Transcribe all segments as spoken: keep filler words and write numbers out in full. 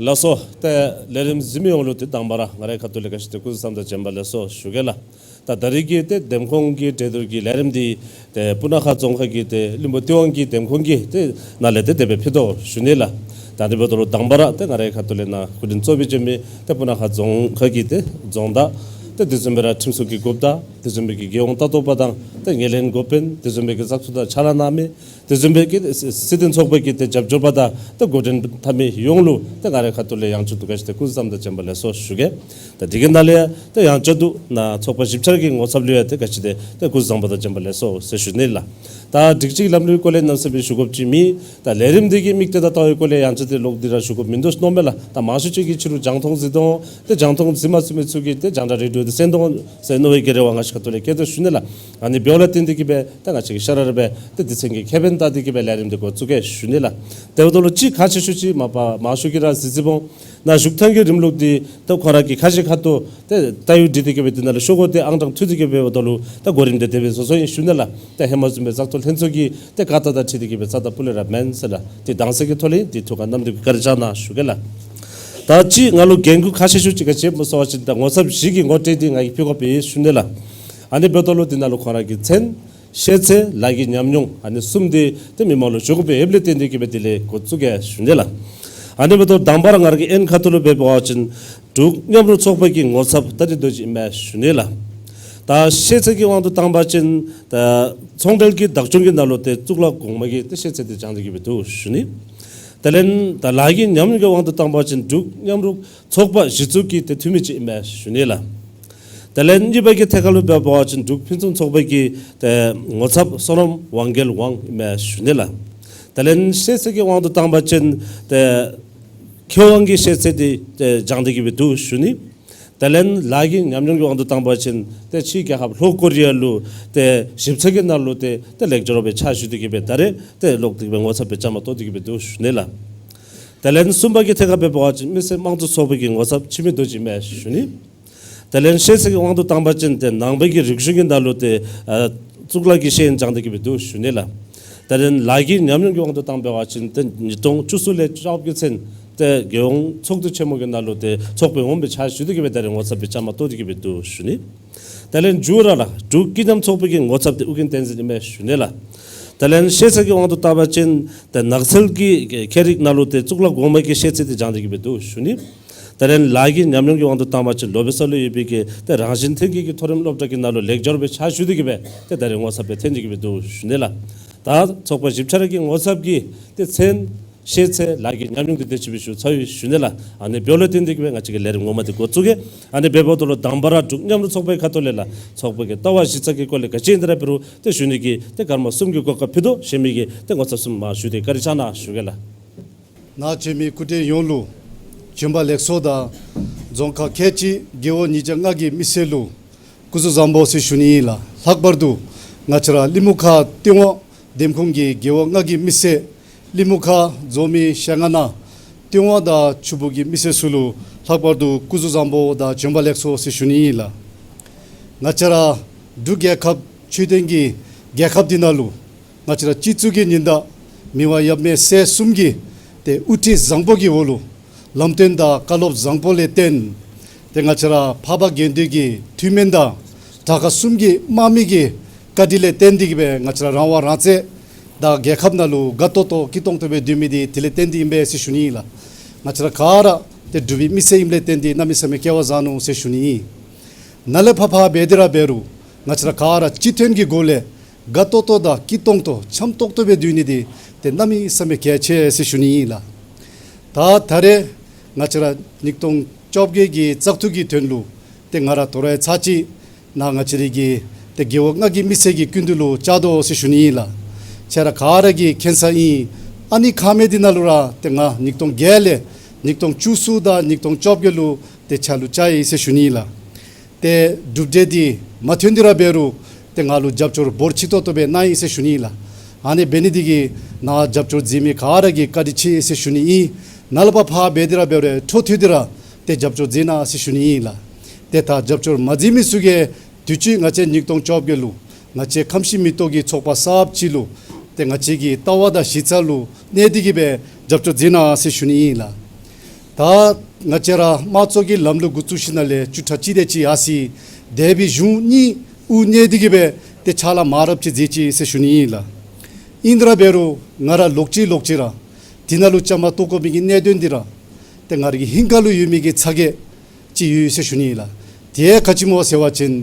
ལགས་སོ། ཏེ་ལས་རིམ་གཟིགས་མི་ཡོངས་ལུ་ཏེ་དང་པ་ར་ང་རའི་ཁ་ཐུག་ལས་ག་ཅི་ཏེ་སྐུ་གཟུགས་བཟང་དང་བྱོན་པ་ལེགས་སོ་ཞུ་གེ་ལགས། ད་ད་རིས་ཀྱི་ཏེ་འདེམས་ཁོངས་ཀྱི་གྲོས་བསྡུར་གྱི་ལས་རིམ་འདི་ཏེ་སྤུ་ན་ཁ་རྫོང་ཁག་གི་ཏེ་བློན་པོ་སྟེས་དབང་གི་འདེམས་ཁོངས་ཀྱི་ཏེ་ནང་ལས་ཏེ་དེ་སྦེ་ཕུལ་དོ་ཞུ་ནི་ལགས། ད་དེ་འབདཝ་ད་ལུ་དང་པ་ར་ཏེ་ང་རའི་ཁ་ཐུག་ལས་ནཱ་སྐུ་མགྲོན་གཙོ་བོ་བྱོན་མི་ཏེ་སྤུ་ན་ཁ་རྫོང་ཁག་གི་ཏེ་རྫོང་བདག་ཏེ་དེ་བཟུམ་སྦེ་ར་ཁྲིམས་སྲུང་གི་འགོ་བདག་དེ་བཟུམ་སྦེ་གི་རྒྱལ་ཡོངས་ལྟ་རྟོག་པ་དང་ཏེ་ངོས་ལེན་འགོ་དཔོན་དེ་བཟུམ་སྦེ་གི་བཙག་འཐུ་དང་ཕྱག་ལཱ་གནང་མི་དེ་བཟུམ་སྦེ་གི་སྲིད་དོན་ཚོགས་པ་གི་ཏེ་རྒྱབ་སྐྱོར་པ་དང་ཏེ་འགོ་འདྲེན་འཐབ་མི་ཡོངས་ལུ་ཏེ་ང་རའི་ཁ་ཐུག་ལས་ཡང་བསྐྱར་དུ་ག་ཅི་ཏེ་སྐུ་གཟུགས་བཟང་དང་བྱོན་པ་ལེགས་སོ་ཞུ་གེ། ད་དེ་གི་ནང་ལས་ཡང་ཏེ་ཡང་བསྐྱར་དུ་ནཱ་ཚོགས་པ་བཞི་ཆ་ར་གི་ངོ་ཚབ་ལུ་ཡང་ཏེ་ག་ཅི་ཏེ་ཏེ་སྐུ་གཟུགས་བཟང་པོ་དང་བྱོན་པ་ལེགས་སོ་ཟེར་ཞུ་ནི་ལགས། ད་སྒྲིག་གཅིག་ལམ་ལུགས་སྐོར་ལས་གནམ་མེད་ས་མེད་ཞུ་དགོཔ་ཅིག་མེད། ད་ལས་རིམ་འདི་གི་དམིགས་གཏད་དང་ལྟ་བའི་སྐོར་ལས་ཡང་ཏེ་ལོག་སྟེ་ར་ཞུ་དགོཔ་མིན་འདུག་མནོཝ་མས་ལགས། ད་མང་ཤོས་ཅིག་གིས་ཕྱི་རུ་རྒྱང་མཐོང་གཟིགས་དོ་འོང་། ཏེ་རྒྱང་མཐོང་གཟིགས་མ་ཚུགས་མི་ཚུ་གིས་ཏེ་རྒྱང་བསྒྲགས་རེ་ཌི་ཡོ་འདི་གསན་དོ་འོང་ཟེར་མནོ་བའི་གི་རེ་བ་ང་བཅས་ཁ་ཐུག་ལས་བསྐྱེད་དོ་ཞུ་ནི་ལགས། ཨ་ནི་འབདཝ་ལས་བརྟེན་ཏེ་གི་སྦེ་ད་ང་བཅས་ཀྱིས་ཤ་ར་ར་སྦེ་ཏེ་དུས་ཚོད་ཀྱི་ཁེ་ཕན་བལྟ་སྟེ་གི་སྦེ་ལས་རིམ་འདི་འགོ་བཙུགས་གེ་ཞུ་ནི་ལགས། དེ་འབདཝ་ད་ལུ་ཅིག་ཁག་ཆེ་ཤོས་ཅིག་མ་པ་མང་ཤོས་ཀྱིས་ར་གཟིགས་གཟིགསཔ་འོང་། ནཱ་བཞུགས་ཐངས་ཀྱི་རིམ་ལུགས་འདི་ད་ཁོ་ར་གི་ཁ་བཞེས་ཁ་ཐུག་ཏེ་ད་ཡུལ་འདི་དེ་གི་སྦེ་འདི་ནང་ལུ་ཤོག་གུ་ཏེ་ཨང་གྲངས་འཐུ་སྟེ་གི་སྦེ་འབདཝ་ད་ལུ་ད་གོ་རིམ་འདི་དེ་སྦེ་བཟོ་བཟོཝ་ཨིན་ཞུ་ནི་ལགས། ད་ཧེ་མ་བཟུམ་སྦེ་བཙག་འཐུ་ལྷན་ཚོགས་ཀྱི་ཏེ་བཀའ་ལྟར་དང་འཁྲིལ་ཏེ་གི་སྦེ་བཙག་འཐུ་ཕུལ་ལས་ར་མེན་ཟེར་ལགས། ཏེ་དྭངས་གསལ་གྱི་ཐོག་ལས་ཏེ་ཐུགས་ཁར་བསྣམས་ཏེ་གི་བཀའ་དྲིན་བསྐྱང་གནང་ཞུ་གེ་ལགས། ད་ཅི་ང་ལུ་འགན་ཁུར་ཁག་ཆེ་ཤོས་ཅིག་ག་ཅི་སྨོ་ཟེར་བ་ཅིན་ད་ངོ་ཚབ་བཞི་གི་ངོ་སྤྲོད་འདི་ང་གིས་ཕུལ་དགོཔ་ཨིན་ཞུ་ནི་ལགས། ཨ་ནི་འབདཝ་ད་ལུ་འདི་ནང་ལུ་ཁོ་ར་གི་མཚན་ཤེས་ཚད་ལཱ་གི་ཉམས་མྱོང་ཨ་ནི་གསུམ་འདི་ཏེ་མི་མང་ལུ་ཞུ་དགོ་པའི་ཨེབ་ལས་བརྟེན་ཏེ་གི་སྦེ་དེ་ལས་འགོ་བཙུགས་གེ་ཞུ་ནི་ལགས། ཨ་ནི་འབདཝ་ད་དང་པ་ར་ང་ར་གི་ཨེན་ཁ་ཐུག་ལུ་འབད་བ་ཅིན་འབྲུག་མཉམ་རུབ་ཚོགས་པ་གི་ངོ་ཚབ་ད་རིས་རྡོ་རྗེ་ཨིན་མས་ཞུ་ནི་ལགས། ད་ཤེས་ཚད་ཀྱི་དབང་དུ་བཏང་བ་ཅིན་ད་ཚོང་འབྲེལ་གྱི་བདག་སྐྱོང་གི་ནང་ལུ་ཏེ་གཙུག་ལག་གོང་མ་གི་ཏེ་ཤེས་ཚད་འདི་སྦྱང་སྟེ་གི་སྦེ་འདུག་ཞུ་ནི། དེ་ལས་ད་ལཱ་གི་ཉམས་མྱོང་གི་དབང་དུ་བཏང་བ་ཅིན་འབྲུག་མཉམ་རུབ་ཚོགས་པ་གཞི་བཙུགས་ཀྱི་ཏེ་འཐུས་མི་ཅིག་ཨིན་མས་ཞུ་ནི་ལགས། དེ་ལས་གཉིས་པ་གི་ཐད་ཁར་ལུ་འབད་བ་ཅིན་འབྲུག་ཕུན་སུམ་ཚོགས་པ་གི་ཏེ་ངོ་ཚབ་བསོད་ནམས་དབང་རྒྱལ་དབང་ཨིན་མས་ཞུ་ནི་ལགས། དེ་ལས་ཤེས་ཚད་ཀྱི་དབང་དུ་བཏང་བ་ཅིན་ཏེ་མཁས་དབང་གི་ཤེས་ཚད་འདི་ཏེ་སྦྱང་སྟེ་གི་སྦེ་འདུག་ཞུ་ནི། དེ་ལས་ལཱ་གི་ཉམས་མྱོང་གི་དབང་དུ་བཏང་བ་ཅིན་ཏེ་ཕྱིའི་རྒྱལ་ཁབ་ལྷོ་ཀོ་རི་ཡ་ལུ་ཏེ་ཞིབ་འཚོལ་གྱི་ནང་ལུ་ཏེ་ཏེ་ལེགས་སྦྱོར་སྦེ་ཕྱག་ཞུ་སྟེ་གི་སྦེ་ད་རེས་ཏེ་ལོག་སྟེ་གི་སྦེ་ངོ་ཚབ་སྦེ་བཅའ་མར་གཏོགས་ཏེ་གི་སྦེ་འདུག་ཞུ་ནི་ལགས། དེ་ལས་གསུམ་པ་གི་ཐད་ཁར་འབད་བ་ཅིན་མི་སེར་དམངས་གཙོ་ཚོགས་པ་གི་ངོ་ཚབ་འཆི་མེད་རྡོ་རྗེ་ཨིན་མས་ཞུ་ནི། དེ་ལས་ཤེས་ཚད་ཀྱི་དབང་དུ་བཏང་བ་ཅིན་ཏེ་ནང་པའི་གི་རིག་གཞུང་གི་ནང་ལུ་ཏེ་ཨ་གཙུག་ལག་གི་ཤེས་ཡོན་སྦྱང་སྟེ་གི་སྦེ་འདུག་ཞུ་ནི་ལགས། དེ་ལས་ལཱ་གི་ཉམས་མྱོང་གི་དབང་དུ་བཏང་འབད་བ་ཅིན་ཏེ་ཉིས་སྟོང་བཅུ་གསུམ་ལས་བཅོ་བརྒྱད་ཚུན་ཏེ་རྒྱལ་ཡོངས་ཚོགས་འདུ་ཆེན་མོ་གི་ནང་ལུ་ཏེ་ཚོགས་པའི་འོགམ་སྦེ་ཕྱག་ཞུ་སྟེ་གི་སྦེ་ད་རེས་ངོ་ཚབ་སྦེ་བཅའ་མར་གཏོགས་ཏེ་གི་སྦེ་འདུག་ཞུ་ནི། དེ་ལས་མཇུག་ར་ལགས་འབྲུག་སྐྱིད་ཉམས་ཚོགས་པའི་གི་ངོ་ཚབ་འདི་ཨོ་རྒྱན་བསྟན་འཛིན་ཨིན་མས་ཞུ་ནི་ལགས། དེ་ལས་ཤེས་ཚད་ཀྱི་དབང་དུ་བཏང་བ་ཅིན་ཏེ་ནགས་ཚལ་གྱི་ཁྱད་རིག་ནང་ལུ་ཏེ་གཙུག་ལག་གོང་མ་གི་ཤེས་ཚད་འདི་སྦྱང་སྟེ་གི་སྦེ་འདུག་ཞུ་ནི། དེ་ལས་ལཱ་གི་ཉམས་མྱོང་གི་དབང་དུ་བཏང་བ་ཅིན་ལོ་པེ་ས་ལུ་ཡོད་པའི་གི་ཏེ་རང་བཞིན་ཐོན་སྐྱེད་ཀྱི་མཐོ་རིམ་སློབ་གྲྭ་གི་ནང་ལུ་ལེགས་སྦྱོར་སྦེ་ཕྱག་ཞུ་སྟེ་གི་སྦེ་ཏེ་ད་རེས་ངོ་ཚབ་སྦེ་ཐོན་ཏེ་གི་སྦེ་འདུག་ཞུ་ནི་ལགས། ད་ཚོགས་པ་བཞི་ཆ་ར་གི་ངོ་ཚབ་ཀྱི་ཏེ་མཚན་ཤེས་ཚད་ལཱ་གི་ཉམས་མྱོང་འདི་དེ་ཅིག་སྦེ་ཞུ་ཚར་ཡི་ཞུ་ནི་ལགས། ཨ་ནི་འབདཝ་ལས་བརྟེན་ཏེ་གི་སྦེ་ང་བཅས་ཀྱི་ལས་རིམ་ངོ་མ་འདི་འགོ་བཙུགས་གེ། ཨ་ནི་འབདཝ་ད་ལུ་དང་པ་ར་འབྲུག་མཉམ་རུབ་ཚོགས་པའི་ཁ་ཐུག་ལས་ལགས་ཚོགས་པ་གི་ལྟ་བ་གཞི་རྩ་གི་སྐོར་ལས་ག་ཅི་ཨིན་ད་ར་འབད་རུང་ཏེ་ཞུ་ནི་གི་ཏེ་སྐར་མ་གསུམ་གྱི་གོ་སྐབས་ཕུལ་དོ། གཞན་མི་གིས་ཏེ་ངོ་ཚབ་གསུམ་མར་ཞུ་སྟེ་བཀའ་དྲིན་བསྐྱང་གནང་ཞུ་གེ་ལགས། ནཱ་བྱོན་མི་སྐུ་མགྲོན་ཡོངས་ལུ་བྱོན་པ་ལེགས་སོ་དང་རྫོང་ཁག་ཁལ་གཅིག་རྒེད་འོག་ཉིས་བརྒྱ་ལྔ་གི་མི་སེར་ལུ་སྐུ་གཟུགས་བཟང་པོ་ཟེར་ཞུ་ནི་ཨིན་ལགས། ལྷག་པར་དུ་ང་བཅས་ར་གླིང་མུ་ཁ་སྟོད་ཝང་འདེམས་ཁོངས་ཀྱི་རྒེད་འོག་ལྔ་གི་མི་སེར་གླིང་མུ་ཁ་རྫོང་མི་ཞེ་ལྔ་ནང་སྟོད་ཝང་དང་ཆུ་སྦུག་གི་མི་སེར་ཚུ་ལུ་ལྷག་པར་དུ་སྐུ་གཟུགས་བཟང་པོ་དང་བྱོན་པ་ལེགས་སོ་ཟེར་ཞུ་ནི་ཨིན་ལགས། ང་བཅས་ར་འབྲུག་རྒྱལ་ཁབ་ཆོས་ལྡན་གྱི་རྒྱལ་ཁབ་འདི་ནང་ལུ་ང་བཅས་ར་སྤྱི་གཙུག་གི་ཉི་ཟླ་མི་དབང་ཡབ་མེས་སྲས་གསུམ་གྱི་ཏེ་དབུ་ཁྲིད་བཟང་པོ་གི་འོག་ལུ་ལམ་སྟོན་དང་བཀའ་སློབ་བཟང་པོ་ལས་བརྟེན་ཏེ་ང་བཅས་ར་འཕགས་པ་དགེ་འདུན་གྱི་ཐུན་མིན་དང་གྲྭ་ཁག་གསུམ་གྱི་དམག་མི་གི་བཀའ་དྲིན་ལས་བརྟེན་ཏེ་གི་སྦེ་ང་བཅས་ར་རང་དབང་རང་བཙན་དང་རྒྱལ་ཁབ་ནང་ལུ་དགའ་ཏོག་ཏོ་སྐྱིད་ཏོང་ཏོ་སྦེ་སྡོད་མི་འདི་དེ་ལས་བརྟེན་ཏེ་ཨིན་པས་ཟེར་ཞུ་ནི་ཨིན་ལགས། ང་བཅས་ར་ག་ར་ཏེ་འབྲུག་པའི་མི་སེར་ཨིནམ་ལས་བརྟེན་ཏེ་གནམ་མེད་ས་མེད་སྐལ་བ་བཟང་ནུག་ཟེར་ཞུ་ནི་ཨིན། ནཱ་ལས་ཕར་ཕར་འབད་དེ་ར་འབད་རུང་ང་བཅས་ར་ག་ར་སྤྱི་མཐུན་གྱི་སྒོ་ལས་དགའ་ཏོག་ཏོ་དང་སྐྱིད་ཏོང་ཏོ་འཆམ་ཏོག་ཏོ་སྦེ་སྡོད་ནི་འདི་ཏེ་གནམ་མེད་ས་མེད་གལ་ཆེ་ཟེར་ཞུ་ནི་ཨིན་ལགས། ད་ད་རེས་ང་བཅས་ར་ཉིས་སྟོང་བཅོ་བརྒྱད་ཀྱི་བཙག་འཐུ་གི་དོན་ལུ་ཏེ་ང་ར་དོ་རུང་ཚར་གཅིག་ནཱ་ང་བཅས་རའི་གི་ཏེ་རྒེད་འོག་ལྔ་གི་མི་སེར་གྱི་སྐུ་མདུན་ལུ་བཅར་དོ་ཟེར་ཞུ་ནི་ཨིན་ལགས། ཁྱེད་ར་ག་ར་གིས་མཁྱེན་ས་ཨིན། ཨ་ནི་ཁ་མེད་འདི་ནང་ལུ་ར་ཏེ་ང་ཉིས་སྟོང་བརྒྱད་ལས་ཉིས་སྟོང་བཅུ་གསུམ་དང་ཉིས་སྟོང་བཅོ་བརྒྱད་ལུ་ཏེ་ཕྱག་ལུ་བཅར་ཡི་ཟེར་ཞུ་ནི་ཨིན་ལགས། ཏེ་གྲུབ་འབྲས་འདི་མ་ཐོན་ཏེ་ར་འབད་རུང་ཏེ་ང་ལུ་རྒྱབ་སྐྱོར་འབོར་ཆེ་ཏོག་ཏོ་སྦེ་གནང་ཡི་ཟེར་ཞུ་ནི་ཨིན་ལགས། ཨ་ནི་འབད་ནི་འདི་གིས་ནཱ་རྒྱབ་སྐྱོར་མཛད་མི་ག་ར་གིས་བཀའ་དྲིན་ཆེ་ཟེར་ཞུ་ནི་ཨིན། ནཱ་ལས་ཕར་ཕར་འབད་དེ་ར་འབད་རུང་འཕྲོ་མཐུད་དེ་ར་ཏེ་རྒྱབ་སྐྱོར་མཛད་གནང་ཟེར་ཞུ་ནི་ཨིན་ལགས། ཏེ་ད་རྒྱབ་སྐྱོར་མ་མཛད་མི་ཚུ་གིས་དུས་ཅི་ང་བཅས་ཉིས་སྟོང་བཅོ་བརྒྱད་ལུ་ང་བཅས་ཁམས་སྤྱི་མི་ཐོག་གི་ཚོགས་པ་གསརཔ་ཅིག་ལུ་ཏེ་ང་བཅས་ཀྱི་ལྟ་བ་དང་གཞི་རྩ་ལུ་གནས་ཏེ་གི་སྦེ་རྒྱབ་སྐྱོར་མཛད་གནང་ཟེར་ཞུ་ནི་ཨིན་ལགས། ད་ང་བཅས་ར་དམངས་གཙོ་གི་ལམ་ལུགས་འགོ་བཙུགས་ཞིནམ་ལས་བཅུ་ཕྲག་གཅིག་དེ་ཅིག་ཡར་སོ་ཡི། དེ་སྦེ་གཞུང་གཉིས་དབུ་བརྙེས་ཏེ་གི་སྦེ་ཏེ་ཕྱག་ལཱ་མང་རབས་ཅིག་མཛད་ཅི་ཟེར་ཞུ་ནི་ཨིན་ལགས། ཨིན་རུང་འབད་རུང་ང་ར་ལོག་ཅི་ལོག་ཅི་ར་དེ་ནང་ལུ་བཅའ་མར་གཏོགས་དགོ་མི་གི་གནད་དོན་འདི་ར་ཏེ་ང་རའི་གི་ཧིང་ཁ་ལུ་ཡོད་མི་གི་ཚ་གྱང་ཅིག་ཡོད་ཟེར་ཞུ་ནི་ཨིན་ལགས། དེ་ག་ཅི་སྨོ་ཟེར་བ་ཅིན་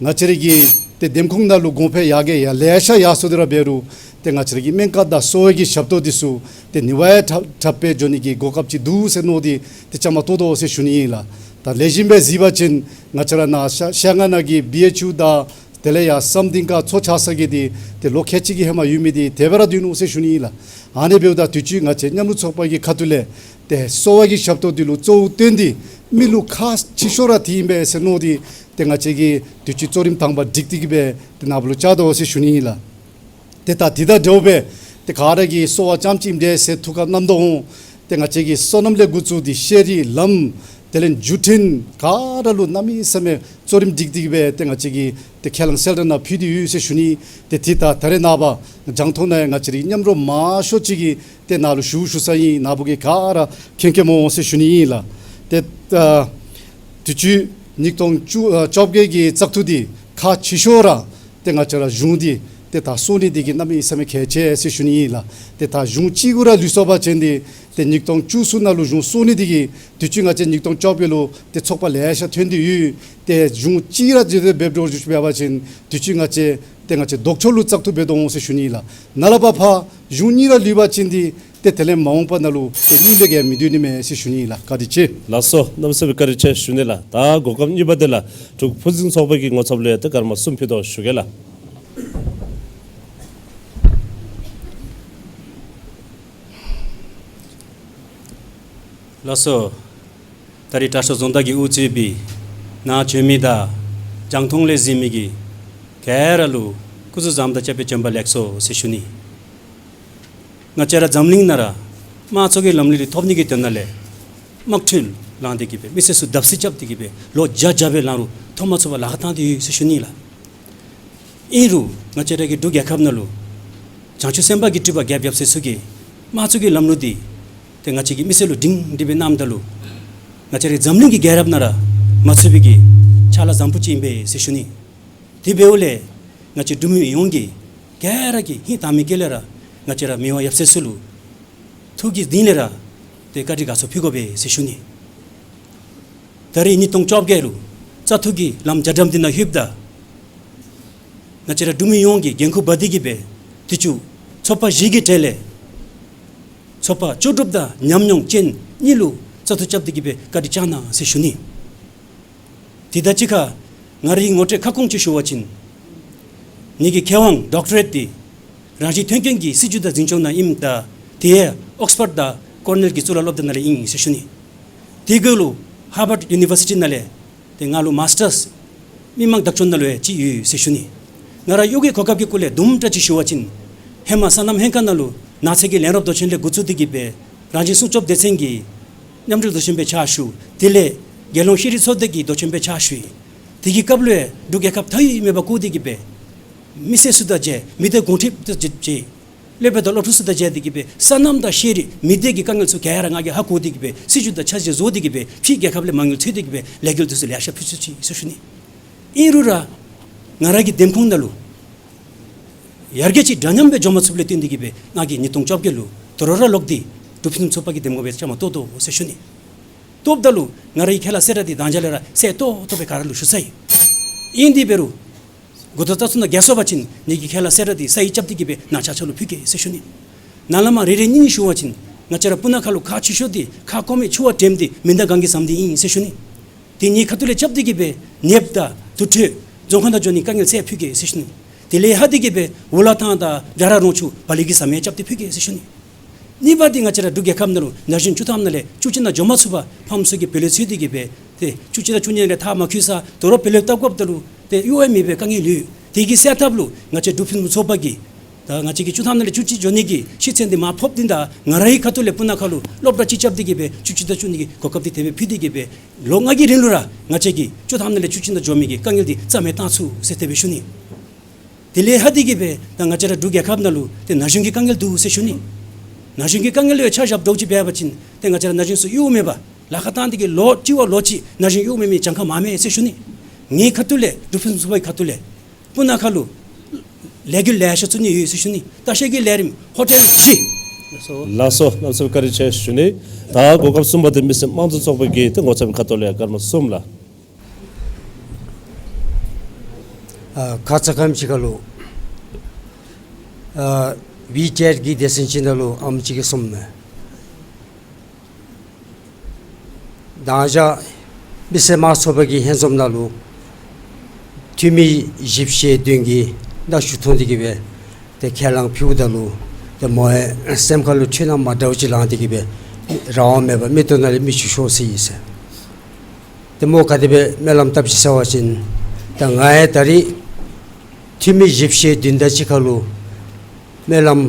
ང་བཅས་རའི་གི་ཏེ་འདེམས་ཁོངས་ནང་ལུ་གོང་འཕེལ་ཡར་རྒྱས་ཡར་ལེ་ཤ་ཡར་སོང་སྟེ་ར་འབད་རུང་ཏེ་ང་བཅས་རའི་གི་སྨན་ཁང་དང་གསོ་བའི་གི་ཞབས་ཏོག་འདི་ཚུ་ཏེ་ནི་བ་ཡང་དྲག་དྲག་སྦེ་འགྱོ་ནི་གི་གོ་སྐབས་ཅིག་འདུག་ཟེར་མནོ་སྟེ་ཏེ་བཅའ་མར་གཏོགས་དོ་ཟེར་ཞུ་ནི་ཨིན་ལགས། ད་ལེགས་ཤོམ་སྦེ་གཟིགས་པ་ཅིན་ང་བཅས་ར་ནཱ་ཤ་ཤ་ང་ནང་གི་བི་ཨེཆ་ཡུ་དང་དེ་ལས་ཡང་བསམ་གཏན་ཁང་ཚུ་ཆགས་ས་གི་འདི་ཏེ་ལོ་ཁལ་གཅིག་གི་ཧེ་མ་ཡོད་མི་འདི་དེ་སྦེ་ར་སྡོད་ནུག་ཟེར་ཞུ་ནི་ཨིན་ལགས། ཨ་ནི་འབདཝ་ད་དུས་ཅི་ང་བཅས་མཉམ་རུབ་ཚོགས་པ་གི་ཁ་ཐུག་ལས་ཏེ་གསོ་བ་གི་ཞབས་ཏོག་འདི་ལུ་གཙོ་བོ་བཏོན་ཏེ་མི་ལུ་ཁག་ཆེ་ཤོས་ར་དེ་ཨིན་པས་ཟེར་མནོ་སྟེ་ཏེ་ང་བཅས་ཀྱིས་དུས་ཅི་གཙོ་རིམ་དང་པ་སྒྲིག་སྟེ་གི་སྦེ་ཏེ་ནཱ་བུ་ལུ་བཅར་དོ་ཟེར་ཞུ་ནི་ཨིན་ལགས། ཏེ་ད་དེ་དང་འདྲཝ་སྦེ་ཏེ་ག་ར་གིས་གསོ་བ་རྐྱངམ་ཅིག་ཨིནམ་འདྲས་ཟེར་ཐུགས་ཁར་བསྣམ་དོ་འོང་། ཏེ་ང་བཅས་ཀྱིས་སོ་ནམ་ལས་འགོ་བཙུགས་ཏེ་ཤེས་རིག་ལམ་དེ་ལས་བརྒྱུད་འཕྲིན་ག་ར་ལུ་གནམ་མེད་ས་མེད་གཙོ་རིམ་སྒྲིག་སྟེ་གི་སྦེ་ཏེ་ང་བཅས་ཀྱིས་ཏེ་ཁས་བླངས་གསལ་བསྒྲགས་ནང་ཕུལ་ཏེ་ཡོད་ཟེར་ཞུ་ནི། ཏེ་དེ་ད་ད་རེས་ནངས་པ་རྒྱང་མཐོང་ནང་ཡང་ང་བཅས་རའི་མཉམ་རོགས་མང་ཤོས་ཅིག་གིས་ཏེ་ནཱ་ལུ་ཞུ་ཞུ་ས་ཨིན། ནཱ་བུ་གིས་ག་ར་མཁྱེན་མཁྱེནམ་འོང་ཟེར་ཞུ་ནི་ཨིན་ལགས། ཏེ་ཨ་དུས་ཅི་ཉིས་སྟོང་བཅུ་ཨ་བཅོ་བརྒྱད་ཀྱི་བཙག་འཐུ་འདི་ཁག་ཆེ་ཤོས་ར་ཏེ་ང་བཅས་ར་གཞུང་འདི་ཏེ་ད་གསོ་ནི་འདི་གིས་གནམ་མེད་ས་མེད་གལ་ཆེ་ཟེར་ཞུ་ནི་ཨིན་ལགས། ཏེ་ད་གཞུང་གཅིག་གུ་ར་ལུས་སོང་པ་ཅིན་འདི་ཏེ་ཉིས་སྟོང་བཅུ་གསུམ་ནང་ལུ་གཞུང་གསོ་ནི་འདི་གིས་དུས་ཅི་ང་བཅས་ཉིས་སྟོང་བཅོ་བརྒྱད་ལུ་ཏེ་ཚོགས་པ་ལེ་ཤ་ཐོན་ཏེ་ཡོད། ཏེ་གཞུང་གཅིག་ར་ཅིག་ཏེ་འབདཝ་འདྲཝ་ཅིག་འབད་བ་ཅིན་དུས་ཅི་ང་བཅས་ཏེ་ང་བཅས་ལྡོག་ཕྱོགས་ལུ་བཙག་འཐུ་འབད་དོ་འོང་ཟེར་ཞུ་ནི་ཨིན་ལགས། ནཱ་ལས་ཕར་ཕར་གཞུང་གཉིས་ར་ལུས་པ་ཅིན་འདི་ཏེ་དེ་ལས་མ་འོངས་པ་ནང་ལུ་ཏེ་གཉིས་ལས་བརྒལ་མི་སྡོད་ནི་མས་ཟེར་ཞུ་ནི་ཨིན་ལགས། བཀའ་དྲིན་ཆེ། ལགས་སོ། གནམ་མེད་ས་མེད་བཀའ་དྲིན་ཆེ་ཞུ་ནི་ལགས། ད་གོ་སྐབས་གཉིས་པ་འདི་ལུ་འབྲུག་ཕུན་སུམ་ཚོགས་པ་གི་ངོ་ཚབ་ལས་ཏེ་སྐར་མ་གསུམ་ཕུལ་དོ་ཞུ་གེ་ལགས། ལགས་སོ། ད་རིས་དྲག་ཤོས་རྫོང་བདག་གིས་དབུ་གཙོས་པའི་ནཱ་བྱོན་མི་དང་རྒྱང་མཐོང་ལས་གཟིགས་མི་གི་ག་ར་ལུ་སྐུ་གཟུགས་བཟང་དང་བཅས་པའི་བྱོན་པ་ལེགས་སོ་ཟེར་ཞུ་ནི། ང་བཅས་ར་འཛམ་གླིང་ནང་ར་དམངས་གཙོ་གི་ལམ་ལུགས་འདི་ཐོབ་ནི་གི་དོན་ལས་དམག་འཁྲུག་ལངས་ཏེ་གི་སྦེ་མི་སེར་ཚུ་བརྡབ་གསིག་རྐྱབ་སྟེ་གི་སྦེ་ལོ་བརྒྱ་བརྒྱ་སྦེ་ལང་རུང་ཐོབ་མ་ཚུགས་པར་ལཱ་ཁག་བཏང་སྟེ་ཡོད་ཟེར་ཞུ་ནི་ལགས། ཨིན་རུང་ང་བཅས་ར་གི་འབྲུག་རྒྱལ་ཁབ་ནང་ལུ་བྱང་ཆུབ་སེམས་དཔའ་གི་སྤྲུལ་པ་རྒྱལཔོ་ཡབ་སྲས་ཚུ་གིས་དམངས་གཙོ་གི་ལམ་ལུགས་འདི་ཏེ་ང་བཅས་ཀྱི་མི་སེར་ལུ་སྒྲིང་སྒྲི་སྦེ་གནངམ་ད་ལུ་ང་བཅས་ར་འཛམ་གླིང་གི་རྒྱལ་རབས་ནང་ར་མ་ཚུད་པའི་གི་ཕྱག་ལཱ་བཟང་པོ་ཅིག་ཨིན་པས་ཟེར་ཞུ་ནི། དེ་འབདཝ་ལས་ང་བཅས་འབྲུག་མི་ཡོངས་ཀྱིས་ག་ར་གིས་ཧིང་དྭངས་མའི་དཀྱིལ་ལས་ར་ང་བཅས་ར་མི་དབང་ཡབ་སྲས་ཚུ་ལུ་ཐུགས་ཀྱི་གཏིང་ལས་ར་ཏེ་བཀའ་དྲིན་དགའ་ཚོར་ཕུལ་དགོ་པས་ཟེར་ཞུ་ནི། ད་རིས་ཉིས་སྟོང་བཅོ་བརྒྱད་ལུ་བཙག་འཐུ་གི་ལམ་རྒྱ་གྲམ་འདི་ནང་ལྷོདཔ་ད་ང་བཅས་ར་འབྲུག་མི་ཡོངས་ཀྱིས་འགན་ཁུར་འབག་སྟེ་གི་སྦེ་དུས་ཅི་ཚོགས་པ་བཞི་གི་གྲས་ལས་ཚོགས་པ་ལྕོགས་གྲུབ་དང་ཉམས་མྱོང་ཅན་གཉིས་ལུ་བཙག་འཐུ་རྐྱབ་སྟེ་གི་སྦེ་བཀའ་དྲིན་བསྐྱང་གནང་ཟེར་ཞུ་ནི། དེ་དང་གཅིག་ཁར་ང་རའི་ངོ་སྤྲོད་ཁ་སྐོང་ཅིག་ཞུ་བ་ཅིན་ངེ་གི་མཁས་དབང་ཌོག་ཊོ་རེཊ་འདི་རང་བཞིན་ཐོན་སྐྱེད་ཀྱི་སྲིད་བྱུས་དང་འཛིན་སྐྱོང་ནང་ཨིནམ་ད་དེ་ཡང་ཨོགསི་ཕོཌ་དང་ཀོར་ནེལ་གྱི་གཙུག་ལག་སློབ་གྲྭ་ནང་ལས་ཨིན་ཟེར་ཞུ་ནི། དེ་གུ་ལུ་ཧར་ཝརཌ་ཡུ་ནི་ཝར་སི་ཊི་ནང་ལས་ཏེ་ང་ལུ་མཱསི་ཊརསི་མི་མང་བདག་སྐྱོང་ནང་ལུ་ཡང་ཅིག་ཡོད་ཟེར་ཞུ་ནི། ང་ར་གཡོག་གི་གོ་སྐབས་ཀྱི་སྐོར་ལས་དུམ་གྲ་ཅིག་ཞུ་བ་ཅིན་ཧེ་མ་སོ་ནམ་ལྷན་ཁག་ནང་ལུ་ནགས་ཚལ་གྱི་ལེན་རོགས་མདོ་ཆེན་ལས་འགོ་བཙུགས་ཏེ་གི་སྦེ་རང་བཞིན་སྲུང་སྐྱོབ་སྡེ་ཚན་གྱི་མཉམ་འབྲེལ་མདོ་ཆེན་སྦེ་ཕྱག་ཞུ། དེ་ལས་རྒྱལ་ཡོངས་ཤེས་རིག་ཚོགས་སྡེ་གི་མདོ་ཆེན་སྦེ་ཕྱག་ཞུ་ཡི། དེ་གི་སྐབས་ལུ་ཡང་འབྲུག་རྒྱལ་ཁབ་མཐའ་དབུས་མེད་པར་བསྐོར་ཏེ་གི་སྦེ་མི་སེར་ཚུ་དང་མཇལ། མི་སྡེ་དགོངས་ཁྲེལ་དང་མཇལ། སློབ་དཔོན་དང་སློབ་ཕྲུག་ཚུ་དང་མཇལ་ཏེ་གི་སྦེ་སོ་ནམ་དང་ཤེས་རིག་མི་སྡེ་གི་དཀའ་ངལ་ཚུ་ག་ར་ང་གིས་ཧ་གོ་སྟེ་གི་སྦེ་སྲིད་བྱུས་དང་འཆར་གཞི་བཟོ་སྟེ་གི་སྦེ་ཕྱིའི་རྒྱལ་ཁབ་ལས་མ་དངུལ་འཚོལ་ཏེ་གི་སྦེ་ལས་འགུལ་འདི་ཚུ་ལེ་ཤ་ཕུལ་ཚུགས་ཅི་ཟེར་ཞུ་ནི། ཨིན་རུང་ར་ང་ར་གི་འདེམས་ཁོངས་ནང་ལུ་ཡར་རྒྱས་ཅིག་འདྲ་མཉམ་སྦེ་འགྱོ་མ་ཚུགསཔ་ལས་བརྟེན་ཏེ་གི་སྦེ་ང་གིས་ཉིས་སྟོང་བཅོ་བརྒྱད་ལུ་དོ་རུང་ར་ལོག་སྟེ་འབྲུག་ཕུན་སུམ་ཚོགས་པ་གི་འདེམས་ངོ་སྦེ་བཅའ་མར་གཏོགས་དོ་ཟེར་ཞུ་ནི། གཏོགསཔ་ད་ལུ་ང་རའི་ཁས་བླངས་གསལ་བསྒྲགས་འདི་དང་ཅ་ལས་ར་གསལ་ཏོག་ཏོ་སྦེ་ག་ར་ལུ་ཞུ་ཚར་ཡི། ཨིན་དེ་འབད་རུང་འགོ་ཐོག་བཙག་འཐུ་ནང་རྒྱལ་སོང་པ་ཅིན་ངེ་གི་ཁས་བླངས་གསལ་བསྒྲགས་འདི་ས་ཡིག་རྐྱབ་སྟེ་གི་སྦེ་ནཱ་ཆ་ཁྱབ་ལུ་ཕུལ་གེ་ཟེར་ཞུ་ནི། ནཱ་ལས་མར་རེ་རེ་གཉིས་གཉིས་ཞུ་བ་ཅིན་ང་བཅས་ར་སྤུ་ན་ཁ་ལུ་ཁག་ཆེ་ཤོས་འདི་ཁ་སྐོམ་མེད་ཆུ་བ་དྲོནམ་འདི་མི་དང་གང་གི་ཟམ་འདི་ཨིན་ཟེར་ཞུ་ནི། དེ་གཉིས་ཁ་ཐུག་ལས་རྐྱབ་སྟེ་གི་སྦེ་ནདཔ་དང་དུར་ཁྲོད་རྫོང་ཁག་ནང་འགྱོ་ནི་དཀའ་ངལ་སེལ་ཕུལ་གེ་ཟེར་ཞུ་ནི། དེ་ལས་ཧ་དེ་གི་སྦེ་ཝོ་ལ་ཐང་དང་བྱ་ར་རོང་ཆུ་བ་ལི་གི་ཟམ་ཡང་རྐྱབ་སྟེ་ཕུལ་གེ་ཟེར་ཞུ་ནི། གཉིས་པ་འདི་ང་བཅས་ར་འབྲུག་རྒྱལ་ཁབ་ནང་ལུ་ན་གཞོན་བཅུ་ཐམ་ནང་ལས་བཅུ་གཅིག་ནང་འགྱོ་མ་ཚུགས་པར་ཕམ་ཚུ་གིས་བེད་ལོག་འཚོལ་ཏེ་གི་སྦེ་ཏེ་བཅུ་གཅིག་དང་བཅུ་གཉིས་ལས་ཐག་མ་ཁུར་ས་དོ་རུང་བེད་ལོག་བཏབ་དགོཔ་ད་ལུ་ཏེ་གཡོག་ཡང་མེད་པའི་དཀའ་ངལ་ཡོད། དེ་གི་སེལ་ཐབས་ལུ་ང་བཅས་འབྲུག་ཕུན་སུམ་ཚོགས་པ་གིས་ད་ང་བཅས་ཀྱི་བཅུ་ཐམ་ནང་ལས་བཅུ་གཅིག་འགྱོ་ནི་གི་ཤེས་ཚད་འདི་མར་ཕབ་སྟེ་ད་ང་རའི་ཁ་ཐུག་ལས་སྤུ་ན་ཁ་ལུ་སློབ་གྲྭ་ཅིག་རྐྱབ་སྟེ་གི་སྦེ་བཅུ་གཅིག་དང་བཅུ་གཉིས་ཀྱི་གོ་སྐབས་འདི་དེ་སྦེ་ཕུལ་ཏེ་གི་སྦེ་ལོ་ལྔ་གི་རིང་ལུ་ར་ང་བཅས་ཀྱི་བཅུ་ཐམ་ནང་ལས་བཅུ་གཅིག་ནང་འགྱོ་མི་གི་དཀའ་ངལ་འདི་རྩ་མེད་བཏང་ཚུགས་ཟེར་དེ་སྦེ་ཞུ་ནི། དེ་ལས་ཧ་དེ་གི་སྦེ་ད་ང་བཅས་ར་འབྲུག་རྒྱལ་ཁབ་ནང་ལུ་ཏེ་ན་གཞོན་གྱི་དཀའ་ངལ་འདུག་ཟེར་ཞུ་ནི། ན་གཞོན་གྱི་དཀའ་ངལ་ལུ་ཡང་ཆ་བཞག་འདྲཝ་ཅིག་འབད་བ་ཅིན་ཏེ་ང་བཅས་ར་ན་གཞོན་ཚུ་གཡོག་མེད་པར་ ལཱ་ཁག་བཏང་སྟེ་གི་ལོ་གཅིག་བ་ལོ་གཅིག་ན་གཞོན་གཡོག་མེད་མི་གྱངས་ཁ་མངམ་མས་ཟེར་ཞུ་ནི། ངེའི་ཁ་ཐུག་ལས་འབྲུག་ཕུན་སུམ་ཚོགས་པའི་ཁ་ཐུག་ལས་སྤུ་ན་ཁ་ལུ་ལས་འགུལ་ལེ་ཤ་བཙུགས་ནི་ཡོད་ཟེར་ཞུ་ནི། ལྟ་བཤལ་གྱི་ལས་རིམ་ཧོ་ཊེལ་བཞི། ལགས་སོ། ལགས་སོ། ལགས་སོ། བཀའ་དྲིན་ཆེ་ཞུ་ནི། ད་གོ་སྐབས་གསུམ་པ་འདི་མི་སེར་དམངས་གཙོ་ཚོགས་པ་གི་ཏེ་ངོ་ཚབ་ཁ་ཐུག་ལས་སྐར་མ་གསུམ་ལགས། ཨ་ཁ་ཙ་ཁམས་ཅིག་ཁ་ལུ་ཨ་ཝི་ཅེཊ་གི་སྡེ་ཚན་ཅིག་ནང་ལུ་ཨམ་ཅིག་གིས་གསུངམ་མས། མདང་ཞག་མི་སེར་དམངས་གཙོ་ཚོགས་པ་གི་ལྷན་འཛོམས་ནང་ལུ་འཐུས་མི་བཞི་བཅུ་ཞེ་བདུན་གྱིས་མནའ་ཞུ་འཐུང་སྟེ་གི་སྦེ་ཏེ་ཁས་བླངས་ཕུལཝ་ད་ལུ་ཏེ་མོ་ཡང་སེམས་ཁ་ལུ་འཁྲུལ་སྣང་མ་འདྲཝ་ཅིག་ལངས་ཏེ་གི་སྦེ་རང་དབང་མེད་པར་མིག་ཏོ་ནང་ལས་མིག་ཆུ་ཤོར་སོ་ཡི་ཟེར། ཏེ་མོ་ག་དེ་སྦེ་སྨོན་ལམ་བཏབ་ཅི་ཟེར་བ་ཅིན་ད་ང་ཡང་ད་རིས་འཐུས་མི་བཞི་བཅུ་ཞེ་བདུན་དང་གཅིག་ཁར་ལུ་སྨོན་ལམ་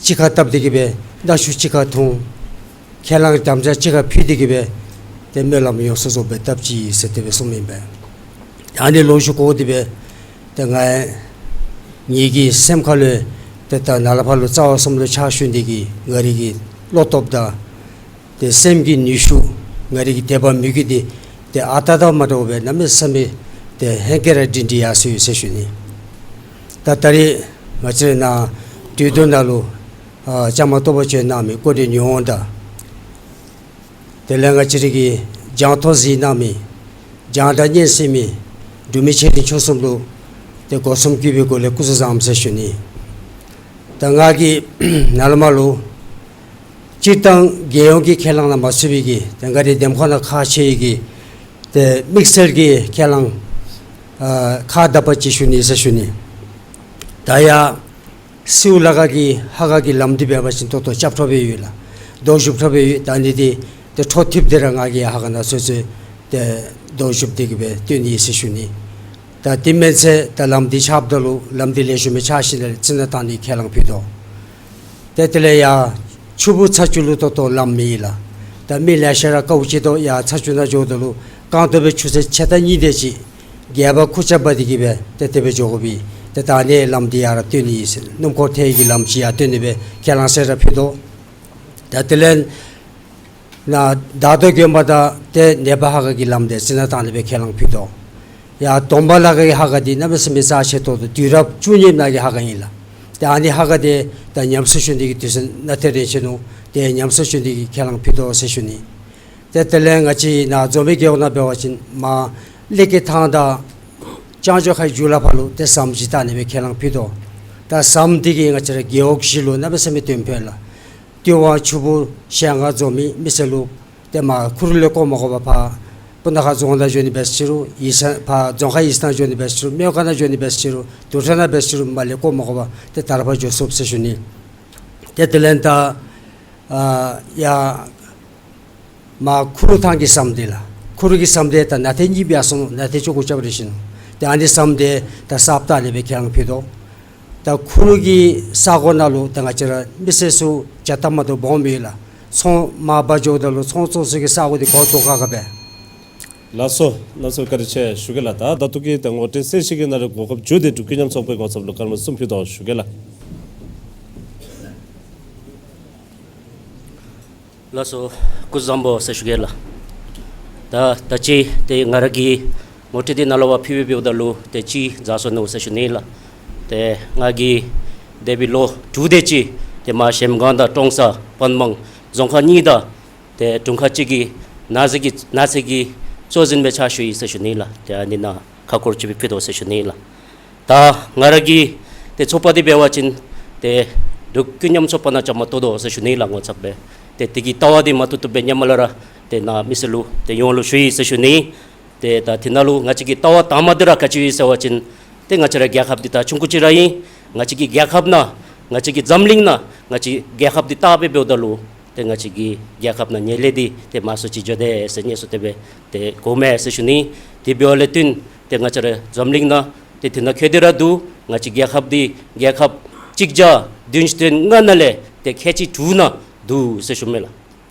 གཅིག་ཁར་བཏབ་སྟེ་གི་སྦེ་མནའ་ཞུ་གཅིག་ཁར་འཐུང་། ཁས་བླངས་དམ་བཅའ་གཅིག་ཁར་ཕུལ་ཏེ་གི་སྦེ་ཏེ་སྨོན་ལམ་ཡོངས་སུ་རྫོགས་སྦེ་བཏབ་ཅི་ཟེར་དེ་སྦེ་གསུངམ་ཨིན་པས། ད་ཨ་ནི་ལོ་རྒྱུས་གོ་སྟེ་སྦེ་ཏེ་ང་ངེ་གི་སེམས་ཁ་ལུ་ཏེ་ད་ནཱ་ལས་ཕར་ལུ་རྩ་བ་གསུམ་ལུ་ཕྱག་ཞུ་ནི་དེ་གིས་ང་རའི་གི་བློ་སྟོབས་དང་ཏེ་སེམས་ཀྱི་ནུས་ཤུགས་ང་རའི་གི་དད་པ་མོས་གུས་འདི་ཏེ་ཨ་རྟག་དང་མ་འདྲཝ་སྦེ་གནམ་མེད་ས་མེད་ཏེ་ཧེང་སྐལ་ར་སྒྲིང་སྒྲིང་ཡར་སོ་ཡི་ཟེར་ཞུ་ནི། ད་ད་རིས་ང་བཅས་ནཱ་གྲོས་བསྡུར་ནང་ལུ་ཨ་བཅའ་མར་གཏོགས་པ་བྱོན་གནང་མི་སྐུ་མགྲོན་ཡོངས་དང་དེ་ལས་ང་བཅས་རའི་གི་རྒྱང་མཐོང་གཟིགས་གནང་མི་རྒྱང་བསྒྲགས་སྙན་གསན་མི་འབྲུག་མི་ཆེ་འབྲིང་ཆུང་གསུམ་ལུ་ཏེ་སྒོ་གསུམ་གུས་པའི་སྒོ་ལས་སྐུ་གཟུགས་བཟང་ཟེར་ཞུ་ནི། ད་ང་གིས་ནཱ་ལས་མར་ལུ་སྤྱིར་བཏང་རྒྱལ་ཡོངས་ཀྱི་ཁས་བླངས་ནང་མ་ཚུད་པའི་གི་ཏེ་ང་རའི་འདེམས་ཁོངས་ནང་ཁག་ཆེ་བའི་གི་ཏེ་དམིགས་བསལ་གྱི་ཁས་བླངས་ཨ་ཁག་དག་པ་ཅིག་ཞུ་ནི་ཟེར་ཞུ་ནི། ད་ཡར་སེའུ་ལ་ཁ་གི་ཧ་ཁ་གི་ལམ་འདི་འབད་བ་ཅིན་ཏོག་ཏོ་རྐྱབ་འཕྲོ་སྦེ་ཡོད་ལགས། རྡོ་གཞུབ་འཕྲོ་སྦེ་ཡོད། ད་ཨ་ནི་འདི་ཏེ་འཕྲོ་མཐུད་དེ་ར་ང་གིས་ཧ་ཁ་ནང་ཚུད་ཚུད་ཏེ་རྡོ་གཞུབ་སྟེ་གི་སྦེ་སྟོན་ནི་ཟེར་ཞུ་ནི། ད་དེ་མེན་ཚེ་ད་ལམ་འདི་རྐྱབ་ད་ལུ་ལམ་འདི་ལེགས་ཤོམ་སྦེ་རྐྱབ་ཞིནམ་ལས་རྩི་ནག་བཏང་ནི་ཁས་བླངས་ཕུལ་དོ། ཏེ་དེ་ལས་ཡར་ཆུ་སྦུག་ཚ་ཆུ་ལུ་ཏོག་ཏོ་ལམ་མེད་ལགས། ད་མི་ལེ་ཤ་ར་དཀའཝ་སྤྱད་དོ། ཡར་ཚ་ཆུ་ནང་འགྱོཝ་ད་ལུ་རྐང་སྟོང་སྦེ་ཆུ་ཚོད་ཕྱེད་དང་གཉིས་དེ་ཅིག་སྒལ་པར་ཁུར་ཆ་འབག་སྟེ་གི་སྦེ་ཏེ་དེ་སྦེ་འགྱོ་དགོ་པས། ཏེ་ད་ཨ་ནི་ལམ་འདི་ཡར་ར་སྟོན་ནི་ཟེར་སྣུམ་འཁོར་ཐལ་གྱི་ལམ་ཅིག་ཡར་སྟོན་ནི་སྦེ་ཁས་བླངས་ཟེར་ར་ཕུལ་དོ། ད་དེ་ལས་ནཱ་དར་མདོ་དགོན་པ་དང་ཏེ་ནེ་པ་ཧ་ཁ་གི་ལམ་འདི་རྩི་ནག་བཏང་ནི་སྦེ་ཁས་བླངས་ཕུལ་དོ། ཡར་གདོང་པ་ལ་ཁ་གི་ཧ་ཁ་འདི་གནམ་མེད་ས་མེད་རྩ་ཆེ་ཏོག་ཏོ་དུས་རབས་བཅུ་གཉིས་ནང་གི་ཧ་ཁ་ཨིན་ལགས། ཏེ་ཨ་ནི་ཧ་ཁ་འདི་ད་ཉམས་གསོ་ཞུ་ནི་གི་དུས་ཚོད་ནང་ཏེ་རན་ཆི་ནུག། ཏེ་ཉམས་གསོ་ཞུ་ནི་གི་ཁས་བླངས་ཕུལ་དོ་ཟེར་ཞུ་ནི། ཏེ་དེ་ལས་ང་བཅས་ནཱ་འཛོམས་པའི་རྒེད་འོག་ནང་འབད་བ་ཅིན་མར་གླིང་གི་ཐང་དང་ལྕང་སྦྱོར་ཁའི་མཇུག་ལ་ཕར་ལུ་ཏེ་ཟམ་ཅིག་བཏང་ནི་སྦེ་ཁས་བླངས་ཕུལ་དོ། ད་ཟམ་འདི་གིས་ང་བཅས་ར་རྒེད་འོག་བཞི་ལུ་གནམ་མེད་ས་མེད་དོན་ཕན་ལགས། སྟོད་ཝང་ཆུ་སྦུག་ཤེལ་མཁར་འཛོམས་མི་མི་སེར་ལུ་ཏེ་མར་ཁུ་རུ་ལས་བཀོ་མ་དགོ་པར་ཕར་སྤུ་ན་ཁ་རྫོང་ནང་འགྱོ་ནི་འབད་ཟེར་རུང་ཡིག་ཚང་ཕར་རྫོང་ཁག་ཡིག་ཚང་ནང་འགྱོ་ནི་འབད་ཟེར་རུང་སྨན་ཁང་ནང་འགྱོ་ནི་འབད་ཟེར་རུང་དུར་ཁྲོད་ནང་འབད་ཟེར་རུང་མར་ལས་བཀོ་མ་དགོ་པར་ཏེ་ད་ར་ཕར་འགྱོ་ཚུགས་ཟེར་ཞུ་ནི། ཏེ་དེ་ལས་ད་ཨ་ཡར་མར་ཁུ་རུ་ཐང་གི་ཟམ་འདི་ལགས། ཁུ་རུ་གི་ཟམ་འདི་ད་ནང་ཐེངས་གཉིས་སྦེ་ཡར་སོང་ནུག། ནང་ཐེངས་གཅིག་གུ་རྐྱབ་རན་ཞིན་ནུག། ཏེ་ཨ་ནི་ཟམ་འདི་ད་གསརཔ་བཏང་ནི་སྦེ་ཁས་བླངས་ཕུལ་དོ། ད་ཁུ་རུ་གི་ས་གོ་ནང་ལུ་ད་ང་བཅས་ར་མི་སེར་ཚུ་བརྒྱ་ཐམ་མ་གཏོགས་སྦོམ་མེད་ལགས། ཚོང་མར་འབག་འགྱོཝ་ད་ལུ་ཚོང་བཙོང་ས་གི་ས་གོ་འདི་གོ་ཐོག་ཁ་ཁ་སྦེ། ལགས་སོ། ལགས་སོ། བཀའ་དྲིན་ཆེ་ཞུ་གེ་ལགས། ད་ད་ལྟོ་གི་ད་ངོ་སྤྲོད་གསལ་བཤད་ཀྱི་ནང་ལུ་གོ་སྐབས་བརྒྱུད་དེ་འབྲུག་ཀུན་མཉམ་ཚོགས་པའི་ངོ་ཚབ་ལུ་སྐར་མ་གསུམ་ཕུལ་དོ་ཞུ་གེ་ལགས། ལགས་སོ། སྐུ་གཟུགས་བཟང་པོ་ཟེར་ཞུ་གེ་ལགས། ད་ད་ཅི་ཏེ་ང་ར་གིས་ངོ་སྤྲོད་འདི་ནཱ་ལས་ཕར་ཕུལ་བའི་འབདཝ་ད་ལུ་ཏེ་གཅིག་འཛོལ་སོ་ནུག་ཟེར་ཞུ་ནི་ལགས། ཏེ་ང་གིས་འདས་པའི་ལོ་དྲུག་དེ་ཅིག་ཏེ་མར་གཞལམ་སྒང་དང་ཀྲོང་གསར་པན་མང་རྫོང་ཁག་གཉིས་དང་ཏེ་དྲུང་ཁག་གཅིག་གི་ནགས་ཚལ་གྱི་ནགས་ཚལ་གྱི་གཙོ་འཛིན་སྦེ་ཕྱག་ཞུ་ཡི་ཟེར་ཞུ་ནི་ལགས། ཏེ་ཨ་ནི་ནང་ཁག་སྐོར་ཅིག་སྦེ་ཕུལ་དོ་ཟེར་ཞུ་ནི་ལགས། ད་ང་ར་གི་ཏེ་ཚོགས་པ་འདི་འབད་བ་ཅིན་ཏེ་འབྲུག་ཀུན་མཉམ་ཚོགས་པ་ནང་བཅའ་མར་གཏོགས་དོ་ཟེར་ཞུ་ནི་ལགས། ངོ་ཚབ་སྦེ་ཏེ་དེ་གི་ལྟ་བ་འདི་མ་བཏུབ་བཏུབ་སྦེ་ཉམས་མ་ལ་ར་ཏེ་ནཱ་མི་སེར་ལུ་ཏེ་ཡོངས་ལུ་ཞུ་ཡི་ཟེར་ཞུ་ནི། ཏེ་ད་དེ་ནང་ལུ་ང་བཅས་ཀྱི་ལྟ་བ་དང་པ་འདི་ར་ག་ཅི་ཡོད་ཟེར་བ་ཅིན་ཏེ་ང་བཅས་ར་རྒྱལ་ཁབ་འདི་ད་ཆུང་ཀུ་ཅིག་ར་ཨིན། ང་བཅས་ཀྱི་རྒྱལ་ཁབ་ནང་ང་བཅས་ཀྱི་འཛམ་གླིང་ནང་ང་བཅས་རྒྱལ་ཁབ་འདི་བལྟ་སྦེ་འབདཝ་ད་ལུ་ཏེ་ང་བཅས་ཀྱི་རྒྱལ་ཁབ་ནང་ཉེས་ལས་འདི་ཏེ་མང་སུ་ཅིག་འགྱོ་དེས་ཟེར་ངེས་སུ་དེ་སྦེ་ཏེ་གོཝ་མས་ཟེར་ཞུ་ནི། དེ་འབདཝ་ལས་བརྟེན་ཏེ་ང་བཅས་ར་འཛམ་གླིང་ནང་ཏེ་དེ་ནང་འཁོད་དེ་ར་འདུག། ང་བཅས་རྒྱལ་ཁབ་འདི་རྒྱལ་ཁབ་གཅིག་བརྒྱ་བདུན་ཅུ་དོན་ལྔ་ནང་ལས་ཏེ་ཁལ་གཅིག་དྲུག་ནང་འདུག་ཟེར་ཞུཝ་མས་ལགས།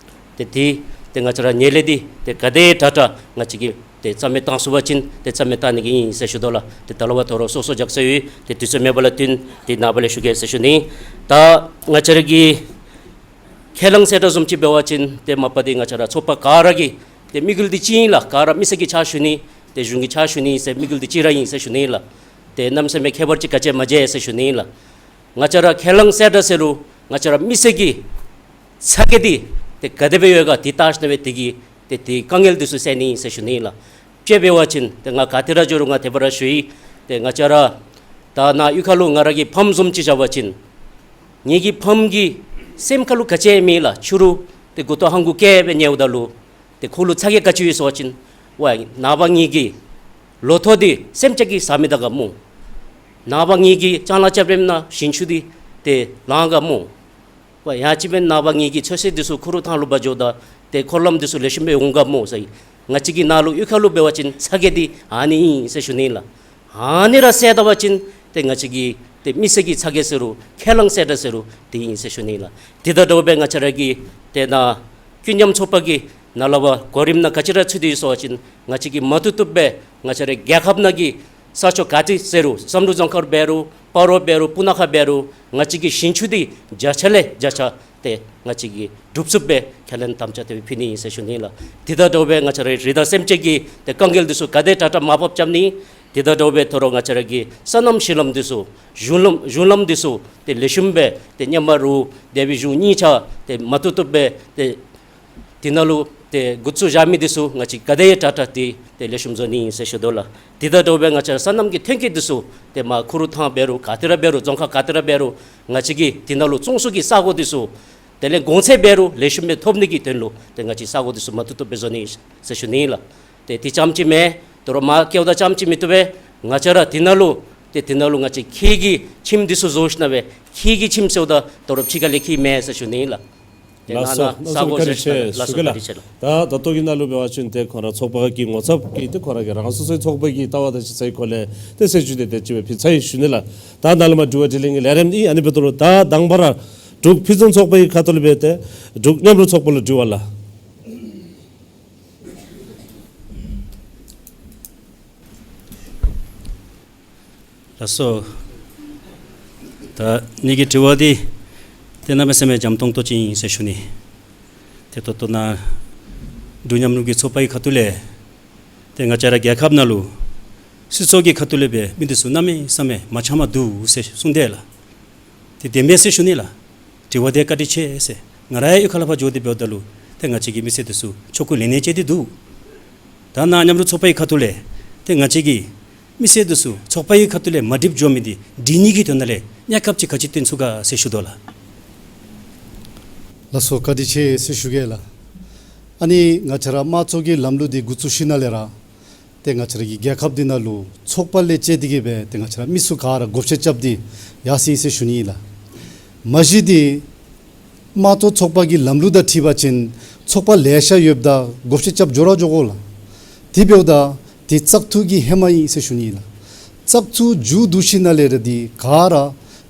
ཏེ་དེ་ཏེ་ང་བཅས་ར་ཉེས་ལས་འདི་ཏེ་ག་དེ་དྲག་དྲག་ང་བཅས་ཀྱིས་ཏེ་རྩ་མེད་བཏང་ཚུགས་པ་ཅིན་ཏེ་རྩ་མེད་བཏང་ནི་གི་ཨིན་ཟེར་ཞུ་དོ་ལགས། ཏེ་ད་ལྟོ་བ་ཐོ་རོ་སོ་སོ་རྒྱག་ས་ཡོད། ཏེ་དུས་ཚོད་མེད་པ་ལས་བརྟེན་ཏེ་ནངས་པ་ལས་ཞུ་གེ་ཟེར་ཞུ་ནི། ད་ང་བཅས་ར་གི་ ཁས་བླངས་གསལ་བསྒྲགས་བཟུམ་ཅིག་འབད་བ་ཅིན་ཏེ་མ་པ་འདི་ང་བཅས་ར་ཚོགས་པ་ག་ར་གི་ཏེ་དམིགས་ཡུལ་འདི་གཅིག་ཨིན་ལགས། ག་ར་མི་སེར་གྱི་ཕྱག་ཞུ་ནི་ཏེ་གཞུང་གི་ཕྱག་ཞུ་ནི་ཟེར་དམིགས་ཡུལ་འདི་གཅིག་ར་ཨིན་ཟེར་ཞུ་ནི་ལགས། ཏེ་གནམ་མེད་ས་མེད་ཁྱད་པར་ཅིག་ག་ཅི་ཡང་མ་མཇལ་ཟེར་ཞུ་ནི་ལགས། ང་བཅས་ར་ཁས་བླངས་གསལ་བསྒྲགས་ཟེར་རུང་ང་བཅས་ར་མི་སེར་གྱི་ཚ་གྱང་འདི་ཏེ་ག་དེ་སྦེ་ཡོད་ག་འདི་བལྟ་ཞིནམ་ལས་འདི་གི་ཏེ་དེ་དཀའ་ངལ་འདི་ཚུ་སེལ་ནི་ཨིན་ཟེར་ཞུ་ནི་ལགས། དཔྱེ་འབད་བ་ཅིན་ཏེ་ང་ག་ཏེ་ར་འགྱོ་རུང་ང་དེ་སྦེ་ར་ཞུ་ཡི། ཏེ་ང་བཅས་ར་ད་ནཱ་གཡུས་ཁ་ལུ་ང་ར་གི་ཕམ་བཟུམ་ཅིག་བཞག་པ་ཅིན་ངེ་གི་ཕམ་གྱི་སེམས་ཁ་ལུ་ག་ཅི་ཡང་མེད་ལགས། ཕྱི་རུ་ཏེ་མགུ་ཏོ་ཧང་གུ་བཀལ་སྦེ་ཉལཝ་ད་ལུ་ཏེ་ཁོ་ལུ་ཚ་གྱང་ག་ཅི་ཡོད་ཟེར་བ་ཅིན་ཝའེ་ནངས་པ་ངེ་གི་ལོ་ཐོག་འདི་སེམས་ཅན་གྱིས་ཟ་མི་ད་ག་སྨོ། ནངས་པ་ངེ་གི་ལྕང་ལཱ་རྐྱབ་རནམ་ན་ཞིང་ཆུ་འདི་ཏེ་ལང་ག་སྨོ། ཝའེ་ཡང་ཅིན་འབདན་ནངས་པ་ངེ་གི་ཚོད་བསྲེ་འདི་ཚུ་ཁུ་རུ་ཐང་ལུ་འབག་འགྱོཝ་ད་ཏེ་འཁོར་ལམ་འདི་ཚུ་ལེགས་ཤོམ་སྦེ་འོང་ག་སྨོ་ཟེར། ང་བཅས་ཀྱི་ནཱ་ལུ་གཡུས་ཁ་ལུ་འབད་བ་ཅིན་ཚ་གྱང་འདི་ཨ་ནི་ཨིན་ཟེར་ཞུ་ནི་ལགས། ཨ་ནི་ར་སེལ་ད་པ་ཅིན་ཏེ་ང་བཅས་ཀྱི་ཏེ་མི་སེར་གྱི་ཚ་གྱང་ཟེར་རུང་ཁས་བླངས་གསལ་བསྒྲགས་ཟེར་རུང་འདི་ཨིན་ཟེར་ཞུ་ནི་ལགས། དེ་དང་འདྲཝ་སྦེ་ང་བཅས་ར་གི་ཏེ་ནཱ་ཀུན་མཉམ་ཚོགས་པ་གི་ནང་ལུ་འབད་གོ་རིམ་ནང་ག་ཅི་ར་ཚུད་དེ་ཡོད་ཟེར་བ་ཅིན་ང་བཅས་ཀྱིས་མ་བཏུབ་བཏུབ་སྦེ་ང་བཅས་ར་རྒྱལ་ཁབ་ནང་གི་ས་ཕྱོགས་ག་ཏེ་ཟེར་རུང་བསམ་གྲུབ་རྫོང་ཁག་འབད་རུང་སྤ་རོ་འབད་རུང་སྤུ་ན་ཁ་འབད་རུང་ང་བཅས་ཀྱི་ཞིང་ཆུ་འདི་བརྒྱ་ཆ་ལས་བརྒྱ་ཆ་ཏེ་ང་བཅས་ཀྱིས་སྒྲུབ་ཚུགསཔ་སྦེ་ཁས་ལེན་དམ་བཅའ་དེ་སྦེ་ཕུལ་ནི་ཨིན་ཟེར་ཞུ་ནི་ལགས། དེ་དང་འདྲཝ་སྦེ་ང་བཅས་ར་རི་དྭགས་སེམས་ཅན་གྱི་ཏེ་དཀའ་ངལ་འདི་ཚུ་ག་དེ་དྲག་དྲག་མར་ཕབ་རྐྱབ་ནི། དེ་དང་འདྲཝ་སྦེ་ད་རུང་ང་བཅས་ར་གི་སོ་ནམ་ཤིང་ལམ་འདི་ཚུ་གཞུང་ལམ་གཞུང་ལམ་འདི་ཚུ་ཏེ་ལེགས་ཤོམ་སྦེ་ཏེ་ཧེ་མ་ལུ་དེ་སྦེ་གཞུང་གཉིས་ཆ་ཏེ་མ་བཏུབ་བཏུབ་སྦེ་ཏེ་དེ་ནང་ལུ་ཏེ་འགོ་བཙུགས་བཞག་མི་འདི་ཚུ་ང་བཅས་ག་དེ་དྲག་དྲག་ཏེ་ཏེ་ལེགས་ཤོམ་བཟོ་ནི་ཨིན་ཟེར་ཞུ་དོ་ལགས། དེ་དང་འདྲཝ་སྦེ་ང་བཅས་ར་སོ་ནམ་གྱི་ཐོན་སྐྱེད་འདི་ཚུ་ཏེ་མར་ཁུ་རུ་ཐང་འབད་རུང་ག་ཏེ་ར་འབད་རུང་རྫོང་ཁག་ག་ཏེ་ར་འབད་རུང་ང་བཅས་ཀྱིས་དེ་ནང་ལུ་བཙོང་སའི་ས་གོ་འདི་ཚུ་དེ་ལས་གོང་ཚད་འབད་རུང་ལེགས་ཤོམ་སྦེ་ཐོབ་ནི་གི་དོན་ལུ་ཏེ་ང་བཅས་ས་གོ་འདི་ཚུ་མ་བཏུབ་བཏུབ་སྦེ་བཟོ་ནི་ཟེར་ཞུ་ནི་ལགས། ཏེ་དེ་རྐྱངམ་ཅིག་མེན། ད་རུང་མར་བསྐྱལཝ་ད་རྐྱངམ་ཅིག་མི་བཏུབ་པས། ང་བཅས་ར་དེ་ནང་ལུ་ཏེ་དེ་ནང་ལུ་ང་བཅས་ཁྱི་གི་ཁྱིམ་འདི་ཚུ་བཟོ་ཞིནམ་ལས་ཁྱི་གི་ཁྱིམ་ཟེརཝ་ད་ད་རུང་ཕྱི་ཁ་ལས་ཁྱི་མེན་ཟེར་ཞུ་ནི་ལགས། ཏེ་ལགས་སོ། ནཱ་ནཱ་ལགས་སོ། ས་གོ་བཀའ་དྲིན་ཆེ། ལགས་སོ། ཞུ་གེ་ལགས། བཀའ་དྲིན་ཆེ་ལགས། ད་ད་ལྟོ་གི་ནང་ལུ་འབད་བ་ཅིན་ཏེ་ཁོང་ར་ཚོགས་པ་གི་ངོ་ཚབ་ཀྱིས་ཏེ་ཁོང་ར་གི་རང་སོ་སོའི་ཚོགས་པ་གི་ལྟ་བ་དང་ཅིག་ཚའི་སྐོར་ལས་ཏེ་གསལ་ཞུ་དེ་དེ་ཅིག་སྦེ་ཕུལ་ཚར་ཡི་ཞུ་ནི་ལགས། ད་ནཱ་ལས་མར་དྲི་བ་དྲིས་ལན་གྱི་ལས་རིམ་ཨིན། ཨ་ནི་འབདཝ་ད་ལུ་ད་དང་པ་ར་འབྲུག་ཕུན་སུམ་ཚོགས་པའི་ཁ་ཐུག་ལས་འབད་དེ་འབྲུག་མཉམ་རུབ་ཚོགས་པ་ལུ་དྲི་བ་ལགས། ལགས་སོ། ད་ངེ་གི་དྲི་བ་འདི་ཏེ་གནམ་མེད་ས་མེད་འཇམ་ཏོང་ཏོ་ཅིག་ཨིན་ཟེར་ཞུ་ནི། ཏེ་ད་ལྟོ་ནཱ་འབྲུག་མཉམ་རུབ་ཀྱི་ཚོགས་པའི་ཁ་ཐུག་ལས་ཏེ་ང་བཅས་ར་རྒྱལ་ཁབ་ནང་ལུ་སྲིད་ཚོགས་ཀྱི་ཁ་ཐུག་ལས་འབད་མི་འདི་ཚུ་གནམ་མེད་ས་མེད་མང་ཆེ་མ་འདུག་ཟེར་གསུངས་དེས་ལགས། ཏེ་བདེན་པས་ཟེར་ཞུ་ནི་ལགས། དྲི་བ་དེ་བཀའ་དྲིན་ཆེ་ཟེར། ང་རའི་གཡུས་ཁ་ལས་ཕར་འགྱོ་སྟེ་འབདཝ་ད་ལུ་ཏེ་ང་བཅས་ཀྱི་མི་སེར་འདི་ཚུ་ཆོ་ག་ལེགས་ཉེས་དཔྱད་དེ་འདུག། ད་ནཱ་མཉམ་རུབ་ཚོགས་པའི་ཁ་ཐུག་ལས་ཏེ་ང་བཅས་ཀྱི་མི་སེར་འདི་ཚུ་ཚོགས་པའི་ཁ་ཐུག་ལས་མ་འགྲིགཔ་འགྱོ་མི་འདི་འགྲིག་ནི་གི་དོན་ལས་གནས་སྐབས་ཅིག་ག་ཅི་བཏོན་ཚུགས་ག་ཟེར་ཞུ་དོ་ལགས། ལགས་སོ། བཀའ་དྲིན་ཆེ་ཟེར་ཞུ་གེ་ལགས། ཨ་ནི་ང་བཅས་ར་དམངས་གཙོ་གི་ལམ་ལུགས་འདི་འགོ་བཙུགས་ཞིནམ་ལས་ར་ཏེ་ང་བཅས་ར་གི་རྒྱལ་ཁབ་འདི་ནང་ལུ་ཚོགས་པ་ལས་བཅད་དེ་གི་སྦེ་ཏེ་ང་བཅས་ར་མི་ཚུ་ག་ར་བགོ་བཤའ་རྐྱབ་སྟེ་ཡར་སོང་ཡི་ཟེར་ཞུ་ནི་ལགས། མ་གཞི་འདི་དམངས་གཙོ་ཚོགས་པ་གི་ལམ་ལུགས་དང་འཁྲིལ་བ་ཅིན་ཚོགས་པ་ལེ་ཤ་ཡོདཔ་ད་བགོ་བཤའ་རྐྱབ་འགྱོ་ར་འགྱོ་དགོ་ལགས། དེ་འབདཝ་ད་དེ་བཙག་འཐུ་གི་ཧེ་མ་ཨིན་ཟེར་ཞུ་ནི་ལགས། བཙག་འཐུ་མཇུག་བསྡུ་ཞིནམ་ལས་ར་འདི་ག་ར་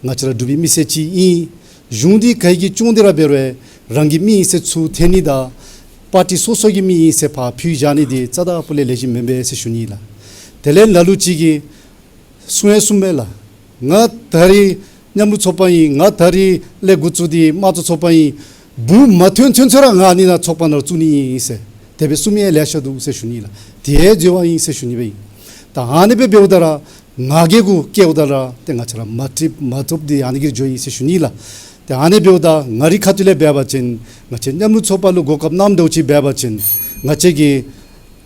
ང་བཅས་ར་འབྲུག་པའི་མི་སེར་ཅིག་ཨིན། གཞུང་འདི་ག་གིས་སྐྱོང་སྟེ་ར་འབད་རུང་རང་གི་མི་ཨིན་ཟེར་ཚུར་འཐེན་ནི་དང་པར་ཊི་སོ་སོ་གི་མི་ཨིན་ཟེར་ཕར་ཕུད་བཞག་ནི་འདི་རྩ་དང་པོ་ལས་ལེགས་ཤོམ་མེན་པས་ཟེར་ཞུ་ནི་ལགས། དེ་ལས་ལ་ལུ་ཅིག་གིས་གསུང་ཡང་གསུངམ་མས་ལགས། ང་ད་རིས་མཉམ་རུབ་ཚོགས་པ་ཨིན། ང་ད་རིས་ལས་འགོ་བཙུགས་ཏེ་དམངས་གཙོ་ཚོགས་པ་ཨིན། འབུམ་མ་ཐོན་ཚུན་ཚོད་ར་ང་ཨ་ནི་ནང་ཚོགས་པ་ནང་བཙུགས་ནི་ཨིན་ཟེར་དེ་སྦེ་གསུང་མི་ཡང་ལེ་ཤ་འདུག་ཟེར་ཞུ་ནི་ལགས། དེ་འཛོལ་བ་ཨིན་ཟེར་ཞུ་ནི་སྦེ་ཨིན། ད་ཨ་ནི་སྦེ་འབདཝ་ད་ར་ང་གི་གུ་བཀལཝ་ད་ར་ཏེ་ང་བཅས་ར་མ་འགྲིག་མ་བཏུབ་འདི་ཨ་ནི་གིས་འགྱོ་ཡི་ཟེར་ཞུ་ནི་ལགས། ཏེ་ཨ་ནི་འབདཝ་ད་ང་རའི་ཁ་ཐུག་ལས་འབད་བ་ཅིན་ང་བཅས་མཉམ་རུབ་ཚོགས་པ་ལུ་གོ་སྐབས་གནངམ་འདྲཝ་ཅིག་འབད་བ་ཅིན་ང་བཅས་ཀྱི་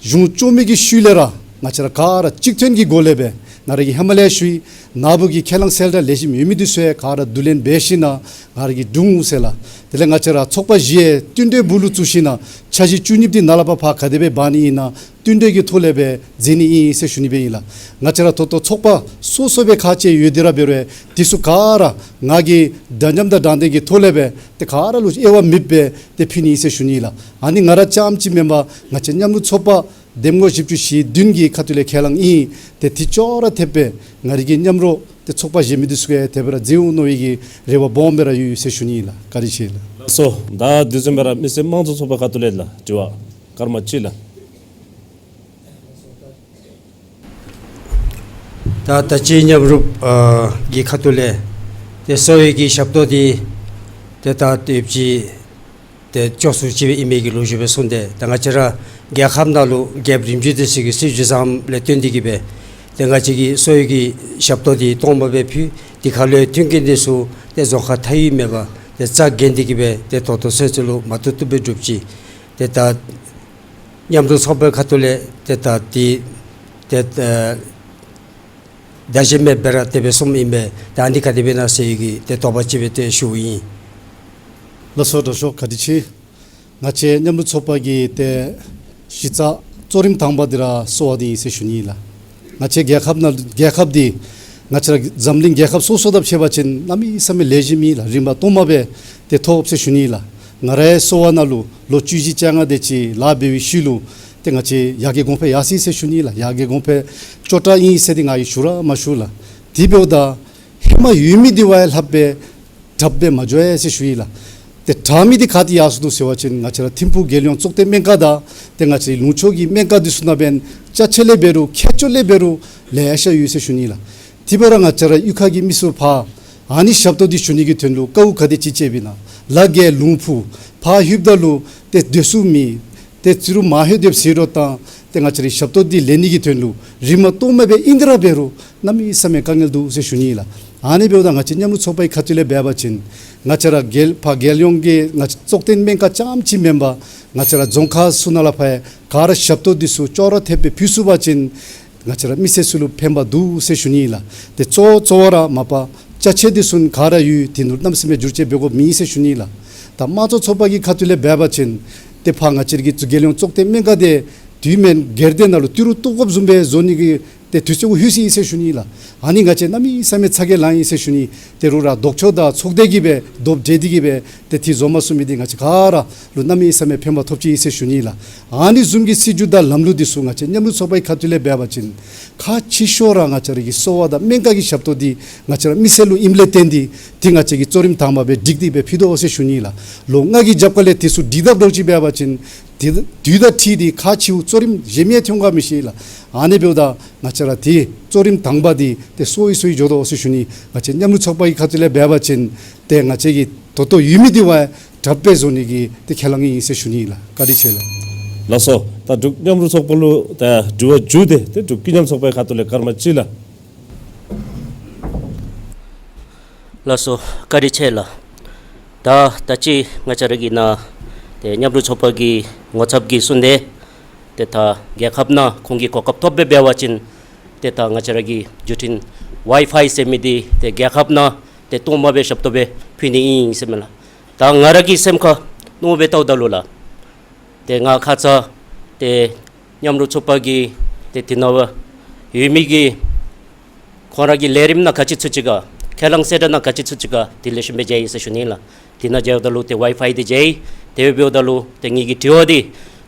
གཞུང་སྐྱོང་མི་གི་ཤུལ་ལས་ར་ང་བཅས་ར་ག་ར་གཅིག་མཐུན་གྱི་སྒོ་ལས་སྦེ་ང་ར་གིས་ཧེ་མ་ལས་ཞུ་ཡི། ནཱ་བུ་གིས་ཁས་བླངས་གསལ་བསྒྲགས་ལེགས་ཤོམ་ཡོད་མི་འདི་ཚུ་ཡང་ག་ར་བསྡུ་ལེན་འབད་ཞིནམ་ལས་ང་ར་གིས་སྒྲུབ་འོང་ཟེར་ལགས། དེ་ལས་ང་བཅས་ར་ཚོགས་པ་བཞི་ཡང་བསྟུན་གྲོས་སྦུག་ལུ་བཙུགས་ཞིནམ་ལས་འཆར་གཞི་བཅུ་གཉིས་འདི་ནཱ་ལས་ཕར་ཕར་ག་དེ་སྦེ་འབག་ནི་ཨིན་ན་བསྟུན་གྲོས་ཀྱི་ཐོག་ལས་སྦེ་མཛད་ནི་ཨིན་ཟེར་ཞུ་ནི་སྦེ་ཨིན་ལགས། ང་བཅས་ར་ད་ལྟོ་ཚོགས་པ་སོ་སོ་སྦེ་ཁག་ཆེ་ཡོད་དེ་ར་འབད་རུང་འདི་ཚུ་ག་ར་ང་གིས་འདྲ་མཉམ་དང་དྲང་བདེན་གྱི་ཐོག་ལས་སྦེ་ཏེ་ག་ར་ལུ་དབྱེ་བ་མེདཔ་སྦེ་ཏེ་ཕུལ་ནི་ཨིན་ཟེར་ཞུ་ནི་ལགས། ཨ་ནི་ང་ར་རྐྱངམ་ཅིག་མེན་པར་ང་བཅས་མཉམ་རུབ་ཚོགས་པ་འདེམས་ངོ་བཞི་བཅུ་ཞེ་བདུན་གྱི་ཁ་ཐུག་ལས་ཁས་བླངས་ཨིན། ཏེ་དེ་ཅོག་ར་འཐདཔ་སྦེ་ང་རའི་གི་མཉམ་རོགས་ཏེ་ཚོགས་པ་གཞན་མི་འདི་ཚུ་གིས་དེ་སྦེ་ར་མཛད་འོང་མནོ་བའི་གི་རེ་བ་སྦོམ་སྦེ་ར་ཡོད་ཡོད་ཟེར་ཞུ་ནི་ལགས། བཀའ་དྲིན་ཆེ་ལགས། ལགས་སོ། ད་དེ་བཟུམ་སྦེ་ར་མི་སེར་དམངས་གཙོ་ཚོགས་པ་ཁ་ཐུག་ལས་ལགས་དྲི་བ་སྐར་མ་གཅིག་ལགས། ད་ད་ཅི་མཉམ་རུབ་ཨ་གི་ཁ་ཐུག་ལས་ཏེ་གསོ་བའི་གི་ཞབས་ཏོག་འདི་ཏེ་ད་ལྟོ་ཡོདཔ་ཅིག་ ཏེ་ལྕོགས་ཚུ་ཅིག་སྦེ་ཨིན་མས་གི་ལོ་རྒྱུས་སྦེ་གསུངས་ཏེ། ད་ང་བཅས་ར་རྒྱལ་ཁབ་ནང་ལུ་རྒྱལཔོ་རིམ་བྱོན་འདི་ཚུ་གི་སྲིད་བྱུས་བཟངམ་ལས་བརྟེན་ཏེ་གི་སྦེ་ཏེ་ང་བཅས་ཀྱི་གསོ་བའི་གི་ཞབས་ཏོག་འདི་སྟོངམ་སྦེ་ཕུལ། དེ་ཁར་ལུ་མཐུན་རྐྱེན་འདི་ཚུ་ཏེ་རྫོང་ཁག་མཐའ་དབུས་མེད་པར་ཏེ་རྩ་འགེངས་ཏེ་གི་སྦེ་ཏེ་ད་ལྟོ་ཚུན་ཚོད་ལུ་མ་བཏུབ་བཏུབ་སྦེ་སྒྲུབ་ཅི། ཏེ་ད་མཉམ་རུབ་ཚོགས་པའི་ཁ་ཐུག་ལས་ཏེ་ད་འདི་ཏེ་ད་ད་ཞིབ་མེད་སྦེ་ར་དེ་སྦེ་གསུངམ་ཨིན་པས། ད་འདི་ག་དེ་སྦེ་ཨིན་ན་ཟེར་བའི་གི་ཏེ་དོགས་པ་ཅིག་སྦེ་ཏེ་ཞུཝ་ཨིན། ལགས་སོ། དྲག་ཤོས་བཀའ་དྲིན་ཆེ། ང་བཅས་མཉམ་རུབ་ཚོགས་པ་གི་ཏེ་གཞི་རྩ་གཙོ་རིམ་དང་པ་འདི་ར་གསོ་བ་འདི་ཨིན་ཟེར་ཞུ་ནི་ལགས། ང་བཅས་རྒྱལ་ཁབ་ནང་རྒྱལ་ཁབ་འདི་ང་བཅས་ར་འཛམ་གླིང་རྒྱལ་ཁབ་སོ་སོ་དང་ཕྱད་པ་ཅིན་གནམ་མེད་ས་མེད་ལེགས་ཤོམ་ཨིན་ལགས། རིམ་པ་སྟོངམ་སྦེ་ཏེ་ཐོབ་ཟེར་ཞུ་ནི་ལགས། ང་རའི་གསོ་བ་ནང་ལུ་ལོ་བཅུ་བཞི་བཅོ་ལྔ་དེ་ཅིག་ལཱ་འབད་བའི་ཤུལ་ལུ་ཏེ་ང་བཅས་ཡར་རྒྱས་གོང་འཕེལ་ཡར་སོ་ཡི་ཟེར་ཞུ་ནི་ལགས། ཡར་རྒྱས་གོང་འཕེལ་སྐྱོ་དྲགས་ཨིན་ཟེར་འདི་ང་གིས་ཞུ་ར་མ་ཞུ་ལགས། དེ་འབདཝ་ད་ཧེ་མ་ཡོད་མི་འདི་བ་ལྷགཔ་སྦེ་དྲགཔ་སྦེ་མ་འགྱོ་ཡི་ཟེར་ཞུ་ཡི་ལགས། ཏེ་དྲག་མི་འདི་ག་ཏེ་ཡར་སོ་འདུག་ཟེར་བ་ཅིན་ང་བཅས་ར་ཐིམ་ཕུག་རྒྱལ་ཡོངས་བཙུགས་སྡོད་སྨན་ཁང་དང་ཏེ་ང་བཅས་ལུང་ཕྱོགས་ཀྱི་སྨན་ཁང་འདི་ཚུ་ནང་འབདན་ཅ་ཆས་ལས་འབད་རུང་མཁས་མཆོག་ལས་འབད་རུང་ལེ་ཤ་ཡོད་ཟེར་ཞུ་ནི་ལགས། དེ་འབདཝ་ད་ང་བཅས་ར་གཡུས་ཁ་གི་མི་སེར་ཕར་ཨ་ནི་ཞབས་ཏོག་འདི་ཞུ་ནི་གི་དོན་ལུ་དཀའཝ་ག་དེ་ཅིག་སྤྱད་པས་ན། ལ་རྒས་ལུང་ཕུག་ཕར་ལྷོདཔ་ད་ལུ་ཏེ་སྡོད་ས་མེད། ཏེ་ཅི་རུང་མ་ལྷོད་དེ་ཟེར་རུང་ད་ཏེ་ང་བཅས་རའི་ཞབས་ཏོག་འདི་ལེན་ནི་གི་དོན་ལུ་རིམ་པ་སྟོངམ་སྦེ་ཨིན་ཏེ་ར་འབད་རུང་གནམ་མེད་ས་མེད་དཀའ་ངལ་འདུག་ཟེར་ཞུ་ནི་ལགས། ཨ་ནི་འབདཝ་ད་ང་བཅས་མཉམ་རུབ་ཚོགས་པའི་ཁ་ཐུག་ལས་འབད་བ་ཅིན་ང་བཅས་ར་རྒྱལ་ཕར་རྒྱལ་ཡོངས་ཀྱི་ང་བཅས་བཙུགས་སྡོད་སྨན་ཁང་རྐྱངམ་ཅིག་མེན་པར་ང་བཅས་ར་རྫོང་ཁག་ཚུ་ནང་ལས་ཕར་ག་ར་ཞབས་ཏོག་འདི་ཚུ་ཅོག་ར་འཐདཔ་སྦེ་ཕུལ་ཚུགས་པ་ཅིན་ང་བཅས་ར་མི་སེར་ཚུ་ལུ་ཕན་པ་འདུག་ཟེར་ཞུ་ནི་ལགས། ཏེ་གཙོ་གཙོ་བོ་ར་མ་པ་ཅ་ཆས་འདི་ཚུ་ག་ར་ཡོད། དེ་ནང་གནམ་མེད་ས་མེད་བསྒྱུར་བཅོས་འབད་དགོཔ་མེད་ཟེར་ཞུ་ནི་ལགས། ད་དམངས་གཙོ་ཚོགས་པ་གི་ཁ་ཐུག་ལས་འབད་བ་ཅིན་ཏེ་ཕར་ང་བཅས་ར་གི་རྒྱལ་ཡོངས་བཙུགས་སྡོད་སྨན་ཁང་འདི་དུས་མེན་སྒེར་སྡེ་ནང་ལུ་ཏི་རུ་བཏོག་དགོཔ་བཟུམ་སྦེ་བཟོ་ནི་གི་ཏེ་དུས་ཚོད་ལྷོད་ཅི་ཟེར་ཞུ་ནི་ལགས། ཨ་ནི་ང་བཅས་གནམ་མེད་ས་མེད་ཚ་གྱང་ལང་ཡི་ཟེར་ཞུ་ནི། ཏེ་རུང་ར་ལྡོག་ཕྱོགས་དང་ཚོགས་སྡེ་གིས་སྦེ་རྡོགཔ་འགྲེ་སྟེ་གིས་སྦེ་ཏེ་དེ་བཟོ་མ་ཚུགས་མི་འདི་ང་བཅས་ག་ར་ལུ་གནམ་མེད་ས་མེད་ཕན་པ་ཐོབ་ཅི་ཟེར་ཞུ་ནི་ལགས། ཨ་ནི་བཟུམ་གྱི་སྲིད་བྱུས་དང་ལམ་ལུགས་འདི་ཚུ་ང་བཅས་མཉམ་རུབ་ཚོགས་པའི་ཁ་ཐུག་ལས་འབད་བ་ཅིན་ཁག་ཆེ་ཤོས་ར་ང་བཅས་ར་གི་གསོ་བ་དང་སྨན་ཁང་གི་ཞབས་ཏོག་འདི་ང་བཅས་ར་མི་སེར་ལུ་ཨིནམ་ལས་བརྟེན་ཏེ་ཏེ་ང་བཅས་ཀྱིས་གཙོ་རིམ་དང་པ་སྦེ་སྒྲིག་སྟེ་སྦེ་ཕུལ་དོ་ཟེར་ཞུ་ནི་ལགས། ལོ་ལྔ་གི་རྒྱབ་ཁ་ལས་དེ་ཚུ་སྒྲིག་དཔ་འདྲཝ་ཅིག་འབད་བ་ཅིན་ཏེ་དུས་དང་འཁྲིལ་ཏེ་ཁག་ཆེཝ་གཙོ་རིམ་གཞན་མི་ཡང་ཐོན་ག་མི་ཤེས་ལགས། ཨ་ནི་འབདཝ་ད་ང་བཅས་ར་ཏེ་གཙོ་རིམ་དང་པ་འདི་ཏེ་གསོ་བའི་གསོ་བའི་འགྱོ་དོ་ཟེར་ཞུ་ནི། ང་བཅས་མཉམ་རུབ་ཚོགས་པ་གི་ཁ་ཐུག་ལས་འབད་བ་ཅིན་ཏེ་ང་བཅས་ཀྱིས་ད་ལྟོ་ཡོད་མི་འདི་བ་དྲགཔ་སྦེ་བཟོ་ནི་གི་ཏེ་ཁས་བླངས་ཨིན་ཟེར་ཞུ་ནི་ལགས། བཀའ་དྲིན་ཆེ་ལགས། ལགས་སོ། ད་འབྲུག་མཉམ་རུབ་ཚོགས་པ་ལུ་ད་དྲི་བ་མཇུག་དེ་ཏེ་འབྲུག་ཀུན་མཉམ་ཚོགས་པའི་ཁ་ཐུག་ལས་ཀརྨ་སྤྱི་ལགས། ལགས་སོ། བཀའ་དྲིན་ཆེ་ལགས། ད་ད་ཅི་ང་བཅས་ར་གི་ནཱ་ཏེ་མཉམ་རུབ་ཚོགས་པ་གི་ངོ་ཚབ་ཀྱིས་གསུངས་ཏེ་ཏེ་ད་རྒྱལ་ཁབ་ནང་ཁོང་གིས་གོ་སྐབས་ཐོབ་སྦེ་འབད་བ་ཅིན་ཏེ་ད་ང་བཅས་ར་གི་བརྒྱུད་འཕྲིན་ཝའི་ཕའི་ཟེར་མི་འདི་ཏེ་རྒྱལ་ཁབ་ནང་ཏེ་སྟོངམ་སྦེ་ཞབས་ཏོག་སྦེ་ཕུལ་ནི་ཨིན་ཟེར་མས་ལགས། ད་ང་ར་གི་སེམས་ཁར་མནོ་སྦེ་བལྟཝ་ད་ལུ་ལགས། ཏེ་ང་ཁ་ཙ་ཏེ་མཉམ་རུབ་ཚོགས་པ་གི་ཏེ་དེ་ནང་ཡོད་མི་གི་ཁོང་ར་གི་ལས་རིམ་ནང་ག་ཅི་ཚུད་ཅི་ག་ཁས་བླངས་གསལ་བསྒྲགས་ནང་ག་ཅི་ཚུད་ཅི་ག་དེ་ལེགས་ཤོམ་སྦེ་མཇལ་ཡི་ཟེར་ཞུ་ནི་ལགས། དེ་ནང་མཇལཝ་ད་ལུ་ཏེ་ཝའི་ཕའི་འདི་མཇལ་ཡི། དེ་འབདཝ་ད་ལུ་ཏེ་ངེ་གི་དྲི་བ་འདི་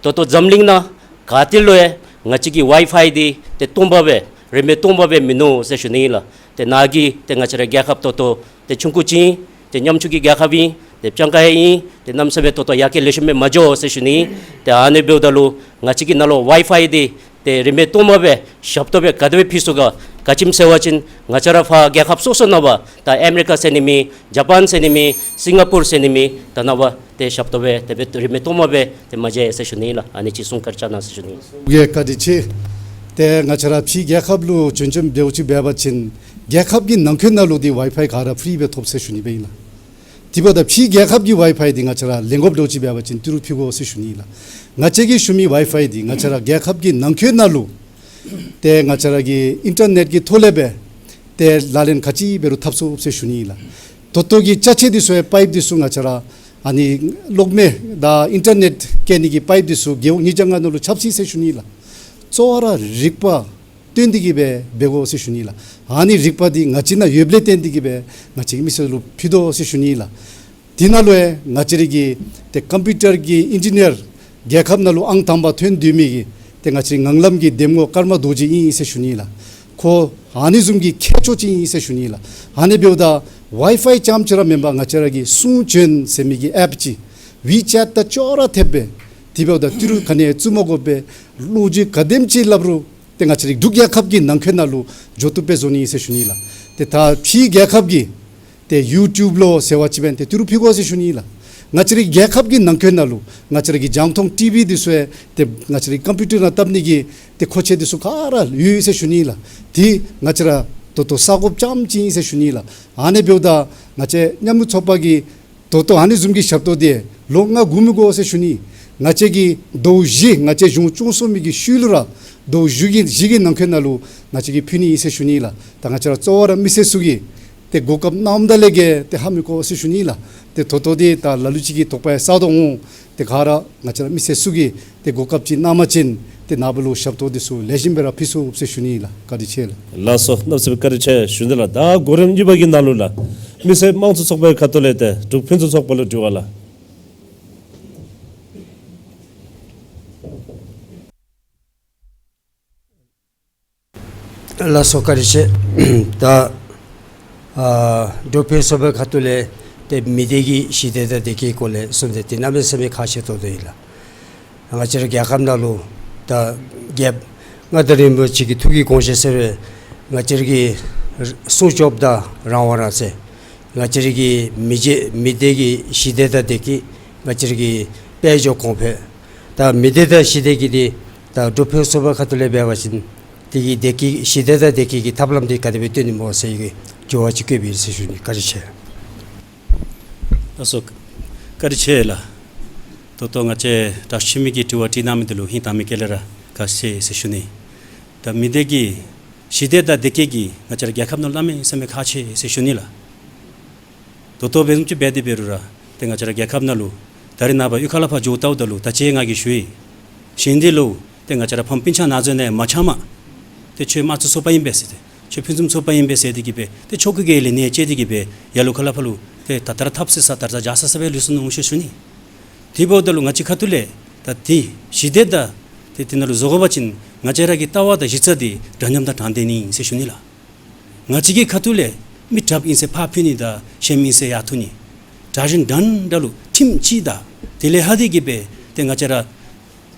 ད་ལྟོ་འཛམ་གླིང་ནང་ག་ཏེ་ལུ་ཡང་ང་བཅས་ཀྱི་ཝའི་ཕའི་འདི་ཏེ་སྟོངམ་སྦེ་རིན་མེད་སྟོངམ་སྦེ་མིན་ནུག་ཟེར་ཞུ་ནི་ལགས། ཏེ་ནཱ་གི་ཏེ་ང་བཅས་ར་རྒྱལ་ཁབ་ད་ལྟོ་ཏེ་ཆུང་ཀུ་ཅིག་ཨིན། ཏེ་ཉམ་ཆུང་གི་རྒྱལ་ཁབ་ཨིན། ཏེ་སྤྱང་ཀ་ཡང་ཨིན། ཏེ་གནམ་མེད་ས་མེད་ད་ལྟོ་ཡར་རྒྱས་ལེགས་ཤོམ་སྦེ་མ་འགྱོ་ཟེར་ཞུ་ནི། ཏེ་ཨ་ནི་འབདཝ་ད་ལུ་ང་བཅས་ཀྱི་ནཱ་ལུ་ཝའི་ཕའི་འདི་ཏེ་རིན་མེད་སྟོངམ་སྦེ་ཞབས་ཏོག་སྦེ་ག་དེ་སྦེ་ཕུལ་ཚུགས་ག། ག་ཅི་སྨོ་ཟེར་བ་ཅིན་ང་བཅས་ར་ཕར་རྒྱལ་ཁབ་སོ་སོ་ནང་པ་ད་ཨ་མི་རི་ཀ་ཟེར་ནི་མེད། ཇ་པཱན་ཟེར་ནི་མེད། སིང་ག་པུར་ཟེར་ནི་མེད། ད་ནཱ་པ་ཏེ་ཞབས་ཏོག་སྦེ་དེ་སྦེ་རིན་མེད་སྟོངམ་སྦེ་ཏེ་མ་མཇལ་ཟེར་ཞུ་ནི་ལགས། ཨ་ནི་ཅིག་གསུང་བཀའ་དྲིན་བསྐྱང་གནང་ཟེར་ཞུ་ནི། ཡ་བཀའ་དྲིན་ཆེ། ཏེ་ང་བཅས་ར་ཕྱི་རྒྱལ་ཁབ་ལུ་བྱོན་བྱོནམ་འདྲཝ་ཅིག་འབད་བ་ཅིན་རྒྱལ་ཁབ་ཀྱི་ནང་འཁོད་ནང་ལུ་འདི་ཝའི་ཕའི་ག་ར་ཕི་རི་སྦེ་ཐོབ་ཟེར་ཞུ་ནི་སྦེ་ཨིན་ལགས། དེ་འབདཝ་ད་ཕྱི་རྒྱལ་ཁབ་ཀྱི་ཝའི་ཕའི་འདི་ང་བཅས་ར་ལེན་དགོཔ་འདྲཝ་ཅིག་འབད་བ་ཅིན་ཏི་རུ་ཕུལ་དགོ་ཟེར་ཞུ་ནི་ལགས། ང་བཅས་ཀྱིས་ཞུ་མི་ཝའི་ཕའི་འདི་ང་བཅས་ར་རྒྱལ་ཁབ་ཀྱི་ནང་འཁོད་ནང་ལུ་ཏེ་ང་བཅས་ར་གི་ཨིན་ཊར་ནེཊ་ཀྱི་ཐོག་ལས་སྦེ་ཏེ་ལག་ལེན་ག་ཅི་འབད་རུང་འཐབ་ཚུགས་ཟེར་ཞུ་ནི་ལགས། ད་ལྟོ་གི་ཅ་ཆས་འདི་ཚུ་ཡང་པའིཔ་འདི་ཚུ་ང་བཅས་ར་ཨ་ནི་གློག་མེ་དང་ཨིན་ཊར་ནེཊ་བཀལ་ནི་གི་པའིཔ་འདི་ཚུ་རྒེད་འོག་ཉིས་བརྒྱ་ལྔ་ནང་ལུ་ཁྱབ་ཅི་ཟེར་ཞུ་ནི་ལགས། གཙོ་བོ་ར་རིག་པ་བཏོན་ཏེ་གི་སྦེ་འབད་དགོ་ཟེར་ཞུ་ནི་ལགས། ཨ་ནི་རིག་པ་འདི་ང་བཅས་ནང་ཡོདཔ་ལས་བརྟེན་ཏེ་གི་སྦེ་ང་བཅས་ཀྱི་མི་སེར་ལུ་ཕུལ་དོ་ཟེར་ཞུ་ནི་ལགས། དེ་ནང་ལུ་ཡང་ང་བཅས་ར་གི་ཏེ་ཀམ་པིའུ་ཊར་གྱི་ཨིན་ཇི་ནི་ཡར་རྒྱལ་ཁབ་ནང་ལུ་ཨང་དང་པ་ཐོན་སྡོད་མི་གི་ཏེ་ང་བཅས་ར་ངང་ལམ་གྱི་འདེམས་ངོ་ཀརྨ་རྡོ་རྗེ་ཨིན་ཟེར་ཞུ་ནི་ལགས། ཁོ་ཨ་ནི་བཟུམ་གྱི་མཁས་མཆོག་ཅིག་ཨིན་ཟེར་ཞུ་ནི་ལགས། ཨ་ནི་འབདཝ་ད་ཝའི་ཕའི་རྐྱངམ་ཅིག་ར་མེན་པར་ང་བཅས་ར་གི་སུང་ཅོན་ཟེར་མི་གི་ཨེཔ་ཅིག་ཝི་ཅེཊ་དང་ཅོག་ར་འཐདཔ་སྦེ་དེ་འབདཝ་ད་ཏི་རུ་ག་ནི་ཡང་བཙུགས་མ་དགོ་པར་བློ་འགྱོད་ག་དེམ་ཅིག་སླབ་རུང་ཏེ་ང་བཅས་ར་འབྲུག་རྒྱལ་ཁབ་ཀྱི་ནང་འཁོད་ནང་ལུ་འགྱོ་བཏུབ་སྦེ་བཟོ་ནི་ཟེར་ཞུ་ནི་ལགས། ཏེ་ད་ཕྱི་རྒྱལ་ཁབ་ཀྱི་ཏེ་ཡུ་ཊུབ་ལུ་ཟེར་བ་ཅིན་འབདན་ཏེ་ཏི་རུ་ཕུལ་དགོ་ཟེར་ཞུ་ནི་ལགས། ང་བཅས་རའི་རྒྱལ་ཁབ་ཀྱི་ནང་འཁོད་ནང་ལུ་ང་བཅས་རའི་རྒྱང་མཐོང་ཊི་བི་འདི་ཚུ་ཡང་ཏེ་ང་བཅས་རའི་ཀམ་པིའུ་ཊར་ནང་བཏབ་ནི་གི་ཏེ་མཁོ་ཆས་འདི་ཚུ་ག་ར་ཡོད་ཟེར་ཞུ་ནི་ལགས། ཏེ་ང་བཅས་ར་ད་ལྟོ་ས་གོ་རྐྱངམ་ཅིག་ཨིན་ཟེར་ཞུ་ནི་ལགས། ཨ་ནི་འབདཝ་ད་ང་བཅས་མཉམ་འབྲེལ་ཚོགས་པ་གིས་ད་ལྟོ་ཨ་ནི་བཟུམ་གྱི་ཞབས་ཏོག་འདི་ལོ་ལྔ་སྒུག་མི་དགོ་ཟེར་ཞུ་ནི། ང་བཅས་ཀྱིས་ཟླཝ་བཞི་ང་བཅས་གཞུང་སྐྱོང་ཚུགས་མི་གི་ཤུལ་ལུ་ར་ཟླཝ་བཞི་གི་བཞི་གི་ནང་འཁོད་ནང་ལུ་ང་བཅས་ཀྱིས་ཕུལ་ནི་ཨིན་ཟེར་ཞུ་ནི་ལགས། ད་ང་བཅས་ར་གཙོ་བོ་ར་མི་སེར་ཚུ་གིས་ཏེ་གོ་སྐབས་གནངམ་ད་ལས་ཀྱི་ཏེ་ཧ་མི་གོ་ཟེར་ཞུ་ནི་ལགས། ཏེ་ད་ལྟོ་འདི་ད་ལ་ལུ་ཅིག་གིས་དོགས་པ་ཡང་ཟ་དོ་འོང་། ཏེ་ག་ར་ང་བཅས་ར་མི་སེར་ཚུ་གིས་ཏེ་གོ་སྐབས་ཅིག་གནང་པ་ཅིན་ཏེ་ནངས་པ་ལུ་ཞབས་ཏོག་འདི་ཚུ་ལེགས་ཤོམ་སྦེ་ར་ཕུལ་ཚུགས་ཟེར་ཞུ་ནི་ལགས། བཀའ་དྲིན་ཆེ་ལགས། ལགས་སོ། གནམ་མེད་ས་མེད་བཀའ་དྲིན་ཆེ་ཞུ་ནི་ལགས། ད་གོ་རིམ་གཉིས་པ་གི་ནང་ལུ་ལགས། མི་སེར་དམངས་གཙོ་ཚོགས་པའི་ཁ་ཐུག་ལས་ཏེ་འབྲུག་ཕུན་སུམ་ཚོགས་པ་ལུ་དྲི་བ་ལགས། ལགས་སོ། བཀའ་དྲིན་ཆེ། ད་ཨ་འབྲུག་ཕུན་སུམ་ཚོགས་པའི་ཁ་ཐུག་ལས་ཏེ་མི་སྡེ་གི་ཞི་བདེ་དང་བདེ་སྐྱིད་སྐོར་ལས་གསུངས་ཏེ་ཏེ་གནམ་མེད་ས་མེད་ཁག་ཆེ་ཏོག་ཏོ་ཨིན་ལགས། ང་བཅས་ར་རྒྱལ་ཁབ་ནང་ལུ་ད་རྒྱལཔོ་མངའ་བདག་རིན་པོ་ཆེ་གི་ཐུགས་ཀྱི་དགོངས་བཞེད་ཟེར་བའི་ང་བཅས་ར་གི་སྲུང་སྐྱོབ་དང་རང་དབང་རང་བཙན། ང་བཅས་ར་གི་མི་རྗེ་མི་སྡེ་གི་ཞི་བདེ་དང་བདེ་སྐྱིད། ང་བཅས་ར་གི་དཔལ་འབྱོར་གོང་འཕེལ། ད་མི་སྡེ་དང་ཞི་བདེ་གི་འདི་ད་འབྲུག་ཕུན་སུམ་ཚོགས་པའི་ཁ་ཐུག་ལས་འབད་བ་ཅིན་དེ་གི་བདེ་སྐྱིད་ཞི་བདེ་དང་བདེ་སྐྱིད་ཀྱི་ཐབས་ལམ་འདི་ག་དེ་སྦེ་སྟོན་ནི་སྨོ་ཟེར་བའི་དྲི་བ་ཅིག་བཀོད་པའི་ཟེར་ཞུ་ནི། བཀའ་དྲིན་ཆེ། ལགས་སོ། བཀའ་དྲིན་ཆེ་ལགས། ད་ལྟོ་ང་བཅས་དྲག་ཤོས་མི་གིས་དྲི་བ་དྲིས་གནང་མི་འདི་ལུ་ཧིང་དྭངས་མི་བསྐྱེད་ལས་ར་བཀའ་དྲིན་ཆེ་ཟེར་ཞུ་ནི། ད་མི་སྡེ་གི་ཞི་བདེ་དང་བདེ་སྐྱིད་ཀྱི་ང་བཅས་ར་རྒྱལ་ཁབ་ནང་གནམ་མེད་ས་མེད་ཁག་ཆེ་ཟེར་ཞུ་ནི་ལགས། ད་ལྟོ་འབད་བཟུམ་ཅིག་འབད་དེ་འབད་རུང་ར་ཏེ་ང་བཅས་ར་རྒྱལ་ཁབ་ནང་ལུ་ད་རེས་ནངས་པ་གཡུས་ཁ་ལས་ཕར་འགྱོ་ལྟཝ་ད་ལུ་ད་ཅི་ང་གིས་ཞུ་ཡི། ཞིང་སྡེ་ལུ་ཏེ་ང་བཅས་ར་ཕམ་སྤུན་ཆ་ནང་འཛོལ་ནང་མ་འཆམ་མ། ཏེ་ཁྱོད་དམངས་གཙོ་ཚོགས་པ་ཨིན་པས་ཟེར་ཏེ་ཁྱོད་ཕུན་སུམ་ཚོགས་པ་ཨིན་པས་ཟེར་ཏེ་གིས་སྦེ་ཏེ་ཕྱོགས་ཀྱི་ལས་སྣེ་བཅད་དེ་གིས་སྦེ་ཡར་ལུ་ཁ་ལས་ཕར་ལུ་ཏེ་ད་ལྟོ་ར་འཐབ་ས་ས་ད་ར་ས་རྒྱ་ས་ས་སྦེ་ལུས་སོ་ནུག་ཟེར་ཞུ་ནི། དེ་འབདཝ་ད་ལུ་ང་བཅས་ཁ་ཐུག་ལས་ད་ཏེ་ཞི་བདེ་དང་ཏེ་དེ་ནང་ལུ་བཟོ་དགོ་པ་ཅིན་ང་བཅས་ར་གི་ལྟ་བ་དང་གཞི་རྩ་འདི་འདྲ་མཉམ་དང་དྲང་བདེན་ཨིན་ཟེར་ཞུ་ནི་ལགས། ང་བཅས་ཀྱི་ཁ་ཐུག་ལས་མི་དྲགཔ་ཨིན་ཟེར་ཕར་ཕུད་ནི་དང་ཞནམ་ཨིན་ཟེར་ཡར་འཐུ་ནི། དྲག་ཞན་འདྲན་འདྲ་ལུ་ཁྲིམས་གཅིག་དང་དེ་ལས་ལྷག་སྟེ་གིས་སྦེ་ཏེ་ང་བཅས་ར་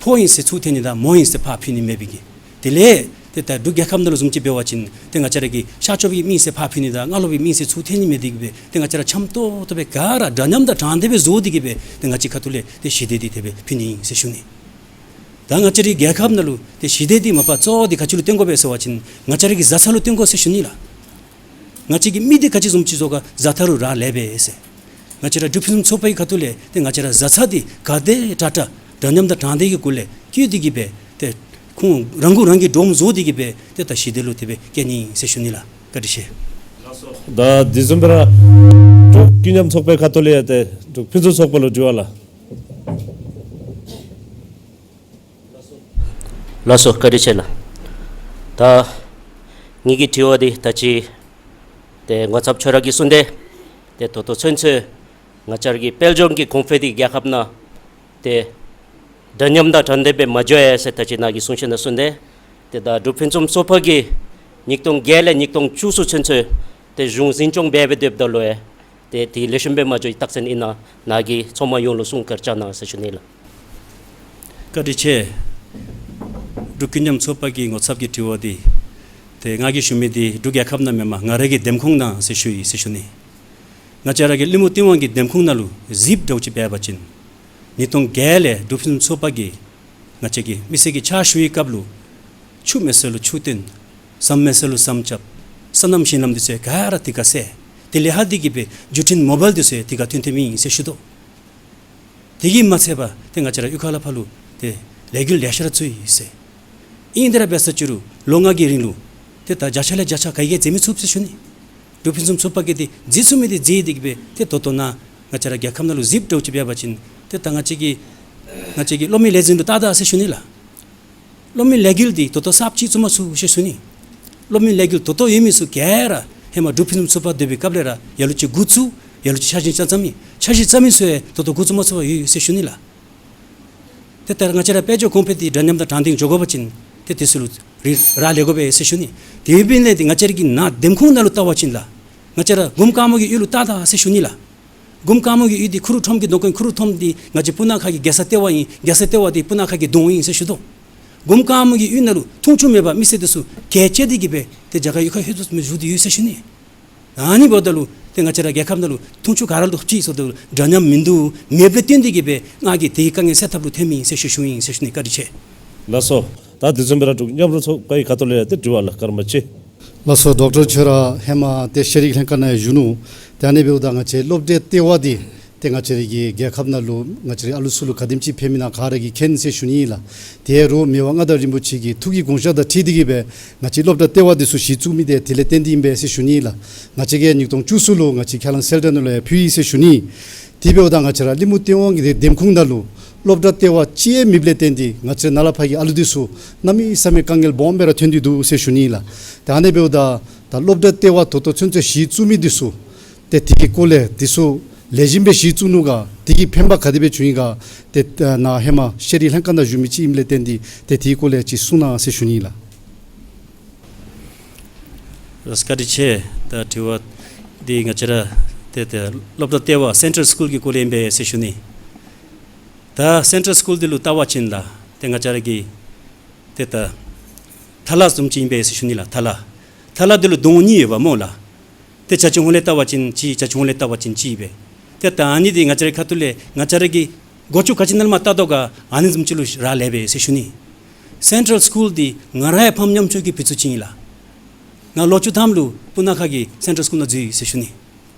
ཕོ་ཨིན་ཟེར་ཚུར་འཐེན་ནི་དང་མོ་ཨིན་ཟེར་ཕར་ཕུད་ནི་མེད་པའི་གི། དེ་ལས་ཏེ་ད་འབྲུག་རྒྱལ་ཁབ་ནང་ལུ་བཟུམ་ཅིག་འབད་བ་ཅིན་ཏེ་ང་བཅས་ར་གི་ཤར་ཕྱོགས་ཀྱི་མི་ཨིན་ཟེར་ཕར་ཕུད་ནི་དང་སྔ་ལོགས་པའི་མི་ཨིན་ཟེར་ཚུར་འཐེན་ནི་མེད་དེ་གིས་སྦེ་ཏེ་ང་བཅས་ར་འཆམ་ཏོག་ཏོ་སྦེ་ག་ར་འདྲ་མཉམ་དང་དྲང་བདེན་སྦེ་བཟོ་སྟེ་གིས་སྦེ་ཏེ་ང་བཅས་ཁ་ཐུག་ལས་ཏེ་ཞི་བདེ་འདི་དེ་སྦེ་ཕུལ་ནི་ཨིན་ཟེར་ཞུ་ནི། ད་ང་བཅས་རའི་རྒྱལ་ཁབ་ནང་ལུ་ཏེ་ཞི་བདེ་འདི་མ་པ་གཙོ་བོ་འདི་ག་ཅི་ལུ་བརྟེན་དགོ་པས་ཟེར་བ་ཅིན་ང་བཅས་ར་གི་བཟའ་ཚང་ལུ་བརྟེན་དགོ་ཟེར་ཞུ་ནི་ལགས། ང་བཅས་ཀྱི་མི་འདི་ག་ཅི་བཟུམ་ཅིག་བཟོ་ག་བཟའ་ཚང་ལུ་རག་ལས་པས་ཟེར། ང་བཅས་ར་འབྲུག་ཕུན་སུམ་ཚོགས་པའི་ཁ་ཐུག་ལས་ཏེ་ང་བཅས་ར་བཟའ་ཚང་འདི་ག་དེ་དྲག་དྲག་འདྲ་མཉམ་དང་དྲང་བདེན་གྱི་སྒོ་ལས་བཀོད་དེ་གིས་སྦེ་ཏེ་ཁོང་རང་མགོ་རང་གིས་འདྲོངམ་བཟོ་སྟེ་གིས་སྦེ་ཏེ་ད་ཞི་བདེ་ལུ་དེ་སྦེ་བསྐྱལ་ནི་ཟེར་ཞུ་ནི་ལགས། བཀའ་དྲིན་ཆེ། ད་དེ་བཟུམ་སྦེ་ར་འབྲུག་ཀུན་མཉམ་ཚོགས་པའི་ཁ་ཐུག་ལས་ཡང་ཏེ་འབྲུག་ཕུན་སུམ་ཚོགས་པ་ལུ་དྲི་བ་ལགས། ལགས་སོ། བཀའ་དྲིན་ཆེ་ལགས། ད་ངེ་གི་དྲི་བ་འདི་ད་ཅི་ཏེ་ངོ་ཚབ་ཁྱོད་ར་གིས་གསུངས་ཏེ་ཏེ་ད་ལྟོ་ཚུན་ཚོད་ང་བཅས་ར་གི་དཔལ་འབྱོར་གྱི་གོང་འཕེལ་འདི་རྒྱལ་ཁབ་ནང་ཏེ་འདྲ་མཉམ་དང་དྲང་བདེན་སྦེ་མ་འགྱོ་ཡ་ཟེར་ད་ཅི་ནཱ་གིས་གསུང་བཤད་ནང་གསུངས་ཏེ། ཏེ་ད་འབྲུག་ཕུན་སུམ་ཚོགས་པ་གིས་ཉིས་སྟོང་བརྒྱད་ལས་ཉིས་སྟོང་བཅུ་ཚུན་ཚོད་ཏེ་གཞུང་འཛིན་སྐྱོང་འབད་འབད་སྡོདཔ་ད་ལུ་ཡང་ཏེ་དེ་ལེགས་ཤོམ་སྦེ་མ་འགྱོ་བའི་རྟགས་མཚན་ཨིན་ན་ནཱ་གིས་ཚོགས་མི་ཡོངས་ལུ་གསུང་བཀའ་དྲིན་བསྐྱང་གནང་ཟེར་ཞུ་ནི་ལགས། བཀའ་དྲིན་ཆེ། འབྲུག་ཀུན་མཉམ་ཚོགས་པ་གི་ངོ་ཚབ་ཀྱི་དྲི་བ་འདི་ཏེ་ང་གིས་ཞུ་མི་འདི་འབྲུག་རྒྱལ་ཁབ་ནང་མེན་པར་ང་རའི་གི་འདེམས་ཁོངས་ནང་ཟེར་ཞུ་ཡི་ཟེར་ཞུ་ནི། ང་བཅས་ར་གི་གླིང་མུ་སྟེང་དབང་གི་འདེམས་ཁོངས་ནང་ལུ་གཟིགསཔ་འདྲཝ་ཅིག་འབད་བ་ཅིན་ཉིས་སྟོང་བརྒྱད་ལས་འབྲུག་ཕུན་སུམ་ཚོགས་པ་གིས་ང་བཅས་ཀྱི་མི་སེར་གྱི་ཕྱག་ཞུ་བའི་སྐབས་ལུ་ཆུ་མེད་ས་ལུ་ཆུ་བཏོན། ཟམ་མེད་ས་ལུ་ཟམ་རྐྱབ། སོ་ནམ་ཞིང་ལམ་འདི་ཚུ་ག་ར་དེ་ཁར་སེལ། དེ་ལས་ལྷག་སྟེ་གིས་སྦེ་བརྒྱུད་འཕྲིན་མོ་བཱའིལ་འདི་ཚུ་དེ་ཁར་ཐོན་ཐོནམ་ཨིན་ཟེར་ཞུ་དོ། དེ་གིས་མ་ཚད་པར་ཏེ་ང་བཅས་ར་གཡུས་ཁ་ལས་ཕར་ལུ་ཏེ་ལས་འགུལ་ལེ་ཤ་ར་ཚུད་ཡི་ཟེར། ཨིན་དེ་ར་འབད་ས་ཅི་རུང་ལོ་ལྔ་གི་རིང་ལུ་ཏེ་ད་བརྒྱ་ཆ་ལས་བརྒྱ་ཆ་ག་གིས་འཛེམ་མི་ཚུགས་ཟེར་ཞུ་ནི། འབྲུག་ཕུན་སུམ་ཚོགས་པ་གིས་ཏེ་འཛེམ་ཚུགས་མི་འདི་འཛེམ་སྟེ་གིས་སྦེ་ཏེ་ད་ལྟོ་ནཱ་ང་བཅས་ར་རྒྱལ་ཁབ་ནང་ལུ་གཟིགསཔ་འདྲཝ་ཅིག་འབད་བ་ཅིན་ཏེ་ད་ང་བཅས་ཀྱི་ང་བཅས་ཀྱི་གློག་མེ་ལས་འཛིན་ལུ་བལྟ་ད་ཟེར་ཞུ་ནི་ལགས། གློག་མེ་ལས་འགུལ་འདི་ད་ལྟོ་གསརཔ་ཅིག་བཙུགས་མ་ཚུགས་ཟེར་ཞུ་ནི། གློག་མེ་ལས་འགུལ་ད་ལྟོ་ཡོད་མི་ཚུ་ག་ར་ཧེ་མ་འབྲུག་ཕུན་སུམ་ཚོགས་པ་སྡོད་པའི་སྐབས་ལས་ར་ལ་ལུ་ཅིག་འགོ་བཙུགས། ལ་ལུ་ཅིག་འཆར་གཞི་རྐྱབ་བརྩམས་མི་འཆར་གཞི་བརྩམས་མི་ཚུ་ཡང་ད་ལྟོ་འགོ་བཙུགས་མ་ཚུགས་པར་ཡོད་ཟེར་ཞུ་ནི་ལགས། ཏེ་ད་ང་བཅས་ར་དཔལ་འབྱོར་གོང་འཕེལ་འདི་འདྲ་མཉམ་དང་དྲང་བདེན་འགྱོ་དགོ་པ་ཅིན་ཏེ་དེ་ཚུ་ལུ་རིགས་རག་ལས་དགོ་པས་ཟེར་ཞུ་ནི། དེ་འབདཝ་ལས་ཏེ་ང་བཅས་ར་གི་ནཱ་འདེམས་ཁོངས་ནང་ལུ་བལྟ་བ་ཅིན་ལགས། ང་བཅས་ར་གུམ་དཀར་མོ་གི་གཡུས་ལུ་བལྟ་ད་ཟེར་ཞུ་ནི་ལགས། གུམ་དཀར་མོ་གི་གཡུས་འདི་ཁུ་རུ་ཁྲོམ་གྱི་གདོང་ཁར་ཨིན། ཁུ་རུ་ཁྲོམ་འདི་ང་བཅས་སྤུ་ན་ཁ་གི་རྒྱལ་ས་ལྟེ་བ་ཨིན། རྒྱལ་ས་ལྟེ་བ་འདི་སྤུ་ན་ཁ་གི་གདོང་ཨིན་ཟེར་ཞུ་དོ། གུམ་དཀར་མོ་གི་གཡུས་ནང་ལུ་འཐུང་ཆུ་མེད་པར་མི་སེར་འདི་ཚུ་གྱལ་བཅད་དེ་གིས་སྦེ་ཏེ་རྒྱ་གར་གཡུས་ཁར་ལྷོད་ཚུགས་མི་བཞུགས་ཏེ་ཡོད་ཟེར་ཞུ་ནི། ཨ་ནི་འབདཝ་ད་ལུ་ ཏེ་ང་བཅས་ར་རྒྱལ་ཁབ་ནང་ལུ་འཐུང་ཆུ་ག་ར་ལུ་ཐོབ་ཅི་ཟེར་དོ་འདྲ་མཉམ་མིན་འདུག། མེདཔ་ལས་བརྟེན་ཏེ་གིས་སྦེ་ང་གིས་དེ་གི་དཀའ་ངལ་སེལ་ཐབས་ལུ་འཐོནམ་ཨིན་ཟེར་ཞུ་ཞུཝ་ཨིན་ཟེར་ཞུ་ནི། བཀའ་དྲིན་ཆེ། ལགས་སོ། ད་དེ་བཟུམ་སྦེ་ར་འབྲུག་མཉམ་རུབ་ཚོགས་པའི་ཁ་ཐུག་ལས་ཏེ་དྲི་བ་ལགས། བཀའ་དྲིན་ཆེ། ལགས་སོ། ཌོག་ཊར་ཁྱོད་ར་ཧེ་མ་ཏེ་ཤེས་རིག་ལྷན་ཁག་ནང་ཡང་བཞུགས་ནུག། ཏེ་ཨ་ནི་འབདཝ་ད་ང་བཅས་སློབ་གྲྭའི་ལྟེ་བ་འདི་ཏེ་ང་བཅས་རའི་གི་རྒྱལ་ཁབ་ནང་ལུ་ང་བཅས་རའི་ཨ་ལུ་ཚུ་ལུ་ག་དེམ་ཅིག་ཕན་མི་ནང་ག་ར་གིས་མཁྱེན་ཟེར་ཞུ་ནི་ཨིན་ལགས། ཏེ་རུང་མི་དབང་མངའ་བདག་རིན་པོ་ཆེ་གི་ཐུགས་ཀྱི་དགོངས་བཞེད་དང་འཁྲིལ་ཏེ་གིས་སྦེ་ང་བཅས་སློབ་གྲྭ་ལྟེ་བ་འདི་ཚུ་གཞི་བཙུགས་མི་འདི་དེ་ལས་བརྟེན་ཏེ་ཨིན་པས་ཟེར་ཞུ་ནི་ཨིན་ལགས། ང་བཅས་ཀྱིས་ཉིས་སྟོང་བཅུ་གསུམ་ལུ་ང་བཅས་ཁས་བླངས་གསལ་བསྒྲགས་ནང་ལུ་ཡང་ཕུལ་ཡི་ཟེར་ཞུ་ནི། དེ་འབདཝ་ད་ང་བཅས་ར་གླིང་མུ་སྟེས་དབང་གི་འདེམས་ཁོངས་ནང་ལུ་སློབ་གྲྭ་ལྟེ་བ་གཅིག་ཡང་མེདཔ་ལས་བརྟེན་ཏེ་ང་བཅས་ར་ནཱ་ལས་ཕར་གྱི་ཨ་ལུ་འདི་ཚུ་གནམ་མེད་ས་མེད་དཀའ་ངལ་སྦོམ་སྦེ་ར་ཐོན་ཏེ་འདུག་ཟེར་ཞུ་ནི་ཨིན་ལགས། ཏེ་ཨ་ནི་འབདཝ་ད་ད་སློབ་གྲྭ་ལྟེ་བ་ད་ལྟོ་ཚུན་ཚོད་གཞི་བཙུགས་མི་འདི་ཚུ་ཏེ་དེ་གི་སྐོར་ལས་འདི་ཚུ་ལེགས་ཤོམ་སྦེ་གཞི་བཙུགས་ནུག་ག། དེ་གིས་ཕན་པ་ག་དེ་སྦེ་བྱུང་ཡི་ག། ཏེ་ད་ནཱ་ཧེ་མ་ཤེས་རིག་ལྷན་ཁག་ནང་བཞུགས་མི་ཅིག་ཨིནམ་ལས་བརྟེན་ཏེ་ཏེ་དེ་གི་སྐོར་ལས་ཅིག་གསུང་གནང་ཟེར་ཞུ་ནི་ཨིན་ལགས། ལགས་སོ། བཀའ་དྲིན་ཆེ། ད་དྲི་བ་འདི་ང་བཅས་ར་ཏེ་ད་སློབ་གྲྭ་ལྟེ་བ་སེན་ཊཱལ་སི་ཀུལ་གྱི་སྐོར་ལས་ཨིན་པས་ཟེར་ཞུ་ནི། ད་སེན་ཊཱལ་སི་ཀུལ་འདི་ལུ་བལྟ་བ་ཅིན་ལགས་ཏེ་ང་བཅས་ར་གི་ཏེ་ད་ཐ་ལ་བཟུམ་ཅིག་ཨིན་པས་ཟེར་ཞུ་ནི་ལགས། ཐ་ལ། ཐ་ལ་འདི་ལུ་གདོང་གཉིས་ཡོདཔ་སྨོ་ལགས། ཏེ་བྱ་ཆུང་ཧོང་ལས་བལྟ་བ་ཅིན་གཅིག། བྱ་ཆུང་ཧོང་ལས་བལྟ་བ་ཅིན་གཅིག་སྦེ། ཏེ་ད་ཨ་ནི་འདི་ང་བཅས་རའི་ཁ་ཐུག་ལས་ང་བཅས་ར་གི་སྒོ་ཕྱུགས་ག་ཅི་ནང་ལས་མར་བལྟ་དོ་ག་ཨ་ནི་བཟུམ་ཅིག་ལུ་རག་ལས་པས་ཟེར་ཞུ་ནི། སེན་ཊཱལ་སི་ཀུལ་འདི་ང་ར་ཡང་ཕམ་ཉམ་ཆུང་གི་བུ་ཚུ་ཅིག་ཨིན་ལགས། ང་ལོ་བཅུ་ཐམ་ལུ་སྤུ་ན་ཁ་གི་སེན་ཊཱལ་སི་ཀུལ་ནང་འཛུལ་ཡི་ཟེར་ཞུ་ནི།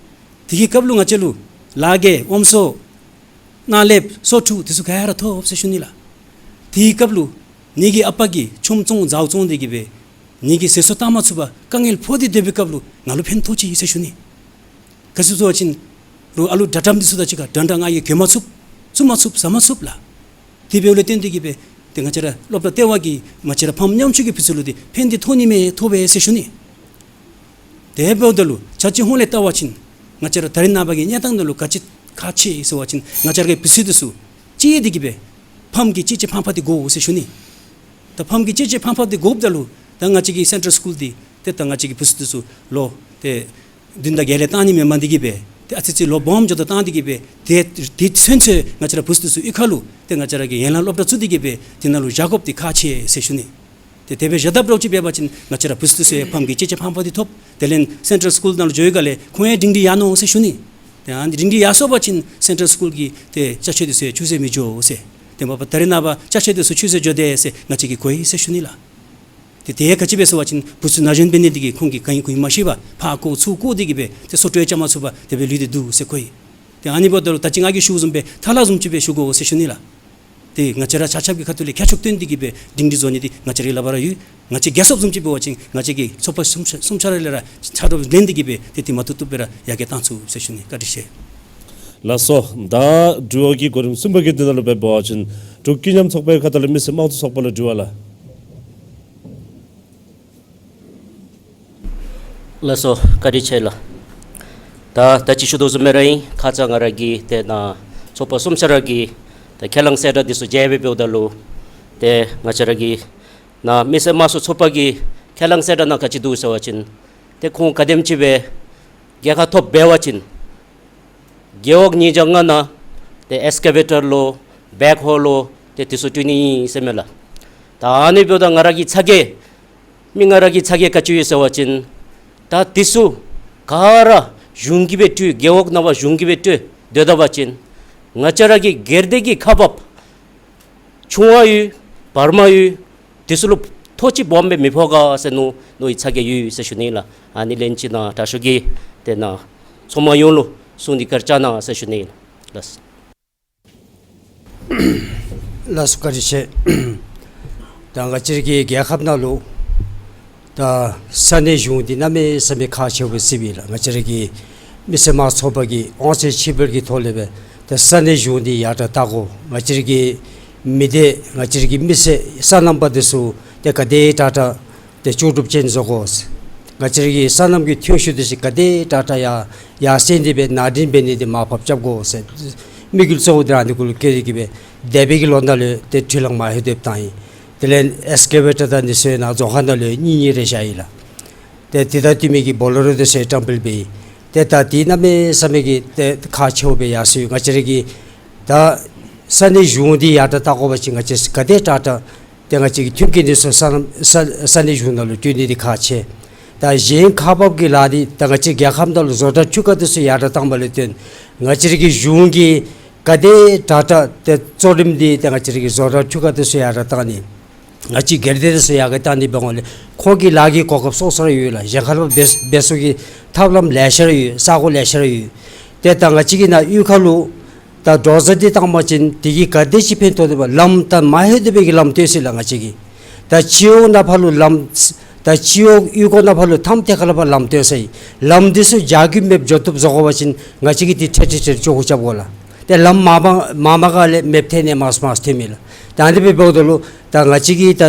དེ་གི་སྐབས་ལུ་ང་བཅས་ལུ་ལཱ་འགན་ཨོམ་སྲོ་ནཱ་ལེབ་སོ་ཕྲུག་འདི་ཚུ་ག་ར་ཐོབ་ཟེར་ཞུ་ནི་ལགས། དེའི་སྐབས་ལུ་ངེ་གི་ཨ་པ་གིས་ཆུམ་བཙོང་ཟཝ་བཙོང་སྟེ་གིས་སྦེ་ངེ་གི་ཟས་སོ་བཏང་མ་ཚུགས་པར་དཀའ་ངལ་ཕོག་སྟེ་སྡོད་པའི་སྐབས་ལུ་ང་ལུ་ཕན་ཐོགས་ཅི་ཟེར་ཞུ་ནི། ག་ཅི་ཟེར་བ་ཅིན་རུང་ཨ་ལུ་དྲག་དྲགམ་འདི་ཚུ་དང་གཅིག་ཁར་འདྲན་འདྲ་ང་གིས་གྱོན་མ་ཚུགས་བཙུགས་མ་ཚུགས་ཟ་མ་ཚུགས་ལགས། དེ་འབདཝ་ལས་བརྟེན་ཏེ་གིས་སྦེ་ཏེ་ང་བཅས་ར་སློབ་གྲྭ་ལྟེ་བ་གིས་ང་བཅས་ར་ཕམ་ཉམ་ཆུང་གི་བུ་ཚུ་ལུ་ཏེ་ཕན་བདེ་ཐོགས་ནི་མས་ཐོགས་པས་ཟེར་ཞུ་ནི། དེ་འབདཝ་ད་ལུ་བྱ་ཆུང་ཧོང་ལས་བལྟ་བ་ཅིན་ང་བཅས་ར་ད་རེས་ནངས་པ་གི་གནས་སྟངས་ནང་ལུ་ག་ཅི་ཁག་ཆེ་ཟེར་བ་ཅིན་ང་བཅས་ར་གི་བུ་ཚུ་འདི་ཚུ་གཅིག་སྟེ་གིས་སྦེ་ཕམ་གྱིས་གཅེས་གཅེས་ཕངས་ཕངས་ཏེ་དགོ་ཟེར་ཞུ་ནི། ད་ཕམ་གྱིས་གཅེས་གཅེས་ཕངས་ཕངས་ཏེ་དགོཔ་ད་ལུ་ད་ང་བཅས་ཀྱི་སེན་ཊཱལ་སི་ཀུལ་འདི་ཏེ་ད་ང་བཅས་ཀྱི་བུ་ཚུ་འདི་ཚུ་ལོ་ཏེ་བདུན་དང་བརྒྱད་ལས་བཏང་ནི་མེནམ་འདི་གིས་སྦེ་ཏེ་ཨ་ཙི་ཅིག་ལོ་སྦོམ་འགྱོཝ་ད་བཏང་སྟེ་གིས་སྦེ་ཏེ་དེ་ཚུན་ཚོད་ང་བཅས་ར་བུ་ཚུ་འདི་ཚུ་གཡུས་ཁ་ལུ་ཏེ་ང་བཅས་ར་གིས་ཡན་ལག་སློབ་གྲྭ་བཙུགས་ཏེ་གིས་སྦེ་དེ་ནང་ལུ་བཞག་དགོཔ་འདི་ཁག་ཆེ་ཟེར་ཞུ་ནི། ཏེ་དེ་སྦེ་བཞག་ད་འདྲཝ་ཅིག་འབད་བ་ཅིན་ང་བཅས་ར་བུ་ཚུ་འདི་ཚུ་ཡང་ཕམ་གྱིས་གཅེས་གཅེས་ཕངས་ཕངས་ཏེ་ཐོབ། དེ་ལས་སེན་ཊཱལ་སི་ཀུལ་ནང་ལུ་འགྱོ་བའི་སྒང་ལས་ཁོང་ཡང་སྒྲིང་སྒྲི་ཡར་འོང་ཟེར་ཞུ་ནི། ཏེ་ཨ་ནི་སྒྲིང་སྒྲི་ཡར་སོང་པ་ཅིན་སེན་ཊཱལ་སི་ཀུལ་གྱི་ཏེ་ཅ་ཆས་འདི་ཚུ་ཡང་ཆུད་ཟོས་མི་འགྱོ་ཟེར། ཏེ་མ་པ་ད་རེས་ནངས་པ་ཅ་ཆས་འདི་ཚུ་ཆུད་ཟོས་འགྱོ་དེས་ཟེར་ང་བཅས་ཀྱིས་གོ་ཡི་ཟེར་ཞུ་ནི་ལགས། ཏེ་དེ་ཡང་ག་ཅི་སྦེ་ཟེར་བ་ཅིན་བུ་ཚུ་ན་གཞོན་འབད་ནི་འདི་གིས་ཁོང་གིས་ག་ཨིན་གུ་ཨིན་མ་ཤེས་པར་ཕར་བཀོག་ཚུར་བཀོག་སྟེ་གིས་སྦེ་ཏེ་སོ་ཏྲོ་ཡང་རྐྱབ་མ་ཚུགས་པར་དེ་སྦེ་ལུས་ཏེ་འདུག་ཟེར་གོ་ཡི། ཏེ་ཨ་ནི་འབདཝ་ད་ལུ་ད་ཅི་ང་གིས་ཞུཝ་བཟུམ་སྦེ་ཐ་ལ་བཟུམ་ཅིག་སྦེ་ཞུ་དགོ་ཟེར་ཞུ་ནི་ལགས། ཏེ་ང་བཅས་ར་ཆ་ཁྱབ་ཀྱི་ཁ་ཐུག་ལས་ཁྱད་ཆོས་བཏོན་ཏེ་གིས་སྦེ་སྒྲིང་སྒྲི་བཟོ་ནི་འདི་ང་བཅས་རའི་ལག་པར་ར་ཡོད། ང་བཅས་རྒྱལ་ཚབ་བཟུམ་ཅིག་འབད་བ་ཅིན་ང་བཅས་ཀྱི་ཚོགས་པ་གསུམ་ཆ་གསུམ་ཆ་ར་ལས་ར་ཕྱག་རོགས་ལེན་ཏེ་གིས་སྦེ་ཏེ་དེ་མ་བཏུབ་བཏུབ་སྦེ་ར་ཡར་རྒྱས་བཏང་ཚུགས་ཟེར་ཞུ་ནི། བཀའ་དྲིན་ཆེ། ལགས་སོ། ད་དྲི་བ་གི་གོ་རིམ་གསུམ་པ་གི་དོན་ལུ་འབད་བ་ཅིན་འབྲུག་ཀུན་མཉམ་ཚོགས་པའི་ཁ་ཐུག་ལས་མི་སེར་དམངས་གཙོ་ཚོགས་པ་ལུ་དྲི་བ་ལགས། ལགས་སོ། བཀའ་དྲིན་ཆེ་ལགས། ད་ད་ཅི་ཞུ་དོ་བཟུམ་སྦེ་ར་ཨིན། ཁ་ཙ་ང་ར་གིས་ཏེ་ནཱ་ཚོགས་པ་གསུམ་ཆ་ར་གིས་ད་ཁས་བླངས་གསལ་བསྒྲགས་འདི་ཚུ་མཇལ་སྦེ་འབདཝ་ད་ལུ་ཏེ་ང་བཅས་ར་གི་ནཱ་མི་སེར་དམངས་གཙོ་ཚོགས་པ་གི་ཁས་བླངས་གསལ་བསྒྲགས་ནང་ག་ཅི་འདུག་ཟེར་བ་ཅིན་ཏེ་ཁོང་ག་དེམ་ཅིག་སྦེ་རྒྱལ་ཁ་ཐོབ་འབད་བ་ཅིན་རྒེད་འོག་ཉིས་བརྒྱ་ལྔ་ནང་ཏེ་ཨེགསི་ཀེ་ཝེ་ཊར་ལོ་བེག་ཧོ་ལོ་ཏེ་འདི་ཚུ་སྤྲོད་ནི་ཨིན་ཟེར་མས་ལགས། ད་ཨ་ནི་འབདཝ་ད་ང་ར་གི་ཚ་གྱང་མི་ང་ར་གི་ཚ་གྱང་ག་ཅི་ཡོད་ཟེར་བ་ཅིན་ད་འདི་ཚུ་ག་ར་གཞུང་གིས་སྦེ་སྤྲོད་རྒེད་འོག་ནང་པ་གཞུང་གིས་སྦེ་སྤྲོད་སྡོད་ད་པ་ཅིན་ང་བཅས་ར་གི་སྒེར་སྡེ་གི་ཁག་འབགཔ་ཆུང་བ་ཡོད་བར་མ་ཡོད་འདི་ཚུ་ལུ་ཐོགས་ཅིག་སྦོམ་སྦེ་མི་ཕོག་ག་ཟེར་མནོ་མནོ་བའི་ཚ་གྱང་ཡོད་ཟེར་ཞུ་ནི་ལགས། ཨ་ནི་ལན་ཅིག་ནཱ་དྲག་ཤོས་ཀྱིས་ཏེ་ནཱ་ཚོགས་མི་ཡོངས་ལུ་གསུང་འདི་བཀའ་དྲིན་བསྐྱང་གནང་ཟེར་ཞུ་ནི་ལགས། ལགས་སོ། བཀའ་དྲིན་ཆེ། ད་ང་བཅས་ར་གི་རྒྱལ་ཁབ་ནང་ལུ་ད་ས་གནས་གཞུང་འདི་གནམ་མེད་ས་མེད་ཁག་ཆེཝ་སྦེ་ཟེར་བས་ལགས། ང་བཅས་ར་གི་མི་སེར་དམངས་གཙོ་ཚོགས་པ་གིས་དབང་ཚད་ཕྱིར་སྤེལ་གྱི་ཐོག་ལས་སྦེ་ད་ས་གནས་གཞུང་འདི་ཡར་དྲག་བལྟ་དགོ། ང་བཅས་ར་གི་མི་སྡེ་ང་བཅས་ར་གི་མི་སེར་སོ་ནམ་པ་འདི་ཚུ་ཏེ་ག་དེ་དྲག་དྲག་ཏེ་ལྕོགས་གྲུབ་ཅན་བཟོ་དགོ། ང་བཅས་ར་གི་སོ་ནམ་གྱི་ཐོན་ཤུགས་འདི་ཚུ་ག་དེ་དྲག་དྲག་ཡར་ཡར་སེང་སྟེ་སྦེ་ནང་འདྲེན་འབད་ནི་འདི་མར་ཕབ་རྐྱབ་དགོ་ཟེར་དམིགས་ཡུལ་གཙོ་བོ་འདི་ར་ཨ་ནི་གུ་ལུ་བསྐྱེད་དེ་གིས་སྦེ་འདས་པའི་གི་ལོ་ནང་ལུ་ཏེ་འཕྲུལ་གླང་མ་ལྷོད་དེ་བཏང་ཡི། དེ་ལས་ཨེགསི་ཀེ་ཝེ་ཊར་དང་འདི་ཚུ་ནཱ་རྫོང་ཁག་ནང་ལུ་གཉིས་གཉིས་རེ་བཞག་ཡི་ལགས། ཏེ་དེ་དང་བསྟུན་མི་གི་སྦོ་ལོ་རོ་འདི་ཚུ་བཀྲམ་སྤེལ་འབད་ཡི། ཏེ་ད་འདི་གནམ་མེད་ས་མེད་ཀྱི་ཏེ་ཁག་ཆེཝ་སྦེ་ཡར་སོང་ཡི། ང་བཅས་ར་གི་ད་ས་གནས་གཞུང་འདི་ཡར་དྲག་བལྟ་དགོ་པ་ཅིན་ང་བཅས་ག་དེ་དྲག་དྲག་ཏེ་ང་བཅས་ཀྱི་མཐུན་རྐྱེན་འདི་ཚུ་ས་ས་ས་གནས་གཞུང་ནང་ལུ་སྤྲོད་ནི་འདི་ཁག་ཆེ། ད་གཞན་ཁག་འབག་གི་ལཱ་འདི་ད་ང་བཅས་རྒྱལ་ཁབ་ནང་ལུ་བཟོ་གྲྭ་འཕྲུལ་ཁང་འདི་ཚུ་ཡར་དྲག་བཏང་བ་ལས་བརྟེན་ང་བཅས་ར་གི་གཞུང་གི་ག་དེ་དྲག་དྲག་ཏེ་གཙོ་རིམ་འདི་ད་ང་བཅས་ར་གི་བཟོ་གྲྭ་འཕྲུལ་ཁང་འདི་ཚུ་ཡར་དྲག་བཏང་ནི། ང་བཅས་སྒེར་སྡེ་འདི་ཚུ་ཡར་དྲག་བཏང་ནི་འབད་འོང་ལས་ཁོང་གི་ལཱ་གི་གོ་སྐབས་སོ་སོ་ར་ཡོད་ལགས། གཞན་ཁར་འབད་འབད་ཚུགས་ཀྱི་ཐབས་ལམ་ལེ་ཤ་ར་ཡོད། ས་གོ་ལེ་ཤ་ར་ཡོད། ཏེ་ད་ང་བཅས་ཀྱི་ནཱ་གཡུས་ཁ་ལུ་ད་ཌོ་ཟར་འདི་བཏང་པ་ཅིན་དེ་གིས་ག་དེ་ཅིག་ཕན་ཐོགས་འདུག་པ། ལམ་ད་མ་ཧེ་དེ་སྦེ་གི་ལམ་བཏོན་ཅི་ལགས་ང་བཅས་ཀྱིས། ད་སྤྱི་འོག་ནང་ཕར་ལུ་ལམ་ད་སྤྱི་འོག་གཡུས་སྒོ་ནང་ཕར་ལུ་མཐའམ་ཏེ་ཁ་ལས་ཕར་ལམ་བཏོན་ཅི། ལམ་འདི་ཚུ་རྒྱ་གི་མེདཔ་འགྱོ་བཏུབ་བཟོ་དགོ་པ་ཅིན་ང་བཅས་ཀྱིས་དེ་ཁྲལ་ཁྲལ་ཁྲལ་ལྕོགས་གུ་རྐྱབ་དགོ་ལགས། ཏེ་ལམ་མ་མ་མ་མ་ག་ལས་མེདཔ་ཐལ་ནི་མས་མས་ཐོན་མི་ལགས། ད་ཨ་ནི་སྦེ་འབདཝ་ད་ལུ་ད་ང་བཅས་ཀྱིས་ད་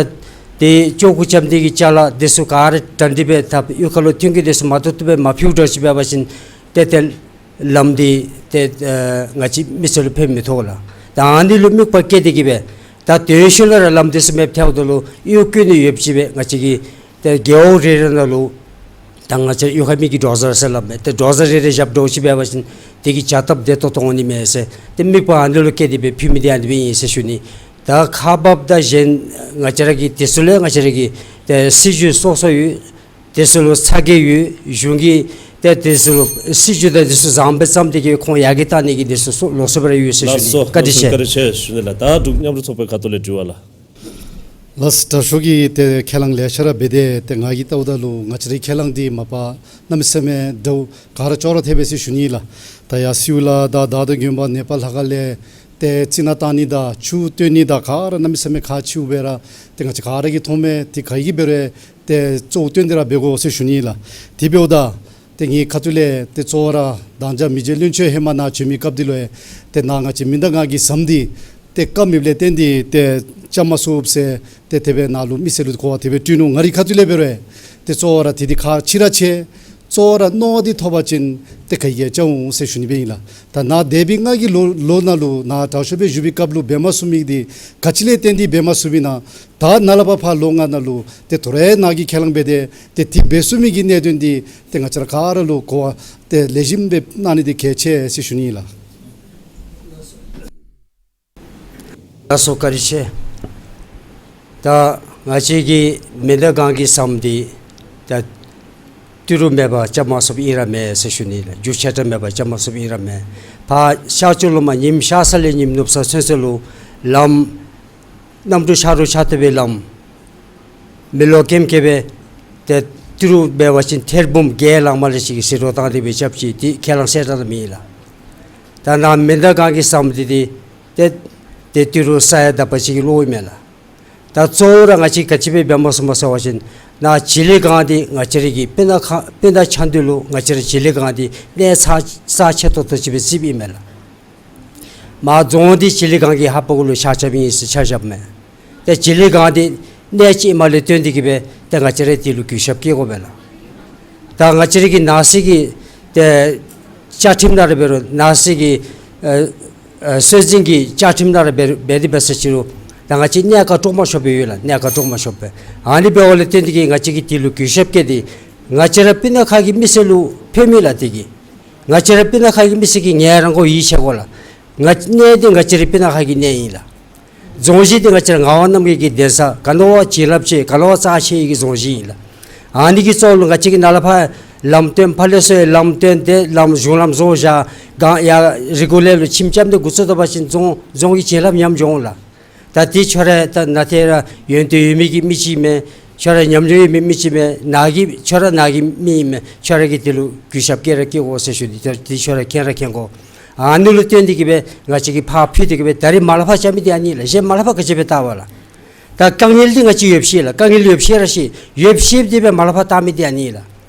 དེ་ལྕོགས་གུ་རྐྱབ་ནི་གི་ཅ་ལ་འདི་ཚུ་ག་ར་གྲ་སྒྲིག་འབད་ད་གཡུས་ཁ་ལུ་ཐོན་སྐྱེད་འདི་ཚུ་མ་ཐོབ་ཐོབ་སྦེ་མ་ཕུལཝ་འདྲཝ་ཅིག་འབད་བ་ཅིན་ཏེ་ཏེ་ལམ་འདི་ཏེ་ཨ་ང་བཅས་མི་སེར་ལུ་ཕན་མི་ཐོགས་ལགས། ད་ཨ་ནི་ལུ་དམིགས་པ་བསྐྱེད་དེ་གི་སྦེ་ད་དོན་ཤུལ་ལས་ར་ལམ་འདི་ཚུ་མེདཔ་ཐལཝ་ད་ལུ་གཡོ་བཀོད་ནི་ཡོདཔ་ཅིག་སྦེ་ང་བཅས་ཀྱིས་ཏེ་རྒེད་འོག་རེ་རེ་ནང་ལུ་ད་ང་བཅས་གཡུས་ཁ་མི་གི་ཌོ་ཟར་ཟེར་སླབ་མས། ཏེ་ཌོ་ཟར་རེ་རེ་བཞགཔ་འདྲཝ་ཅིག་འབད་བ་ཅིན་དེ་གིས་བྱ་སྟབས་བདེ་ཏོག་ཏོ་འོང་ནི་མས་ཟེར་ཏེ་དམིགས་པ་ཨ་ནི་ལུ་བསྐྱེད་དེ་སྦེ་ཕུལ་མི་འདི་ཨ་ནི་སྦེ་ཨིན་ཟེར་ཞུ་ནི། ད་ཁག་འབགཔ་དང་གཞན་ང་བཅས་ར་གི་དེ་ཚུ་ལས་ང་བཅས་ར་གི་ཏེ་སྲིད་བྱུས་སོ་སོ་ཡོད། དེ་ཚུ་ལུ་ཚ་གྱང་ཡོད། གཞུང་གི་ཏེ་དེ་ཚུ་ལུ་སྲིད་བྱུས་དང་དེ་ཚུ་བཟང་པོ་བརྩམས་ཏེ་གི་ཁོང་ཡར་རྒྱས་བཏང་ནི་གི་དེ་ཚུ་སོ་ལོགས་སུ་སྦེ་ར་ཡོད་ཟེར་ཞུ་ནི། ལགས་སོ། བཀའ་དྲིན་ཆེ། བཀའ་དྲིན་ཆེ་ཞུ་ནི་ལགས། ད་འབྲུག་མཉམ་རུབ་ཚོགས་པའི་ཁ་ཐུག་ལས་དྲི་བ་ལགས། ལགས་སོ། དྲག་ཤོས་ཀྱིས་ཏེ་ཁས་བླངས་ལེ་ཤ་ར་འབད་དེ་ཏེ་ང་གིས་བལྟཝ་ད་ལུ་ང་བཅས་རའི་ཁས་བླངས་འདི་མ་པ་གནམ་མེད་ས་མེད་འདྲཝ་ག་ར་ཅོག་ར་འཐདཔ་ཨིན་ཟེར་ཞུ་ནི་ལགས། ད་ཡར་སེའུ་ལ་དང་དར་མདོ་དགོན་པ་ནེ་པཱལ་ལྷ་ཁང་ལས་ཏེ་རྩི་ནག་བཏང་ནི་དང་ཆུ་བཏོན་ནི་དང་ག་ར་གནམ་མེད་ས་མེད་ཁག་ཆེཝ་སྦེ་ར་ཏེ་ང་བཅས་ག་ར་གིས་མཐོངམ་མས། ཏེ་ག་གིས་འབད་རུང་ཏེ་གཙོ་བོ་བཏོན་ཏེ་ར་འབད་དགོ་ཟེར་ཞུ་ནི་ལགས། དེ་འབདཝ་ད་ཏེ་ངེའི་ཁ་ཐུག་ལས་ཏེ་གཙོ་བོ་ར་དང་ཅ་མི་རྗེ་བློན་ཆེན་ཧེ་མ་ནཱ་བྱོན་མི་སྐབས་འདི་ལུ་ཡང་ཏེ་ནཱ་ང་བཅས་མི་ཟླ་ལྔ་གི་ཟམ་འདི་ཏེ་བཀབ་མེདཔ་ལས་བརྟེན་ཏེ་ཏེ་རྐྱབ་མ་ཚུགས་ཟེར་ཏེ་དེ་སྦེ་ནཱ་ལུ་མི་སེར་ལུ་གོ་བ་དེ་སྦེ་བསྐྲུན་ནུག། ང་རའི་ཁ་ཐུག་ལས་འབད་རུང་ཏེ་གཙོ་བོ་ར་དེ་འདི་ཁག་ཆེ་ར་ཆེ། གཙོ་བོ་ར་མནོ་བ་འདི་ཐོབ་པ་ཅིན་ཏེ་ག་གིས་ཡང་རྐྱབ་འོང་ཟེར་ཞུ་ནི་སྦེ་ཨིན་ལགས། ད་ནཱ་འདས་པའི་ལྔ་གི་ལོ་ལོ་ནང་ལུ་ནཱ་དྲག་ཤོས་སྦེ་བཞུགས་པའི་སྐབས་ལུ་འབད་མ་ཚུགས་མི་འདི་ག་ཅི་ལས་བརྟེན་ཏེ་འབད་མ་ཚུགས་མི་ན། ད་ནཱ་ལས་ཕར་ཕར་ལོ་ལྔ་ནང་ལུ་ཏེ་དོ་རུང་ནཱ་གིས་ཁས་བླངས་འབད་དེ་ཏེ་དེ་འབད་ཚུགས་མི་གི་གནད་དོན་འདི་ཏེ་ང་བཅས་ར་ག་ར་ལུ་གོ་བ་ཏེ་ལེགས་ཤོམ་སྦེ་གནང་ནི་འདི་གལ་ཆེ་ཟེར་ཞུ་ནི་ཨིན་ལགས། ལགས་སོ། བཀའ་དྲིན་ཆེ། ད་ང་བཅས་ཀྱི་མེ་མདའ་སྒང་གི་ཟམ་འདི་ད་ཏི་རུ་མེད་པར་རྐྱབ་མ་ཚུགསཔ་ཨིན་ར་མས་ཟེར་ཞུ་ནི་ལགས། རྒྱུ་ཆེ་དྲགས་མེད་པར་རྐྱབ་མ་ཚུགསཔ་ཨིན་ར་མས། ཕར་ཤར་ཕྱོགས་ལུ་མར་ཉིམ་ཤར་ས་ལས་ཉིམ་ནུབ་ས་ཚུན་ཚོད་ལུ་ལམ་གནམ་གྲུ་ཤར་རུ་ཤར་བཏུབ་པའི་ལམ་མེ་ལོང་ཀེམ་ཀེམ་སྦེ་ཏེ་ཏི་རུ་འབད་བ་ཅིན་ཐེར་འབུམ་བརྒྱད་ལང་མ་ལས་ཅིག་གི་ཟད་འགྲོ་བཏང་སྟེ་སྦེ་རྐྱབ་ཅི། དེ་ཁས་བླངས་གསལ་བསྒྲགས་ནང་མེད་ལགས། ད་ནཱ་མེ་མདའ་སྒང་གི་ཟམ་འདི་ཏེ་ཏེ་ཏི་རུ་ས་ཡ་དག་པ་ཅིག་གི་ལོག་ཡོད་མས་ལགས། ད་གཙོ་བོ་ར་ང་བཅས་ག་ཅི་སྦེ་འབད་མ་ཚུགས་མས་ཟེར་བ་ཅིན་ནཱ་བྱི་ལི་སྒང་འདི་ང་བཅས་ར་གི་སྤུ་ན་ཁ་སྤུ་ན་ཆ་འདི་ལུ་ང་བཅས་ར་བྱི་ལི་སྒང་འདི་གནས་རྩ་རྩ་ཆེ་ཏོག་ཏོ་ཅིག་སྦེ་བརྩིཝ་ཨིན་མས་ལགས། མར་རྫོང་འདི་བྱི་ལི་སྒང་གི་ཧ་པ་གུ་ལུ་ཆགས་ཆགསཔ་ཨིན་ཟེར་ཆ་བཞགཔ་མས། ཏེ་བྱི་ལི་སྒང་འདི་གནས་ཅིག་ཨིནམ་ལས་བརྟེན་ཏེ་གི་སྦེ་ཏེ་ང་བཅས་ར་དེ་ལུ་གུས་ཞབས་བསྐྱེད་དགོ་པས་ལགས། ད་ང་བཅས་ར་གི་ནང་སྲིད་ཀྱི་ཏེ་བཅའ་ཁྲིམས་ནང་ར་འབད་རུང་ནང་སྲིད་ཀྱི་ཨ་ཨ་སྲོལ་འཛིན་གྱི་བཅའ་ཁྲིམས་ནང་ར་འབད་འབད་དེ་འབད་ས་ཅི་རུང་ད་ང་བཅས་གནས་ཁག་གྲོགས་མ་ཤོར་བའི་ཡོད་ལགས། གནས་ཁག་གྲོགས་མ་ཤོར་བའི། ཨ་ནི་འབདཝ་ལས་བརྟེན་ཏེ་གི་ང་བཅས་ཀྱིས་དེ་ལུ་གུས་ཞབས་བསྐྱེད་དེ་ང་བཅས་ར་སྤུ་ན་ཁ་གི་མི་སེར་ལུ་ཕན་མས་ལགས། དེ་གིས་ང་བཅས་ར་སྤུ་ན་ཁ་གི་མི་སེར་གྱིས་ངལ་རངས་དགོ་ཡིད་ཆེས་དགོ་ལགས། ང་གནས་འདི་ང་བཅས་རའི་སྤུ་ན་ཁ་གི་གནས་ཨིན་ལགས། རྫོང་གཞི་འདི་ང་བཅས་ར་ངག་དབང་རྣམ་རྒྱལ་གྱི་གདན་ས་ག་ནི་བ་བྱིན་རླབས་ཆེ་ག་ནི་བ་རྩ་ཆེ་ཡི་གི་རྫོང་གཞི་ཨིན་ལགས། ཨ་ནི་གི་གཙོ་བོ་ལུ་ང་བཅས་ཀྱིས་ནཱ་ལས་ཕར་ལམ་བཏོན་ཕར་ལས་ཚུར་ལམ་བཏོན་ཏེ་ལམ་གཞུང་ལམ་བཟོ་བཞག་གང་ཡར་རི་གུ་ལས་ལུ་ཁྱིམ་རྐྱབ་སྟེ་འགོ་བཙུགས་ད་པ་ཅིན་རྫོང་རྫོང་གི་བྱིན་རླབས་ཉམས་འགྱོ་འོང་ལགས། ད་དེ་ཁྱོད་ར་ད་ནཱ་ཏེ་ར་ཡོན་ཏན་ཡོད་མི་གི་མི་ཅིག་མས། ཁྱོད་ར་ཉམས་མྱོང་ཡོད་མི་མི་ཅིག་མས། ནཱ་གི་ཁྱོད་ར་ནཱ་གི་མི་ཨིན་མས། ཁྱོད་ར་གིས་དེ་ལུ་གུས་ཞབས་བསྐྱེད་ར་བསྐྱེད་དགོ་ཟེར་ཞུ་ནི། ད་དེ་ཁྱོད་ར་མཁྱེན་ར་མཁྱེན་དགོ། ཨ་ནི་ལུ་བརྟེན་ཏེ་གི་སྦེ་ང་བཅས་ཀྱིས་ཕར་ཕུལ་ཏེ་གི་སྦེ་ད་རིས་མ་ལས་ཕར་རྐྱབ་མི་འདི་ཨ་ནི་ལགས། གཞན་མ་ལས་ཕར་ག་ཅི་སྦེ་བཏང་བ་ལགས། ད་དཀའ་ངལ་འདི་ང་བཅས་ཡོད་ཤེས་ལགས། དཀའ་ངལ་ཡོད་ཤེས་ར་ཤེས་ཡོད་ཤེས་ཏེ་སྦེ་མ་ལས་ཕར་བཏང་མི་འདི་ཨ་ནི་ལགས།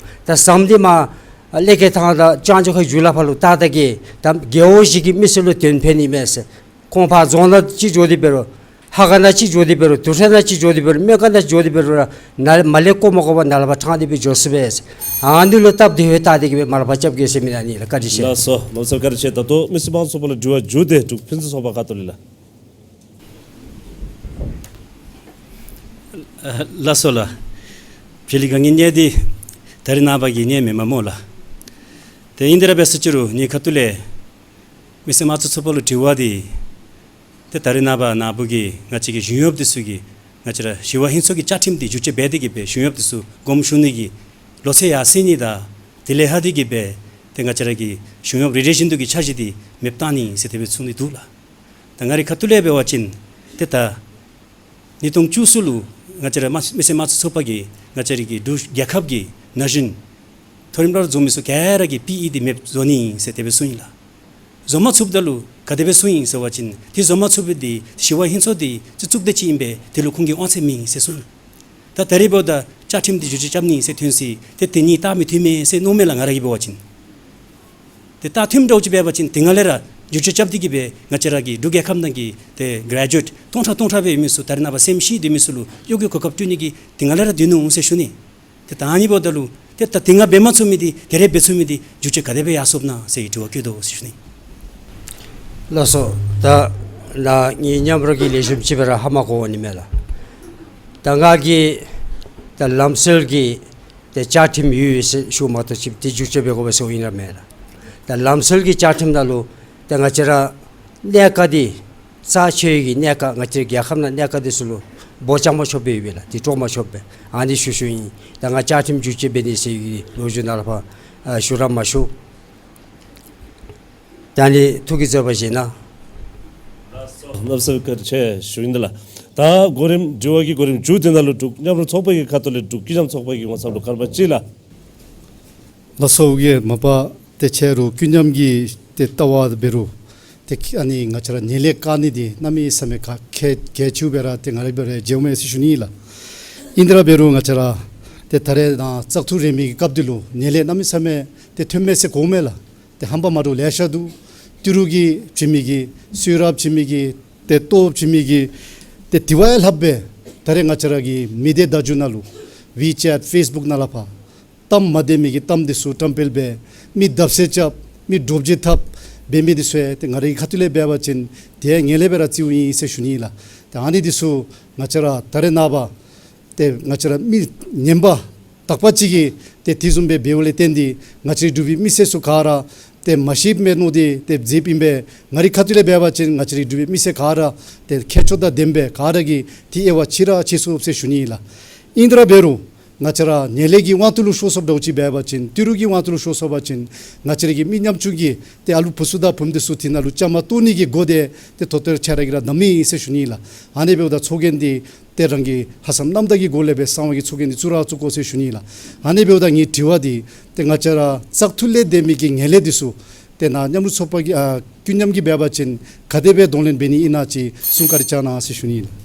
ད་ཟམ་འདི་མར་ཀླད་ཀེ་ཐང་དང་ལྕང་ཇོ་ཁའི་མཇུག་ལས་ཕར་ལུ་བཏང་ད་གི་ད་རྒེད་འོག་བཞི་གི་མི་སེར་ལུ་དོན་ཕན་ནི་མས་ཟེར། ཁོང་ཕར་རྫོང་ནང་ཅིག་འགྱོ་སྟེ་འབད་རུང་ཧ་ག་ནང་ཅིག་འགྱོ་སྟེ་འབད་རུང་དུར་ཁྲོད་ནང་ཅིག་འགྱོ་སྟེ་འབད་རུང་སྨན་ཁང་ནང་ཅིག་འགྱོ་སྟེ་འབད་རུང་ར་ནཱ་མ་ལས་བཀོ་མ་བཀོ་བར་ནཱ་ལས་ཕར་ཕྲང་སྟེ་སྦེ་འགྱོ་ཚུགས་པས། ཨ་ནི་ལུ་སྟབས་བདེ་བའི་ཐོག་ཏེ་གི་སྦེ་མ་ལས་ཕར་རྐྱབ་གེ་ཟེར་མི་ཨ་ནི་ལགས། བཀའ་དྲིན་ཆེ། ལགས་སོ། ལགས་སོ། བཀའ་དྲིན་ཆེ། ད་ལྟོ་མི་སེར་དམངས་གཙོའི་ཚོགས་པ་ལས་དྲི་བ་མཇུག་དེ་འབྲུག་ཕུན་སུམ་ཚོགས་པ་ཁ་ཐུག་ལས་ལགས། ལགས་སོ་ལགས། བྱི་ལི་སྒང་གི་གནས་འདི་ད་རིས་ནངས་པ་གི་གནས་མེན་མས་སྨོ་ལགས། ཏེ་ཨིན་དེ་ར་འབད་ས་ཅི་རུང་ངེའི་ཁ་ཐུག་ལས་མི་སེར་དམངས་གཙོའི་ཚོགས་པ་ལུ་དྲི་བ་འདི་ཏེ་ད་རིས་ནངས་པ་ནཱ་བུ་གི་ང་བཅས་ཀྱི་གཞུང་གཡོགཔ་འདི་ཚུ་གིས་ང་བཅས་ར་ཞི་བ་ཧིང་སངས་ཀྱི་བཅའ་ཁྲིམས་འདི་བསྒྱུར་བཅོས་འབད་དེ་གི་སྦེ་གཞུང་གཡོགཔ་འདི་ཚུ་དགོངསམ་ཞུ་ནི་གི་ ལོ་ཚད་ཡར་སེང་ནི་དང་དེ་ལས་ལྷག་སྟེ་གི་སྦེ་ཏེ་ང་བཅས་ར་གི་གཞུང་གཡོགཔ་རེ་རེ་བཞིན་དུ་གི་འཆར་གཞི་འདི་མེདཔ་བཏང་ནི་ཟེར་དེ་སྦེ་གསུངས་ཏེ་འདུག་ལགས། ད་ང་རའི་ཁ་ཐུག་ལས་འབད་བ་ཅིན་ཏེ་ད་ཉིས་སྟོང་བཅུ་གསུམ་ལུ་ང་བཅས་ར་མི་སེར་དམངས་གཙོ་ཚོགས་པ་གིས་ང་བཅས་རའི་གི་འབྲུག་རྒྱལ་ཁབ་ཀྱི་ན་གཞོན་མཐོ་རིམ་སློབ་གྲྭ་རྫོགས་མི་ཚུ་ག་ར་གི་པི་ཨི་འདི་མེདཔ་བཟོ་ནི་ཟེར་དེ་སྦེ་གསུངས་ཡི་ལགས། བཟོ་མ་ཚུགསཔ་ད་ལུ་ག་དེ་སྦེ་གསུངས་ཡི་ཟེར་བ་ཅིན་དེ་བཟོ་མ་ཚུགས་པའི་འདི་ཞི་བའི་ཧིང་ཚོགས་འདི་རྩི་བཙུགས་དེ་ཅིག་ཨིན་པས། དེ་ལུ་ཁོང་གི་དབང་ཚད་མེད་ཟེར་གསུངས་ཡི། ད་ད་རེས་འབདཝ་ད་བཅའ་ཁྲིམས་འདི་བསྒྱུར་བཅོས་རྐྱབ་ནི་ཟེར་ཐོན་ཅི། ཏེ་དེ་གཉིས་ད་མི་མཐུན་མས་ཟེར་མནོཝ་མས་ལགས། ང་ར་གིས་འབད་བ་ཅིན་ཏེ་ད་མཐུནམ་འདྲཝ་ཅིག་འབད་བ་ཅིན་དེ་སྔ་ལས་ར་བསྒྱུར་བཅོས་རྐྱབ་སྟེ་གི་སྦེ་ང་བཅས་ར་གི་འབྲུག་རྒྱལ་ཁབ་ནང་གི་ཏེ་གྲེ་ཇུ་ཨེཊ་སྟོང་ཕྲག་སྟོང་ཕྲག་སྦེ་ཡོད་མི་ཚུ་ད་རེས་ནངས་པ་སེམས་ཤི་སྡོད་མི་ཚུ་ལུ་གཡོག་གི་གོ་སྐབས་སྤྲོད་ནི་གི་དེ་སྔ་ལས་ར་སྡོད་ནུག་ཟེར་ཞུ་ནི། ཏེ་ད་ཨ་ནི་འབདཝ་ད་ལུ་ཏེ་ད་དེ་སྔ་འབད་མ་ཚུགས་མི་འདི་ད་རེས་འབད་ཚུགས་མི་འདི་བསྒྱུར་བཅོས་ག་དེ་སྦེ་ཡར་སོངམ་ཨིན་ན་ཟེར་དྲི་བ་བཀོད་དོ་ཟེར་ཞུ་ནི། ལགས་སོ། ད་ནཱ་ངེའི་མཉམ་རོགས་ཀྱིས་ལེགས་ཤོམ་ཅིག་སྦེ་ར་ཧ་མ་གོ་འོང་ནི་མས་ལགས། ད་ང་གིས་ད་ལམ་སྲོལ་གྱི་ཏེ་བཅའ་ཁྲིམས་ཡོད་ཟེར་ཞུ་མ་གཏོགས་ཅིག་ཏེ་བསྒྱུར་བཅོས་འབད་དགོ་པས་ཟེར་ཨིན་ར་མེན་ལགས། ད་ལམ་སྲོལ་གྱི་བཅའ་ཁྲིམས་ནང་ལུ་ཏེ་ང་བཅས་ར་གནས་ཁང་འདི་རྩ་ཆེ་བའི་གི་གནས་ཁང་ང་བཅས་རྒྱལ་ཁབ་ནང་གནས་ཁང་འདི་ཚུ་ལུ་སྦོ་རྐྱབ་མ་ཆོགཔ་སྦེ་ཡོད་པས་ལགས། ཏེ་དཀྲོག་མ་ཆོགཔ་སྦེ་ཨ་ནི་ཞུ་ཞུཝ་ཨིན། ད་ང་བཅའ་ཁྲིམས་བསྒྱུར་བཅོས་འབད་ནི་ཟེར་བའི་གི་ལོ་རྒྱུས་ནང་ལས་ཕར་ཨ་ཞུ་ར་མ་ཞུ། ད་ནི་ཐུགས་ཀྱི་བརྩེ་བ་བཞེས་གནང་། ལགས་སོ། བཀའ་དྲིན་ཆེ་ཞུ་ཡི་ལགས། ད་གོ་རིམ་དྲི་བ་གི་གོ་རིམ་མཇུག་འདི་ནང་ལུ་འབྲུག་མཉམ་རུབ་ཚོགས་པ་གི་ཁ་ཐུག་ལས་འབྲུག་ཀུན་མཉམ་ཚོགས་པ་གི་ངོ་ཚབ་ལུ་སྐར་མ་གཅིག་ལགས། ལགས་སོ། ཨོ་རྒྱན་མ་པ་ཏེ་ཁྱེད་ར་ཀུན་མཉམ་གྱི་ཏེ་ལྟ་བ་འབད་རུང་ཏེ་ཨ་ནི་ང་བཅས་ར་ཉེས་ལས་བཀག་ནི་འདི་གནམ་མེད་ས་མེད་ཁག་གལ་གལ་ཆེཝ་སྦེ་ར་ཏེ་ང་ར་འབད་རུང་མཇལཝ་མས་ཟེར་ཞུ་ནི་ལགས། ཨིན་ཏེ་ར་འབད་རུང་ང་བཅས་ར་ཏེ་ད་རེས་ནཱ་བཙག་འཐུ་རན་མི་གི་སྐབས་འདི་ལུ་ཉེས་ལས་གནམ་མེད་ས་མེད་ཏེ་ཐོནམ་མས་ཟེར་གོཝ་མས་ལགས། ཏེ་ཧམ་པ་མ་འདྲཝ་ལེ་ཤ་འདུག། ཏི་རུ་གིས་བྱིན་མི་གི་གསོལ་རས་བྱིན་མི་གི་ཏེ་ལྟོ་བྱིན་མི་གི་ཏེ་དེ་བ་ཡང་ལྷགཔ་སྦེ་ད་རེས་ང་བཅས་ར་གི་མི་སྡེ་བརྡ་བརྒྱུད་ནང་ལུ་ཝི་ཅེཊ་ཕེསི་བུཀ་ནང་ལས་ཕར་གཏམ་མ་བདེན་མི་གི་གཏམ་འདི་ཚུ་བཀྲམ་སྤེལ་འབད་མི་བརྡབ་གསིག་རྐྱབ་མི་འདྲོག་བྱེལ་འཐབ་འབད་མི་འདི་ཚུ་ཡང་ཏེ་ང་རའི་ཁ་ཐུག་ལས་འབད་བ་ཅིན་ཏེ་ཉེས་ལས་སྦེ་ར་བརྩིཝ་ཨིན་ཟེར་ཞུ་ནི་ལགས། ཏེ་ཨ་ནི་འདི་ཚུ་ང་བཅས་ར་ད་རེས་ནངས་པ་ཏེ་ང་བཅས་ར་མི་ངན་པ་དག་པ་ཅིག་གིས་ཏེ་དེ་བཟུམ་སྦེ་འབདཝ་ལས་བརྟེན་ཏེ་ང་བཅས་རའི་འབྲུག་པའི་མི་སེར་ཚུ་ག་ར་ཏེ་མ་ཤེསཔ་མས་མནོ་སྟེ་ཏེ་མཛདཔ་ཨིན་པས། ང་རའི་ཁ་ཐུག་ལས་འབད་བ་ཅིན་ང་བཅས་རའི་འབྲུག་པའི་མི་སེར་ག་ར་ཏེ་ཁྱད་ཆོས་དང་ལྡནམ་སྦེ་ག་ར་གིས་ཏེ་དབྱེ་བ་ཕྱེ་ར་ཕྱེ་ཚུགས་ཟེར་ཞུ་ནི་ལགས། ཨིན་ཏེ་ར་འབད་རུང་ང་བཅས་ར་ཉེས་ལས་ཀྱི་དབང་དུ་ལུ་ཤོར་སོངམ་འདྲཝ་ཅིག་འབད་བ་ཅིན་ཏི་རུ་གི་དབང་དུ་ལུ་ཤོར་སོང་པ་ཅིན་ང་བཅས་ར་གི་མི་ཉམ་ཆུང་གི་ཏེ་ཨ་ལུ་བུ་ཚུ་དང་བུམོ་འདི་ཚུ་དེ་ནང་ལུ་བཅའ་མར་གཏོགས་ནི་གི་སྒོ་འདི་ཏེ་ད་ལྟོ་ཁྱེད་ར་གིས་ར་བསྡམ་ཡི་ཟེར་ཞུ་ནི་ལགས། ཨ་ནི་འབདཝ་ད་ཚོགས་རྒྱན་འདི་ཏེ་རང་གི་ལྷག་བསམ་རྣམ་དག་གི་སྒོ་ལས་སྦེ་གསང་བ་གི་ཚོགས་རྒྱན་འདི་བཙུགས་ར་བཙུགས་དགོ་ཟེར་ཞུ་ནི་ལགས། ཨ་ནི་འབདཝ་ད་ངེའི་དྲི་བ་འདི་ཏེ་ང་བཅས་ར་བཙག་འཐུ་ལས་འདས་མི་གི་ཉེས་ལས་འདི་ཚུ་ཏེ་ནཱ་མཉམ་རུབ་ཚོགས་པ་གི་ཨ་ཀུན་མཉམ་གྱིས་འབད་བ་ཅིན་ག་དེ་སྦེ་གདོང་ལེན་འབད་ནི་ཨིན་ན་ཅིག་གསུང་བཀའ་དྲིན་བསྐྱང་གནང་ཟེར་ཞུ་ནི་ལགས།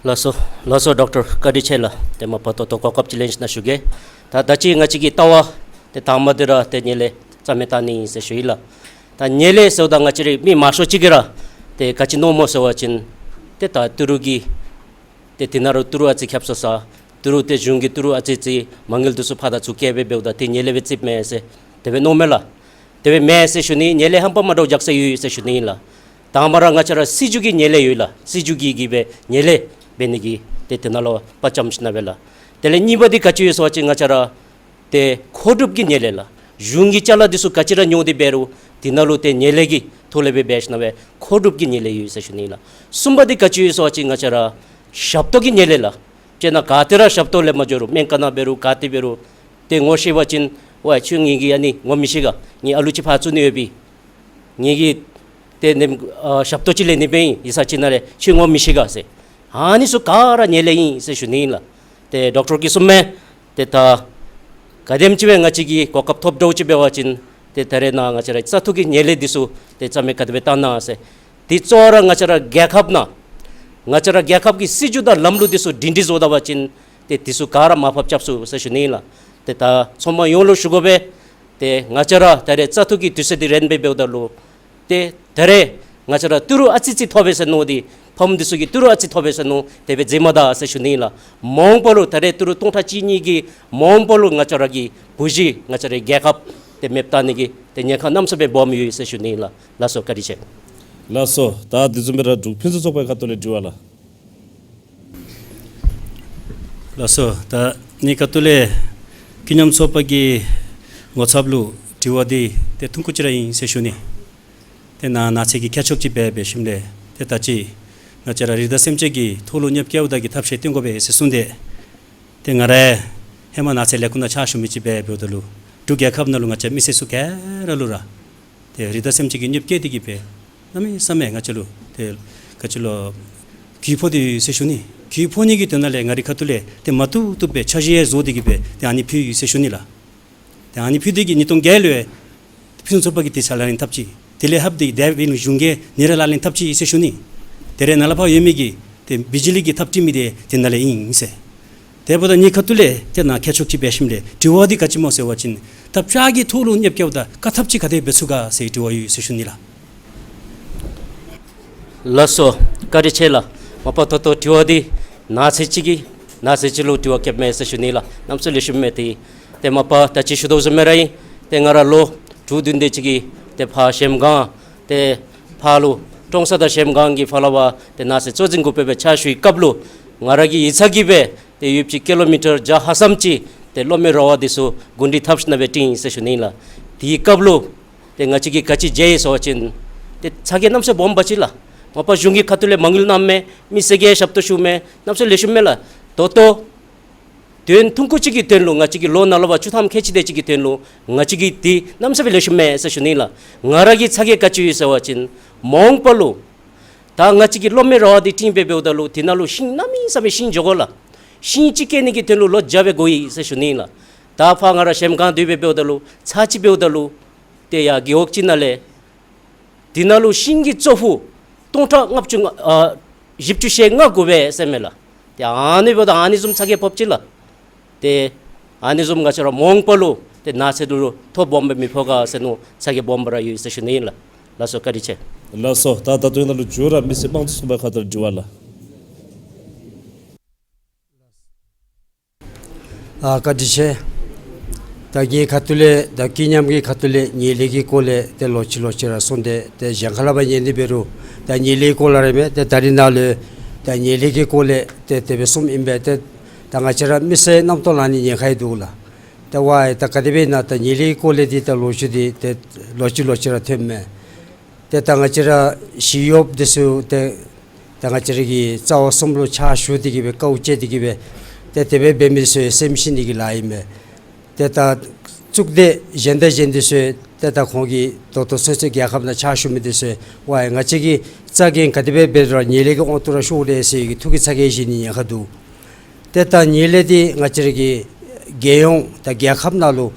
ལགས་སོ། ལགས་སོ་ཌོག་ཊར་བཀའ་དྲིན་ཆེ་ལགས། ཏེ་མ་པ་ད་ལྟོ་གོ་སྐབས་ཅིག་ལེན་ཞུ་ནི་ཞུ་གེ། ད་ད་ཅི་ང་བཅས་ཀྱི་ལྟ་བ་ཏེ་དང་པ་འདི་ར་ཏེ་ཉེས་ལས་རྩ་མེད་བཏང་ནི་ཨིན་ཟེར་ཞུ་ཡི་ལགས། ད་ཉེས་ལས་ཟེརཝ་ད་ང་བཅས་རའི་མི་མང་ཤོས་ཅིག་གིས་ར་ཏེ་ག་ཅི་མནོཝ་སྨོ་ཟེར་བ་ཅིན་ཏེ་ད་ཏི་རུ་གི་ཏེ་དེ་ནང་ལུ་ཏི་རུ་ཨ་ཙི་ཁྱབ་སོང་ས། ཏི་རུ་ཏེ་གཞུང་གི་ཏི་རུ་ཨ་ཙི་ཅིག་མ་དངུལ་འདི་ཚུ་ཕར་དང་ཚུར་བསྐྱལ་སྦེ་འབདཝ་ད་ཏེ་ཉེས་ལས་སྦེ་བརྩིཝ་མས་ཟེར་དེ་སྦེ་མནོཝ་མས་ལགས། དེ་སྦེ་མེན་ཟེར་ཞུ་ནི། ཉེས་ལས་ཧམ་པ་མ་འདྲཝ་རྒྱག་ས་ཡོད་ཟེར་ཞུ་ནི་ཨིན་ལགས། དང་པ་ར་ང་བཅས་ར་སྲིད་བྱུས་ཀྱི་ཉེས་ལས་ཡོད་ལགས། སྲིད་བྱུས་ཀྱི་གི་སྦེ་ཉེས་ལས་འབད་ནི་གི་ཏེ་དེ་ནང་ལུ་དཔའ་བཅམ་ཞིནམ་ལས་སྦེ་ལགས། དེ་ལས་གཉིས་པ་འདི་ག་ཅི་ཡོད་ཟེར་བ་ཅིན་ང་བཅས་ར་ཏེ་མཁོ་སྒྲུབ་ཀྱི་ཉེས་ལས་ལགས། གཞུང་གི་ཅ་ལ་འདི་ཚུ་ག་ཅི་ར་ཉོ་སྟེ་འབད་རུང་དེ་ནང་ལུ་ཏེ་ཉེས་ལས་ཀྱི་ཐོག་ལས་སྦེ་འབད་ཞིནམ་ལས་སྦེ་མཁོ་སྒྲུབ་ཀྱི་ཉེས་ལས་ཡོད་ཟེར་ཞུ་ནི་ཨིན་ལགས། གསུམ་པ་འདི་ག་ཅི་ཡོད་ཟེར་བ་ཅིན་ང་བཅས་ར་ཞབས་ཏོག་གི་ཉེས་ལས་ལགས། དཔེར་ན་ག་ཏེ་ར་ཞབས་ཏོག་ལེན་པར་འགྱོ་རུང་སྨན་ཁང་ནང་འབད་རུང་ག་ཏེ་འབད་རུང་ཏེ་ངོ་ཤེས་པ་ཅིན་ཝའེ་ཁྱོད་ངེ་གི་ཨ་ནི་ངོ་མི་ཤེས་ག། ངེའི་ཨ་ལུ་ཅིག་ཕར་བཙུགས་ནི་ཡོད་པས། ངེ་གི་ཏེ་ནེམ་ཨ་ཞབས་ཏོག་ཅིག་ལེན་ནི་སྦེ་ཨིན་ཡིག་ཚང་ཅིག་ནང་ལས། ཁྱོད་ངོ་མི་ཤེས་ག་ཟེར། ཨ་ནི་ཚུ་ག་ར་ཉེས་ལས་ཨིན་ཟེར་ཞུ་ནི་ཨིན་ལགས། ཏེ་ཌོག་ཊར་གིས་གསུངམ་མས། ཏེ་ད་ག་དེམ་ཅིག་སྦེ་ང་བཅས་ཀྱིས་གོ་སྐབས་ཐོབ་འདྲཝ་ཅིག་འབད་བ་ཅིན་ཏེ་ད་རེས་ནཱ་ང་བཅས་ར་བཙག་འཐུ་གི་ཉེས་ལས་འདི་ཚུ་ཏེ་རྩ་མེད་ག་དེ་སྦེ་བཏང་ན་ཟེར། ཏེ་གཙོ་བོ་ར་ང་བཅས་ར་རྒྱལ་ཁབ་ནང་ང་བཅས་ར་རྒྱལ་ཁབ་ཀྱི་སྲིད་བྱུས་དང་ལམ་ལུགས་འདི་ཚུ་སྒྲིང་སྒྲི་བཟོ་ད་པ་ཅིན་ཏེ་འདི་ཚུ་ག་ར་མར་ཕབ་རྐྱབ་ཚུགས་ཟེར་ཞུ་ནི་ཨིན་ལགས། ཏེ་ད་ཚོགས་མི་ཡོངས་ལུ་ཞུ་དགོ་པས། ཏེ་ང་བཅས་ར་ད་རེས་བཙག་འཐུ་གི་དུས་ཚོད་འདི་རན་སྦེ་འབདཝ་ད་ལུ་ཏེ་ད་རེས་ང་བཅས་ར་ཏི་རུ་ཨ་ཙི་ཅིག་ཐོབ་པས་ཟེར་མནོ་སྟེ་ཕམ་འདི་ཚུ་གིས་ཏི་རུ་ཨ་ཙི་ཐོབ་པས་ཟེར་མནོ་དེ་སྦེ་འཛེམ་མ་ད་ཟེར་ཞུ་ནི་ཨིན་ལགས། མ་འོངས་པ་ལུ་ད་རེས་ཏི་རུ་སྟོང་ཕྲག་གཅིག་གཉིས་ཀྱི་མ་འོངས་པ་ལུ་ང་བཅས་ར་གི་བུ་གཞི་ང་བཅས་རའི་རྒྱལ་ཁབ་ཏེ་མེདཔ་བཏང་ནི་གི་ཏེ་ཉེན་ཁ་གནམ་མེད་ས་མེད་སྦོམ་ཡོད་ཟེར་ཞུ་ནི་ཨིན་ལགས། ལགས་སོ། བཀའ་དྲིན་ཆེ། ལགས་སོ། ད་དེ་བཟུམ་སྦེ་ར་འབྲུག་ཕུན་སུམ་ཚོགས་པའི་ཁ་ཐུག་ལས་དྲི་བ་ལགས། ལགས་སོ། ད་ངེའི་ཁ་ཐུག་ལས་ཀུན་མཉམ་ཚོགས་པ་གི་ངོ་ཚབ་ལུ་དྲི་བ་འདི་ཏེ་ཐུང་ཀུ་ཅིག་ར་ཨིན་ཟེར་ཞུ་ནི། ཏེ་ནཱ་ནཱ་ཚེ་གི་ཁྱད་ཆོས་ཅིག་སྦེ་འབད་ཞིནམ་ལས་ཏེ་ད་ཅི་ང་བཅས་ར་རི་དྭགས་སེམས་ཅན་གྱི་ཐོག་ལུ་གནོདཔ་བཀལཝ་ད་གི་ཐབས་ཤེས་སྟོན་དགོ་པས་ཟེར་གསུངས་ཏེ། ཏེ་ང་ར་ ཧེ་མ་ནགས་ཚལ་ལས་ཁུངས་ནང་ཕྱག་ཞུ་མི་ཅིག་སྦེ་འབདཝ་ད་ལུ་འབྲུག་རྒྱལ་ཁབ་ནང་ལུ་ང་བཅས་མི་སེར་ཚུ་ག་ར་ལུ་ར་ཏེ་རི་དྭགས་སེམས་ཅན་གྱིས་གནོདཔ་བཀལ་ཏེ་གིས་སྦེ་གནམ་མེད་ས་མེད་ང་བཅས་ལུ་ཏེ་ག་ཅི་ལོ་གུད་ཕོག་སྟེ་ཡོད་ཟེར་ཞུ་ནི། གུད་ཕོག་ནི་གི་དོན་ལས་ང་རའི་ཁ་ཐུག་ལས་ཏེ་མ་བཏུབ་བཏུབ་སྦེ་འཆར་གཞི་ཡང་བཟོ་སྟེ་གིས་སྦེ་ཏེ་ཨ་ནི་ཕུལ་ཡི་ཟེར་ཞུ་ནི་ལགས། ཏེ་ཨ་ནི་ཕུལ་ཏེ་གིས་ཉིས་སྟོང་བརྒྱད་ལུ་ཕུན་ཚོགས་པ་གི་དུས་ཚོད་ལག་ལེན་འཐབ་ཅི། དེ་ལས་ལྷགཔ་ཏེ་དེ་འབད་རུང་གཞུང་གི་ནི་ར་ལག་ལེན་འཐབ་ཅི་ཟེར་ཞུ་ནི། དེ་རེ་ནཱ་ལས་ཕར་ཡོད་མི་གི་ཏེ་བི་ཇི་ལི་གི་འཐབ་ཁྲིད་མི་འདི་དེ་ནང་ལས་ཨིན་ཟེར། དེ་འབདཝ་ད་ངེའི་ཁ་ཐུག་ལས་ཏེ་ནཱ་ཁྱད་ཆོས་ཅིག་འབད་ཞིནམ་ལས་དྲི་བ་འདི་ག་ཅི་སྨོ་ཟེར་བ་ཅིན་ད་ཕྱག་གི་ཐོག་ལུ་གནོདཔ་བཀལཝ་ད་བཀག་ཐབས་ཅིག་ག་དེ་འབད་ཚུགས་ག་ཟེར་དྲི་བ་ཡོད་ཟེར་ཞུ་ནི་ལགས། ལགས་སོ། བཀའ་དྲིན་ཆེ་ལགས། མ་པ་ད་ལྟོ་དྲི་བ་འདི་ནགས་ཚལ་ཅིག་གི་ནགས་ཚལ་ཅིག་ལུ་དྲི་བ་བཀོདཔ་མས་ཟེར་ཞུ་ནི་ལགས། གནམ་མེད་ས་མེད་ལེགས་ཤོམ་མས། ཏེ་ཏེ་མ་པ་ད་ཅི་ཞུ་དོ་བཟུམ་སྦེ་ར་ཨིན། ཏེ་ང་ར་ལོ་དྲུག་བདུན་དེ་ཅིག་གི་ཏེ་ཕར་གཞལམ་སྒང་ཏེ་ཕར་ལུ་ཀྲོང་གསར་དང་གཞལམ་སྒང་གི་ཕར་ལས་ཕར་ཏེ་ནགས་ཚལ་གཙོ་འཛིན་འགོ་དཔོན་སྦེ་ཕྱག་ཞུ་བའི་སྐབས་ལུ་ང་ར་གི་ཡིག་ཚང་གིས་སྦེ་ཏེ་ཡུདཔ་ཅིག་ཀི་ལོ་མི་ཊར་བརྒྱ་ལྷག་ཙམ་ཅིག་ཏེ་གློག་མེ་ར་བ་འདི་ཚུ་གུང་སྒྲིག་འཐབ་ཞིནམ་སྦེ་བཏིང་ཡི་ཟེར་ཞུ་ནི་ལགས། དེའི་སྐབས་ལུ་ཏེ་ང་བཅས་ཀྱིས་ག་ཅི་མཇལ་ཡི་ཟེར་བ་ཅིན་ཏེ་ཚ་གྱང་གནམ་མེད་ས་མེད་སྦོམ་པ་ཅིག་ལགས། མ་པ་གཞུང་གི་ཁ་ཐུག་ལས་མ་དངུལ་གནངམ་མས། མི་སེར་གྱིས་ཞབས་ཏོག་ཞུཝ་མས། གནམ་མེད་ས་མེད་ལེགས་ཤོམ་མས་ལགས། ད་ལྟོ་དོན་ཐུང་ཀུ་ཅིག་གི་དོན་ལུ་ང་བཅས་ཀྱིས་ལོ་ནཱ་ལས་ཕར་བཅུ་ཐམ་ཁལ་གཅིག་དེ་ཅིག་གི་དོན་ལུ་ང་བཅས་ཀྱིས་འདི་གནམ་མེད་ས་མེད་ལེགས་ཤོམ་མས་ཟེར་ཞུ་ནི་ལགས། ང་ར་གི་ཚ་གྱང་ག་ཅི་ཡོད་ཟེར་བ་ཅིན་མ་འོངས་པ་ལུ་ད་ང་བཅས་ཀྱིས་གློག་མེ་ར་བ་འདི་བཏིང་སྦེ་འབདཝ་ད་ལུ་དེ་ནང་ལུ་ཤིང་གནམ་མེད་ས་མེད་ཤིང་འགྱོ་དགོ་ལགས། ཤིང་གཅིག་བཀལ་ནི་གི་དོན་ལུ་ལོ་བརྒྱ་སྦེ་འགོར་ཡི་ཟེར་ཞུ་ནི་ལགས། ད་ཕར་ང་ར་གཞལམ་སྒང་འདི་སྦེ་འབདཝ་ད་ལུ་ཚར་གཅིག་འབདཝ་ད་ལུ་ཏེ་ཡར་རྒེད་འོག་ཅིག་ནང་ལས་དེ་ནང་ལུ་ཤིང་གི་ཙོག་ཕུད་སྟོང་ཕྲག་ལྔ་བཅུ་ང་ཨ་བཞི་བཅུ་ཞེ་ལྔ་འགོར་བས་ཟེར་མས་ལགས། ཏེ་ཨ་ནི་འབདཝ་ད་ཨ་ནི་བཟུམ་ཚ་གྱང་སྦོམ་ཅིག་ལགས། ཏེ་ཨ་ནི་བཟུམ་ང་བཅས་ར་མ་འོངས་པ་ལུ་ཏེ་ནགས་ཚལ་ལུ་ཐོ་སྦོམ་སྦེ་མི་ཕོག་ག་ཟེར་མནོ་ཚ་གྱང་སྦོམ་སྦེ་ར་ཡོད་ཟེར་ཞུ་ནི་ལགས། ལགས་སོ། བཀའ་དྲིན་ཆེ། ལགས་སོ། ད་ད་ལྟོ་ནཱ་ལུ་འགྱོ་ར་མི་སེར་དམངས་གཙོ་ཚོགས་པའི་ཁ་ཐུག་ལས་དྲི་བ་ལགས། ཨ་བཀའ་དྲིན་ཆེ། ད་ངེའི་ཁ་ཐུག་ལས་ད་སྐྱིད་མཉམ་གྱི་ཁ་ཐུག་ལས་ཉེས་ལས་ཀྱི་སྐོར་ལས་ཏེ་ལོག་ཅི་ལོག་ཅི་ར་གསུངས་ཏེ་ཏེ་གཞན་ཁ་ལས་ཕར་ཉན་ནི་འབད་རུང་ད་ཉེས་ལས་སྐོར་ལས་ར་མས། ཏེ་ད་རིས་ནཱ་ལུ་ད་ཉེས་ལས་ཀྱི་སྐོར་ལས་ཏེ་དེ་སྦེ་གསུངམ་ཨིན་པས། ཏེ་ད་ང་བཅས་ར་མི་སེར་རྣམ་རྟོག་ལང་ནི་ཉེན་ཁ་ཡང་འདུག་ལགས། ཏེ་ཝའི་ད་ག་དེ་སྦེ་ཨིན་ན་ད་ཉེས་ལས་ཀྱི་སྐོར་ལས་འདི་ད་ལོག་ཅི་འདི་ཏེ་ལོག་ཅི་ལོག་ཅི་ར་ཐོནམ་མས། ཏེ་ད་ང་བཅས་ར་ཞི་གཡོགཔ་འདི་ཚུ་ཏེ་ད་ང་བཅས་ར་གི་རྩ་བ་གསུམ་ལུ་ཕྱག་ཞུ་སྟེ་གིས་སྦེ་དཀའཝ་སྤྱད་དེ་གིས་སྦེ་ཏེ་དེ་སྦེ་འབད་མི་ཚུ་སེམས་ཤི་ནི་གི་ལཱ་ཨིན་མས། ཏེ་ད་གཙུག་སྡེ་གཞན་དང་གཞན་འདི་ཚུ་ཏེ་ད་ཁོང་གིས་ད་ལྟོ་ཚུན་ཚོད་རྒྱལ་ཁབ་ནང་ཕྱག་ཞུ་མི་འདི་ཚུ་ཝའི་ང་བཅས་ཀྱིས་རྩ་འགེངས་ག་དེ་སྦེ་འབད་རུང་ཉེས་ལས་ཀྱི་དབང་དུ་ར་ཤོར་རེ་ཟེར་གྱི་ཐུགས་ཀྱི་ཚ་གྱང་བཞེས་ནི་ཉེན་ཁ་འདུག། ཏེ་ད་ཉེས་ལས་འདི་ང་བཅས་ར་གི་རྒྱལ་ཡོངས་ད་རྒྱལ་ཁབ་ནང་ལུ་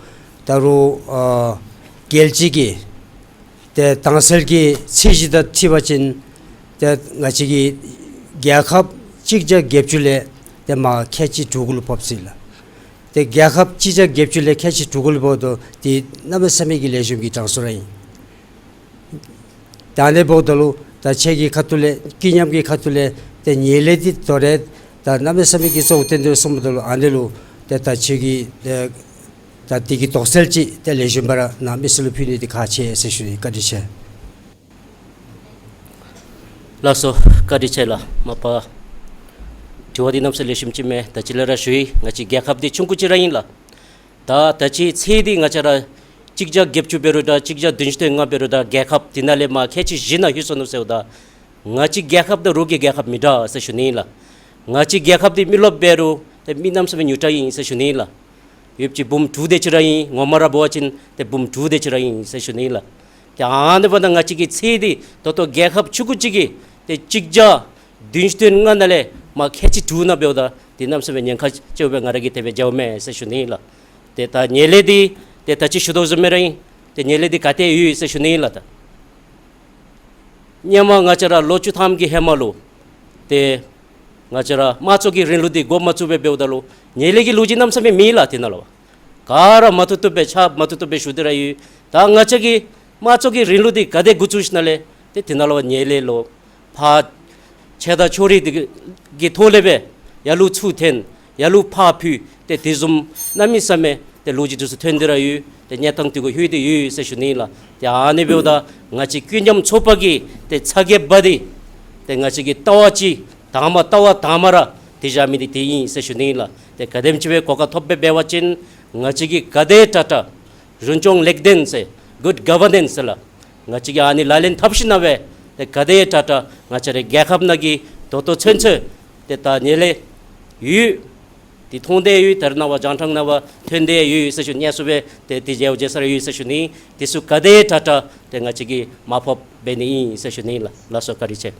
ད་རུང་ཨ་རྒྱལ་སྤྱི་གི་ཏེ་དྭངས་གསལ་གྱི་ཚད་གཞི་དང་འཁྲིལ་བ་ཅིན་ཏེ་ང་བཅས་ཀྱི་རྒྱལ་ཁབ་གཅིག་བརྒྱ་བརྒྱད་ཅུ་ལས་ཏེ་མར་ཁལ་གཅིག་དྲུག་གུ་ལུ་བབས་ཅི་ལགས། ཏེ་རྒྱལ་ཁབ་གཅིག་བརྒྱ་བརྒྱད་ཅུ་ལས་ཁལ་གཅིག་དྲུག་གུ་ལུ་བབ་དོ་འདི་གནམ་མེད་ས་མེད་ཀྱི་ལེགས་ཤོམ་གྱི་གྲངས་སུ་ར་ཨིན། ད་ཨ་ནི་འབདཝ་ད་ལུ་ད་ཁྱེད་ཀྱི་ཁ་ཐུག་ལས་སྐྱིད་མཉམ་གྱི་ཁ་ཐུག་ལས་ཏེ་ཉེས་ལས་འདི་དོ་རུང་ད་གནམ་མེད་ས་མེད་ཀྱི་གཙོ་བོ་བསྟན་ཏེ་གསུངམ་ད་ལུ་ཨ་ནི་ལུ་ཏེ་ད་ཁྱེད་ཀྱིས་ཏེ་ད་འདི་གི་དོགས་སེལ་ཅིག་ཏེ་ལེགས་ཤོམ་སྦེ་ར་ནཱ་མི་སེར་ལུ་ཕུལ་ནི་འདི་ཁག་ཆེ་ཟེར་ཞུ་ནི། བཀའ་དྲིན་ཆེ། ལགས་སོ། བཀའ་དྲིན་ཆེ་ལགས། མ་པ་དྲི་བ་འདི་གནམ་མེད་ས་མེད་ལེགས་ཤོམ་ཅིག་མས། ད་ཅི་ལས་ར་ཞུ་ཡི། ང་བཅས་རྒྱལ་ཁབ་འདི་ཆུང་ཀུ་ཅིག་ར་ཨིན་ལགས། ད་ད་ཅི་ཚད་འདི་ང་བཅས་ར་གཅིག་བརྒྱ་བརྒྱད་ཅུ་འབད་རུང་ད་གཅིག་བརྒྱ་བདུན་ཅུ་དོན་ལྔ་འབད་རུང་ད་རྒྱལ་ཁབ་འདི་ནང་ལས་མར་ཁལ་གཅིག་བཞི་ནང་ལྷོད་སོ་ནུག་ཟེརཝ་ད་ང་བཅས་རྒྱལ་ཁབ་དང་རོགས་ཀྱི་རྒྱལ་ཁབ་མི་འདྲ་ཟེར་ཞུ་ནི་ལགས། ང་བཅས་རྒྱལ་ཁབ་འདི་མི་རློབས་འབད་རུང་ཏེ་མི་གནམ་མེད་ས་མེད་ཉུང་དྲགས་ཨིན་ཟེར་ཞུ་ནི་ལགས། ཡོདཔ་ཅིག་འབུམ་དྲུག་དེ་ཅིག་ར་ཨིན། ངོ་མ་ར་འབད་བ་ཅིན་ཏེ་འབུམ་དྲུག་དེ་ཅིག་ར་ཨིན་ཟེར་ཞུ་ནི་ལགས། ཏེ་ཨ་ནི་འབདཝ་ད་ང་བཅས་ཀྱི་ཚད་འདི་ད་ལྟོ་རྒྱལ་ཁབ་ཆུང་ཀུ་ཅིག་གི་ཏེ་གཅིག་བརྒྱ་བདུན་ཅུ་དོན་ལྔ་ནང་ལས་མར་ཁལ་གཅིག་དྲུག་ནང་འབདཝ་ད་འདི་གནམ་མེད་ས་མེད་ཉེན་ཁ་ཆེཝ་སྦེ་ང་ར་གིས་དེ་སྦེ་མཇལཝ་མས་ཟེར་ཞུ་ནི་ལགས། ཏེ་ད་ཉེས་ལས་འདི་ཏེ་ད་ཅི་ཞུ་དོ་བཟུམ་སྦེ་ར་ཨིན། ཏེ་ཉེས་ལས་འདི་ག་ཏེ་ཡོད་ཟེར་ཞུ་ནི་ལགས། ད་སྔོན་མ་ང་བཅས་ར་ལོ་བཅུ་ཐམ་གྱི་ཧེ་མ་ལུ་ཏེ་ང་བཅས་ར་དམངས་གཙོ་གི་རིང་ལུགས་འདི་འགོ་མ་བཙུགས་པར་འབདཝ་ད་ལུ་ཉེས་ལས་ཀྱི་ལོ་རྒྱུས་གནམ་མེད་ས་མེད་མེད་ལགས། དེ་ནང་ལུ་ག་ར་མ་བཏུབ་བཏུབ་སྦེ་ཕྱག་མ་བཏུབ་བཏུབ་སྦེ་ཞུ་སྟེ་ར་ཡོད། ད་ང་བཅས་ཀྱི་དམངས་གཙོ་གི་རིང་ལུགས་འདི་ག་དེ་འགོ་བཙུགས་ཞིནམ་ལས་ཏེ་དེ་ནང་ལུ་ཉེས་ལས་ལུ་ཕར་ཆད་དང་ཕྱོགས་རིས་འདི་གི་ཐོག་ལས་སྦེ་ཡར་ལུ་ཚུར་འཐེན་ཡར་ལུ་ཕར་འཕུལ་ཏེ་དེ་བཟུམ་གནམ་མེད་ས་མེད་ཏེ་ལོ་རྒྱུས་འདི་ཚུ་ཐོན་ཏེ་ར་ཡོད། ཏེ་གནས་སྟངས་འདི་གུ་ལྷོད་དེ་ཡོད་ཟེར་ཞུ་ནི་ལགས། ཏེ་ཨ་ནི་འབདཝ་ད་ང་བཅས་ཀུན་མཉམ་ཚོགས་པ་གི་ཏེ་ཚ་གྱང་འབག་སྟེ་ཏེ་ང་བཅས་ཀྱི་ལྟ་བ་ཅིག་དང་པ་ལྟ་བ་དང་པ་ར་དེ་བཞག་མི་འདི་དེ་ཨིན་ཟེར་ཞུ་ནི་ལགས། ཏེ་ག་དེམ་ཅིག་སྦེ་གོ་སྐབས་ཐོབ་སྦེ་འབད་བ་ཅིན་ང་བཅས་ཀྱིས་ག་དེ་དྲག་དྲག་རང་སྐྱོང་ལེགས་ལྡན་ཟེར་good governance ལགས། ང་བཅས་ཀྱིས་ཨ་ནི་ལག་ལེན་འཐབ་ཞིནམ་སྦེ་ཏེ་ག་དེ་དྲག་དྲག་ང་བཅས་རའི་རྒྱལ་ཁབ་ནང་གི་ད་ལྟོ་ཚུན་ཚོད་ཏེ་ད་ཉེས་ལས་ཡོད་ འདི་མཐོང་སྟེ་ཡོད། ད་རེས་ནངས་པ་རྒྱང་མཐོང་ནང་ཕར་ཐོན་ཏེ་ཡོད་ཟེར་ཞུ་ནི། སོ་སྦེ་ཏེ་འདི་མཇལ་མཇལ་ས་ར་ཡོད་ཟེར་ཞུ་ནི། འདི་ཚུ་ག་དེ་དྲག་དྲག་ཏེ་ང་བཅས་ཀྱིས་མར་ཕབ་འབད་ནི་ཨིན་ཟེར་ཞུ་ནི་ལགས། ལགས་སོ་བཀའ་དྲིན་ཆེ།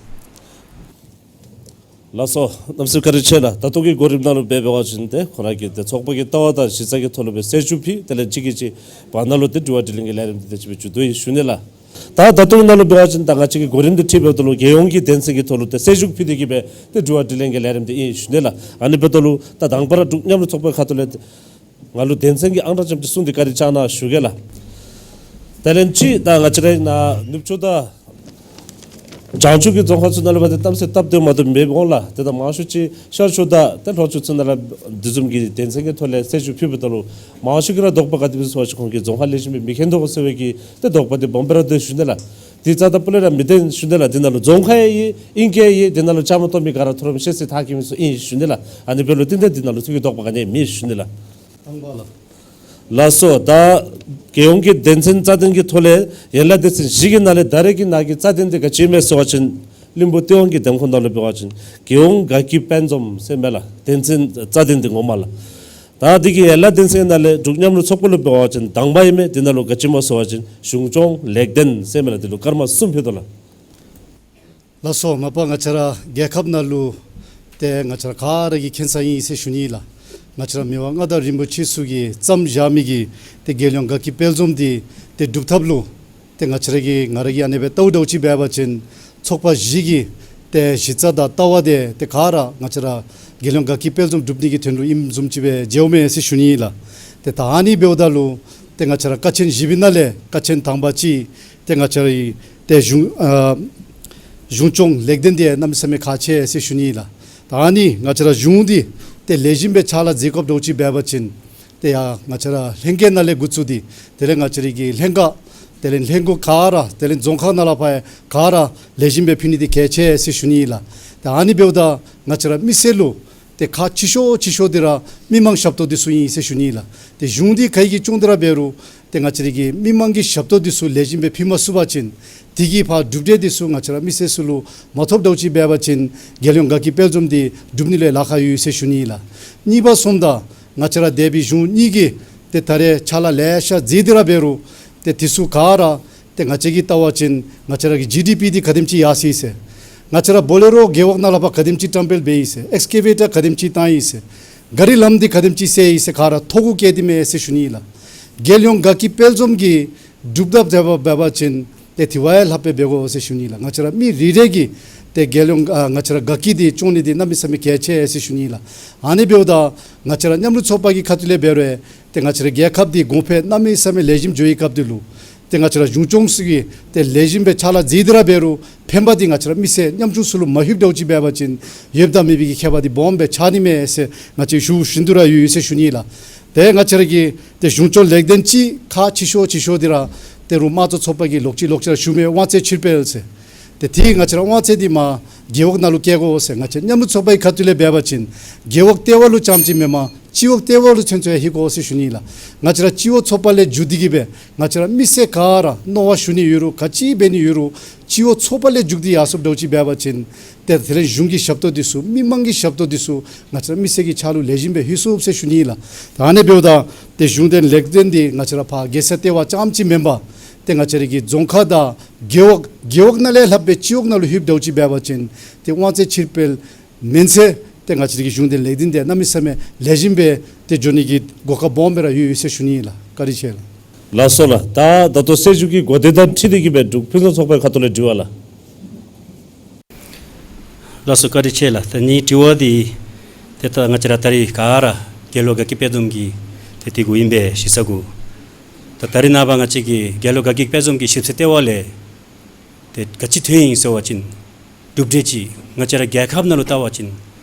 ལགས་སོ་གནམ་མེད་ས་མེད་བཀའ་དྲིན་ཆེ་ལགས། ད་ལྟོ་གི་གོ་རིམ་ནང་ལུ་འབད་བ་ཅིན་ཏེ་ཁོ་ར་གི་ཏེ་ཚོགས་པ་གི་ལྟ་བ་དང་གཞི་རྩ་གི་ཐོག་ལུ་སྦེ་གསལ་ཞུ་ཕུལ། དེ་ལས་གཅིག་གིས་གཅིག་བར་ན་ལུ་ཏེ་དྲི་བ་དྲིས་ལན་གྱི་ལས་རིམ་འདི་དེ་ཅིག་སྦེ་མཇུག་བསྡུ་ཡི་ཞུ་ནི་ལགས། ད་ད་ལྟོ་ནང་ལུ་འབད་བ་ཅིན་ད་ང་བཅས་ཀྱི་གོ་རིམ་འདི་ཁྲིད་འབདཝ་ད་ལུ་རྒྱལ་ཡོངས་ཀྱི་དོན་ཚན་གྱི་ཐོག་ལུ་ཏེ་གསལ་ཞུ་ཕུལ་ཏེ་གི་སྦེ་ཏེ་དྲི་བ་དྲིས་ལན་གྱི་ལས་རིམ་འདི་ཨིན་ཞུ་ནི་ལགས། ཨ་ནི་འབདཝ་ད་ལུ་ད་དང་པ་ར་འབྲུག་མཉམ་རུབ་ཚོགས་པའི་ཁ་ཐུག་ལས་ང་ལུ་དོན་ཚན་གྱི་ཨང་གྲངས་ཙམ་ཅིག་གསུངས་ཏེ་བཀའ་དྲིན་བསྐྱང་གནང་ཞུ་གེ་ལགས། དེ་ལས་གཅིག་ད་ང་བཅས་ར་ནཱ་ནུབ་ཕྱོགས་དང་བྱང་ཕྱོགས་ཀྱི་རྫོང་ཁག་ཚུ་ནང་ལུ་འབད་དེ་གཏམ་ཚིག་སྟབས་བདེ་མ་བདེ་མེདཔ་འོང་ལགས། ཏེ་ད་མང་ཤོས་ཅིག་ཤར་ཕྱོགས་དང་ཏེ་ལྷོ་ཕྱོགས་ཚུ་ནང་ལུ་འདི་བཟུམ་གྱི་དོན་ཚན་གྱི་ཐོག་ལས་གསལ་ཞུ་ཕུལཝ་ད་ལུ་མང་ཤོས་ཀྱིས་ར་དོགས་པ་ག་དེ་སྦེ་ཟེར་བ་ཅིན་ཁོང་གི་རྫོང་ཁ་ལེགས་ཤོམ་སྦེ་མི་མཁྱེན་དོ་ཟེར་བའི་གི་ཏེ་དོགས་པ་འདི་སྦོམ་སྦེ་ར་འདུག་ཞུ་ནི་ལགས། འདི་རྩ་དང་སྤུ་ལས་ར་མི་བདེན་ཞུ་ནི་ལགས། འདི་ནང་ལུ་རྫོང་ཁ་ཡང་ཨིན་ཨིང་སྐད་ཡང་ཨིན། འདི་ནང་ལུ་བཅའ་མར་གཏོགས་མི་ག་ར་ཐོ་རངས་ཤེས་ཚད་མཐར་འཁྱོལ་མི་ཚུ་ཨིན་ཞུ་ནི་ལགས། ཨ་ནི་འབདཝ་ལུ་ཏེ་ཏེ་འདི་ནང་ལུ་ཚུ་གི་དོགས་པ་ག་ནི་ཡང་མེད་ཞུ་ནི་ལགས། དང་པ་ལགས། ལགས་སོ། ད་རྒྱལ་ཡོངས་ཀྱི་དོན་ཚན་རྩ་དོན་གྱི་ཐོག་ལས་ཡན་ལག་སྡེ་ཚན་བཞི་གི་ནང་ལས་ད་རེས་ཀྱི་ནཱ་གི་རྩ་དོན་འདི་ག་ཅི་ཨིན་མས་ཟེར་བ་ཅིན་བློན་པོ་སྟེས་དབང་གི་འདེམས་ཁོངས་ནང་ལུ་འབད་བ་ཅིན་རྒྱལ་ཡོངས་དགའ་སྐྱིད་དཔལ་འཛོམས་ཟེར་མས་ལགས། དོན་ཚན་རྩ་དོན་འདི་ངོ་མ་ལགས། ད་འདི་གི་ཡན་ལག་སྡེ་ཚན་ནང་ལས་འབྲུག་མཉམ་རུབ་ཚོགས་པ་ལུ་འབད་བ་ཅིན་དང་པ་ཨིན་མས། འདི་ནང་ལུ་ག་ཅི་སྨོ་ཟེར་བ་ཅིན་གཞུང་སྐྱོང་ལེགས་ལྡན་ཟེར་མས་ལགས། འདི་ལུ་སྐར་མ་གསུམ་ཕུལ་དོ་ལགས། ལགས་སོ། མ་པ་ང་བཅས་ར་རྒྱལ་ཁབ་ནང་ལུ་ཏེ་ང་བཅས་ར་ག་ར་གིས་མཁྱེན་ས་ཨིན་ཟེར་ཞུ་ནི་ལགས། ང་བཅས་ར་མི་དབང་མངའ་བདག་རིན་པོ་ཆེ་ཚུ་གིས་བརྩམས་བཞག་མི་གི་ཏེ་རྒྱལ་ཡོངས་དགའ་སྐྱིད་དཔལ་འཛོམས་འདི་ཏེ་སྒྲུབ་ཐབས་ལུ་ཏེ་ང་བཅས་ར་གིས་ང་ར་གིས་ཨ་ནེ་སྦེ་ལྟཝ་ད་ཅིག་འབད་བ་ཅིན་ཚོགས་པ་བཞི་གི་ཏེ་གཞི་རྩ་དང་ལྟ་བ་འདི་ཏེ་ག་ར་ང་བཅས་ར་རྒྱལ་ཡོངས་དགའ་སྐྱིད་དཔལ་འཛོམས་སྒྲུབ་ནི་གི་དོན་ལུ་ཨིནམ་བཟུམ་ཅིག་སྦེ་མཇལཝ་མས་ཟེར་ཞུ་ནི་ལགས། ཏེ་ད་ཨ་ནི་འབདཝ་ད་ལུ་ཏེ་ང་བཅས་ར་ཀ་ཆེན་བཞི་པའི་ནང་ལས་ཀ་ཆེན་དང་པ་ཅིག་ཏེ་ང་བཅས་རའི་ཏེ་གཞུང་ཨ་གཞུང་སྐྱོང་ལེགས་ལྡན་འདི་གནམ་མེད་ས་མེད་ཁག་ཆེ་ཟེར་ཞུ་ནི་ལགས། ད་ཨ་ནི་ང་བཅས་ར་གཞུང་འདི་ཏེ་ལེགས་ཤོམ་སྦེ་ཕྱག་ལཱ་མཛད་དགོཔ་འདྲཝ་ཅིག་འབད་བ་ཅིན་ཏེ་ཡ་ང་བཅས་ར་ལྷན་རྒྱས་ནང་ལས་འགོ་བཙུགས་ཏེ་དེ་ལས་ང་བཅས་རའི་གི་ལྷན་ཁག་དེ་ལས་ལྷན་ཁག་ག་ར་དེ་ལས་རྫོང་ཁག་ནང་ལས་ཕར་ག་ར་ལེགས་ཤོམ་སྦེ་ཕུལ་ནི་འདི་གལ་ཆེ་ཟེར་ཞུ་ནི་ལགས། ཏེ་ཨ་ནི་འབདཝ་ད་ང་བཅས་ར་མི་སེར་ལུ་ཏེ་ཁག་ཆེ་ཤོས་ཆེ་ཤོས་འདི་ར་མི་མང་ཞབས་ཏོག་འདི་ཚུ་ཨིན་ཟེར་ཞུ་ནི་ལགས། ཏེ་གཞུང་འདི་ག་གིས་སྐྱོང་སྟེ་ར་འབད་རུང་ཏེ་ང་བཅས་རའི་གི་མི་མང་གི་ཞབས་ཏོག་འདི་ཚུ་ལེགས་ཤོམ་སྦེ་ཕུལ་མ་ཚུགས་པ་ཅིན་དེ་གི་ཕར་གྲུབ་འབྲས་འདི་ཚུ་ང་བཅས་ར་མི་སེར་ཚུ་ལུ་མ་ཐོབ་འདྲཝ་ཅིག་འབད་བ་ཅིན་རྒྱལ་ཡོངས་དགའ་སྐྱིད་དཔལ་འཛོམས་འདི་སྒྲུབ་ནི་ལུ་ལཱ་ཁག་ཡོད་ཟེར་ཞུ་ནི་ལགས། གཉིས་པ་སོངམ་ད་ང་བཅས་ར་འདས་པའི་གཞུང་གཉིས་ཀྱིས་ཏེ་ད་རེས་ཕྱག་ལཱ་ལེ་ཤ་མཛད་དེ་ར་འབད་རུང་ཏེ་དེ་ཚུ་ག་ར་ཏེ་ང་བཅས་ཀྱིས་བལྟ་བ་ཅིན་ང་བཅས་ར་གི་ཇི་ཌི་པི་འདི་ག་དེམ་ཅིག་ཡར་སོ་ཡི་ཟེར། ང་བཅས་ར་བོ་ལེ་རོ་རྒེད་འོག་ནང་ལས་ཕར་ག་དེམ་ཅིག་བཀྲམ་སྤེལ་འབད་ཡི་ཟེར། ཨེགས་ཀེ་བེ་ཊར་ག་དེམ་ཅིག་བཏང་ཡི་ཟེར། གཱ་རི་ལམ་འདི་ག་དེམ་ཅིག་བསལ་ཡི་ཟེར། ག་ར་ཐོ་གུ་བཀལ་ཏེ་མས་ཟེར་ཞུ་ནི་ལགས། རྒྱལ་ཡོངས་དགའ་སྐྱིད་དཔལ་འཛོམས་ཀྱི་སྒྲུབ་ཐབས་འབད་བ་འབད་བ་ཅིན་ཏེ་དེ་བ་ཡང་ལྷགཔ་སྦེ་འབད་དགོ་ཟེར་ཞུ་ནི་ལགས། ང་བཅས་ར་མི་རེ་རེ་གིས་ཏེ་རྒྱལ་ཡོངས་ཨ་ང་བཅས་ར་དགའ་སྐྱིད་འདི་སྐྱོང་ནི་འདི་གནམ་མེད་ས་མེད་གལ་ཆེ་ཟེར་ཞུ་ནི་ལགས། ཨ་ནི་འབདཝ་ད་ང་བཅས་ར་མཉམ་རུབ་ཚོགས་པ་གི་ཁ་ཐུག་ལས་འབད་རུང་ཏེ་ང་བཅས་ར་རྒྱལ་ཁབ་འདི་གོང་འཕེལ་གནམ་མེད་ས་མེད་ལེགས་ཤོམ་འགྱོ་བའི་སྐབས་འདི་ལུ་ཏེ་ང་བཅས་ར་གཞུང་སྐྱོང་ཚུ་གིས་ཏེ་ལེགས་ཤོམ་སྦེ་ཕྱག་ལཱ་མཛད་དེ་ར་འབད་རུང་ཕན་པ་འདི་ང་བཅས་ར་མི་སེར་ཉམ་ཆུང་ཚུ་ལུ་མ་ལྷོདཔ་འདྲཝ་ཅིག་འབད་བ་ཅིན་ཡོདཔ་དང་མེད་པའི་གི་ཁྱད་པར་འདི་སྦོམ་སྦེ་ཆགས་ནི་མས་ཟེར་ང་བཅས་ཞུ་བཞིན་དུ་ར་ཡོད་ཟེར་ཞུ་ནི་ལགས། ཏེ་ང་བཅས་ར་གི་ཏེ་གཞུང་སྐྱོང་ལེགས་ལྡན་ཅིག་ཁག་ཆེ་ཤོས་ཆེ་ཤོས་འདི་ར་ཏེ་རུང་དམངས་གཙོ་ཚོགས་པ་གིས་ལོག་ཅི་ལོག་ཅི་ར་ཞུ་མི་དབང་ཚད་ཕྱིར་སྤེལ་ཟེར། ཏེ་དེ་ང་བཅས་ར་དབང་ཚད་འདི་མར་རྒེད་འོག་ནང་ལུ་བསྐྱལ་དགོ་ཟེར། ང་བཅས་མཉམ་རུབ་ཚོགས་པའི་ཁ་ཐུག་ལས་འབད་བ་ཅིན་རྒེད་འོག་ལྟེ་བ་ལུ་རྐྱངམ་ཅིག་མེན་པར་སྤྱི་འོག་ལྟེ་བ་ལུ་ཚུན་ཚོད་ཡང་ལྷོད་དགོ་ཟེར་ཞུ་ནི་ལགས། ང་བཅས་ར་སྤྱི་འོག་ཚོགས་པ་ལས་འགོ་བཙུགས་ཏེ་གི་སྦེ་ང་བཅས་ར་མི་སེར་ག་ར་མནོ་བ་ཞུ་ནི་ཡོད་རུང་ག་ཅི་འབད་ནི་ཡོད་རུང་སྤྱི་འོག་ཚོགས་པ་ལས་འགོ་བཙུགས་ཏེ་ཡར་སོངམ་འདྲཝ་ཅིག་འབད་བ་ཅིན་ཏེ་དེ་ལས་གཞུང་གི་ཞབས་ཏོག་འདི་ཚུ་མི་མང་གི་ཞབས་ཏོག་འདི་ཚུ་ང་བཅས་ར་མི་སེར་གྱི་ཕྱག་ལུ་ལེགས་ཤོམ་སྦེ་ལྷོད་ཚུགས་ཟེར་ཞུ་ནི་ལགས། ད་ཨ་ནི་འབདཝ་ད་ཏེ་གཞུང་དོན་ལེགས་ལྡན་འདི་ང་བཅས་ར་ཕར་རྒྱལ་ས་ལྟེ་བ་རྐྱངམ་ཅིག་མེན་པར་ཏེ་ང་བཅས་ར་གི་རྫོང་ཁག་དང་རྒེད་འོག་རྒེད་འོག་ནང་ལས་ལྷགཔ་སྦེ་སྤྱི་འོག་ནང་ལུ་ལྷོདཔ་འདྲཝ་ཅིག་འབད་བ་ཅིན་ཏེ་དབང་ཚད་ཕྱིར་སྤེལ་མེན་ཚེ་ཏེ་ང་བཅས་ར་གི་གཞུང་དོན་ལེགས་ལྡན་འདི་གནམ་མེད་ས་མེད་ལེགས་ཤོམ་སྦེ་ཏེ་འགྱོ་ནི་གི་གོ་སྐབས་སྦོམ་སྦེ་ར་ཡོད་ཡོད་ཟེར་ཞུ་ནི་ལགས། བཀའ་དྲིན་ཆེ་ལགས། ལགས་སོ་ལགས། ད་ད་ལྟོ་གསལ་ཞུ་གི་གོ་དེ་དང་འཁྲིལ་ཏེ་གི་སྦེ་འབྲུག་ཕུན་སུམ་ཚོགས་པའི་ཁ་ཐུག་ལས་དྲི་བ་ལགས། ལགས་སོ་བཀའ་དྲིན་ཆེ་ལགས། ད་ངེའི་དྲི་བ་འདི་ཏེ་ད་ང་བཅས་ར་ད་རིས་ག་ར་རྒྱལ་ལོ་དགའ་སྐྱིད་དཔལ་འཛོམས་ཀྱི་ཏེ་དེ་གུ་ཨིན་པས་ཤེས་ས་གུ། ད་ད་རེས་ནངས་པ་ང་བཅས་ཀྱི་རྒྱལ་ལོ་དགའ་སྐྱིད་དཔལ་འཛོམས་ཀྱི་ཞིབ་འཚོལ་ལྟེ་བ་ལས་ཏེ་ག་ཅི་ཐོན་ཡི་ཟེར་བ་ཅིན་སྒྲུབ་འབྲས་ཅིག་ང་བཅས་ར་རྒྱལ་ཁབ་ནང་ལུ་བལྟ་བ་ཅིན་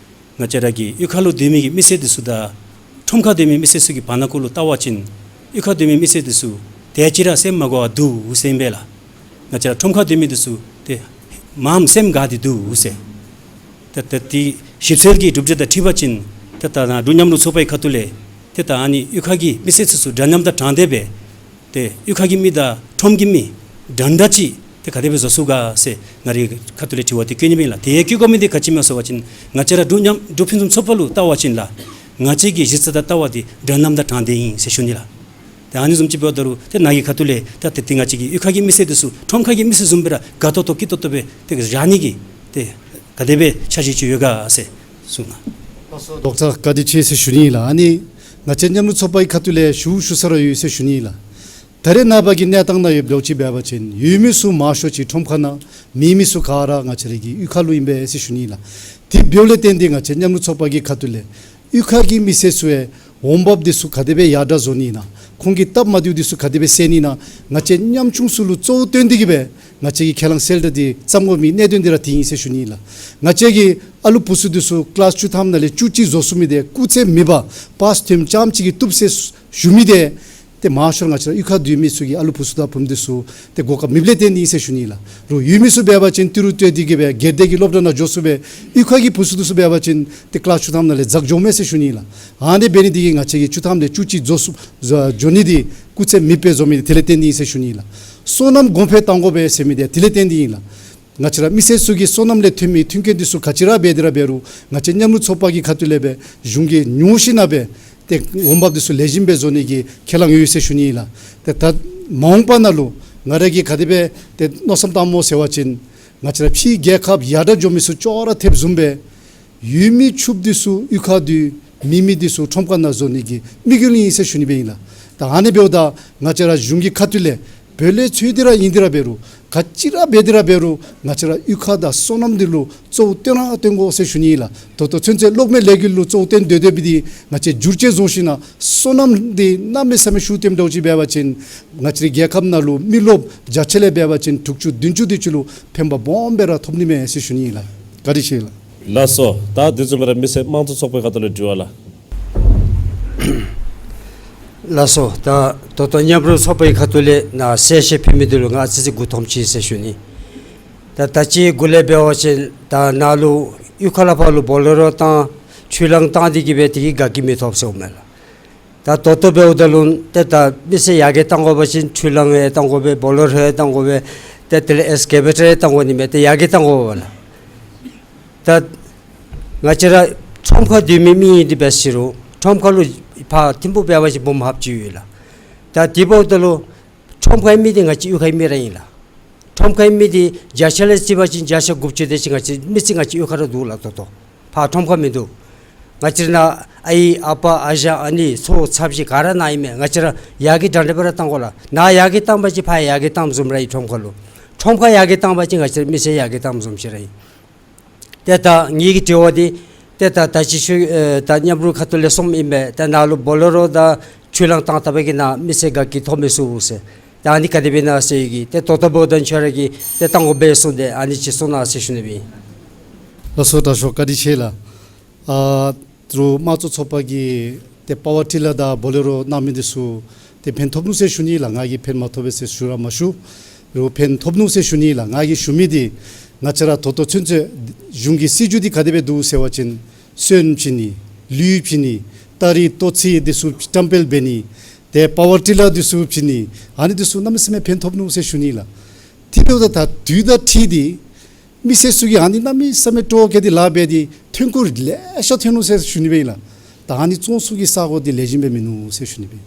ང་བཅས་ར་གི་གཡུས་ཁ་ལུ་སྡོད་མི་གི་མི་སེར་འདི་ཚུ་དང་ཁྲོམ་ཁར་སྡོད་མི་མི་སེར་ཚུ་གི་བར་ན་གུ་ལུ་བལྟ་བ་ཅིན་གཡུས་ཁར་སྡོད་མི་མི་སེར་འདི་ཚུ་དེ་ཅིག་ར་སེམས་མ་དགའ་བར་འདུག་ཟེར་ཨིན་པས་ལགས། ང་བཅས་ར་ཁྲོམ་ཁར་སྡོད་མི་འདི་ཚུ་ཏེ་མངམ་སེམས་དགའ་སྟེ་འདུག་ཟེར། ཏེ་ད་དེ་ཞིབ་འཚོལ་གྱི་གྲུབ་འབྲས་དང་འཁྲིལ་བ་ཅིན་ཏེ་ད་ནཱ་འབྲུག་མཉམ་རུབ་ཚོགས་པའི་ཁ་ཐུག་ལས་ཏེ་ད་ཨ་ནི་གཡུས་ཁ་གི་མི་སེར་ཚུ་ཚུ་འདྲ་མཉམ་དང་དྲང་བདེན་སྦེ་ཏེ་གཡུས་ཁ་གི་མི་དང་ཁྲོམ་གྱི་མི་འདྲན་འདྲ་ཅིག་ཏེ་ག་དེ་སྦེ་བཟོ་ཚུགས་ག་ཟེར་ང་རའི་ཁ་ཐུག་ལས་དྲི་བ་འདི་བཀོད་ནི་ཨིན་ལགས། དེ་བཀོད་དགོ་མི་འདི་ག་ཅི་སྨོ་ཟེར་བ་ཅིན་ང་བཅས་ར་འབྲུག་མཉམ་འབྲུག་ཕུན་སུམ་ཚོགས་པ་ལུ་བལྟ་བ་ཅིན་ལགས། ང་བཅས་ཀྱི་གཞི་རྩ་དང་ལྟ་བ་འདི་འདྲ་མཉམ་དང་དྲང་བདེན་ཨིན་ཟེར་ཞུ་ནི་ལགས། ཏེ་ཨ་ནི་བཟུམ་ཅིག་འབདཝ་ད་ལུ་ཏེ་ནཱ་གི་ཁ་ཐུག་ལས་ད་ཏེ་ཏེ་ང་བཅས་ཀྱི་གཡུས་ཁ་གི་མི་སེར་འདི་ཚུ་ཁྲོམ་ཁ་གི་མི་སེར་བཟུམ་སྦེ་ར་དགའ་ཏོག་ཏོ་སྐྱིད་ཏོག་ཏོ་སྦེ་ཏེ་བཞག་ནི་གི་ཏེ་ག་དེ་སྦེ་འཆར་གཞི་ཅིག་ཡོད་ག་ཟེར་གསུངས་གནང་། ལགས་སོ་ཌོག་ཊར་བཀའ་དྲིན་ཆེ་ཟེར་ཞུ་ནི་ལགས། ཨ་ནི་ང་བཅས་མཉམ་རུབ་ཚོགས་པ་གི་ཁ་ཐུག་ལས་ཞུ་ཞུ་ས་ར་ཡོད་ཟེར་ཞུ་ནི་ལགས། ད་རེས་ནངས་པ་གི་གནས་སྟངས་ནང་ཡོདཔ་འདྲཝ་ཅིག་འབད་བ་ཅིན་ཡུལ་མི་ཚུ་མང་ཤོས་ཅིག་ཁྲོམ་ཁ་ནང་མེད་མི་ཚུ་ག་ར་ང་བཅས་ར་གི་གཡུས་ཁ་ལུ་ཨིན་པས་ཟེར་ཞུ་ནི་ལགས། དེ་འབདཝ་ལས་བརྟེན་ཏེ་ང་བཅས་མཉམ་རུབ་ཚོགས་པ་གི་ཁ་ཐུག་ལས་གཡུས་ཁ་གི་མི་སེར་ཚུ་ཡང་འོང་འབབ་འདི་ཚུ་ག་དེ་སྦེ་ཡར་དྲག་བཟོ་ནི་ཨིན་ན། ཁོང་གི་སྟབས་མ་བདེཝ་འདི་ཚུ་ག་དེ་སྦེ་སེལ་ནི་ཨིན་ན། ང་བཅས་ཉམ་ཆུང་ཚུ་ལུ་གཙོ་བོ་བཏོན་ཏེ་གི་སྦེ་ང་བཅས་ཀྱིས་ཁས་བླངས་གསལ་བསྒྲགས་འདི་བརྩམ་དགོ་མི་གནད་དོན་འདི་ར་དེ་ཨིན་ཟེར་ཞུ་ནི་ཨིན་ལགས། ང་བཅས་ཀྱི་ཨ་ལུ་བུ་ཚུ་འདི་ཚུ་ཀི་ལཱསི་བཅུ་ཐམ་ནང་ལས་བཅུ་གཅིག་རྫོགས་ཚུགས་མི་འདི་སྐུགས་ཚད་མེད་པར་པཱསི་ཐེངས་རྐྱངམ་གཅིག་གིས་བཏུབ་ཟེར་ཞུ་མི་འདི་ཏེ་མང་ཤོས་ང་བཅས་ར་གཡུས་ཁར་སྡོད་མི་ཚུ་གི་ཨ་ལུ་བུ་ཚུ་དང་བུམོ་འདི་ཚུ་ཏེ་གོ་སྐབས་མེདཔ་ལས་བརྟེན་ཏེ་ཨིན་ཟེར་ཞུ་ནི་ལགས། རུང་ཡུལ་མི་ཚུ་འབད་བ་ཅིན་ཏི་རུ་སྟོན་ཏེ་གི་སྦེ་སྒེར་སྡེ་གི་སློབ་གྲྭ་ནང་འགྱོ་ཚུགས་པས། གཡུས་ཁ་གི་བུ་ཚུ་འདི་ཚུ་འབད་བ་ཅིན་ཏེ་ཀི་ལཱསི་བཅུ་ཐམ་ནང་ལས་འཛེགས་འགྱོཝ་མས་ཟེར་ཞུ་ནི་ལགས། ཨ་ནི་འབད་ནི་འདི་གིས་ང་བཅས་ཀྱིས་བཅུ་ཐམ་ལས་བཅུ་གཅིག་རྫོགས་ཚུགས་འགྱོ་ནི་འདི་སྐུགས་ཚད་མེདཔ་སྦེ་བཟོ་མི་འདི་དེ་ལས་བརྟེན་ཏེ་ཨིན་ཟེར་ཞུ་ནི་ལགས། སོ་ནམ་གོང་འཕེལ་གཏང་དགོ་པས་ཟེར་མི་འདི་དེ་ལས་བརྟེན་ཏེ་ཨིན་ལགས། ང་བཅས་ར་མི་སེར་ཚུ་གི་སོ་ནམ་ལས་ཐོན་མི་མཐུན་རྐྱེན་འདི་ཚུ་ག་ཅི་ར་འབད་དེ་ར་འབད་རུང་ང་བཅས་མཉམ་རུབ་ཚོགས་པ་གི་ཁ་ཐུག་ལས་སྦེ་གཞུང་གིས་ཉོ་ཞིན་ན་སྦེ་ཏེ་འོང་འབབ་འདི་ཚུ་ལེགས་ཤོམ་སྦེ་བཟོ་ནི་གི་ཁས་བླངས་ཡོད་ཟེར་ཞུ་ནི་ཨིན་ལགས། ཏེ་ད་མ་འོངས་པ་ནང་ལུ་ང་ར་གིས་ག་དེ་སྦེ་ཏེ་མནོ་བསམ་བཏངམ་སྨོ་ཟེར་བ་ཅིན་ང་བཅས་ར་ཕྱིའི་རྒྱལ་ཁབ་ཡར་དྲག་འགྱོ་མི་ཚུ་ཅོག་ར་འཐདཔ་བཟུམ་སྦེ་ཡུལ་མི་ཕྱུགཔོ་འདི་ཚུ་གཡུས་ཁར་སྡོད་མེད་མི་འདི་ཚུ་ཁྲོམ་ཁ་ནང་བཟོ་ནི་གི་དམིགས་ཡུལ་ཨིན་ཟེར་ཞུ་ནི་སྦེ་ཨིན་ལགས། ད་ཨ་ནི་འབདཝ་ད་ང་བཅས་ར་གཞུང་གི་ཁ་ཐུག་ལས་བོད་ལས་ཚུར་འདི་ར་ཨིན་ཏེ་ར་འབད་རུང་ག་ཅི་ར་འབད་དེ་ར་འབད་རུང་ང་བཅས་ར་གཡུས་ཁ་དང་སོ་ནམ་འདི་ལུ་གཙོ་བོ་བཏོན་ར་བཏོན་དགོ་ཟེར་ཞུ་ནི་ཨིན་ལགས། ད་ལྟོ་ཚུན་ཚོད་གློག་མེ་ལས་འགུལ་ལུ་གཙོ་བོ་བཏོན་སྡོད་སྡོད་པའི་འདི་ང་བཅས་འགྱུར་བཅོས་བཟོ་ཞིན་ན་སོ་ནམ་འདི་གནམ་མེད་ས་མེད་ཤུགས་བཏོནམ་འདྲཝ་ཅིག་འབད་བ་ཅིན་ང་བཅས་རའི་རྒྱལ་ཁབ་ནང་ལུ་མི་རློབས་བརྒྱ་ཆ་ལས་འབད་བ་ཅིན་དྲུག་ཅུ་བདུན་ཅུ་དེ་ཅིག་ལུ་ཕན་པ་སྦོམ་སྦེ་ར་ཐོབ་ནི་མས་ཟེར་ཞུ་ནི་ཨིན་ལགས། བཀའ་དྲིན་ཆེ་ལགས། ལགས་སོ། ད་དེ་བཟུམ་སྦེ་ར་མི་སེར་དམངས་གཙོ་ཚོགས་པའི་ཁ་ཐུག་ལས་དྲི་བ་ལགས། ལགས་སོ། ད་ད་ལྟོ་མཉམ་རུབ་ཚོགས་པའི་ཁ་ཐུག་ལས་ནཱ་གསལ་བཤད་ཕུལ་མི་འདི་ལུ་ང་ཨ་ཙི་ཙི་མགུ་འཐོམ་ཅི་ཟེར་ཞུ་ནི། ད་ད་ཅི་འགོ་ལས་འབད་བ་ཅིན་ད་ནཱ་ལུ་གཡུས་ཁ་ལས་ཕར་ལུ་བོ་ལེ་རོ་བཏང་ཆུ་ལང་བཏང་སྟེ་གི་སྦེ་དེ་གིས་དགའ་སྐྱིད་མི་ཐོབ་ཟེརཝ་མས་ལགས། ད་ད་ལྟོ་འབདཝ་ད་ལུ་ཏེ་ད་མི་སེར་ཡར་རྒྱས་བཏང་དགོ་པ་ཅིན་ཆུ་ལང་ཡང་བཏང་དགོ་པས། བོ་ལེ་རོ་ཡང་བཏང་དགོ་པས། ཏེ་དེ་ལས་ཨེགསི་ཀེ་བེ་ཊར་ཡང་བཏང་དགོ་ནི་མས། ཏེ་ཡར་རྒྱས་བཏང་དགོ་པས་ལགས། ད་ང་བཅས་ར་ཁྲོམ་ཁར་སྡོད་མི་མི་ཨིན་ཏེ་འབད་ཟེར་རུང་ཁྲོམ་ཁ་ལུ་ཕར་ཐིམ་ཕུག་འབད་བ་ཅིན་འབུམ་ལྷགཔ་ཅིག་ཡོད་ལགས། ད་དེ་འབདཝ་ད་ལུ་ཁྲོམ་ཁའི་མི་འདི་ང་བཅས་གཡུས་ཁའི་མི་ར་ཨིན་ལགས། ཁྲོམ་ཁའི་མི་འདི་བརྒྱ་ཆ་ལས་རྩིས་པ་ཅིན་བརྒྱ་ཆ་དགུ་བཅུ་དེ་ཅིག་ང་བཅས་མི་རྩིས་ང་བཅས་གཡུས་ཁར་ར་འདུག་ལགས། ད་ལྟོ་ཕར་ཁྲོམ་ཁར་མིན་འདུག། ང་བཅས་ནཱ་ཨའི་ཨ་པ་ཨ་ཞང་ཨ་ནེ་ཚའོ་ཚབ་ཅིག་ག་ར་ནཱ་ཨིན་མས། ང་བཅས་ར་ཡར་རྒྱས་དྲང་དྲང་སྦེ་ར་བཏང་དགོ་ལགས། ནཱ་ཡར་རྒྱས་བཏང་པ་ཅིན་ཕར་ཡར་རྒྱས་བཏངམ་བཟུམ་ར་ཨིན། ཁྲོམ་ཁ་ལུ་ཁྲོམ་ཁ་ཡར་རྒྱས་བཏང་པ་ཅིན་ང་བཅས་ར་མི་སེར་ཡར་རྒྱས་བཏངམ་བཟུམ་ཅིག་ར་ཨིན། ཏེ་ད་ངེ་གི་དྲི་བ་འདི་ཏེ་ད་ད་ཅི་ཞུ་ཨེ་ད་མཉམ་རུབ་ཁ་ཐུག་ལས་གསུངམ་ཨིན་པས། ད་ནཱ་ལུ་བོ་ལེ་རོ་དང་ཆུ་ལང་བཏང་བཏང་པའི་གི་ནང་མི་སེར་དགའ་སྐྱིད་ཐོབ་མི་ཚུགས་ཟེར། ད་ཨ་ནི་ག་དེ་སྦེ་ཨིན་ན་ཟེར་གི་ཏེ་ད་ལྟོ་འབདཝ་ད་ཁྱོད་ར་གིས་ཏེ་བཏང་དགོ་པས་གསུངས་ཏེ་ཨ་ནི་ཅིག་གསུང་གནང་ཟེར་ཞུ་ནི་སྦེ་ཨིན། ལགས་སོ། དྲག་ཤོས་བཀའ་དྲིན་ཆེ་ལགས། ཨ་རུང་དམངས་གཙོ་ཚོགས་པ་གིས་ཏེ་པ་ཝར་ཊི་ལར་དང་བོ་ལེ་རོ་གནང་མི་འདི་ཚུ་ཏེ་ཕན་ཐོགས་ནུག་ཟེར་ཞུ་ནི་ལགས། ང་གིས་ཕན་མ་ཐོགས་པས་ཟེར་ཞུ་ར་མ་ཞུ། རུང་ཕན་ཐོགས་ནུག་ཟེར་ཞུ་ནི་ལགས། ང་གིས་ཞུ་མི་འདི་ང་བཅས་ར་ད་ལྟོ་ཚུན་ཚོད་གཞུང་གི་སྲིད་བྱུས་འདི་ག་དེ་སྦེ་འདུག་ཟེར་བ་ཅིན་སོན་བྱིན་ནི་ལུད་བྱིན་ནི་སྟ་རེ་ལྟོ་ཚིགས་འདི་ཚུ་བཀྲམ་སྤེལ་འབད་ནི་ཏེ་པ་ཝར་ཊི་ལར་འདི་ཚུ་བྱིན་ནི་ཨ་ནི་འདི་ཚུ་གནམ་མེད་ས་མེད་ཕན་ཐོགས་ནུག་ཟེར་ཞུ་ནི་ལགས། དེ་འབདཝ་ད་ད་དུས་དང་འཁྲིལ་ཏེ་མི་སེར་ཚུ་གིས་ཨ་ནི་གནམ་མེད་ས་མེད་སྤྲོ་བ་བསྐྱེད་དེ་ལཱ་འབད་དེ་ཐོན་ཁུངས་ལེ་ཤ་ཐོན་ནུག་ཟེར་ཞུ་ནི་སྦེ་ཨིན་ལགས། ད་ཨ་ནི་བཙོང་ཚུགས་ཀྱི་ས་གོ་འདི་ལེགས་ཤོམ་སྦེ་མིན་ནུག་ཟེར་ཞུ་ནི་སྦེ།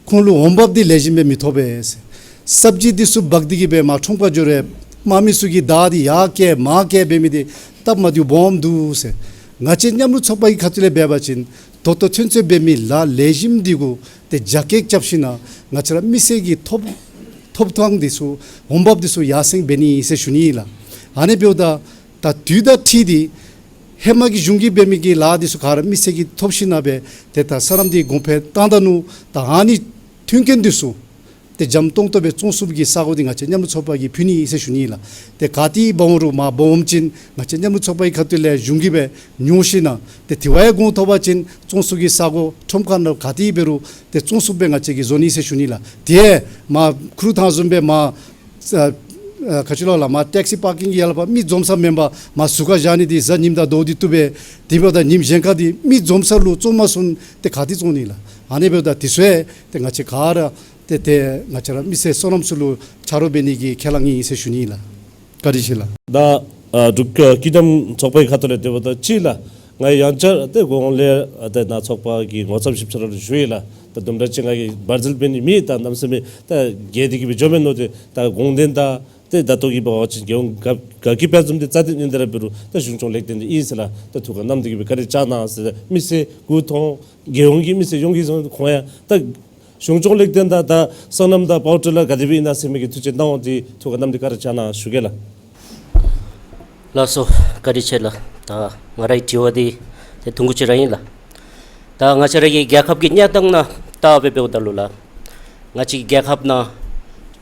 ཁོང་ལུ་འོང་འབབ་འདི་ལེགས་ཤོམ་སྦེ་མི་ཐོབ་པས་ཟེར། སབ་ཇི་འདི་ཚུ་འབག་སྟེ་གི་སྦེ་མར་ཁྲོམ་ཁར་འགྱོ་རུང་དམངས་མི་ཚུ་གིས་བདའ་སྟེ་ཡར་བཀལ་མར་བཀལ་འབད་མི་འདི་སྟབས་མ་བདེཝ་སྦོམ་འདུག་ཟེར། ང་བཅས་མཉམ་རུབ་ཚོགས་པ་གི་ཁ་ཐུག་ལས་འབད་བ་ཅིན་ད་ལྟོ་ཚུན་ཚོད་འབད་མི་ལཱ་ལེགས་ཤོམ་འདི་གུ་ཏེ་རྒྱ་སྐྱེད་རྐྱབ་ཞིན་ན་ང་བཅས་ར་མི་སེར་གྱི་ཐོབ་ཐོབ་ཐང་འདི་ཚུ་འོང་འབབ་འདི་ཚུ་ཡར་སེང་འབད་ནི་ཟེར་ཞུ་ནི་ཨིན་ལགས། ཨ་ནི་འབདཝ་ད་ད་དུས་དང་འཁྲིལ་ཏེ་ཧེ་མ་གི་གཞུང་གིས་འབད་མི་གི་ལཱ་འདི་ཚུ་ག་ར་མི་སེར་གྱིས་ཐོབ་ཞིན་ན་སྦེ་ཏེ་ད་སོ་ནམ་འདི་གོང་འཕེལ་བཏང་ད་ནུག། ད་ཨ་ནི་མཐུན་རྐྱེན་འདི་ཚུ་ཏེ་འཇམ་ཏོང་ཏོ་སྦེ་བཙོང་ཚུགས་ཀྱི་ས་གོ་འདི་ང་བཅས་མཉམ་རུབ་ཚོགས་པ་གིས་ཕུལ་ནི་ཨིན་ཟེར་ཞུ་ནི་ཨིན་ལགས། ཏེ་ག་ཏེ་འབག་འོང་རུང་མར་འབག་འོང་ཅིན་ང་བཅས་མཉམ་རུབ་ཚོགས་པ་གི་ཁ་ཐུག་ལས་གཞུང་གིས་སྦེ་ཉོ་ཞིན་ན་ཏེ་དེ་བ་ཡང་གོང་ཐོབ་པ་ཅིན་བཙོང་ཚུགས་ཀྱི་ས་གོ་ཁྲོམ་ཁ་ནང་ག་ཏེ་འབད་རུང་ཏེ་བཙོང་ཚུགསཔ་སྦེ་ང་བཅས་ཀྱིས་བཟོ་ནི་ཟེར་ཞུ་ནི་ལགས། ཏེ་མར་ཁུ་རུ་ཐང་བཟུམ་སྦེ་མར་ཨ་ཨ་ག་ཅི་ལོ་ལགས་མར་ཊེག་སི་པར་ཀིང་གི་ཡར་ལས་ཕར་མི་འཛོམས་ས་མེན་པར་མར་ཟུར་ཁར་བཞག་ནི་འདི་གཟའ་ཉིམ་དང་ཟླཝ་འདི་བཏུབ་པས། དེ་འབདཝ་ད་ཉིམ་གཞན་ཁར་འདི་མི་འཛོམས་ས་ལུ་བཙོང་མ་ཚུགས་ན་ཏེ་ག་ཏེ་བཙོང་ནི་ལགས། ཨ་ནི་འབདཝ་ད་དེ་ཚུ་ཡང་ཏེ་ང་བཅས་ག་ར་ཏེ་ཏེ་ང་བཅས་ར་མི་སེར་སོ་ནམ་ཚུ་ལུ་ཆ་རོགས་འབད་ནི་གི་ཁས་བླངས་ཨིན་ཟེར་ཞུ་ནི་ལགས། བཀའ་དྲིན་ཆེ་ལགས། ད་ཨ་འབྲུག་ཨ་ཀུན་མཉམ་ཚོགས་པའི་ཁ་ཐུག་ལས་དེ་འབདཝ་ད་ཅིག་ལགས། ང་ཡང་བསྐྱར་ཏེ་གོང་ལས་ཨ་ཏེ་ནཱ་ཚོགས་པ་གི་ངོ་ཚབ་ཞིབ་ཕྲ་ར་ལུ་ཞུ་ཡི་ལགས། ད་དུམ་གྲ་ཅིག་ང་གིས་འབད་རྩོལ་འབད་ནི་མེད། ད་གནམ་མེད་ས་མེད་ད་རྒྱས་ཏེ་གི་སྦེ་འགྱོ་མི་མནོ་སྟེ་ད་དགོངས་དོན་ད་ཏེ་ད་ལྟོ་གི་འབད་བ་ཅིན་རྒྱལ་ཡོངས་དགའ་དགའ་སྐྱིད་དཔལ་འཛོམས་འདི་རྩ་དོན་ཨིན་ཏེ་ར་འབད་རུང་ད་གཞུང་སྐྱོང་ལེགས་ལྡན་འདི་ཨིན་ཟེར་ལགས། ད་ཐུགས་ཁར་བསྣམས་ཏེ་གི་སྦེ་བཀའ་དྲིན་བསྐྱང་གནང་ཟེར་མི་སེར་དགུ་ཐོན་རྒྱལ་ཡོངས་ཀྱི་མི་སེར་ཡོངས་ཀྱིས་ཁོང་ཡང་ད་གཞུང་སྐྱོང་ལེགས་ལྡན་དང་ད་སོ་ནམ་དང་པའོ་ཊི་ལགས་ག་དེ་སྦེ་ཨིན་ན་ཟེར་མི་གི་ཐུགས་བཅད་གནང་འོང་དེ་ཐུགས་ཁར་བསྣམས་ཏེ་བཀའ་དྲིན་བསྐྱང་གནང་ཞུ་གེ་ལགས། ལགས་སོ། བཀའ་དྲིན་ཆེ་ལགས། ད་ང་རའི་དྲི་བ་འདི་ཏེ་ཐུང་ཀུ་ཅིག་ར་ཨིན་ལགས། ད་ང་བཅས་ར་གི་རྒྱལ་ཁབ་ཀྱི་གནས་སྟངས་ནང་ལྟ་སྦེ་འབདཝ་ད་ལུ་ལགས། ང་བཅས་ཀྱི་རྒྱལ་ཁབ་ནང་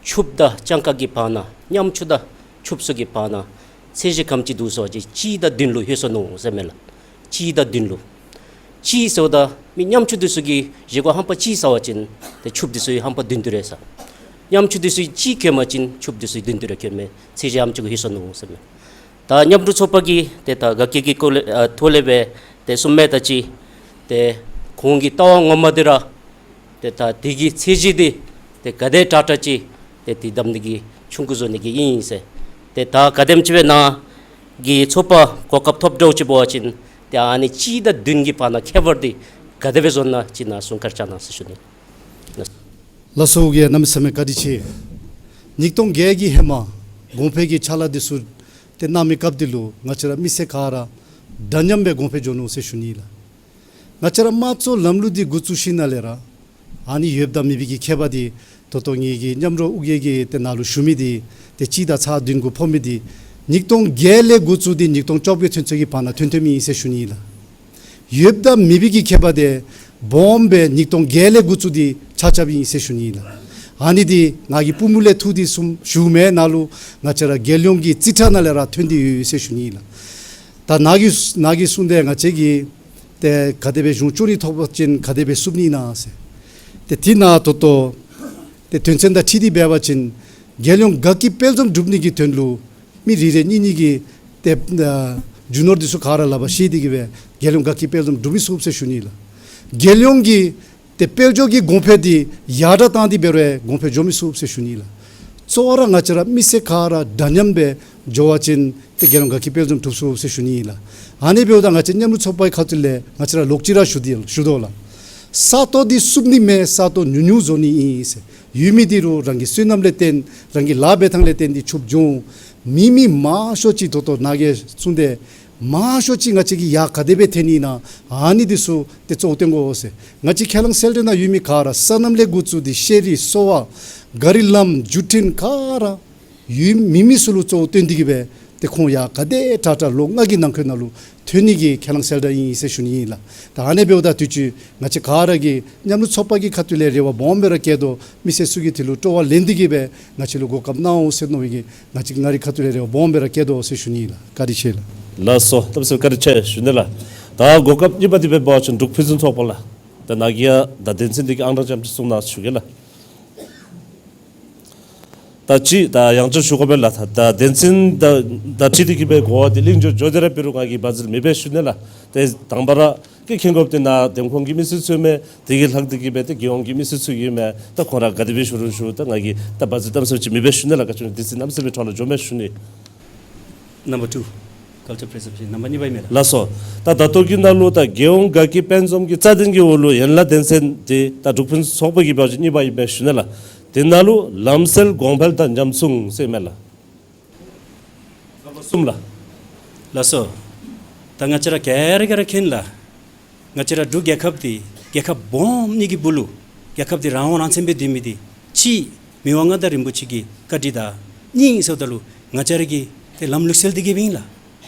ཕྱུགཔོ་དང་སྤྱང་ཀ་གི་བར་ན་ཉམ་ཆུང་དང་ཕྱུགཔོ་ཚུ་གི་བར་ན་ཚད་གཞི་ག་དེམ་ཅིག་འདུག་ཟེར་བ་ཅིན་གཅིག་དང་བདུན་ལུ་ལྷོད་སོ་ནུག་ཟེར་མས་ལགས། གཅིག་དང་བདུན་ལུ། གཅིག་ཟེརཝ་ད་མི་ཉམ་ཆུང་འདི་ཚུ་གིས་བཞེས་སྒོ་ཧམ་པ་གཅིག་ཟ་བ་ཅིན་ཏེ་ཕྱུགཔོ་འདི་ཚུ་ཧམ་པ་བདུན་བདུན་རེ་ཟ། ཉམ་ཆུང་འདི་ཚུ་གཅིག་གྱོན་པ་ཅིན་ཕྱུགཔོ་འདི་ཚུ་བདུན་བདུན་རེ་གྱོན་མི་ཚད་གཞི་ཨ་ནེམ་ཅིག་གུ་ལྷོད་སོ་ནུག་ཟེར་མས། ད་མཉམ་རུབ་ཚོགས་པ་གིས་ཏེ་ད་དགའ་སྐྱིད་ཀྱི་སྐོར་ལས་ཨ་ཐོག་ལས་སྦེ་ཏེ་གསུངས་མི་ད་ཅི་ཏེ་ཁོང་གི་ལྟ་བ་ངོ་མ་འདི་ར་ཏེ་ད་དེ་གི་ཚད་གཞི་འདི་ཏེ་ག་དེ་དྲག་དྲག་ཅིག་ཏེ་དེ་བསྡམ་ནི་གི་ཆུང་ཀུ་བཟོ་ནི་གི་ཨིན་ཟེར། ཏེ་ད་ག་དེམ་ཅིག་སྦེ་ནཱ་གི་ཚོགས་པ་གོ་སྐབས་ཐོབ་འདྲཝ་ཅིག་འབད་བ་ཅིན་ཏེ་ཨ་ནི་གཅིག་དང་བདུན་གྱི་བར་ན་ཁྱད་པར་འདི་ག་དེ་སྦེ་བཟོ་ནི་ཅིག་ནཱ་གསུང་བཀའ་དྲིན་བསྐྱང་གནང་ཟེར་ཞུ་ནི། ལགས་སོ། ཨོ་རྒྱན་གནམ་མེད་ས་མེད་བཀའ་དྲིན་ཆེ། ཉིས་སྟོང་བརྒྱད་ཀྱི་ཧེ་མ་གོང་འཕེལ་གྱི་ཕྱག་ལཱ་འདི་ཚུ་ཏེ་གནང་མི་སྐབས་འདི་ལུ་ང་བཅས་ར་མི་སེར་ག་ར་འདྲ་མཉམ་སྦེ་གོང་འཕེལ་འགྱོ་ནུག་ཟེར་ཞུ་ནི་ལགས། ང་བཅས་ར་དམངས་གཙོའི་ལམ་ལུགས་འདི་འགོ་བཙུགས་ཞིནམ་ལས་ར་ཨ་ནི་ཡོདཔ་དང་མེདཔ་གི་ཁྱད་པར་འདི་ད་ལྟོ་ངེ་གི་མཉམ་རུབ་ཨོ་རྒྱན་གྱིས་ཏེ་ནཱ་ལུ་ཞུ་མི་འདི་ཏེ་གཅིག་དང་ཚག་བདུན་གུ་ཕོག་མི་འདི་ཉིས་སྟོང་བརྒྱད་ལས་འགོ་བཙུགས་ཏེ་ཉིས་སྟོང་བཅོ་བརྒྱད་ཚུན་ཚོད་ཀྱི་བར་ན་ཐོན་ཐོནམ་ཨིན་ཟེར་ཞུ་ནི་ལགས། ཡོདཔ་དང་མེདཔ་གི་ཁྱད་པར་འདི་སྦོམ་སྦེ་ཉིས་སྟོང་བརྒྱད་ལས་འགོ་བཙུགས་ཏེ་ཆ་ཁྱབ་ཨིན་ཟེར་ཞུ་ནི་ལགས། ཨ་ནི་འདི་ང་གིས་པུས་མོ་ལས་འཐུ་སྟེ་གསུངམ་ཞུ་མེན། ནཱ་ལུ་ང་བཅས་ར་རྒྱལ་ཡོངས་ཀྱི་རྩིས་ཁྲ་ནང་ལས་ར་ཐོན་ཏེ་ཡོད་ཟེར་ཞུ་ནི་ལགས། ད་ནཱ་གིས་ནཱ་གིས་གསུངས་ཏེ་ང་བཅས་ཀྱིས་ཏེ་ག་དེ་སྦེ་གཞུང་སྐྱོང་འདི་ཐོབ་པ་ཅིན་ག་དེ་སྦེ་བསུབ་ནི་ཨིན་ན་ཟེར། ཏེ་དེ་ནང་ད་ལྟོ་ཏེ་དོན་ཚན་དང་འཁྲིལ་ཏེ་འབད་བ་ཅིན་རྒྱལ་ཡོངས་དགའ་སྐྱིད་དཔལ་འཛོམས་སྒྲུབ་ནི་གི་དོན་ལུ་མི་རེ་རེ་གཉིས་གཉིས་ཀྱིས་ཏེ་ཨ་རྒྱུ་ནོར་འདི་ཚུ་ག་ར་ལག་པར་བཤེད་དེ་གི་སྦེ་རྒྱལ་ཡོངས་དགའ་སྐྱིད་དཔལ་འཛོམས་སྒྲུབ་མི་ཚུགས་ཟེར་ཞུ་ནི་ལགས། རྒྱལ་ཡོངས་ཀྱི་ཏེ་དཔལ་འབྱོར་གྱི་གོང་འཕེལ་འདི་ཡར་དྲག་བཏང་སྟེ་འབད་རུང་གོང་འཕེལ་འགྱོ་མི་ཚུགས་ཟེར་ཞུ་ནི་ལགས། གཙོ་བོ་ར་ང་བཅས་ར་མི་སེར་ག་ར་འདྲ་མཉམ་སྦེ་འགྱོ་བ་ཅིན་ཏེ་རྒྱལ་ཡོངས་དགའ་སྐྱིད་དཔལ་འཛོམས་འགྲུབ་ཚུགས་ཟེར་ཞུ་ནི་ལགས། ཨ་ནི་འབདཝ་ད་ང་བཅས་མཉམ་རུབ་ཚོགས་པའི་ཁ་ཐུག་ལས་ང་བཅས་ར་ལོག་ཅི་ར་ཞུ་དེ་ཞུ་དོ་ལགས། ས་སྟོང་འདི་བསུབ་ནི་མེན། ས་སྟོང་ཉུང་ཉུང་བཟོ་ནི་ཨིན་ཟེར། ཡོད་མི་འདི་རུང་རང་གི་བསོད་ནམས་ལས་བརྟེན་རང་གི་ལཱ་འབད་ཐངས་ལས་བརྟེན་ཏེ་ཕྱུགཔོ་འབྱུང་། མི་མི་མང་ཤོས་ཅིག་ད་ལྟོ་ནཱ་གིས་གསུངས་ཏེ་མང་ཤོས་ཅིག་ང་བཅས་ཀྱིས་ཡར་ག་དེ་སྦེ་འཐེན་ནི་ཨིན་ན་ཨ་ནི་འདི་ཚུ་ཏེ་གཙོ་བོ་བཏོན་དགོ་ཟེར། ང་བཅས་ཁས་བླངས་གསལ་བསྒྲགས་ནང་ཡོད་མི་ག་ར་སོ་ནམ་ལས་འགོ་བཙུགས་ཏེ་ཤེས་རིག་གསོ་བ་གཱ་རི་ལམ་བརྒྱུད་འཕྲིན་ག་ར་ཡོད་མི་མི་ཚུ་ལུ་གཙོ་བོ་བཏོན་ཏེ་གི་སྦེ་ཏེ་ཁོང་ཡར་ག་དེ་དྲག་དྲག་ལོ་ལྔ་གི་ནང་འཁོད་ནང་ལུ་ཐོན་ནི་གི་ཁས་བླངས་གསལ་བསྒྲགས་ཨིན་ཟེར་ཞུ་ནི་ཨིན་ལགས། ད་ཨ་ནི་འབདཝ་ད་དུས་ཅི་ང་བཅས་ག་ར་གིས་མཉམ་རུབ་ཚོགས་པ་གི་ཁ་ཐུག་ལས་རེ་བ་སྦོམ་སྦེ་ར་བསྐྱེད་དོ། མི་སེར་ཚུ་གིས་དེ་ལུ་སྤྲོ་བ་ལེན་ཏེ་གི་སྦེ་ང་བཅས་ལུ་གོ་སྐབས་གནང་འོང་ཟེར་མནོ་བའི་གི་ང་བཅས་ང་རའི་ཁ་ཐུག་ལས་རེ་བ་སྦོམ་སྦེ་ར་བསྐྱེད་དོ་ཟེར་ཞུ་ནི་ཨིན་ལགས། བཀའ་དྲིན་ཆེ་ལགས། ལགས་སོ། ད་བསོད་བཀའ་དྲིན་ཆེ་ཞུ་ནི་ལགས། ད་གོ་སྐབས་གཉིས་པ་འདི་འབད་བ་ཅིན་འབྲུག་ཕུན་སུམ་ཚོགས་པ་ལགས། ད་ནཱ་གིས་ཡང་ད་དོན་ཚན་འདི་གི་ཨང་གྲངས་ཙམ་ཅིག་གསུང་གནང་ཞུ་གེ་ལགས། ད་ཅི་ད་ཡང་བསྐྱར་ཞུ་དགོ་པས་ལགས། ད་དོན་ཚན་ད་ད་ཅི་འདི་གི་སྦེ་གོ་བ་འདི་གླེང་འགྱོ་འགྱོ་དེ་ར་འབད་རུང་ང་གིས་འབད་རྩོལ་མེད་པས་ཞུ་ནི་ལགས། ཏེ་དང་པ་ར་ཀྱི་མཁྱེན་དགོཔ་འདི་ནཱ་འདེམས་ཁོངས་ཀྱི་མི་སེར་ཚུ་མས། དེ་གི་ལྷག་སྟེ་གི་སྦེ་ཏེ་རྒྱལ་ཡོངས་ཀྱི་མི་སེར་ཚུ་ཡོད་མས། ད་ཁོང་ར་ག་དེ་སྦེ་ཞུ་རུང་ཞུ། ད་ང་གིས་ད་འབད་རྩོལ་གཏམ་ཟབ་ཅིག་མེད་པས་ཞུ་ནི་ལགས། ག་ཅི་འདི་ཚུ་གནམ་མེད་ས་མེད་འཕྲོ་ལུ་འགྱོ་མས་ཞུ་ནི། Number two, culture preservation. Number གཉིས་པ་ཨིན་མས་ལགས། ལགས་སོ། ད་ད་ལྟོ་གི་ནང་ལུ་ད་རྒྱལ་ཡོངས་དགའ་སྐྱིད་དཔལ་འཛོམས་ཀྱི་རྩ་དོན་གྱི་འོག་ལུ་ཡན་ལག་དོན་ཚན་འདི་ད་འབྲུག་ཕུན་སུམ་ཚོགས་པ་གི་འབད་བ་ཅིན་གཉིས་པ་ཨིན་པས་ཞུ་ནི་ལགས། དེ་ནང་ལུ་ལམ་སྲོལ་གོང་འཕེལ་དང་ཉམས་སྲུང་ཟེར་མས་ལགས། གསུམ་ལགས། ལགས་སོ། ད་ང་བཅས་ར་ག་ར་ག་ར་མཁྱེན་ལགས། ང་བཅས་ར་འབྲུག་རྒྱལ་ཁབ་འདི་རྒྱལ་ཁབ་སྦོམ་གཉིས་ཀྱི་སྦུག་ལུ་རྒྱལ་ཁབ་འདི་རང་དབང་རང་བཙན་སྦེ་སྡོད་མི་འདི་གཅིག་མི་དབང་མངའ་བདག་རིན་པོ་ཆེ་གི་བཀའ་དྲིན་དང་གཉིས་ཟེརཝ་ད་ལུ་ང་བཅས་ར་གི་ཏེ་ལམ་ལུགས་སྲོལ་འདི་གིས་སྦེ་ཨིན་ལགས།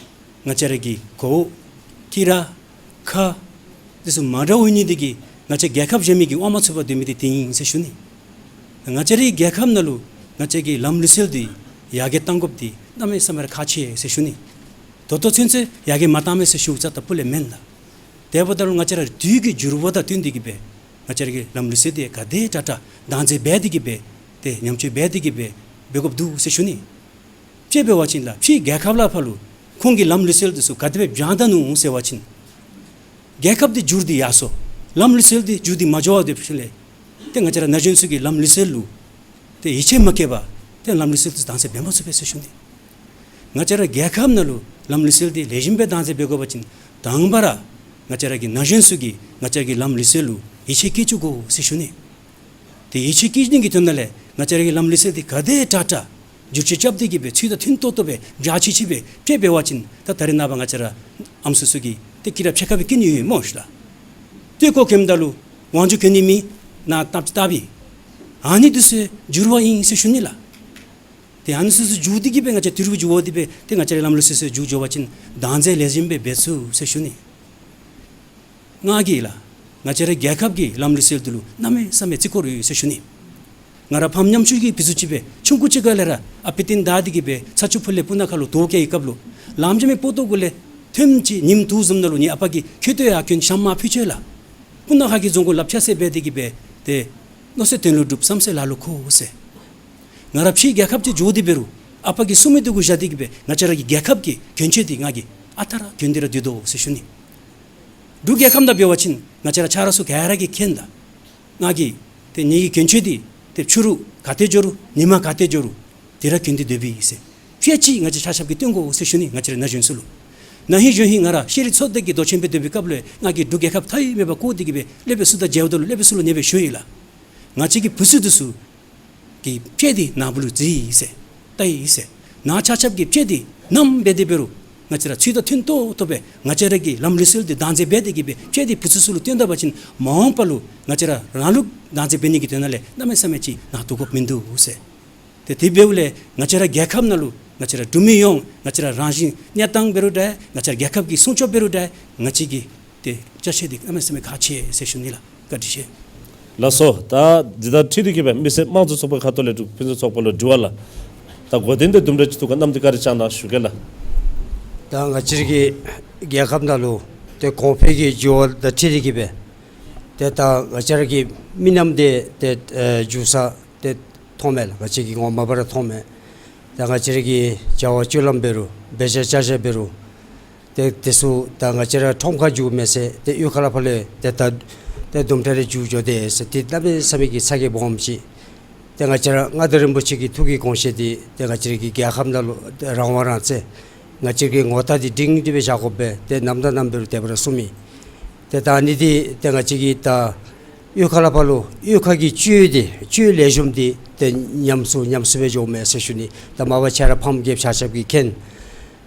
ང་བཅས་ར་གི་གོ་ཁྱི་ར་ཁ་འདི་ཚུ་མ་འདྲཝ་ཨིན་ནི་འདི་གིས་ང་བཅས་རྒྱལ་ཁབ་གཞན་མི་གི་དབང་མ་ཚུགས་པར་སྡོད་མི་འདི་དེ་ཨིན་ཟེར་ཞུ་ནི། ང་བཅས་རའི་རྒྱལ་ཁབ་ནང་ལུ་ང་བཅས་ཀྱི་ལམ་ལུགས་སྲོལ་འདི་ཡར་རྒྱས་གཏང་དགོཔ་འདི་གནམ་མེད་ས་མེད་ར་ཁག་ཆེ་ཟེར་ཞུ་ནི། ད་ལྟོ་ཚུན་ཚོད་ཡར་རྒྱས་མ་བཏང་མས་ཟེར་ཞུཝ་རྩ་ལྟ་བུ་ལས་མེན་ལགས། དེ་འབདཝ་ད་ལུ་ང་བཅས་ར་དུས་ཀྱི་འགྱུར་བ་དང་བསྟུན་ཏེ་གི་སྦེ་ང་བཅས་ར་གི་ལམ་ལུགས་སྲོལ་འདི་ག་དེ་དྲག་དྲག་བདག་འཛིན་འབད་དེ་གི་སྦེ་ཏེ་ཉམས་བཅོས་འབད་དེ་གི་སྦེ་འབད་དགོཔ་འདུག་ཟེར་ཞུ་ནི། དཔྱེ་འབད་བ་ཅིན་ལགས་ཕྱིའི་རྒྱལ་ཁབ་ལས་ཕར་ལུ་ཁོང་གི་ལམ་ལུགས་སྲོལ་འདི་ཚུ་ག་དེ་སྦེ་བྱུང་ད་ནུག་ཟེར་བ་ཅིན་རྒྱལ་ཁབ་འདི་འགྱུར་ཏེ་ཡར་སོང་། ལམ་ལུགས་སྲོལ་འདི་འགྱུར་ཏེ་མ་འགྱོ་བར་སྡོད་པའི་ཤུལ་ལས་ཏེ་ང་བཅས་ར་ན་གཞོན་ཚུ་གི་ལམ་ལུགས་སྲོལ་ལུ་ཏེ་ཡིད་ཆེས་མ་བསྐྱེད་པར་ཏེ་ལམ་ལུགས་སྲོལ་འདི་བདག་འཛིན་འབད་མ་ཚུགས་པས་ཟེར་ཞུ་ནི། ང་བཅས་ར་རྒྱལ་ཁབ་ནང་ལུ་ལམ་ལུགས་སྲོལ་འདི་ལེགས་ཤོམ་སྦེ་བདག་འཛིན་འབད་དགོ་པ་ཅིན་ དང་པ་ར་ང་བཅས་ར་གི་ན་གཞོན་ཚུ་གིས་ང་བཅས་ར་གི་ལམ་ལུགས་སྲོལ་ལུ་ཡིད་ཆེས་བསྐྱེད་བཅུག་དགོ་ཟེར་ཞུ་ནི། ཏེ་ཡིད་ཆེས་བསྐྱེད་ནི་གི་དོན་དག་ལས་ང་བཅས་ར་གི་ལམ་ལུགས་སྲོལ་འདི་ག་དེ་དྲག་དྲག་བསྒྱུར་བཅོས་རྐྱབ་སྟེ་གི་སྦེ་ཚུལ་དང་མཐུན་ཏོག་ཏོ་སྦེ་འཇའ་ཆི་ཆི་སྦེ་སྤྲོད་འབད་བ་ཅིན་ད་ད་རེས་ནངས་པ་ང་བཅས་ར་ཨམ་སྲུ་ཚུ་གིས་ཏེ་སྐྱིད་ར་ཕྱེད་ཀ་སྦེ་སྐྱིད་ནི་ཡོད་སྨོ་ཤིག་ལགས། ཏེ་ཁོ་གེམ་ད་ལུ་དབང་སྒྱུར་གྱོན་ནི་མེད། ནང་སྟབས་ཅིག་སྟབས་པའི་ཨ་ནི་འདི་ཚུ་འགྱུར་བ་ཨིན་ཟེར་ཞུ་ནི་ལགས། ཏེ་ཨ་ནི་ཚུ་ཚུ་འགྱུར་ཏེ་གི་སྦེ་ང་བཅས་དུས་རབས་འགྱུར་བ་འདི་སྦེ་ཏེ་ང་བཅས་ར་ལམ་ལུགས་སྲོལ་ཚུ་འགྱུར་འགྱོ་བ་ཅིན་བདག་འཛིན་ལེགས་ཤོམ་སྦེ་འབད་ཚུགས་ཟེར་ཞུ་ནི། ང་གིས་ལགས་ང་བཅས་ར་རྒྱལ་ཁབ་ཀྱི་ལམ་ལུགས་སྲོལ་འདི་ལུ་གནམ་མེད་ས་མེད་བརྩི་བཀུར་ཡོད་ཟེར་ཞུ་ནི། ང་ར་ཕམ་ཉམ་ཆུང་གི་བུ་ཚུ་ཅིག་སྦེ་ཆུང་ཀུ་ཅིག་ཁ་ལས་ར་ཨ་པའི་རྟིང་བདའ་སྟེ་གི་སྦེ་ཚ་ཆུ་ཕུ་ལས་སྤུ་ན་ཁ་ལུ་དོ་བཀལ་བའི་སྐབས་ལུ་ལམ་འགྱོ་མི་པོ་ཏོ་གུ་ལས་ཐེངས་ཅིག་ཉིནམ་དྲུག་བཟུམ་ནང་ལུ་ངེའི་ཨ་པ་གིས་ཁྱོད་ཏེ་ཡར་གྱོན་ཤམ་མ་ཕུད་ཅི་ལགས། སྤུ་ན་ཁ་གི་རྫོང་གུ་ལགཔ་ཆགས་སེ་འབད་དེ་གི་སྦེ་ཏེ་མནོ་ས་དོན་ལུ་འགྲུབ་བསམ་ས་ལ་ལུ་འཁོར་ཟེར། ང་ར་ཕྱི་རྒྱལ་ཁབ་ཅིག་འགྱོ་སྟེ་འབད་རུང་ཨ་པ་གིས་གསུང་མི་འདི་གུ་བཞག་སྟེ་གི་སྦེ་ང་བཅས་ར་གི་རྒྱལ་ཁབ་ཀྱི་གྱོན་ཆས་འདི་ང་གིས་ཨ་རྟག་ར་གྱོན་ཏེ་ར་སྡོད་དོ་ཟེར་ཞུ་ནི། འབྲུག་རྒྱལ་ཁབ་ནང་འབད་བ་ཅིན་ང་བཅས་ར་ཆ་རོགས་ཚུ་ག་ར་གིས་མཁྱེན་ད། ང་གིས་ཏེ་ངེ་གི་གྱོན་ཆས་འདི་ཏེ་ཕྱི་རུ་ག་ཏེ་འགྱོ་རུང་ཉི་མ་ག་ཏེ་འགྱོ་རུང་དེ་ར་གྱོན་ཏེ་སྡོད་པས་ཟེར། དཔེ་ཅིག་ང་བཅས་ཆ་ཁྱབ་ཀྱིས་སྟོན་དགོ་ཟེར་ཞུ་ནི། ང་བཅས་ར་ན་གཞོན་ཚུ་ལུ། ན་ཧིང་གཞེས་ཧིང་ང་ར་ཤེས་རིག་ཚོགས་སྡེ་གི་མདོ་ཆེན་སྦེ་སྡོད་པའི་སྐབས་ལུ་ང་གིས་འབྲུག་རྒྱལ་ཁབ་མཐའ་དབུས་མེད་པར་བསྐོར་ཏེ་གི་སྦེ་སློབ་དཔོན་ཚུ་དང་མཇལཝ་ད་ལུ་སློབ་དཔོན་ཚུ་ལུ་ཨ་ནེ་སྦེ་ཞུ་ཡི་ལགས། ང་བཅས་ཀྱི་བུ་ཚུ་འདི་ཚུ་གི་དཔེ་འདི་ནཱ་བུ་ལུ་གཟིགས་ཡི་ཟེར། བལྟ་ཡི་ཟེར། ནཱ་ཆ་ཁྱབ་ཀྱིས་དཔེ་འདི་བསྣམས་འབད་དེ་འབད་རུང་ང་བཅས་ར་ཚུལ་དང་མཐུན་ཏོག་ཏོ་སྦེ་ང་བཅས་ར་གི་ལམ་ལུགས་སྲོལ་འདི་བདག་འཛིན་འབད་དེ་གི་སྦེ་དཔེ་འདི་བུ་ཚུ་ཚུ་ལུ་སྟོན་ད་པ་ཅིན་མ་འོངས་པ་ལུ་ང་བཅས་ར་རང་ལུགས་བདག་འཛིན་འབད་ནི་གི་དོན་དག་ལས་གནམ་མེད་ས་མེད་ཅིག་ནཱ་དོ་དགོཔ་མིན་འདུག་ཟེར། ཏེ་དེ་འབདཝ་ལས་ང་བཅས་ར་རྒྱལ་ཁབ་ནང་ལུ་ང་བཅས་ར་འབྲུག་མི་ཡོངས་ང་བཅས་ར་རང་བཞིན་གནས་སྟངས་འབད་རུང་འདྲ་ང་བཅས་ར་རྒྱལ་ཁབ་ཀྱི་སྲུང་སྐྱོབ་འབད་རུང་འདྲ་ང་བཅས་ཀྱི་ཏེ་ཅ་ཆས་འདི་གནམ་མེད་ས་མེད་ཁག་ཆེ་ཟེར་ཞུ་ནི་ལགས། བཀའ་དྲིན་ཆེ། ལགས་སོ། ད་འདི་དང་འཁྲིལ་ཏེ་གི་སྦེ་མི་སེར་དམངས་གཙོ་ཚོགས་པའི་ཁ་ཐུག་ལས་འབྲུག་ཕུན་སུམ་ཚོགས་པ་ལུ་དྲི་བ་ལགས། ད་གོ་དོན་འདི་དུམ་གྲ་ཅིག་འདུག་ག་མནོ་སྟེ་བཀའ་དྲིན་བསྐྱང་གནང་ཞུ་གེ་ལགས། ད་ང་བཅས་ར་གི་རྒྱལ་ཁབ་ནང་ལུ་ཏེ་གོང་འཕེལ་གྱི་འགྱུར་བ་དང་འཁྲིལ་ཏེ་གི་སྦེ་ཏེ་ད་ང་བཅས་ར་གི་མི་རྣམས་འདི་ཏེ་ཨེ་འགྱུར་ས་ཏེ་མཐོངམ་མས་ལགས། ང་བཅས་ཀྱིས་ངོ་མ་པ་ར་མཐོངམ་མས། ད་ང་བཅས་ར་གི་བྱ་བ་སྤྱོད་ལམ་འབད་རུང་འབད་བཞག་བྱ་བཞག་འབད་རུང་ཏེ་དེ་ཚུ་ད་ང་བཅས་ར་ཁྲོམ་ཁར་འགྱུརཝ་མེད་ཟེར་ཏེ་གཡུས་ཁ་ལས་ཕར་ལས་ཏེ་ད་ཏེ་དུམ་གྲ་རེ་འགྱུར་འགྱོ་དེས་ཟེར་ཏེ་གནམ་མེད་ས་མེད་ཀྱི་ཚ་གྱང་སྦོམ་ཅིག། ཏེ་ང་བཅས་ར་མངའ་བདག་རིན་པོ་ཆེ་གི་ཐུགས་ཀྱི་དགོངས་བཞེད་འདི་ཏེ་ང་བཅས་ར་གི་རྒྱལ་ཁབ་ནང་ལུ་རང་དབང་རང་བཙན་ང་བཅས་ར་གི་ངོ་རྟགས་འདི་སྒྲིང་སྒྲི་སྦེ་བཞག་དགོ་པས། ཏེ་ནམ་དང་ནམ་འབད་རུང་དེ་སྦེ་ར་གསུངས་མི། ཏེ་ད་ཨ་ནི་འདི་ཏེ་ང་བཅས་ཀྱིས་ད་གཡུས་ཁ་ལས་ཕར་ལུ་གཡུས་ཁ་གི་སྤྱོད་འདི་སྤྱོད་ལེགས་ཤོམ་འདི་ཏེ་ཉམས་སུ་ཉམས་སུ་སྦེ་འགྱོཝ་མས་ཟེར་ཞུ་ནི། ད་མ་པ་ཁྱེད་ར་ཕམ་རྒསཔ་ཆ་ཁྱབ་ཀྱིས་མཁྱེན།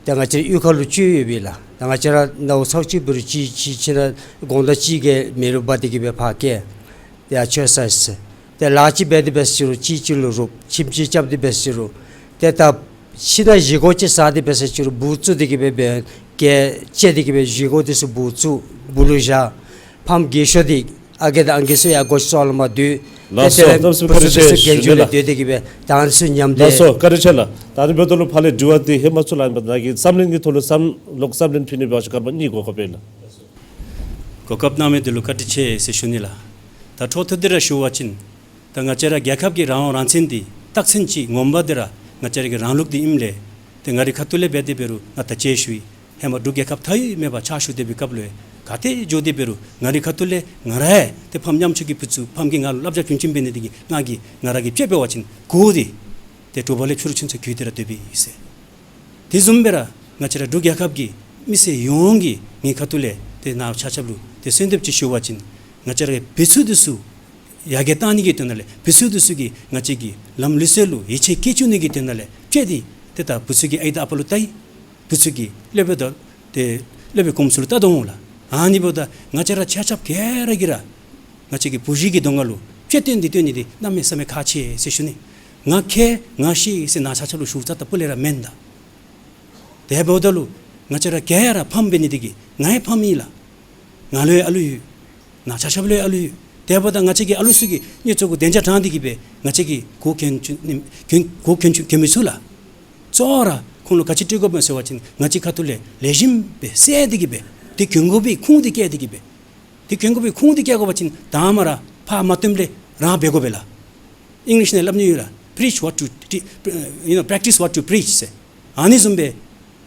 ཏེ་ང་བཅས་ར་གཡུས་ཁ་ལུ་སྤྱོད་ཡོད་པས་ལགས། ད་ང་བཅས་ར་ནཝ་ཚཝ་ཅིག་འབད་རུང་ཅིག་ཅིག་ཅིག་ནང་དགོང་དག་ཅིག་གི་མེ་རུ་འབར་ཏེ་གི་སྦེ་ཕར་བསྐྱལ། ཏེ་ཡར་མཆོད་ས་ཟེར། ཏེ་ལཱ་ཅིག་འབད་དེ་འབད་ཟེར་རུང་ཅིག་ཅིག་ལུ་རུབ། ཁྱིམ་ཅིག་རྐྱབ་སྟེ་འབད་ཟེར་རུང་ཏེ་ད་ཕྱི་ནང་བཞེས་སྒོ་ཅིག་བཟའ་སྟེ་འབད་ཟེར་རུང་སྦུག་བཙུགས་ཏེ་གི་སྦེ་སྦེ་བཀལ་བཅད་དེ་གི་སྦེ་བཞེས་སྒོ་འདི་ཚུ་སྦུག་བཙུགས་སྦུག་ལུ་བཞག། ཕམ་རྒས་ཤོས་འདི་ཨ་རྒས་དང་ཨང་རྒས་ཚུ་ཡར་སྒོ་ཕྱི་ལུ་མར་སྡོད། ལགས་སོ། ཏེ་དེ་ལས་གནམ་མེད་ས་མེད་བུ་ཚུ་བཀའ་དྲིན་ཆེ་ཞུ་ནི་ལགས། སྡོད་དེ་གི་སྦེ་ད་ཨ་ནི་ཚུ་ཉམས་ཏེ། ལགས་སོ། བཀའ་དྲིན་ཆེ་ལགས། ད་ཨ་ནི་འབདཝ་ད་ལུ་ཕར་ལས་དྲི་བ་འདི་ཧེ་མ་ཚུ་ལུ་ཨིན་པས། ནཱ་གིས་བསམ་ལན་གྱི་ཐོག་ལུ་བསམ་བློ་བསམ་ལན་ཕུལ་ནི་འབད་བ་ཅིན་སྐར་མ་གཉིས་གོ་སྐབས་ཡོད་ལགས། གོ་སྐབས་གནང་མི་འདི་ལུ་བཀའ་དྲིན་ཆེ་ཟེར་ཞུ་ནི་ལགས། ད་འཕྲོ་མཐུད་དེ་ར་ཞུ་བ་ཅིན་ད་ང་བཅས་ར་རྒྱལ་ཁབ་ཀྱི་རང་དབང་རང་བཙན་འདི་རྟགས་མཚན་ཅིག་ངོ་མ་འདི་ར་ང་བཅས་ར་གི་རང་ལུགས་འདི་ཨིནམ་ལས་ཏེ་ང་རའི་ཁ་ཐུག་ལས་འབད་དེ་འབད་རུང་ང་ད་ཅི་ཞུ་ཡི། ཧེ་མ་འབྲུག་རྒྱལ་ཁབ་མཐའ་དབུས་མེད་པར་ཕྱག་ཞུ་སྡོད་པའི་སྐབས་ལུ་ག་ཏེ་འགྱོ་སྟེ་འབད་རུང་ང་རའི་ཁ་ཐུག་ལས་ང་ར་ཡང་ཏེ་ཕམ་ཉམ་ཆུང་གི་བུ་ཚུ་ཕམ་གྱིས་ང་ལུ་བསླབ་བྱ་བྱིན་བྱིནམ་འབད་ནི་འདི་གིས་ང་གིས་ང་ར་གིས་དཔྱེ་འབད་བ་ཅིན་གོ་འདི་ཏེ་དྲོ་པ་ལས་ཕྱི་རུ་ཚུན་ཚོད་གྱོན་ཏེ་ར་སྡོད་པས་ཟེར། དེ་བཟུམ་སྦེ་ར་ང་བཅས་ར་འབྲུག་རྒྱལ་ཁབ་ཀྱི་མི་སེར་ཡོངས་ཀྱིས་ངེའི་ཁ་ཐུག་ལས་ཏེ་ནཱ་ཆ་ཁྱབ་ལུ་ཏེ་གསོལ་འདེབས་ཅིག་ཞུ་བ་ཅིན་ང་བཅས་ར་གི་བུ་ཚུ་འདི་ཚུ་ཡར་རྒྱས་གཏང་ནི་གི་དོན་དག་ལས་བུ་ཚུ་འདི་ཚུ་གིས་ང་བཅས་ཀྱི་ལམ་ལུགས་སྲོལ་ལུ་ཡིད་ཆེས་བསྐྱེད་བཅུག་ནི་གི་དོན་དག་ལས་དཔྱེ་འདི་ཏེ་ད་བུ་ཚུ་གིས་ཨའི་དང་ཨ་པ་ལུ་བལྟ་ཡི། བུ་ཚུ་གིས་སློབ་དཔོན་དང་ཏེ་སློབ་དཔོན་གོངམ་ཚུ་ལུ་བལྟ་དོ་འོང་ལགས། ཨ་ནི་འབདཝ་ད་ང་བཅས་ར་ཆ་ཁྱབ་ག་ར་གིས་ར་ང་བཅས་ཀྱི་བུ་གཞི་གི་གདོང་ཁ་ལུ་དཔྱེ་སྟོན་འདི་སྟོན་ནི་འདི་གནམ་མེད་ས་མེད་ཁག་ཆེ་ཟེར་ཞུ་ནི། ང་མཁས་ང་ཤེས་ཟེར་ནཱ་ཆ་ཁྱབ་ལུ་ཞུ་རྩ་ལྟ་བུ་ལས་ར་མེན་ད། དེ་འབདཝ་ད་ལུ་ང་བཅས་ར་ག་ར་ཕམ་འབད་ནི་འདི་གིས་ང་ཡང་ཕམ་ཨིན་ལགས། ང་ལུ་ཡང་ཨ་ལུ་ཡོད། ནཱ་ཆ་ཁྱབ་ལུ་ཡང་ཨ་ལུ་ཡོད། དེ་འབདཝ་ད་ང་བཅས་ཀྱི་ཨ་ལུ་ཚུ་གིས་ངེའི་ཚུ་གུ་བདེན་འཇགས་དྲང་སྟེ་གི་སྦེ་ང་བཅས་ཀྱིས་གོ་གྱོན་ཚུ་ནི་གྱོན་གོ་གྱོན་ཚུ་གྱོན་མི་ཚུགས་ལགས། གཙོ་བོ་ར་ཁོང་ལུ་ག་ཅི་སྤྲོད་དགོཔ་སྨོ་ཟེར་བ་ཅིན་ང་བཅས་ཁ་ཐུག་ལས་ལེགས་ཤོམ་སྦེ་གསལ་ཏེ་གི་སྦེ་ཏེ་གྱོན་དགོ་པའི་ཁུངས་འདི་བཀལ་ཏེ་གི་སྦེ། ཏེ་གྱོན་དགོ་པའི་ཁུངས་འདི་བཀལ་དགོ་པ་ཅིན་དང་པ་ར་ཕར་མ་སྟོནམ་ལས་རང་འབད་དགོ་པས་ལགས། ཨིང་ལིཤ་ནང་སླབ་ནི་ཡོད་ལགས། Preach what to te- you know, practice what you preach ཟེར། ཨ་ནི་བཟུམ་སྦེ་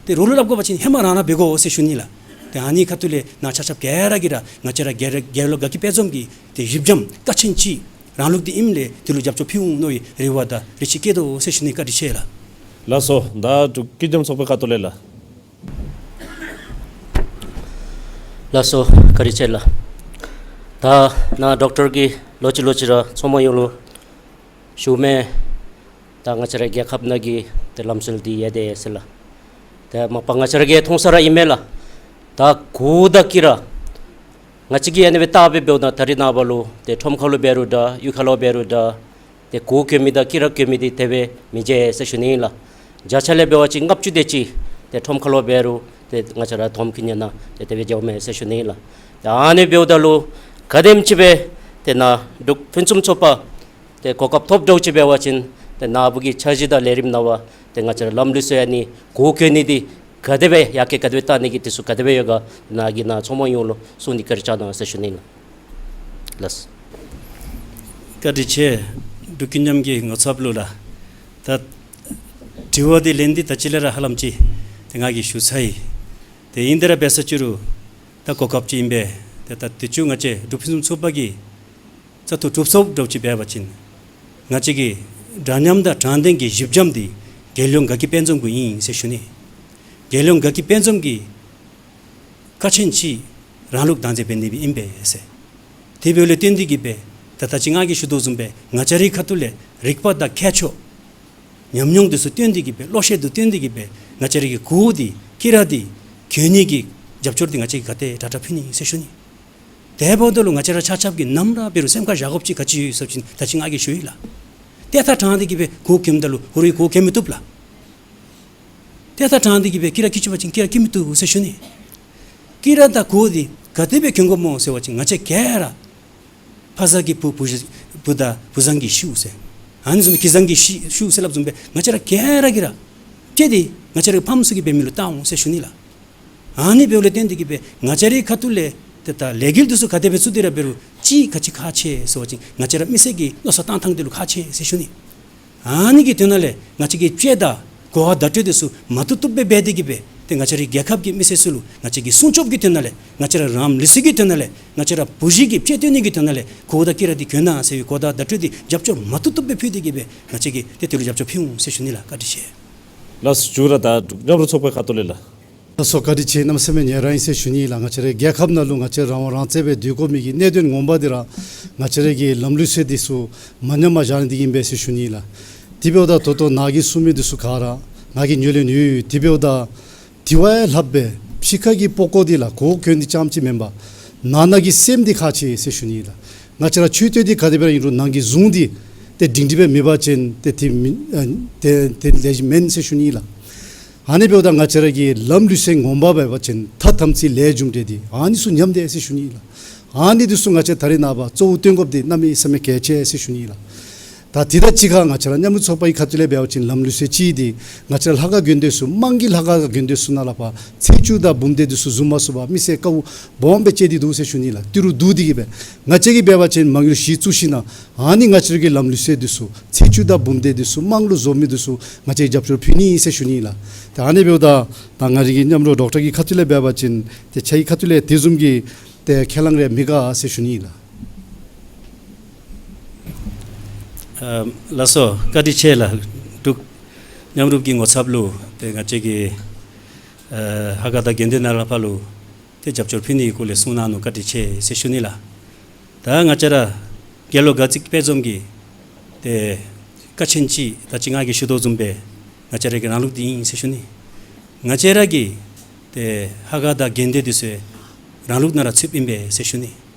ཏེ་རོགས་ལུ་སླབ་དགོ་པ་ཅིན་ཧེ་མ་རང་ར་འབད་དགོ་ཟེར་ཞུ་ནི་ལགས། ཏེ་ཨ་ནི་ཁ་ཐུག་ལས་ནཱ་ཆ་ཁྱབ་ག་ར་གིས་ར་ང་བཅས་ར་རྒྱལ་རྒྱལ་ལོ་དགའ་སྐྱིད་དཔལ་འཛོམས་ཀྱི་ཏེ་གཞི་འགྱམ་ཀ་ཆེན་ཅིག་རང་ལུགས་འདི་ཨིནམ་ལས་དེ་ལུ་རྒྱབ་སྐྱོར་ཕུལ་འོང་མནོ་བའི་རེ་བ་དང་རེ་ཆེ་བསྐྱེད་དོ་ཟེར་ཞུ་ནི། བཀའ་དྲིན་ཆེ་ལགས། ལགས་སོ། ད་འབྲུག་སྐྱིད་འཛོམས་ཚོགས་པའི་ཁ་ཐུག་ལས་ལགས། ལགས་སོ། བཀའ་དྲིན་ཆེ་ལགས། ད་ནཱ་ཌོག་ཊར་གྱིས་ལོག་ཅི་ལོག་ཅི་ར་ཚོགས་མི་ཡོངས་ལུ་ཞུཝ་མས། ད་ང་བཅས་རའི་རྒྱལ་ཁབ་ནང་གི་ཏེ་ལམ་སྲོལ་འདི་ཡོད་དེ་ཟེར་ལགས། ཏེ་མ་པ་ང་བཅས་ར་གིས་མཐོང་ས་ར་ཨིན་མས་ལགས། ད་གུ་དང་དཀྱི་ར་ང་བཅས་ཀྱིས་ཨ་ནི་སྦེ་བལྟ་སྦེ་འབདཝ་ད་ད་རིས་ནངས་པ་ལུ་ཏེ་ཁྲོམ་ཁ་ལུ་འབད་རུང་འདྲ་གཡུས་ཁ་ལུ་འབད་རུང་འདྲ་ཏེ་གུ་གྱོན་མི་དང་དཀྱི་ར་གྱོན་མི་འདི་དེ་སྦེ་མི་མཇལ་ཟེར་ཞུ་ནི་ཨིན་ལགས། བརྒྱ་ཆ་ལས་འབད་བ་ཅིན་ལྔ་བཅུ་དེ་ཅིག་ཏེ་ཁྲོམ་ཁ་ལུ་འབད་རུང་ཏེ་ང་བཅས་ར་དོམ་གྱི་ཉེ་ན་ཏེ་དེ་སྦེ་མཇལཝ་མས་ཟེར་ཞུ་ནི་ཨིན་ལགས། ཏེ་ཨ་ནི་འབདཝ་ད་ལུ་ག་དེམ་ཅིག་སྦེ་ཏེ་ནཱ་འབྲུག་ཕུན་སུམ་ཚོགས་པ་ཏེ་གོ་སྐབས་ཐོབ་འདྲཝ་ཅིག་འབད་བ་ཅིན་ཏེ་ནཱ་བུ་གི་འཆར་གཞི་དང་ལས་རིམ་ནང་པ་ཏེ་ང་བཅས་ར་ལམ་ལུགས་སྲོལ་ཨ་ནི་གུ་གྱོན་ནི་འདི་ག་དེ་སྦེ་ཡར་རྒྱས་ག་དེ་སྦེ་བཏང་ནི་གི་དེ་ཚུ་ག་དེ་སྦེ་ཡོད་ག་ནཱ་གིས་ནཱ་ཚོགས་མི་ཡོངས་ལུ་གསུང་ནི་བཀའ་དྲིན་བསྐྱང་གནང་ཟེར་ཞུ་ནི་ཨིན་ལགས། ལགས། བཀའ་དྲིན་ཆེ། འབྲུག་ཀུན་མཉམ་གྱི་ངོ་ཚབ་ལུ་ལགས། ད་དྲི་བ་འདི་ལན་འདི་ད་ཅི་ལས་ར་ཧ་ལམ་ཅིག་ཏེ་ང་གིས་ཞུ་ཚར་ཡི། ཏེ་ཨིན་ཏེ་ར་འབད་ས་ཅི་རུང་ད་གོ་སྐབས་ཅིག་ཨིན་པས། ཏེ་ད་དུས་ཅི་ང་བཅས་འབྲུག་ཕུན་སུམ་ཚོགས་པ་གི་བཙག་འཐུ་གྲུབ་ཚོགས་འདྲཝ་ཅིག་འབད་བ་ཅིན་ང་བཅས་ཀྱི་འདྲ་མཉམ་དང་དྲང་བདེན་གྱི་གཞི་འགྱམ་འདི་རྒྱལ་ཡོངས་དགའ་སྐྱིད་དཔལ་འཛོམས་གུ་ཨིན་ཟེར་ཞུ་ནི། རྒྱལ་ཡོངས་དགའ་སྐྱིད་དཔལ་འཛོམས་ཀྱི་ཀ་ཆེན་ཅིག་རང་ལུགས་བདག་འཛིན་འབད་ནི་སྦེ་ཨིན་པས་ཟེར། དེ་འབདཝ་ལས་བརྟེན་ཏེ་གིས་སྦེ་ད་ད་ཅི་ང་གིས་ཞུ་དོ་བཟུམ་སྦེ་ང་བཅས་རའི་ཁ་ཐུག་ལས་རིག་པ་དང་ཁྱད་ཆོས་ཉམས་མྱོང་འདི་ཚུ་བཏོན་ཏེ་གིས་སྦེ་བློ་ཤེད་འདི་བཏོན་ཏེ་གིས་སྦེ་ང་བཅས་རའི་གི་གུ་འདི་དཀྱི་ར་འདི་གྱོན་ནི་གི་རྒྱབ་སྐྱོར་འདི་ང་བཅས་ཀྱིས་ག་དེ་དྲག་དྲག་ཕུལ་ནི་ཟེར་ཞུ་ནི། དེ་འབདཝ་ད་ལུ་ང་བཅས་ར་ཆ་ཁྱབ་ཀྱིས་ནམ་ར་འབད་རུང་སེམས་ཁར་བཞག་དགོཔ་ཅིག་ག་ཅི་ཡོད་ཟེར་བ་ཅིན་ད་ཅི་ང་གིས་ཞུ་ཡི་ལགས། ཏེ་ད་དྲང་སྟེ་གིས་སྦེ་གུ་གྱོནམ་ད་ལུ་ཧུར་རེ་གུ་གྱོན་མི་བཏུབ་ལགས། ཏེ་ད་དྲང་སྟེ་གིས་སྦེ་དཀྱི་ར་གྱོན་ཅི་བ་ཅིན་དཀྱི་ར་གྱོན་མི་བཏུབ་ཟེར་ཞུ་ནི། དཀྱི་ར་དང་གུ་འདི་ག་དེ་སྦེ་གྱོན་དགོཔ་སྨོ་ཟེར་བ་ཅིན་ང་བཅས་ག་ར་ཕ་བཟའ་གི་བུ་བུ་བུ་དང་བུ་བཟང་གི་ཤུགས་ཟེར། ཨ་ནི་བཟུམ་གྱི་བཟང་གི་ཤི་ཤུགས་ཟེར་སླབ་བཟུམ་སྦེ་ང་བཅས་ར་ག་ར་གིས་ར་ཏེ་འདི་ང་བཅས་རའི་ཕམ་ཚུ་གིས་འབད་མི་ལུ་བལྟ་འོང་ཟེར་ཞུ་ནི་ལགས། ཨ་ནི་འབདཝ་ལས་བརྟེན་ཏེ་གིས་སྦེ་ང་བཅས་རའི་ཁ་ཐུག་ལས་ཏེ་ད་ལས་འགུལ་འདི་ཚུ་ག་དེ་སྦེ་ཚུགས་ཏེ་ར་འབད་རུང་ཅིག་ག་ཅི་ཁག་ཆེ་ཟེར་བ་ཅིན་ང་བཅས་ར་མི་སེར་གྱི་མནོ་བསམ་བཏང་ཐངས་འདི་ལུ་ཁག་ཆེ་ཟེར་ཞུ་ནི། ཨ་ནི་གི་དོན་ལས་ང་བཅས་ཀྱི་དཔྱད་དང་གོ་བ་བརྡ་སྤྲོད་འདི་ཚུ་མ་བཏུབ་བཏུབ་སྦེ་འབད་དེ་གིས་སྦེ་ཏེ་ང་བཅས་རའི་རྒྱལ་ཁབ་ཀྱི་མི་སེར་ཚུ་ལུ་ང་བཅས་ཀྱི་སྲུང་སྐྱོབ་ཀྱི་དོན་ལས་ང་བཅས་ར་ལམ་ལུགས་སྲོལ་གྱི་དོན་ལས་ང་བཅས་ར་བུ་གཞི་གི་དཔྱད་སྟོན་ནི་གི་དོན་ལས་གུ་དང་དཀྱི་ར་འདི་གྱོན་གནང་ཟེར་བའི་གོ་བརྡ་བརྡ་སྤྲོད་འདི་རྒྱབ་སྐྱོར་མ་བཏུབ་བཏུབ་སྦེ་ཕུལ་ཏེ་གིས་སྦེ་ང་བཅས་ཀྱིས་ཏེ་དེ་ལུ་རྒྱབ་སྐྱོར་ཕུལ་འོང་ཟེར་ཞུ་ནི་ལགས། བཀའ་དྲིན་ཆེ། ལགས་སོ། མཇུག་ར་ད་འབྲུག་མཉམ་རུབ་ཚོགས་པའི་ཁ་ཐུག་ལས་ལགས། ལགས་སོ། བཀའ་དྲིན་ཆེ། གནམ་མེད་ས་མེད་ཉེ་ར་ཨིན་ཟེར་ཞུ་ནི་ལགས། ང་བཅས་རའི་རྒྱལ་ཁབ་ནང་ལུ་ང་བཅས་རང་དབང་རང་བཙན་སྦེ་སྡོད་དགོ་མི་གི་གནད་དོན་ངོ་མ་འདི་ར་ང་བཅས་རའི་གི་ལམ་ལུགས་སྲོལ་འདི་ཚུ་མ་ཉམས་པར་བཞག་ནི་འདི་ཨིན་པས་ཟེར་ཞུ་ནི་ལགས། དེ་འབདཝ་ད་ད་ལྟོ་ནཱ་གིས་གསུང་མི་འདི་ཚུ་ག་ར་ང་གིས་ཉན་ལེན་ཡོད། དེ་འབདཝ་ད་དེ་བ་ལྷག་སྦེ་ཕྱི་ཁ་གི་པགས་ཀོ་འདི་ལགས་གུ་གྱོན་ནི་རྐྱངམ་ཅིག་མེན་པར་ནང་ན་གི་སེམས་འདི་ཁག་ཆེ་ཟེར་ཞུ་ནི་ལགས། ང་བཅས་ར་ཆོས་དད་འདི་ག་དེ་སྦེ་ར་ཨིན་རུང་ནང་གི་གཟུངས་འདི་ཏེ་སྒྲིང་སྒྲི་སྦེ་མེད་པ་ཅིན་ཏེ་དེ་མི་ཨ་ཏེ་ཏེ་ལེགས་ཤོམ་མེན་ཟེར་ཞུ་ནི་ལགས། ཨ་ནི་འབདཝ་ད་ང་བཅས་ར་གི་ལམ་ལུགས་སྲོལ་ངོ་མ་འབད་བ་ཅིན་ཐ་དམ་ཚིག་ལས་རྒྱུ་འབྲས་འདི་ཨ་ནི་ཚུ་ཉམས་དེས་ཟེར་ཞུ་ནི་ལགས། ཨ་ནི་འདི་ཚུ་ང་བཅས་ད་རིས་ནངས་པ་གཙོ་བོ་སྟོན་དགོཔ་འདི་གནམ་མེད་ས་མེད་གལ་ཆེ་ཟེར་ཞུ་ནི་ལགས། ད་དེ་དང་གཅིག་ཁར་ང་བཅས་ར་མཉམ་རུབ་ཚོགས་པ་གི་ཁ་ཐུག་ལས་འབད་བ་ཅིན་ལམ་ལུགས་སྲོལ་ཅིག་འདི་ང་བཅས་ར་ལྷ་ཁང་དགོན་སྡེ་ཚུ་དམངས་ཀྱི་ལྷ་ཁང་དགོན་སྡེ་ཚུ་ནང་ལས་ཕར་ཚེས་བཅུ་དང་འབུམ་སྡེ་འདི་ཚུ་བཟུང་མ་ཚུགས་པར་མི་སེར་དཀའཝ་སྦོམ་སྦེ་སྤྱད་དེ་འདུག་ཟེར་ཞུ་ནི་ལགས། ཏི་རུ་བསྡུ་སྟེ་གིས་སྦེ་ང་བཅས་ཀྱིས་འབད་བ་ཅིན་མ་དངུལ་གཞི་བཙུགས་ཞིནམ་ལས་ཨ་ནི་ང་བཅས་ར་གི་ལམ་ལུགས་སྲོལ་འདི་ཚུ་ཚེས་བཅུ་དང་འབུམ་སྡེ་འདི་ཚུ་དམངས་ལུ་བཟོ་མི་འདི་ཚུ་ང་བཅས་རྒྱབ་སྐྱོར་ཕུལ་ནི་ཟེར་ཞུ་ནི་ལགས། ད་ཨ་ནི་འབདཝ་ད་ད་ང་རའི་གི་མཉམ་རུབ་ཌོག་ཊར་གྱི་ཁ་ཐུག་ལས་འབད་བ་ཅིན་ཏེ་ཁྱོད་ཀྱི་ཁ་ཐུག་ལས་དེ་བཟུམ་གྱི་ཏེ་ཁས་བླངས་རེ་མི་དགའ་ཟེར་ཞུ་ནི་ལགས། ཨ་ལགས་སོ། བཀའ་དྲིན་ཆེ་ལགས། འབྲུག་མཉམ་རུབ་ཀྱི་ངོ་ཚབ་ལུ་ཏེ་ང་བཅས་ཀྱི་ཨ་ལྷ་ཁང་དང་དགོན་སྡེ་ནང་ལས་ཕར་ལུ་ཏེ་རྒྱབ་སྐྱོར་ཕུལ་ནི་གི་སྐོར་ལས་གསུང་གནང་ནུག། བཀའ་དྲིན་ཆེ་ཟེར་ཞུ་ནི་ལགས། ད་ང་བཅས་ར་རྒྱལ་ཡོངས་དགའ་སྐྱིད་དཔལ་འཛོམས་ཀྱི་ཏེ་ཀ་ཆེན་ཅིག་ད་ཅི་ང་གིས་ཞུ་དོ་བཟུམ་སྦེ་ང་བཅས་ར་གི་རང་ལུགས་འདི་ཨིན་ཟེར་ཞུ་ནི། ང་བཅས་ར་གི་ཏེ་ལྷ་ཁང་དང་དགོན་སྡེ་འདི་ཚུ་རང་ལུགས་ནང་ར་ཚུདཔ་ཨིན་པས་ཟེར་ཞུ་ནི།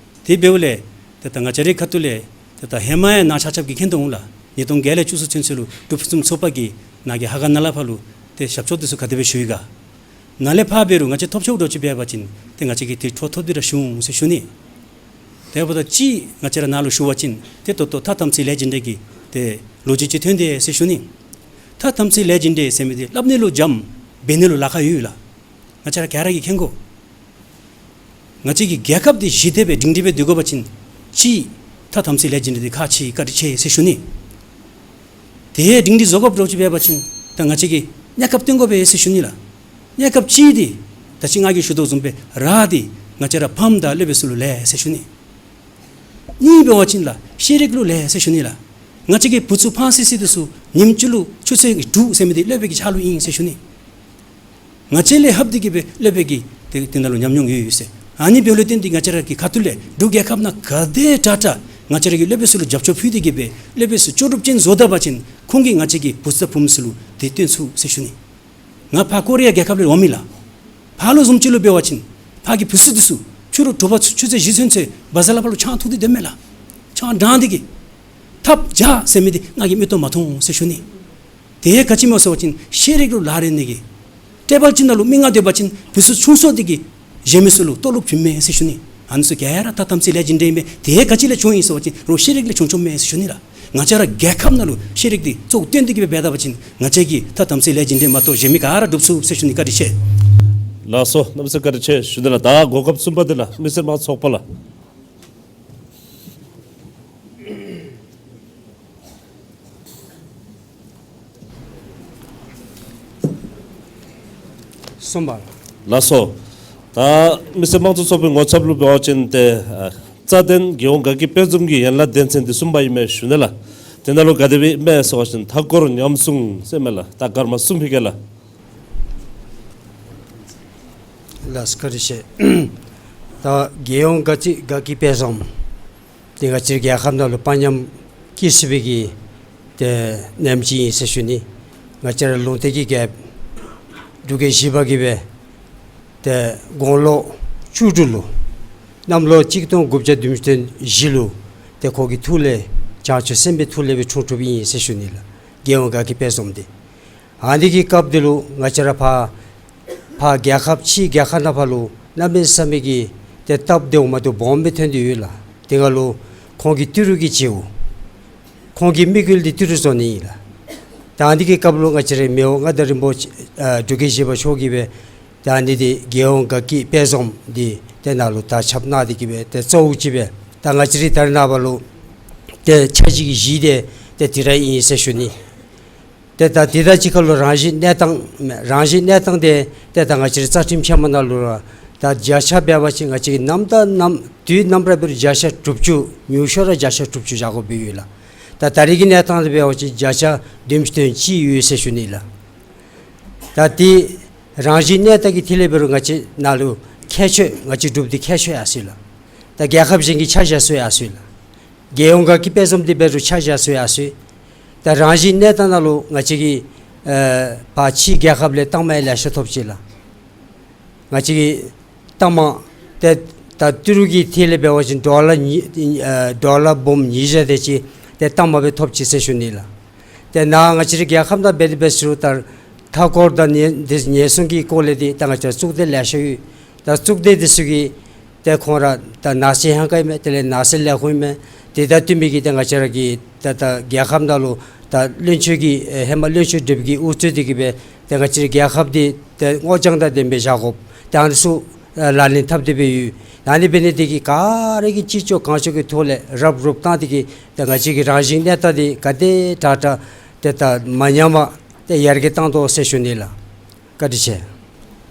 དེ་འབདཝ་ལས་ཏེ་ད་ང་བཅས་རའི་ཁ་ཐུག་ལས་ཏེ་ད་ཧེ་མ་ཡང་ནཱ་ཆ་ཁྱབ་ཀྱིས་མཁྱེན་དོ་འོང་ལགས། ཉིས་སྟོང་བརྒྱད་ལས་བཅུ་གསུམ་ཚུན་ཚོད་ལུ་འབྲུག་ཕུན་སུམ་ཚོགས་པ་གིས་ནཱ་གི་ལྷ་ཁང་ནང་ལས་ཕར་ལུ་ཏེ་ཞབས་ཏོག་འདི་ཚུ་ག་དེ་སྦེ་ཞུ་ཡི་ག། ནཱ་ལས་ཕར་འབད་རུང་ང་བཅས་ཐོབ་ཆོག་འདྲཝ་ཅིག་འབད་བ་ཅིན་ཏེ་ང་བཅས་ཀྱིས་དེ་འཕྲོ་མཐུད་དེ་ར་ཞུ་འོང་ཟེར་ཞུ་ནི། དེ་འབདཝ་ད་ཅིག་ང་བཅས་ར་ནཱ་ལུ་ཞུ་བ་ཅིན་ཏེ་ད་ལྟོ་ཐ་དམ་ཚིག་ལས་རྒྱུ་འབྲས་ཀྱི་ཏེ་ལོ་རྒྱུས་ཅིག་ཐོན་དེས་ཟེར་ཞུ་ནི། ཐ་དམ་ཚིག་ལས་རྒྱུ་འབྲས་ཟེར་མི་འདི་སླབ་ནི་ལུ་འཇམ་འབད་ནི་ལུ་ལཱ་ཁག་ཡོད་ལགས། ང་བཅས་ར་ག་ར་གིས་མཁྱེན་དགོ། ང་བཅས་ཀྱི་རྒྱལ་ཁབ་འདི་ཞི་བདེ་སྦེ་སྒྲིང་སྒྲི་སྦེ་སྡོད་དགོ་པ་ཅིན་ཅིག་ཐ་དམ་ཚིག་ལས་རྒྱུ་འབྲས་འདི་ཁག་ཆེ་བཀའ་དྲིན་ཆེ་ཟེར་ཞུ་ནི། དེ་སྒྲིང་སྒྲི་བཟོ་དགོཔ་འདྲཝ་ཅིག་འབད་བ་ཅིན་ད་ང་བཅས་ཀྱིས་གནས་སྐབས་སྟོན་དགོ་པས་ཟེར་ཞུ་ནི་ལགས། གནས་སྐབས་ཅིག་འདི་ད་ཅི་ང་གིས་ཞུ་དོ་བཟུམ་སྦེ་ར་འདི་ང་བཅས་ར་ཕམ་དང་སློབ་དཔོན་ཚུ་ལུ་ལེགས་ཟེར་ཞུ་ནི། གཉིས་འབད་བ་ཅིན་ལགས་ཤེས་རིག་ལུ་ལེགས་ཟེར་ཞུ་ནི་ལགས། ང་བཅས་ཀྱི་བུ་ཚུ་ཕངས་སི་སི་འདི་ཚུ་ཉིནམ་གཅིག་ལུ་ཆུ་ཚོད་དྲུག་ཟེར་མི་འདི་སློབ་དཔོན་གྱི་ཕྱག་ལུ་ཨིན་ཟེར་ཞུ་ནི། ང་བཅས་ལས་ལྷག་སྟེ་གིས་སྦེ་སློབ་དཔོན་གྱིས་ཏེ་དེ་ནང་ལུ་ཉམས་མྱོང་ཡོད་ཡོད་ཟེར། ཨ་ནི་འབདཝ་ལས་བརྟེན་ཏེ་ང་བཅས་ར་གི་ཁ་ཐུག་ལས་འབྲུག་རྒྱལ་ཁབ་ནང་ག་དེ་དྲག་དྲག་ང་བཅས་ར་གི་སློབ་དཔོན་ཚུ་ལུ་རྒྱབ་སྐྱོར་ཕུལ་ཏེ་གི་སྦེ་སློབ་དཔོན་ཚུ་ལྕོགས་གྲུབ་ཅན་བཟོ་ད་པ་ཅིན་ཁོང་གིས་ང་བཅས་ཀྱི་བུ་ཚ་བུམོ་ཚུ་ལུ་དེ་སྟོན་ཚུགས་ཟེར་ཞུ་ནི། ང་ཕར་ཀོ་རི་ཡ་རྒྱལ་ཁབ་ལས་འོང་མི་ལགས། ཕར་ལུ་བཟུམ་ཅིག་ལུ་འབད་བ་ཅིན་ཕར་གྱི་བུ་ཚ་འདི་ཚུ་ཕྱི་རུ་དྲོ་པ་ཆུ་ཚོད་བཞི་ཚུན་ཚོད་བ་ཛ་ལ་ཕར་ལུ་ཆང་འཐུང་སྟེ་སྡོད་མས་ལགས། ཆང་འགྲངས་ཏེ་གི་ཐབས་བྱ་ཟེར་མི་འདི་ང་གིས་མིག་ཏོ་མ་མཐོང་ཟེར་ཞུ་ནི། དེ་ག་ཅི་སྨོ་ཟེར་བ་ཅིན་ཤེས་རིག་ལུ་ལག་ལེན་ནི་གི་ཊེ་བཱལ་ཅིག་ནང་ལུ་མི་ལྔ་སྡོད་པ་ཅིན་བུ་ཚ་ཆུང་སུ་འདི་གིས་གཞན་མི་ཚུ་ལུ་ལྟོ་ལུ་ཕུལ་མས་ཟེར་ཞུ་ནི། ཨ་ནི་ཚུ་ག་ར་ཐ་དམ་ཚིག་ལས་རྒྱུ་འབྲས་མས། དེ་ག་ཅི་ལས་བྱུང་ཡི་ཟེར་བ་ཅིན་རོགས་ཤེས་རིག་ལས་བྱུང་བྱུངམ་མས་ཟེར་ཞུ་ནི་ལགས། ང་བཅས་ར་རྒྱལ་ཁབ་ནང་ལུ་ཤེས་རིག་འདི་གཙོ་བོ་བཏོན་ཏེ་གི་སྦེ་འབད་ད་པ་ཅིན་ང་བཅས་ཀྱི་ཐ་དམ་ཚིག་ལས་རྒྱུ་འབྲས་མ་གཏོགས་གཞན་མི་ག་ར་འགྲུབ་ཚུགས་ཟེར་ཞུ་ནི། བཀའ་དྲིན་ཆེ། ལགས་སོ། གནམ་མེད་ས་མེད་བཀའ་དྲིན་ཆེ་ཞུ་ནི་ལགས། ད་གོ་སྐབས་གསུམ་པ་འདི་ལགས། མི་སེར་དམངས་གཙོ་ཚོགས་པ་ལགས། གསུམ་པ་ལགས། ལགས་སོ། ད་མི་སེར་དམངས་གཙོ་ཚོགས་པའི་ངོ་ཚབ་ལུ་འབད་བ་ཅིན་ཏེ་ཨ་རྩ་དོན་རྒྱལ་ཡོངས་དགའ་སྐྱིད་དཔལ་འཛོམས་ཀྱི་ཡན་ལག་དོན་ཚན་འདི་གསུམ་པ་ཨིན་མས་ཞུ་ནི་ལགས། དེ་ནང་ལུ་ག་དེ་སྦེ་ཨིན་མས་ཟེར་བ་ཅིན་མཐའ་འཁོར་ཉམས་སྲུང་ཟེར་མས་ལགས། ད་སྐར་མ་གསུམ་ཕུལ་གེ་ལགས། ལགས་སོ། བཀའ་དྲིན་ཆེ། ད་རྒྱལ་ཡོངས་དགའ་སྐྱིད་དགའ་སྐྱིད་དཔལ་འཛོམས་འདི་ང་བཅས་རྒྱལ་ཁབ་ནང་ལུ་དཔའ་ཉམས་སྐྱེ་ཚུགས་པའི་གི་ཏེ་ཉིནམ་ཅིག་ཨིན་ཟེར་ཞུ་ནི། ང་བཅས་ར་ལུང་བསྟན་གྱི་རྒྱལཔོ་འབྲུག་རྒྱལ་བཞི་པ་གིས་སྦེ་ཏེ་དགུང་ལོ་བཅུ་དྲུག་ལུ་གནམ་ལོ་གཅིག་སྟོང་དགུ་བརྒྱ་བདུན་ཅུ་དོན་བཞི་ལུ་ཏེ་ཁོ་གི་ཐུགས་ལས་བྱང་ཆུབ་སེམས་དཔའི་ཐུགས་ལས་སྦེ་འཁྲུངས་འཁྲུངསམ་ཨིན་ཟེར་ཞུ་ནི་ལགས། རྒྱལ་ཡོངས་དགའ་སྐྱིད་དཔལ་འཛོམས་འདི། ཨ་ནི་གི་སྐབས་འདི་ལུ་ང་བཅས་ར་ཕར་ཕར་རྒྱལ་ཁབ་ཕྱི་རྒྱལ་ཁབ་ནང་ཕར་ལུ་གནམ་མེད་ས་མེད་ཀྱི་ཏེ་སྟབས་བདེཝ་མ་བདེཝ་སྦོམ་སྦེ་ཐོན་ཏེ་ཡོད་ལགས། དེ་སྒང་ལུ་ཁོང་གི་ཏི་རུ་གི་རྗེ་བོ་ཁོང་གི་དམིགས་ཡུལ་འདི་ཏི་རུ་བཟོ་ནི་ཨིན་ལགས། ད་ཨ་ནི་གི་སྐབས་ལུ་ང་བཅས་རའི་མི་དབང་མངའ་བདག་རིན་པོ་ཆེ་ཨ་འབྲུག་རྒྱལ་བཞི་པ་མཆོག་གིས་སྦེ་ད་ཨ་ནི་འདི་རྒྱལ་ཡོངས་དགའ་སྐྱིད་དཔལ་འཛོམས་འདི་ཏེ་ནཱ་ལུ་ད་ཆབ་གནང་སྟེ་གི་སྦེ་ཏེ་གཙོ་བོ་ཅིག་སྦེ་ད་ང་བཅས་རའི་ད་རེས་ནངས་པ་ལུ་ཏེ་ཆ་གཞི་གི་གཞི་འདི་ཏེ་དེ་ར་ཨིན་ཟེར་ཞུ་ནི། ཏེ་ད་དེ་དང་གཅིག་ཁར་ལུ་རང་བཞིན་གནས་སྟངས་མས། རང་བཞིན་གནས་སྟངས་འདི་ཏེ་ད་ང་བཅས་རའི་རྩ་ཁྲིམས་ཆེན་མོ་ནང་ལུ་ར་ད་བརྒྱ་ཆ་འབད་བ་ཅིན་ང་བཅས་ཀྱིས་ནམ་དང་ནམ་དུས་ནམ་ར་འབད་རུང་བརྒྱ་ཆ་དྲུག་ཅུ་ཉུང་ཤོས་ར་བརྒྱ་ཆ་དྲུག་ཅུ་བཞག་དགོཔ་སྦེ་ཡོད་ལགས། ད་ད་རེས་ཀྱི་གནས་སྟངས་འདི་འབད་བ་ཅིན་བརྒྱ་ཆ་བདུན་ཅུ་དོན་གཅིག་ཡོད་ཟེར་ཞུ་ནི་ལགས། ད་འདི་རང་བཞིན་གནས་སྟངས་ཀྱི་ཐད་ལས་འབད་རུང་ང་བཅས་ནཱ་ལུ་ཁྱད་ཆོས་ང་བཅས་འབྲུགཔ་འདི་ཁྱད་ཆོས་ཡར་སོ་ཡི་ལགས། ད་རྒྱལ་ཁབ་གཞན་གྱིས་ཆ་བཞག་ས་ཡར་སོ་ཡི་ལགས། རྒྱལ་ཡོངས་དགའ་སྐྱིད་དཔལ་འཛོམས་འདི་འབད་རུང་ཆ་བཞག་ས་ཡར་སོ་ཡི། ད་རང་བཞིན་གནས་སྟངས་ནང་ལུ་ང་བཅས་ཀྱི་ཨ་ཕར་ཕྱི་རྒྱལ་ཁབ་ལས་རྟིང་མ་ཡང་ལེ་ཤ་ཐོབ་ཅི་ལགས། ང་བཅས་ཀྱི་རྟིང་མ་ཏེ་ད་ཏི་རུ་གི་ཐད་ལས་འབད་བ་ཅིན་ཌོ་ལར་ཉི་ཨ་ཌོ་ལར་འབུམ་ཉིས་བརྒྱ་དེ་ཅིག་ཏེ་རྟིང་མ་སྦེ་ཐོབ་ཅི་ཟེར་ཞུ་ནི་ལགས། ཏེ་ནཱ་ང་བཅས་རའི་རྒྱལ་ཁབ་ནང་འབད་དེ་འབད་ཟེར་རུང་ད་མཐའ་འཁོར་དང་ཉེན་འདི་ཉེན་སྲུང་གི་སྐོར་ལས་འདི་ད་ང་བཅས་གཙུག་སྡེ་ལེ་ཤ་ཡོད། ད་གཙུག་སྡེ་འདི་ཚུ་གིས་ཏེ་ཁོང་ར་ད་ནགས་ཚལ་ལྷན་ཁག་ཨིན་མས། དེ་ལས་ནགས་ཚལ་ལས་ཁུངས་ཨིན་མས། དེ་དང་བསྟུན་མི་གི་ཏེ་ང་བཅས་ར་གི་ད་ད་རྒྱལ་ཁབ་ནང་ལུ་ད་བློན་ཆེན་གྱི་ཨེ་ཧེ་མ་བློན་ཆེན་སྒྲུབ་ཀྱི་དབུ་གཙོས་འདི་གིས་སྦེ་ཏེ་ང་བཅས་རའི་རྒྱལ་ཁབ་འདི་ཏེ་སྔོ་ལྗང་དང་ལྡན་པའི་བཞག་དགོཔ་ཏེ་ཨ་ནི་ཚུ་ཨ་ལག་ལེན་འཐབ་སྟེ་སྦེ་ཡོད། ཨ་ནི་འབད་ནི་འདི་གིས་ག་ར་གིས་ཅི་ལྕོགས་གང་ལྕོགས་ཀྱི་ཐོག་ལས་རོགས་རོགས་བཏང་སྟེ་གིས་ཏེ་ང་བཅས་ཀྱི་རང་བཞིན་གནས་སྟངས་འདི་ག་དེ་དྲག་དྲག་ཏེ་ད་མ་ཉམས་པར་ཏེ་ཡར་རྒྱས་བཏང་དོ་ཟེར་ཞུ་ནི་ལགས། བཀའ་དྲིན་ཆེ།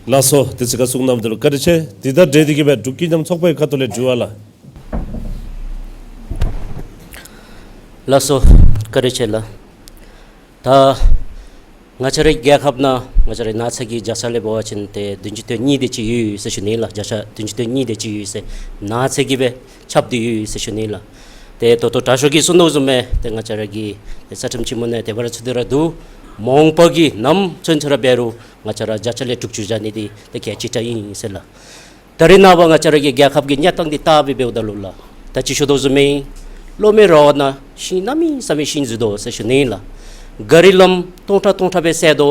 ལགས་སོ། དུས་ཚོད་ཁར་གསུང་གནང་མི་འདི་ལུ་བཀའ་དྲིན་ཆེ། དེ་དང་འབྲེལ་ཏེ་གིས་སྦེ་འབྲུག་སྐྱིད་ཉམས་ཚོགས་པའི་ཁ་ཐུག་ལས་དྲི་བ་ལགས། ལགས་སོ། བཀའ་དྲིན་ཆེ་ལགས། ད་ང་བཅས་རའི་རྒྱལ་ཁབ་ནང་ང་བཅས་རའི་ནགས་ཚལ་གྱི་བརྒྱ་ཆ་ལས་འབད་བ་ཅིན་ཏེ་བདུན་ཅུ་དོན་གཉིས་དེ་ཅིག་ཡོད་ཟེར་ཞུ་ནི་ལགས། བརྒྱ་ཆ་བདུན་ཅུ་དོན་གཉིས་དེ་ཅིག་ཡོད་ཟེར་ནགས་ཚལ་གྱིས་སྦེ་ཁྱབ་སྟེ་ཡོད་ཟེར་ཞུ་ནི་ལགས། ཏེ་ད་ལྟོ་དྲག་ཤོས་ཀྱིས་གསུང་དོ་བཟུམ་སྦེ་ཏེ་ང་བཅས་ར་གི་ཏེ་རྩ་ཁྲིམས་ཆེན་མོ་ནང་དེ་སྦེ་ར་ཚུད་དེ་ར་འདུག། མ་འོངས་པ་གི་ནམ་ཚུན་ཚོད་ར་འབད་རུང་ང་བཅས་ར་བརྒྱ་ཆ་ལས་དྲུག་ཅུ་བཞག་ནི་འདི་ཏེ་གལ་ཆེ་དྲགས་ཨིན་ཟེར་ལགས། ད་རེས་ནངས་པ་ང་བཅས་ར་གི་རྒྱལ་ཁབ་ཀྱི་གནས་སྟངས་འདི་བལྟ་སྦེ་འབདཝ་ད་ལུ་ལགས། ད་ཅི་ཞུ་དོ་བཟུམ་སྦེ་གློག་མེ་ར་བ་ནང་ཤིང་གནམ་མེད་ས་མེད་ཤིང་འཛུལ་དོ་ཟེར་ཞུ་ནི་ལགས། ག་རི་ལམ་སྟོང་ཕྲག་སྟོང་ཕྲག་སྦེ་བསལ་དོ།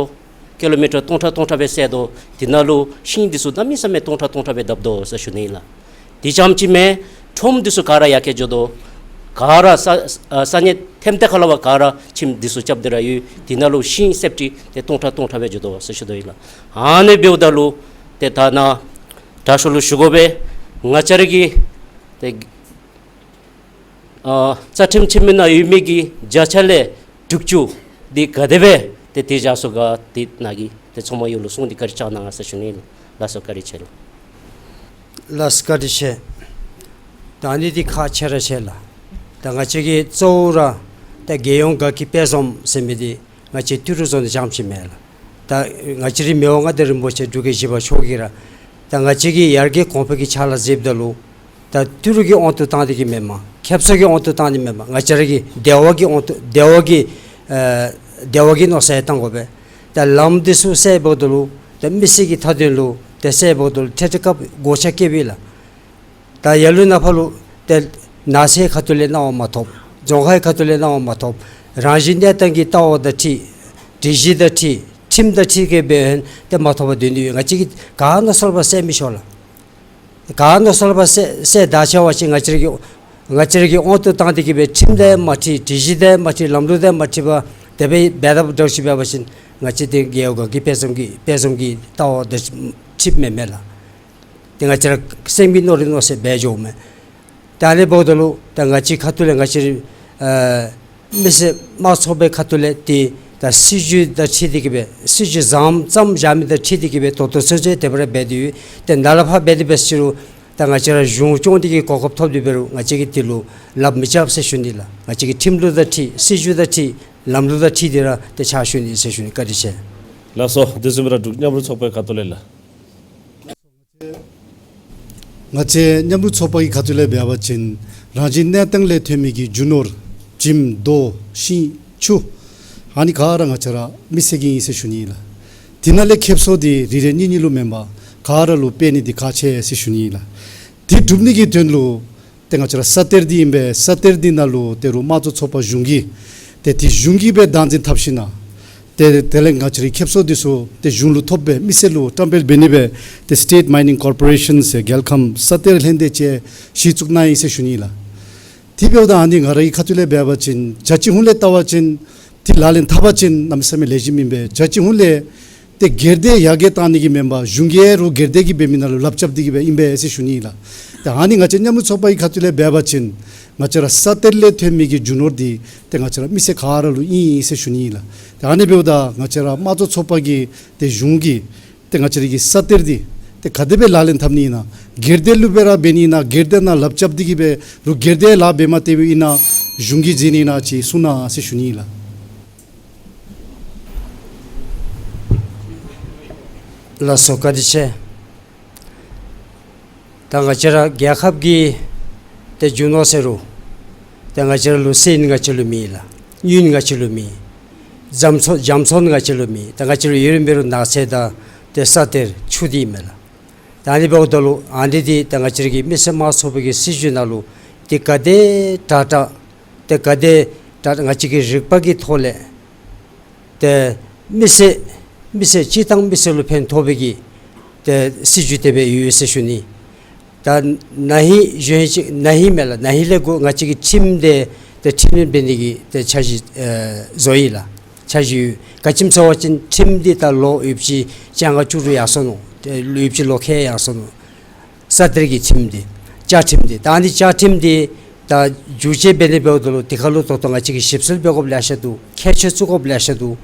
ཀི་ལོ་མི་ཊར་སྟོང་ཕྲག་སྟོང་ཕྲག་སྦེ་བསལ་དོ། དེ་ནང་ལུ་ཤིང་འདི་ཚུ་གནམ་མེད་ས་མེད་སྟོང་ཕྲག་སྟོང་ཕྲག་སྦེ་བརྡབ་དོ་ཟེར་ཞུ་ནི་ལགས། དེ་རྐྱངམ་ཅིག་མེན། ཁྲོམ་འདི་ཚུ་ག་ར་ཡར་རྒྱས་འགྱོ་དོ། ག་ར་ས་ཨ་ས་གནས་ཐེམ་ཐེ་ཁ་ལས་ཕར་ག་ར་ཁྱིམ་འདི་ཚུ་རྐྱབ་སྟེ་ར་ཡོད། དེ་ནང་ལུ་ཤིང་གསེབ་ཏེ་ཏེ་སྟོང་ཕྲག་སྟོང་ཕྲག་སྦེ་འགྱོ་དོ་ཟེར་ཞུ་དོ་ཨིན་ལགས། ཨ་ནི་འབདཝ་ད་ལུ་ཏེ་ད་ནཱ་དྲག་ཤོས་ལུ་ཞུ་དགོ་པས། ང་བཅས་ར་གི་ཏེ་ཨ་རྩ་ཁྲིམས་ཆེན་མོ་ནང་ཡོད་མི་གི་བརྒྱ་ཆ་ལས་དྲུག་ཅུ་འདི་ག་དེ་སྦེ་ཏེ་དེ་བཞག་སོང་ག་དེ་ནཱ་གི་ཏེ་ཚོགས་མི་ཡོངས་ལུ་གསུངས་ཏེ་བཀའ་དྲིན་བསྐྱང་གནང་ཟེར་ཞུ་ནི་ལགས། ལགས་སོ། བཀའ་དྲིན་ཆེ་ལགས། ལགས་སོ། བཀའ་དྲིན་ཆེ། ད་ཨ་ནི་འདི་ཁག་ཆེ་ར་ཆེ་ལགས། ད་ང་བཅས་ཀྱི་གཙོ་བོ་ར་ད་རྒྱལ་ཡོངས་དགའ་སྐྱིད་དཔལ་འཛོམས་ཟེར་མི་འདི་ང་བཅས་ཏི་རུ་བཟོ་ནི་རྐྱངམ་ཅིག་མེན་ལགས། ད་ང་བཅས་རའི་མི་དབང་མངའ་བདག་རིན་པོ་ཆེ་འབྲུག་རྒྱལ་བཞི་པ་མཆོག་གིས་ར་ ད་ང་བཅས་ཀྱིས་ཡར་རྒྱས་གོང་འཕེལ་གྱི་ཕྱག་ལཱ་མཛདཔ་ད་ལུ་ད་ཏི་རུ་གི་དབང་དུ་བཏང་སྟེ་གི་མེན་པར་ཁེབ་སང་གི་དབང་དུ་བཏང་སྟེ་མེན་པར་ང་བཅས་ར་གི་བདེ་བ་གི་དབང་དུ་བདེ་བ་གི་ཨ་བདེ་བ་གི་མནོ་བསམ་བཏང་དགོ་པས། ད་ལམ་འདི་ཚུ་བསལཝ་ད་ལུ་ད་མི་སེར་གྱི་མཐའ་དོན་ལུ་ད་བསལཝ་ད་ལུ་ཏེ་ཏེ་སྐབས་གོ་ཆ་བཀལཝ་ཨིན་ལགས། ད་ཡར་ལུ་ནཱ་ཕར་ལུ་ཏེ་ནགས་ཚལ་ཁ་ཐུག་ལས་གནང་བ་མ་ཐོབ། རྫོང་ཁའི་ཁ་ཐུག་ལས་གནང་བ་མ་ཐོབ། རང་བཞིན་གནས་སྟངས་ཀྱི་ལྟ་བ་དང་འཁྲིལ། སྒྲིག་གཞི་དང་འཁྲིལ། ཁྲིམས་དང་འཁྲིལ་གྱི་སྦེ་ཏེ་མ་ཐོབ་པར་སྡོད་ནི་ཡོད། ང་བཅས་ཀྱིས་ག་མནོ་བསམ་ལྷག་པར་བསལ་མི་ཆོག་ལགས། ག་མནོ་བསམ་ལྷག་པར་བསལ་བསལ་ད་ཆ་བ་ཅིན་ང་བཅས་ཀྱི་ང་བཅས་ཀྱི་དབང་དུ་བཏང་སྟེ་གི་སྦེ་ཁྲིམས་དང་མ་འཁྲིལ། སྒྲིག་གཞི་དང་མ་འཁྲིལ། ལམ་ལུགས་དང་མ་འཁྲིལ་བར་དེ་སྦེ་འབད་འཐབ་འདྲཝ་ཅིག་འབད་བ་ཅིན་ང་བཅས་ཏེ་རྒེད་འོག་དགའ་སྐྱིད་དཔལ་འཛོམས་ཀྱི་དཔལ་འཛོམས་ཀྱི་ལྟ་བ་དང་འཁྲིལཝ་མེན་མས་ལགས། ཏེ་ང་བཅས་ར་སེམས་ཀྱི་མནོ་རིག་མནོ་ཚད་འབད་འགྱོཝ་མས། ད་ཨ་ནི་འབདཝ་ད་ལུ་ད་ང་བཅས་ཁ་ཐུག་ལས་ང་བཅས་ཨ་མི་སེར་དམངས་གཙོའི་ཁ་ཐུག་ལས་ཏེ་ད་སྲིད་བྱུས་དང་འཁྲིལ་ཏེ་གི་སྦེ་སྲིད་བྱུས་བཟུམ་ཙམ་བཞག་མི་དང་འཁྲིལ་ཏེ་གི་སྦེ་ད་ལྟོ་ཚུན་ཚོད་དེ་སྦེ་ར་འབད་དེ་ཡོད། ཏེ་ནཱ་ལས་ཕར་འབད་དེ་འབད་ཟེར་རུང་ད་ང་བཅས་ར་གཞུང་སྐྱོང་འདི་གི་གོ་སྐབས་ཐོབ་སྟེ་འབད་རུང་ང་བཅས་ཀྱིས་དེ་ལུ་ལགཔ་མི་རྐྱབ་ཟེར་ཞུ་ནི་ལགས། ང་བཅས་ཀྱིས་ཁྲིམས་ལུགས་དང་འཁྲིལ་སྲིད་བྱུས་དང་འཁྲིལ་ལམ་ལུགས་དང་འཁྲིལ་ཏེ་ར་ཏེ་ཕྱག་ཞུ་ནི་ཟེར་ཞུ་ནི། བཀའ་དྲིན་ཆེ། ལགས་སོ། དེ་བཟུམ་སྦེ་ར་འབྲུག་མཉམ་རུབ་ཚོགས་པའི་ཁ་ཐུག་ལས་ལགས། ང་བཅས་མཉམ་རུབ་ཚོགས་པ་གི་ཁ་ཐུག་ལས་འབད་བ་ཅིན་རང་བཞིན་གནས་སྟངས་ལས་ཐོན་མི་གི་རྒྱུ་ནོར་ཁྱིམ་རྡོ་ཤིང་ཆུ་ཨ་ནི་ག་ར་ང་བཅས་ར་མི་སེར་གྱི་ཨིན་ཟེར་ཞུ་ནི་ལགས། དེ་ནང་ལས་ཁེབ་སང་འདི་རེ་རེ་གཉིས་གཉིས་ལུ་མེན་པར་ག་ར་ལུ་སྤེལ་ནི་འདི་ཁག་ཆེ་ཟེར་ཞུ་ནི་ལགས། དེ་སྒྲུབ་ནི་གི་དོན་ལུ་ཏེ་ང་བཅས་ར་ས་གཏེར་འདི་ཨིན་པས། ས་གཏེར་འདི་ནང་ལུ་ད་རུང་དམངས་གཙོ་ཚོགས་པ་གཞུང་གིས་ཏེ་དེ་གཞུང་གིས་སྦེ་བདག་འཛིན་འཐབ་ཞིནམ་ལས་ཏེ་དེ་ལས་ང་བཅས་རའི་ཁེབ་སང་འདི་ཚུ་ཏེ་གཞུང་ལུ་ཐོབ་སྦེ་མི་སེར་ལུ་བཀྲམ་སྤེལ་འབད་ནི་སྦེ་ཏེ་State Mining Corporation ཟེར་རྒྱལ་ཁམས་ས་གཏེར་ལྷན་སྡེ་ཅིག་གཞི་བཙུགས་གནང་ཡི་ཟེར་ཞུ་ནི་ལགས། དེ་འབདཝ་ད་ཨ་ནི་ང་རའི་ཁ་ཐུག་ལས་འབད་བ་ཅིན་ཇ་ཅི་ཧུན་ལས་བལྟ་བ་ཅིན་དེ་ལག་ལེན་འཐབ་པ་ཅིན་གནམ་མེད་ས་མེད་ལེགས་ཤོམ་ཨིན་པས། ཇ་ཅི་ཧུན་ལས་ཏེ་སྒེར་སྡེ་ཡར་རྒྱས་བཏང་ནི་གི་མེན་པར་གཞུང་གིས་རུང་སྒེར་སྡེ་གིས་འབད་མི་ནང་ལུ་ལགཔ་རྐྱབ་སྟེ་གི་སྦེ་ཨིན་པས་ཟེར་ཞུ་ནི་ལགས། ཏེ་ཨ་ནི་ང་བཅས་མཉམ་རུབ་ཚོགས་པ་གི་ཁ་ཐུག་ལས་འབད་བ་ཅིན་ང་བཅས་ར་ས་གཏེར་ལས་ཐོན་མི་གི་རྒྱུ་ནོར་འདི་ཏེ་ང་བཅས་ར་མི་སེར་ག་ར་ལུ་ཨིན་ཟེར་ཞུ་ནི་ལགས། ཏེ་ཨ་ནི་འབདཝ་ད་ང་བཅས་ར་དམངས་གཙོ་ཚོགས་པ་གིས་ཏེ་གཞུང་གིས་ཏེ་ང་བཅས་ར་གི་ས་གཏེར་འདི་ཏེ་ག་དེ་སྦེ་ལག་ལེན་འཐབ་ནི་ཨིན་ན། སྒེར་སྡེ་ལུ་སྦེ་ར་འབད་ནི་ཨིན་ན། སྒེར་སྡེ་ནང་ལགཔ་རྐྱབ་སྟེ་གི་སྦེ་རུང་སྒེར་སྡེ་ལཱ་འབད་མ་སྟེརཝ་ཨིན་ན་གཞུང་གིས་མཛད་ནི་ཨིན་ན་ཅིག་གསུང་གནང་ཟེར་ཞུ་ནི་ལགས། ལགས་སོ། བཀའ་དྲིན་ཆེ། ད་ང་བཅས་ར་རྒྱལ་ཁབ་ཀྱི་ཏེ་རྒྱུ་ནོར་ཟེར་རུང་ཏེ་ང་བཅས་ར་ལུ་སེམས་ཅན་ང་བཅས་ལུ་མེད་ལགས། ཡུལ་ང་བཅས་ལུ་མེད། རྒྱ་མཚོ་རྒྱ་མཚོ་ང་བཅས་ལུ་མེད། ད་ང་བཅས་ལུ་ཡོད་རུང་མེད་རུང་ནགས་ཚལ་དང་ཏེ་ས་གཏེར་ཆུ་འདི་མས་ལགས། ད་ཨ་ནི་འབདཝ་ད་ལུ་ཨ་ནི་འདི་ད་ང་བཅས་ར་གི་མི་སེར་དམངས་གཙོའི་སྲིད་བྱུས་ནང་ལུ་ཏེ་ག་དེ་དྲག་དྲག་ཏེ་ག་དེ་དྲག་ང་བཅས་ཀྱི་རིག་པ་གི་ཐོག་ལས་ཏེ་མི་སེར་མི་སེར་སྤྱིར་བཏང་མི་སེར་ལུ་ཕན་ཐོགས་པའི་གི་ཏེ་སྲིད་བྱུས་དེ་སྦེ་ཡོད་ཟེར་ཞུ་ནི། ད་ན་ཧིང་གཞེས་ཧིང་ཅིག་ན་ཧིང་མེན་ལགས། ན་ཧིང་ལས་འགོ་ང་བཅས་ཀྱིས་ཁྲིམས་དེ་ཏེ་འཕྲི་སྣོན་འབད་ནི་གི་ཏེ་འཆར་གཞི་ཨེ་བཟོ་ཡི་ལགས། འཆར་གཞི་ཡོད། ག་ཅི་སྨོ་ཟེར་བ་ཅིན་ཁྲིམས་འདི་ད་ལོ་ཡོདཔ་ཅིག་བཅོ་ལྔ་བཅུ་དྲུག་ཡར་སོང་ནུག། ཏེ་ལོ་ཡོདཔ་ཅིག་ལོ་ཁལ་ཡར་སོང་ནུག། ས་གཏེར་གྱི་ཁྲིམས་འདི་བཅའ་ཁྲིམས་འདི་ད་ཨ་ནི་བཅའ་ཁྲིམས་འདི་ད་བསྒྱུར་བཅོས་འབད་ནི་འབདཝ་ད་ལུ་དེ་ཁར་ལུ་ད་ལྟོ་ང་བཅས་ཀྱིས་ཞིབ་འཚོལ་འབད་དགོཔ་ལེ་ཤ་འདུག། མཁས་མཆོག་བཙུགས་དགོཔ་ལེ་ཤ་འདུག།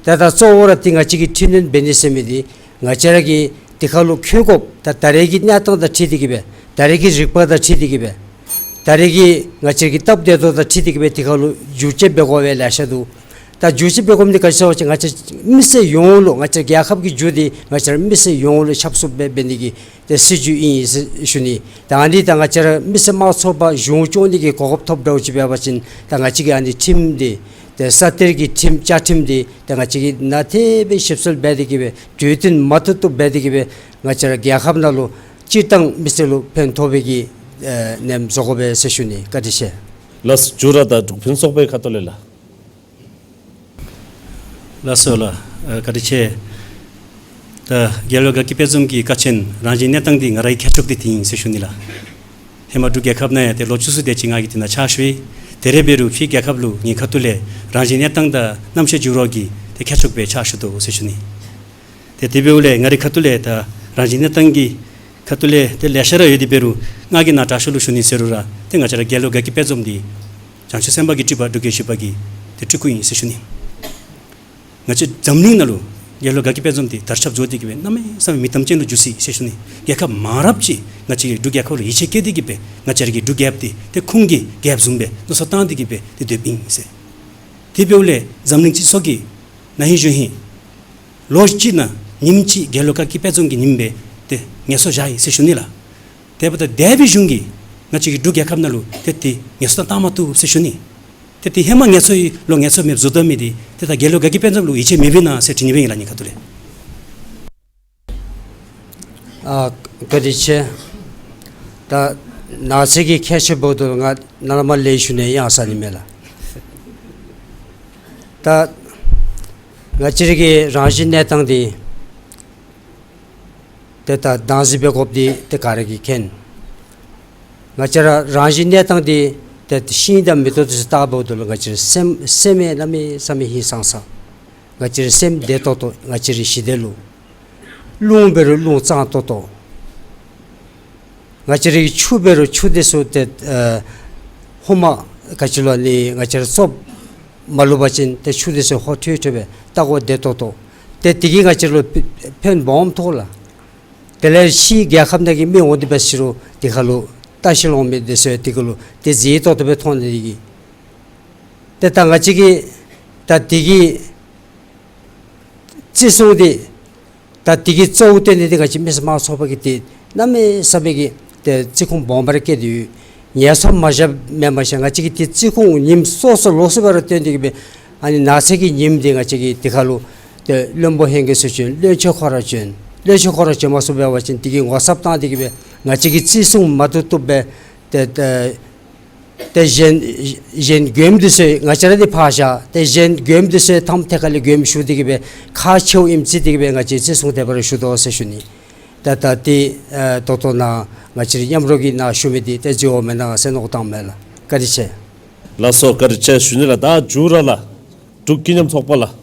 ཏེ་ད་གཙོ་བོ་ར་འདི་ང་བཅས་ཀྱིས་འཕྲི་སྣོན་འབད་ནི་ཟེར་མི་འདི་ང་བཅས་ར་གིས་དེ་ཁར་ལུ་འཁོད་དགོཔ་ད་ད་རེས་ཀྱི་གནས་སྟངས་དང་འཁྲིལ་ཏེ་གི་སྦེ་ད་རེས་ཀྱི་རིག་པ་དང་འཁྲིལ་ཏེ་གི་སྦེ་ད་རེས་ཀྱི་ང་བཅས་ཀྱི་སྟབས་བདེ་ཏོག་ཏོ་དང་འཁྲིལ་ཏེ་གི་སྦེ་དེ་ཁར་ལུ་བསྒྱུར་བཅོས་འབད་དགོ་པའི་ལེ་ཤ་འདུག། ད་བསྒྱུར་བཅོས་འབད་དགོཔ་འདི་ག་ཅི་ཟེར་བ་ཅིན་ང་བཅས་མི་སེར་ཡོངས་ལུ་ང་བཅས་རྒྱལ་ཁབ་ཀྱི་རྒྱུ་འདི་ང་བཅས་ར་མི་སེར་ཡོངས་ལུ་ཁྱབ་སུ་འབད་འབད་ནི་གི་ཏེ་སྲིད་བྱུས་ཨིན་ཟེར་ཞུ་ནི། ད་ཨ་ནི་ད་ང་བཅས་ར་མི་སེར་དམངས་གཙོ་པ་གཞུང་སྐྱོང་ནི་གི་གོ་སྐབས་ཐོབ་འདྲཝ་ཅིག་འབད་བ་ཅིན་ད་ང་བཅས་ཀྱིས་ཨ་ནི་ཁྲིམས་འདི་ཏེ་ས་གཏེར་གྱི་ཁྲིམས་བཅའ་ཁྲིམས་འདི་ད་ང་བཅས་ཀྱིས་ནན་ཏན་སྦེ་ཞིབ་འཚོལ་འབད་དེ་གི་སྦེ་གྲོས་བསྟུན་མ་ཐུབ་ཐུབ་འབད་དེ་གི་སྦེ་ང་བཅས་ར་རྒྱལ་ཁབ་ནང་ལུ་སྤྱིར་བཏང་མི་སེར་ལུ་ཕན་ཐོགས་པའི་གི་ཨེ་ནེམ་བཟོ་དགོ་པས་ཟེར་ཞུ་ནི། བཀའ་དྲིན་ཆེ། ལགས་སོ། མཇུག་ར་ད་འབྲུག་ཕུན་ཚོགས་པའི་ཁ་ཐུག་ལས་ལགས། ལགས་སོ་ལགས། ཨ་བཀའ་དྲིན་ཆེ། ད་རྒྱལ་བ་དགའ་སྐྱིད་དཔལ་འཛོམས་ཀྱི་ཀ་ཆེན་རང་བཞིན་གནས་སྟངས་འདི་ང་རའི་ཁྱད་ཆོས་འདི་འདི་ཨིན་ཟེར་ཞུ་ནི་ལགས། ཧེ་མ་འབྲུག་རྒྱལ་ཁབ་ནང་ཡང་ཏེ་ལོ་བཅུ་གསུམ་དེ་ཅིག་ང་གིས་འདི་ནང་ཕྱག་ཞུ་ཡི། ད་རེས་འབད་རུང་ཕྱི་རྒྱལ་ཁབ་ལུ་ངེའི་ཁ་ཐུག་ལས་རང་བཞིན་གནས་སྟངས་དང་གནམ་གཤིས་འགྱུར་བ་གི་ཏེ་ཁྱད་ཆོས་སྦེ་ཕྱག་ཞུ་དོ་ཟེར་ཞུ་ནི། ཏེ་དེ་འབདཝ་ལས་ང་རའི་ཁ་ཐུག་ལས་ད་རང་བཞིན་གནས་སྟངས་ཀྱི་ཁ་ཐུག་ལས་ཏེ་ལེ་ཤ་ར་ཡོད་དེ་འབད་རུང་ང་གིས་ནཱ་དྲག་ཤོས་ལུ་ཞུ་ནི་ཟེར་རུང་ར་ཏེ་ང་བཅས་ར་རྒྱལ་བ་དགའ་སྐྱིད་དཔལ་འཛོམས་འདི་བྱང་ཆུབ་སེམས་དཔའ་གི་སྤྲུལ་པ་འབྲུག་རྒྱལ་བཞི་པ་གི་ཏེ་སྤྲུལ་སྐུ་ཨིན་ཟེར་ཞུ་ནི། ང་བཅས་འཛམ་གླིང་ནང་ལུ་རྒྱལ་བ་དགའ་སྐྱིད་དཔལ་འཛོམས་འདི་དར་ཁྱབ་བཟོ་སྟེ་གི་སྦེ་གནམ་མེད་ས་མེད་མིང་གཏམ་ཅན་ལུ་འགྱུར་ཅི་ཟེར་ཞུ་ནི། རྒྱལ་ཁབ་མང་རབས་ཅིག་ང་བཅས་ཀྱི་འབྲུག་རྒྱལ་ཁབ་ལུ་ཡིད་ཆེས་བསྐྱེད་དེ་གི་སྦེ་ང་བཅས་ར་གི་འབྲུག་རྒྱལཔོ་འདི་ཏེ་ཁོང་གི་རྒྱལཔོ་བཟུམ་སྦེ་མནོ་བསམ་བཏང་སྟེ་གི་སྦེ་ཏེ་སྡོདཔ་ཨིན་ཟེར། དེ་འབདཝ་ལས་འཛམ་གླིང་སྤྱི་ཚོགས་ཀྱིས་ན་ཧིང་གཞེས་ཧིང་ལོ་གཅིག་ནང་ཉིནམ་གཅིག་རྒྱལ་བ་དགའ་སྐྱིད་དཔལ་འཛོམས་ཀྱི་ཉིནམ་སྦེ་ཏེ་ ངལ་གསོ་བཞག་ཡི་ཟེར་ཞུ་ནི་ལགས། དེ་འབདཝ་ད་འདས་པའི་གཞུང་གིས་ང་བཅས་ཀྱི་འབྲུག་རྒྱལ་ཁབ་ནང་ལུ་ཏེ་ཏེ་ངལ་གསོ་བཏང་མ་བཏུབ་ཟེར་ཞུ་ནི། ཏེ་ཏེ་ཧེ་མ་ངལ་གསོའི་ལོག་ངལ་གསོ་མེདཔ་བཟོ་དོ་མི་འདི་ཏེ་ད་རྒྱལ་ལོ་དགའ་སྐྱིད་དཔལ་འཛོམས་ལུ་ཡིད་ཆེས་མེད་པས་ན་ཟེར་དྲི་ནི་སྦེ་ཨིན་ལགས། ཉེན་ཁ་ཐུག་ལས། ཨ་བཀའ་དྲིན་ཆེ། ད་ནགས་ཚལ་གྱི་ཁྱད་ཆོས་འབདཝ་ད་ང་ནཱ་ལས་མར་ལན་ཞུ་ནི་ཡང་ས་ནི་མེད་ལགས། ད་ང་བཅས་ར་གི་རང་བཞིན་གནས་སྟངས་འདི་ཏེ་ད་བདག་འཛིན་འབད་དགོཔ་འདི་ཏེ་ག་ར་གིས་མཁྱེན། ང་བཅས་ར་རང་བཞིན་གནས་སྟངས་འདི་ཏེ་ཤིང་དང་མེ་ཏོག་འདི་ཚུ་ལྟ་བུ་འདུག་ལགས། ང་བཅས་ར་སེམས་སེམས་ཡང་གནམ་མེད་ས་མེད་ཧིང་སངས་ས། ང་བཅས་ར་སེམས་བདེ་ཏོག་ཏོ། ང་བཅས་ར་ཞི་བདེ་ལུ། རླུང་འབད་རུང་རླུང་གཙང་ཏོག་ཏོ། ང་བཅས་ར་གི་ཆུ་འབད་རུང་ཆུ་འདི་ཚུ་ཏེ་ཨ་ཧོ་མ་ག་ཅི་ལོ་ནི་ང་བཅས་ར་བཙོ་མ་བླུགས་པ་ཅིན་ཏེ་ཆུ་འདི་ཚུ་ཧོ་ཐོད་ཐོད་སྦེ་ལྟ་སྒོ་བདེ་ཏོག་ཏོ། ཏེ་དེ་གིས་ང་བཅས་ར་ལུ་ཕན་སྦོམ་ཐོགས་ལགས། དེ་ལས་ཕྱི་རྒྱལ་ཁབ་ནང་གི་མི་འོང་སྟེ་འབད་ཟེར་རུང་དེ་ཁར་ལུ་བལྟ་ཞིནམ་འོང་མི་འདི་ཚུ་དེ་ཁར་ལུ་ཏེ་མཛེས་ཏོག་ཏོ་སྦེ་མཐོང་ནི་དེ་གིས། ཏེ་ད་ང་བཅས་ཀྱི་ད་དེ་གི་བརྩི་སྲུང་འདི་ད་དེ་གི་གཙོ་བོ་བཏོན་ནི་འདི་ང་བཅས་མི་སེར་དམངས་ཚོགས་པ་གིས་ཏེ་གནམ་མེད་ས་མེད་ཀྱི་ཏེ་བརྩི་སྲུང་སྦོམ་སྦེ་ར་བསྐྱེད་དེ་ཡོད། ངལ་གསོ་མ་བཞགཔ་མེན་པར་ང་བཅས་ཀྱིས་ཏེ་བརྩི་སྲུང་ཉིནམ་སོ་སོ་ལོགས་སུ་སྦེ་ར་བཏོན་ཏེ་གི་སྦེ་ཨ་ནི་ནགས་ཚལ་གྱི་ཉིནམ་འདི་ང་བཅས་ཀྱིས་དེ་ཁར་ལུ་ཏེ་བློན་པོ་ཧེང་སྐལ་ཚུ་བྱོན། བློན་ཆེན་ཁོ་ར་བྱོན། བློན་ཆེན་ཁོ་ར་བྱོན་མ་ཚུགས་པ་ཅིན་དེ་གི་ངོ་ཚབ་བཏང་སྟེ་གི་སྦེ་ང་བཅས་ཀྱིས་བརྩི་སྲུང་མ་བཏུབ་བཏུབ་སྦེ་ཏེ་ཏེ་ཏེ་གཞན་གཞན་མགྱོནམ་འདི་ཚུ་ང་བཅས་ར་འདི་ཕར་བཞག། ཏེ་གཞན་མགྱོནམ་འདི་ཚུ་ཐམ་ཐད་ཀར་ལས་མགྱོནམ་ཞུ་སྟེ་གི་སྦེ་ཁག་ཆེཝ་ཨིནམ་བརྩི་སྟེ་གི་སྦེ་ང་བཅས་བརྩི་སྲུང་དེ་སྦེ་ར་ཞུ་དོ་ཟེར་ཞུ་ནི། ད་ད་ཏེ་ཨ་ད་ལྟོ་ནཱ་ང་བཅས་ར་མཉམ་རོགས་ཀྱི་ནཱ་ཞུ་མི་འདི་ཏེ་མཛད་འོང་མེན་ན་ཟེར་མནོ་བསམ་བཏངམ་མས་ལགས། བཀའ་དྲིན་ཆེ། ལགས་སོ། བཀའ་དྲིན་ཆེ་ཞུ་ནི་ལགས། ད་མཇུག་ར་ལགས། འབྲུག་ཀུན་མཉམ་ཚོགས་པ་ལགས།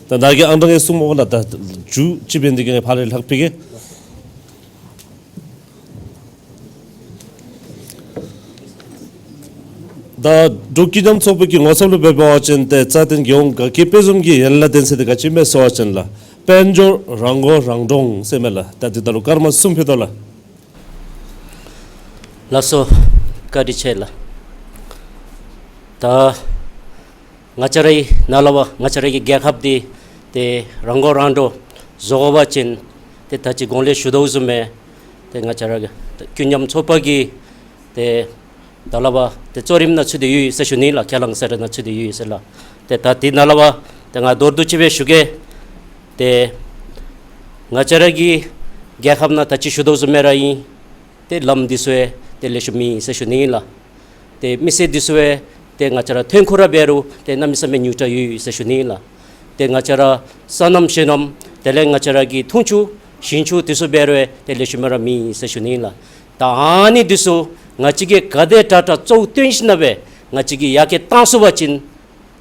ད་ནཱ་གི་ཨང་གྲངས་ཡང་གསུངམ་མས་ལགས། ད་མཇུག་ཅིག་འབད་ནི་དེ་གིས་ཕར་ལས་ལྷག་ཕུལ་གེ། ད་འབྲུག་ཀུན་མཉམ་ཚོགས་པའི་གི་ངོ་ཚབ་ལུ་འབད་བ་ཅིན་ཏེ་རྩ་བརྟན་རྒྱལ་ཡོངས་དགའ་སྐྱིད་དཔལ་འཛོམས་ཀྱི་ཡན་ལག་དོན་ཚན་འདི་ག་ཅི་སྨོ་ཟེར་བ་ཅིན་ལགས། དཔལ་འབྱོར་རང་མགོ་རང་འདྲོངས་ཟེར་མས་ལགས། ད་འདི་ད་ལུ་སྐར་མ་གསུམ་ཕུལ་དོ་ལགས། ལགས་སོ། བཀའ་དྲིན་ཆེ་ལགས། ད་ང་བཅས་རའི་ནཱ་ལས་འབད་ང་བཅས་ར་གི་རྒྱལ་ཁབ་འདི་ཏེ་རང་མགོ་རང་འདྲོངས་བཟོ་དགོ་པ་ཅིན་ཏེ་ད་ཅི་གོང་ལས་ཞུ་དོ་བཟུམ་སྦེ་ཏེ་ང་བཅས་ར་གི་ཏེ་ཀུན་མཉམ་ཚོགས་པ་གིས་ཏེ་ད་ལས་འབད་ཏེ་གཙོ་རིམ་ནང་ཚུད་དེ་ཡོད་ཟེར་ཞུ་ནི་ལགས། ཁས་བླངས་གསལ་བསྒྲགས་ནང་ཚུད་དེ་ཡོད་ཟེར་ལགས། ཏེ་ད་འདི་ནཱ་ལས་འབད་ཏེ་ང་མདོར་བསྡུས་ཅིག་སྦེ་ཞུ་གེ། ཏེ་ང་བཅས་ར་གི་རྒྱལ་ཁབ་ནང་ད་ཅི་ཞུ་དོ་བཟུམ་སྦེ་ར་ཨིན། ཏེ་ལམ་འདི་ཚུ་ཡང་ཏེ་ལེགས་ཤོམ་མེད་ཟེར་ཞུ་ནི་ལགས། ཏེ་མི་སེར་འདི་ཚུ་ཡང་ཏེ་ང་བཅས་ར་ཐོན་ཁུངས་ར་འབད་རུང་ཏེ་གནམ་མེད་ས་མེད་ཉུང་དྲགས་ཡོད་ཟེར་ཞུ་ནི་ལགས། ཏེ་ང་བཅས་ར་སོ་ནམ་བཞེས་སྣམ་དེ་ལས་ང་བཅས་ར་གི་འཐུང་ཆུ་ཞིང་ཆུ་འདི་ཚུ་འབད་རུང་ཡང་ཏེ་ལེགས་ཤོམ་ར་མེད་ཟེར་ཞུ་ནི་ལགས། ད་ཨ་ནི་འདི་ཚུ་ང་བཅས་ཀྱིས་ག་དེ་དྲག་དྲག་གཙོ་བོ་བཏོན་ཞིནམ་ལས་ང་བཅས་ཀྱིས་ཡར་རྒྱས་བཏང་ཚུགས་པ་ཅིན་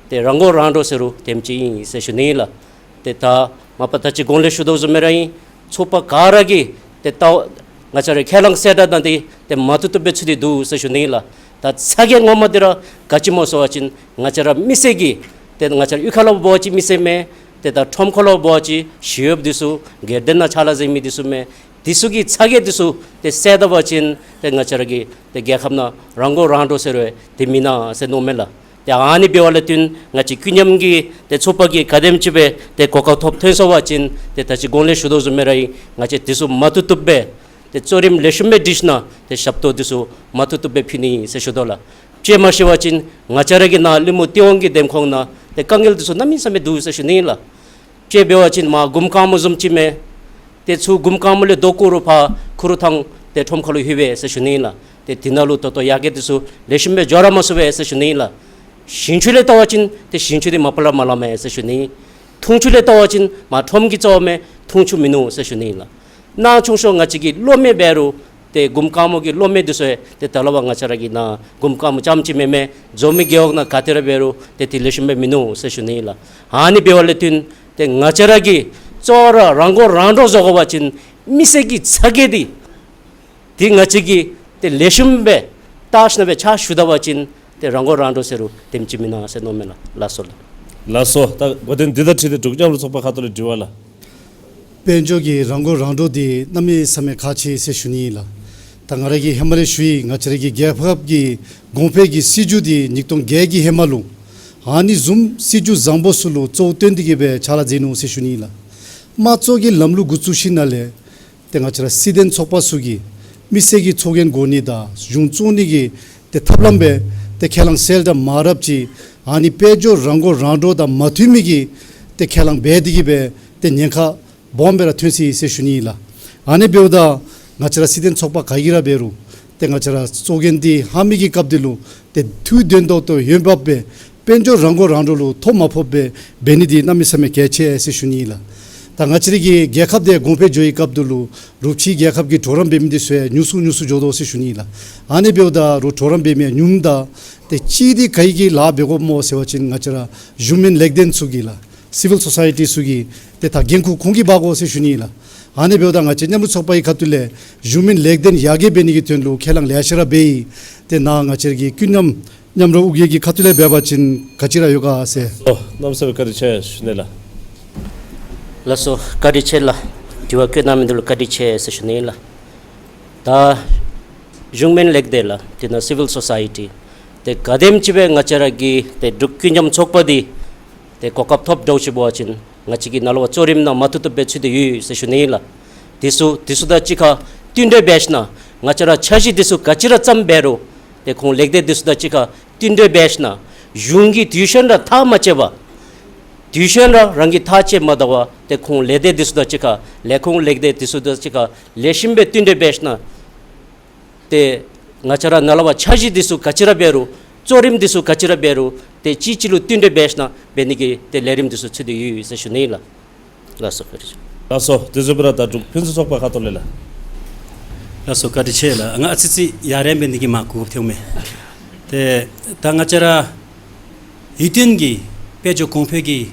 ཏེ་རང་མགོ་རང་འདྲོངས་ཟེར་རུང་དེམ་ཅིག་ཨིན་ཟེར་ཞུ་ནི་ལགས། ཏེ་ད་མ་པ་ད་ཅི་གོང་ལས་ཞུ་དོ་བཟུམ་སྦེ་ར་ཨིན། ཚོགས་པ་ག་ར་གིས་ཏེ་ད་ང་བཅས་ར་ཁས་བླངས་གསལ་བསྒྲགས་ནང་འདི་ཏེ་མ་བཏུབ་བཏུབ་སྦེ་ཚུད་དེ་འདུག་ཟེར་ཞུ་ནི་ལགས། ད་ཚ་གྱང་ངོ་མ་འདི་ར་ག་ཅི་སྨོ་ཟེར་བ་ཅིན་ང་བཅས་ར་མི་སེར་གྱིས་ཏེ་ང་བཅས་ར་གཡུས་ཁ་ལུ་འབད་བ་ཅིན་མི་སེར་མས། ཏེ་ད་ཁྲོམ་ཁ་ལུ་འབད་བ་ཅིན་ཞི་གཡོགཔ་འདི་ཚུ་སྒེར་སྡེ་ནང་ཕྱག་ལཱ་མཛད་མི་འདི་ཚུ་མས། འདི་ཚུ་གི་ཚ་གྱང་འདི་ཚུ་ཏེ་སེལ་ད་པ་ཅིན་ཏེ་ང་བཅས་ར་གི་ཏེ་རྒྱལ་ཁབ་ནང་རང་མགོ་རང་འདྲོངས་ཟེར་རུང་དེ་མེན་ན་ཟེར་མནོཝ་མས་ལགས། ཏེ་ཨ་ནི་འབདཝ་ལས་བརྟེན་ང་བཅས་ཀུན་མཉམ་གྱི་ཏེ་ཚོགས་པ་གིས་ག་དེམ་ཅིག་སྦེ་ཏེ་གོ་སྐབས་ཐོབ་ཐོན་སོང་པ་ཅིན་ཏེ་ད་ཅི་གོང་ལས་ཞུ་དོ་བཟུམ་སྦེ་ར་ཨིན། ང་བཅས་འདི་ཚུ་མ་བཏུབ་བཏུབ་སྦེ་ཏེ་གཙོ་རིམ་ལེགས་ཤོམ་སྦེ་སྒྲིག་ཞིནམ་ལས་ཏེ་ཞབས་ཏོག་འདི་ཚུ་མ་བཏུབ་བཏུབ་སྦེ་ཕུལ་ནི་ཨིན་ཟེར་ཞུ་དོ་ལགས། དཔྱེ་མ་ཤེས་པ་ཅིན་ང་བཅས་ར་གི་ནཱ་ལི་མུ་སྟེས་དབང་གི་འདེམས་ཁོངས་ནང་ཏེ་དཀའ་ངལ་འདི་ཚུ་གནམ་མེད་ས་མེད་འདུག་ཟེར་ཞུ་ནི་ཨིན་ལགས། དཔྱེ་འབད་བ་ཅིན་མར་གུམ་དཀར་མོ་བཟུམ་ཅིག་མས། ཏེ་ཚུར་གུམ་དཀར་མོ་ལས་རྡོ་བརྐོ་རུང་ཕར་ཁུ་རུ་ཐང་ཏེ་ཁྲོམ་ཁ་ལུ་ལྷོད་པས་ཟེར་ཞུ་ནི་ཨིན་ལགས། ཏེ་འདི་ནང་ལུ་ད་ལྟོ་ཡར་རྒྱས་འདི་ཚུ་ལེགས་ཤོམ་སྦེ་འགྱོ་ར་མ་ཚུགས་པས་ཟེར་ཞུ་ནི་ཨིན་ལགས། ཞིང་ཆུ་ལས་བལྟ་བ་ཅིན་ཏེ་ཞིང་ཆུ་འདི་མ་པ་ལས་མ་ལངམ་མས་ཟེར་ཞུ་ནི། འཐུང་ཆུ་ལས་བལྟ་བ་ཅིན་མར་ཁྲོམ་གྱི་རྩ་བ་མས། འཐུང་ཆུ་མིན་ནུག་ཟེར་ཞུ་ནི་ཨིན་ལགས། ནང་ཆུང་ཤོས་ང་བཅས་ཀྱི་གློག་མེ་འབད་རུང་ཏེ་གུམ་དཀར་མོ་གི་གློག་མེ་འདི་ཚུ་ཡང་ཏེ་ད་ལས་འབད་ང་བཅས་ར་གི་ནཱ་གུམ་དཀར་མོ་རྐྱངམ་ཅིག་མེན་མས། འཛོམས་མི་རྒེད་འོག་ནང་ག་ཏེ་ར་འབད་རུང་ཏེ་འདི་ལེགས་ཤོམ་སྦེ་མིན་ནུག་ཟེར་ཞུ་ནི་ཨིན་ལགས། ཨ་ནི་འབདཝ་ལས་བརྟེན་ཏེ་ང་བཅས་ར་གིས་གཙོ་བོ་ར་རང་མགོ་རང་འདྲོངས་བཟོ་དགོ་པ་ཅིན་མི་སེར་གྱི་ཚ་གྱང་འདི་ཏེ་ང་བཅས་ཀྱིས་ཏེ་ལེགས་ཤོམ་སྦེ་བལྟ་ཞིནམ་ལས་ཕྱག་ཞུ་ད་པ་ཅིན་ཏེ་རང་མགོ་རང་འདྲོངས་ཟེར་རུང་དེམ་ཅིག་མེན་ན་ཟེར་མནོཝ་མས་ལགས། ལགས་སོ་ལགས། ལགས་སོ། ད་གོ་དོན་འདི་དང་འཁྲིལ་ཏེ་འབྲུག་མཉམ་རོགས་ཚོགས་པ་ཁ་ཐུག་ལས་དྲི་བ་ལགས། དཔལ་འབྱོར་གྱི་རང་མགོ་རང་འདྲོངས་འདི་གནམ་མེད་ས་མེད་ཁག་ཆེ་ཟེར་ཞུ་ནི་ཨིན་ལགས། ད་ང་ར་གིས་ཧེ་མ་ལས་ཞུ་ཡི། ང་བཅས་ར་གི་རྒྱལ་ཁབ་ཀྱི་གོང་འཕེལ་གྱི་སྲིད་བྱུས་འདི་ཉིས་སྟོང་བརྒྱད་ཀྱི་ཧེ་མ་ལུ་ཨ་ནི་བཟུམ་སྲིད་བྱུས་བཟང་པོ་ཚུ་ལུ་གཙོ་བོ་བཏོན་ཏེ་གི་སྦེ་ཕྱག་ལཱ་མཛད་ནུག་ཟེར་ཞུ་ནི་ཨིན་ལགས། དམངས་གཙོ་གི་ལམ་ལུགས་འགོ་བཙུགས་ཞིནམ་ལས་ ཏེ་ང་བཅས་ར་སྲིད་དོན་ཚོགས་པ་ཚུ་གིས་མི་སེར་གྱི་ཚོགས་རྒྱན་དགོ་ནི་དང་གཞུང་བཙུགས་ནི་གི་ཏེ་ཐབས་ལམ་སྦེ་ཏེ་ཁས་བླངས་གསལ་བསྒྲགས་མ་རབས་ཅིག་ཨ་ནི་དཔལ་འབྱོར་རང་མགོ་རང་འདྲོངས་དང་མ་མཐུན་མི་གི་ཏེ་ཁས་བླངས་འབད་དེ་གིས་སྦེ་ཏེ་ཉེན་ཁ་སྦོམ་སྦེ་ར་ཐོན་སོ་ཡི་ཟེར་ཞུ་ནི་ཨིན་ལགས། ཨ་ནི་འབདཝ་ད་ང་བཅས་ར་སྲིད་དོན་ཚོགས་པ་ག་གིས་ར་འབད་རུང་ཏེ་ང་བཅས་ར་ཚོགས་རྒྱན་འདི་ཧ་མི་གི་སྐབས་འདི་ལུ་ཏེ་ཐུགས་དོན་ཏོག་ཏོ་ཡོན་འབབ་སྦེ་དཔལ་འབྱོར་རང་མགོ་རང་འདྲོངས་ལུ་ཐོ་མ་ཕོགཔ་སྦེ་འབད་ནི་འདི་གནམ་མེད་ས་མེད་གལ་ཆེ་ཟེར་ཞུ་ནི་ཨིན་ལགས། ད་ང་བཅས་ར་གི་རྒྱལ་ཁབ་འདི་གོང་འཕེལ་འགྱོ་བའི་སྐབས་འདི་ལུ་རུབ་ཕྱི་རྒྱལ་ཁབ་ཀྱི་གྲོགས་རམ་འབད་མི་འདི་ཚུ་ཡང་ཉུང་སུ་ཉུང་སུ་འགྱོ་དོ་ཟེར་ཞུ་ནི་ཨིན་ལགས། ཨ་ནི་འབདཝ་ད་རུང་གྲོགས་རམ་འབད་མི་ཡང་ཉུངམ་ད་ཏེ་གཅིག་འདི་ག་གིས་ལཱ་འབད་དགོཔ་སྨོ་ཟེར་བ་ཅིན་ང་བཅས་ར་གཞུང་མིན་ལེགས་ལྡན་ཚུ་གིས་ལགས། སི་ཝིལ་སོ་སའི་ཊི་ཚུ་གིས་ཏེ་ད་འགན་ཁུར་ཁོང་གིས་འབག་དགོ་ཟེར་ཞུ་ནི་ཨིན་ལགས། ཨ་ནི་འབདཝ་ད་ང་བཅས་མཉམ་རུབ་ཚོགས་པ་གི་ཁ་ཐུག་ལས་གཞུང་མིན་ལེགས་ལྡན་ཡར་རྒྱས་འབད་ནི་གི་དོན་ལུ་ཁས་བླངས་ལེ་ཤ་ར་འབད་ཡི། ཏེ་ནཱ་ང་བཅས་ར་གི་ཀུན་མཉམ་མཉམ་རུབ་ཨུ་རྒྱན་གྱི་ཁ་ཐུག་ལས་འབད་བ་ཅིན་ག་ཅི་ར་ཡོད་ག་ཟེར། ཨོ་གནམ་མེད་ས་མེད་བཀའ་དྲིན་ཆེ་ཞུ་ནི་ལགས། ལགས་སོ་བཀའ་དྲིན་ཆེ་ལགས། དྲི་བ་བཀོད་གནང་མི་འདི་ལུ་བཀའ་དྲིན་ཆེ་ཟེར་ཞུ་ནི་ལགས། ད་གཞུང་མིན་ལེགས་ལྡན་ལགས། དེ་ནང་སི་ཝིལ་སོ་སའི་ཊི་ཏེ་ག་དེམ་ཅིག་སྦེ་ང་བཅས་ར་གི་ཏེ་འབྲུག་ཀུན་མཉམ་ཚོགས་པ་འདི་ཏེ་གོ་སྐབས་ཐོབ་འདྲཝ་ཅིག་འབད་བ་ཅིན་ང་བཅས་ཀྱིས་ནཱ་ལས་ཕར་གཙོ་རིམ་ནང་མ་བཏུབ་བཏུབ་སྦེ་ཚུད་དེ་ཡོད་ཟེར་ཞུ་ནི་ཨིན་ལགས། དེ་ཚུ་དེ་ཚུ་དང་གཅིག་ཁར་བསྟུན་གྲོས་འབད་ཞིན་ན་ང་བཅས་ར་འཆར་གཞི་དེ་ཚུ་ག་ཅི་ར་བརྩམས་འབད་རུང་ཏེ་ཁོང་ལེགས་ལྡན་དེ་ཚུ་དང་གཅིག་ཁར་བསྟུན་གྲོས་འབད་ཞིན་ན་གཞུང་གི་དུས་ཆེན་ར་ཐག་མ་བཅད་པར་དུས་ཆེན་ར་རང་གིས་ཐག་བཅད་མ་ད་བར་ཏེ་ཁོང་ལེགས་ལྡན་དེ་ཚུ་དང་གཅིག་ཁར་ལས་ཁུངས་ལེགས་ལྡན་དེ་ཚུ་དང་གཅིག་ཁར་ལེགས་ཤོམ་སྦེ་བསྟུན་གྲོས་འབད་ཞིན་ན་ཏེ་ང་བཅས་ར་ནཱ་ལས་ཕར་འཆར་གཞི་དེ་ཚུ་ག་ཅི་ར་འབད་རུང་གཙོ་རིམ་དེ་ཚུ་ག་ཅི་ར་འབད་རུང་ཏེ་གཅིག་གཅིག་ལུ་བསྟུན་གྲོས་འབད་ཞིན་ན་འབད་ནི་གི་ཏེ་ལས་རིམ་དེ་ཚུ་ཚུད་དེ་ཡོད་ཟེར་ཞུ་ནི་ཨིན་ལགས། ལགས་སོ་བཀའ་དྲིན་ཆེ། ལགས་སོ་དེ་བཟུམ་སྦེ་ར་ད་འབྲུག་ཕུན་སུམ་ཚོགས་པ་ཁ་ཐུག་ལས་ལགས། ལགས་སོ་བཀའ་དྲིན་ཆེ་ལགས། ང་ཨ་ཙི་ཙི་ཡར་རེ་འབད་ནི་གི་མ་གུ་ཐེའུ་མས། ཏེ་ད་ང་བཅས་ར་ཡུལ་སྟེང་གི་དཔལ་འབྱོར་གོང་འཕེལ་གྱི་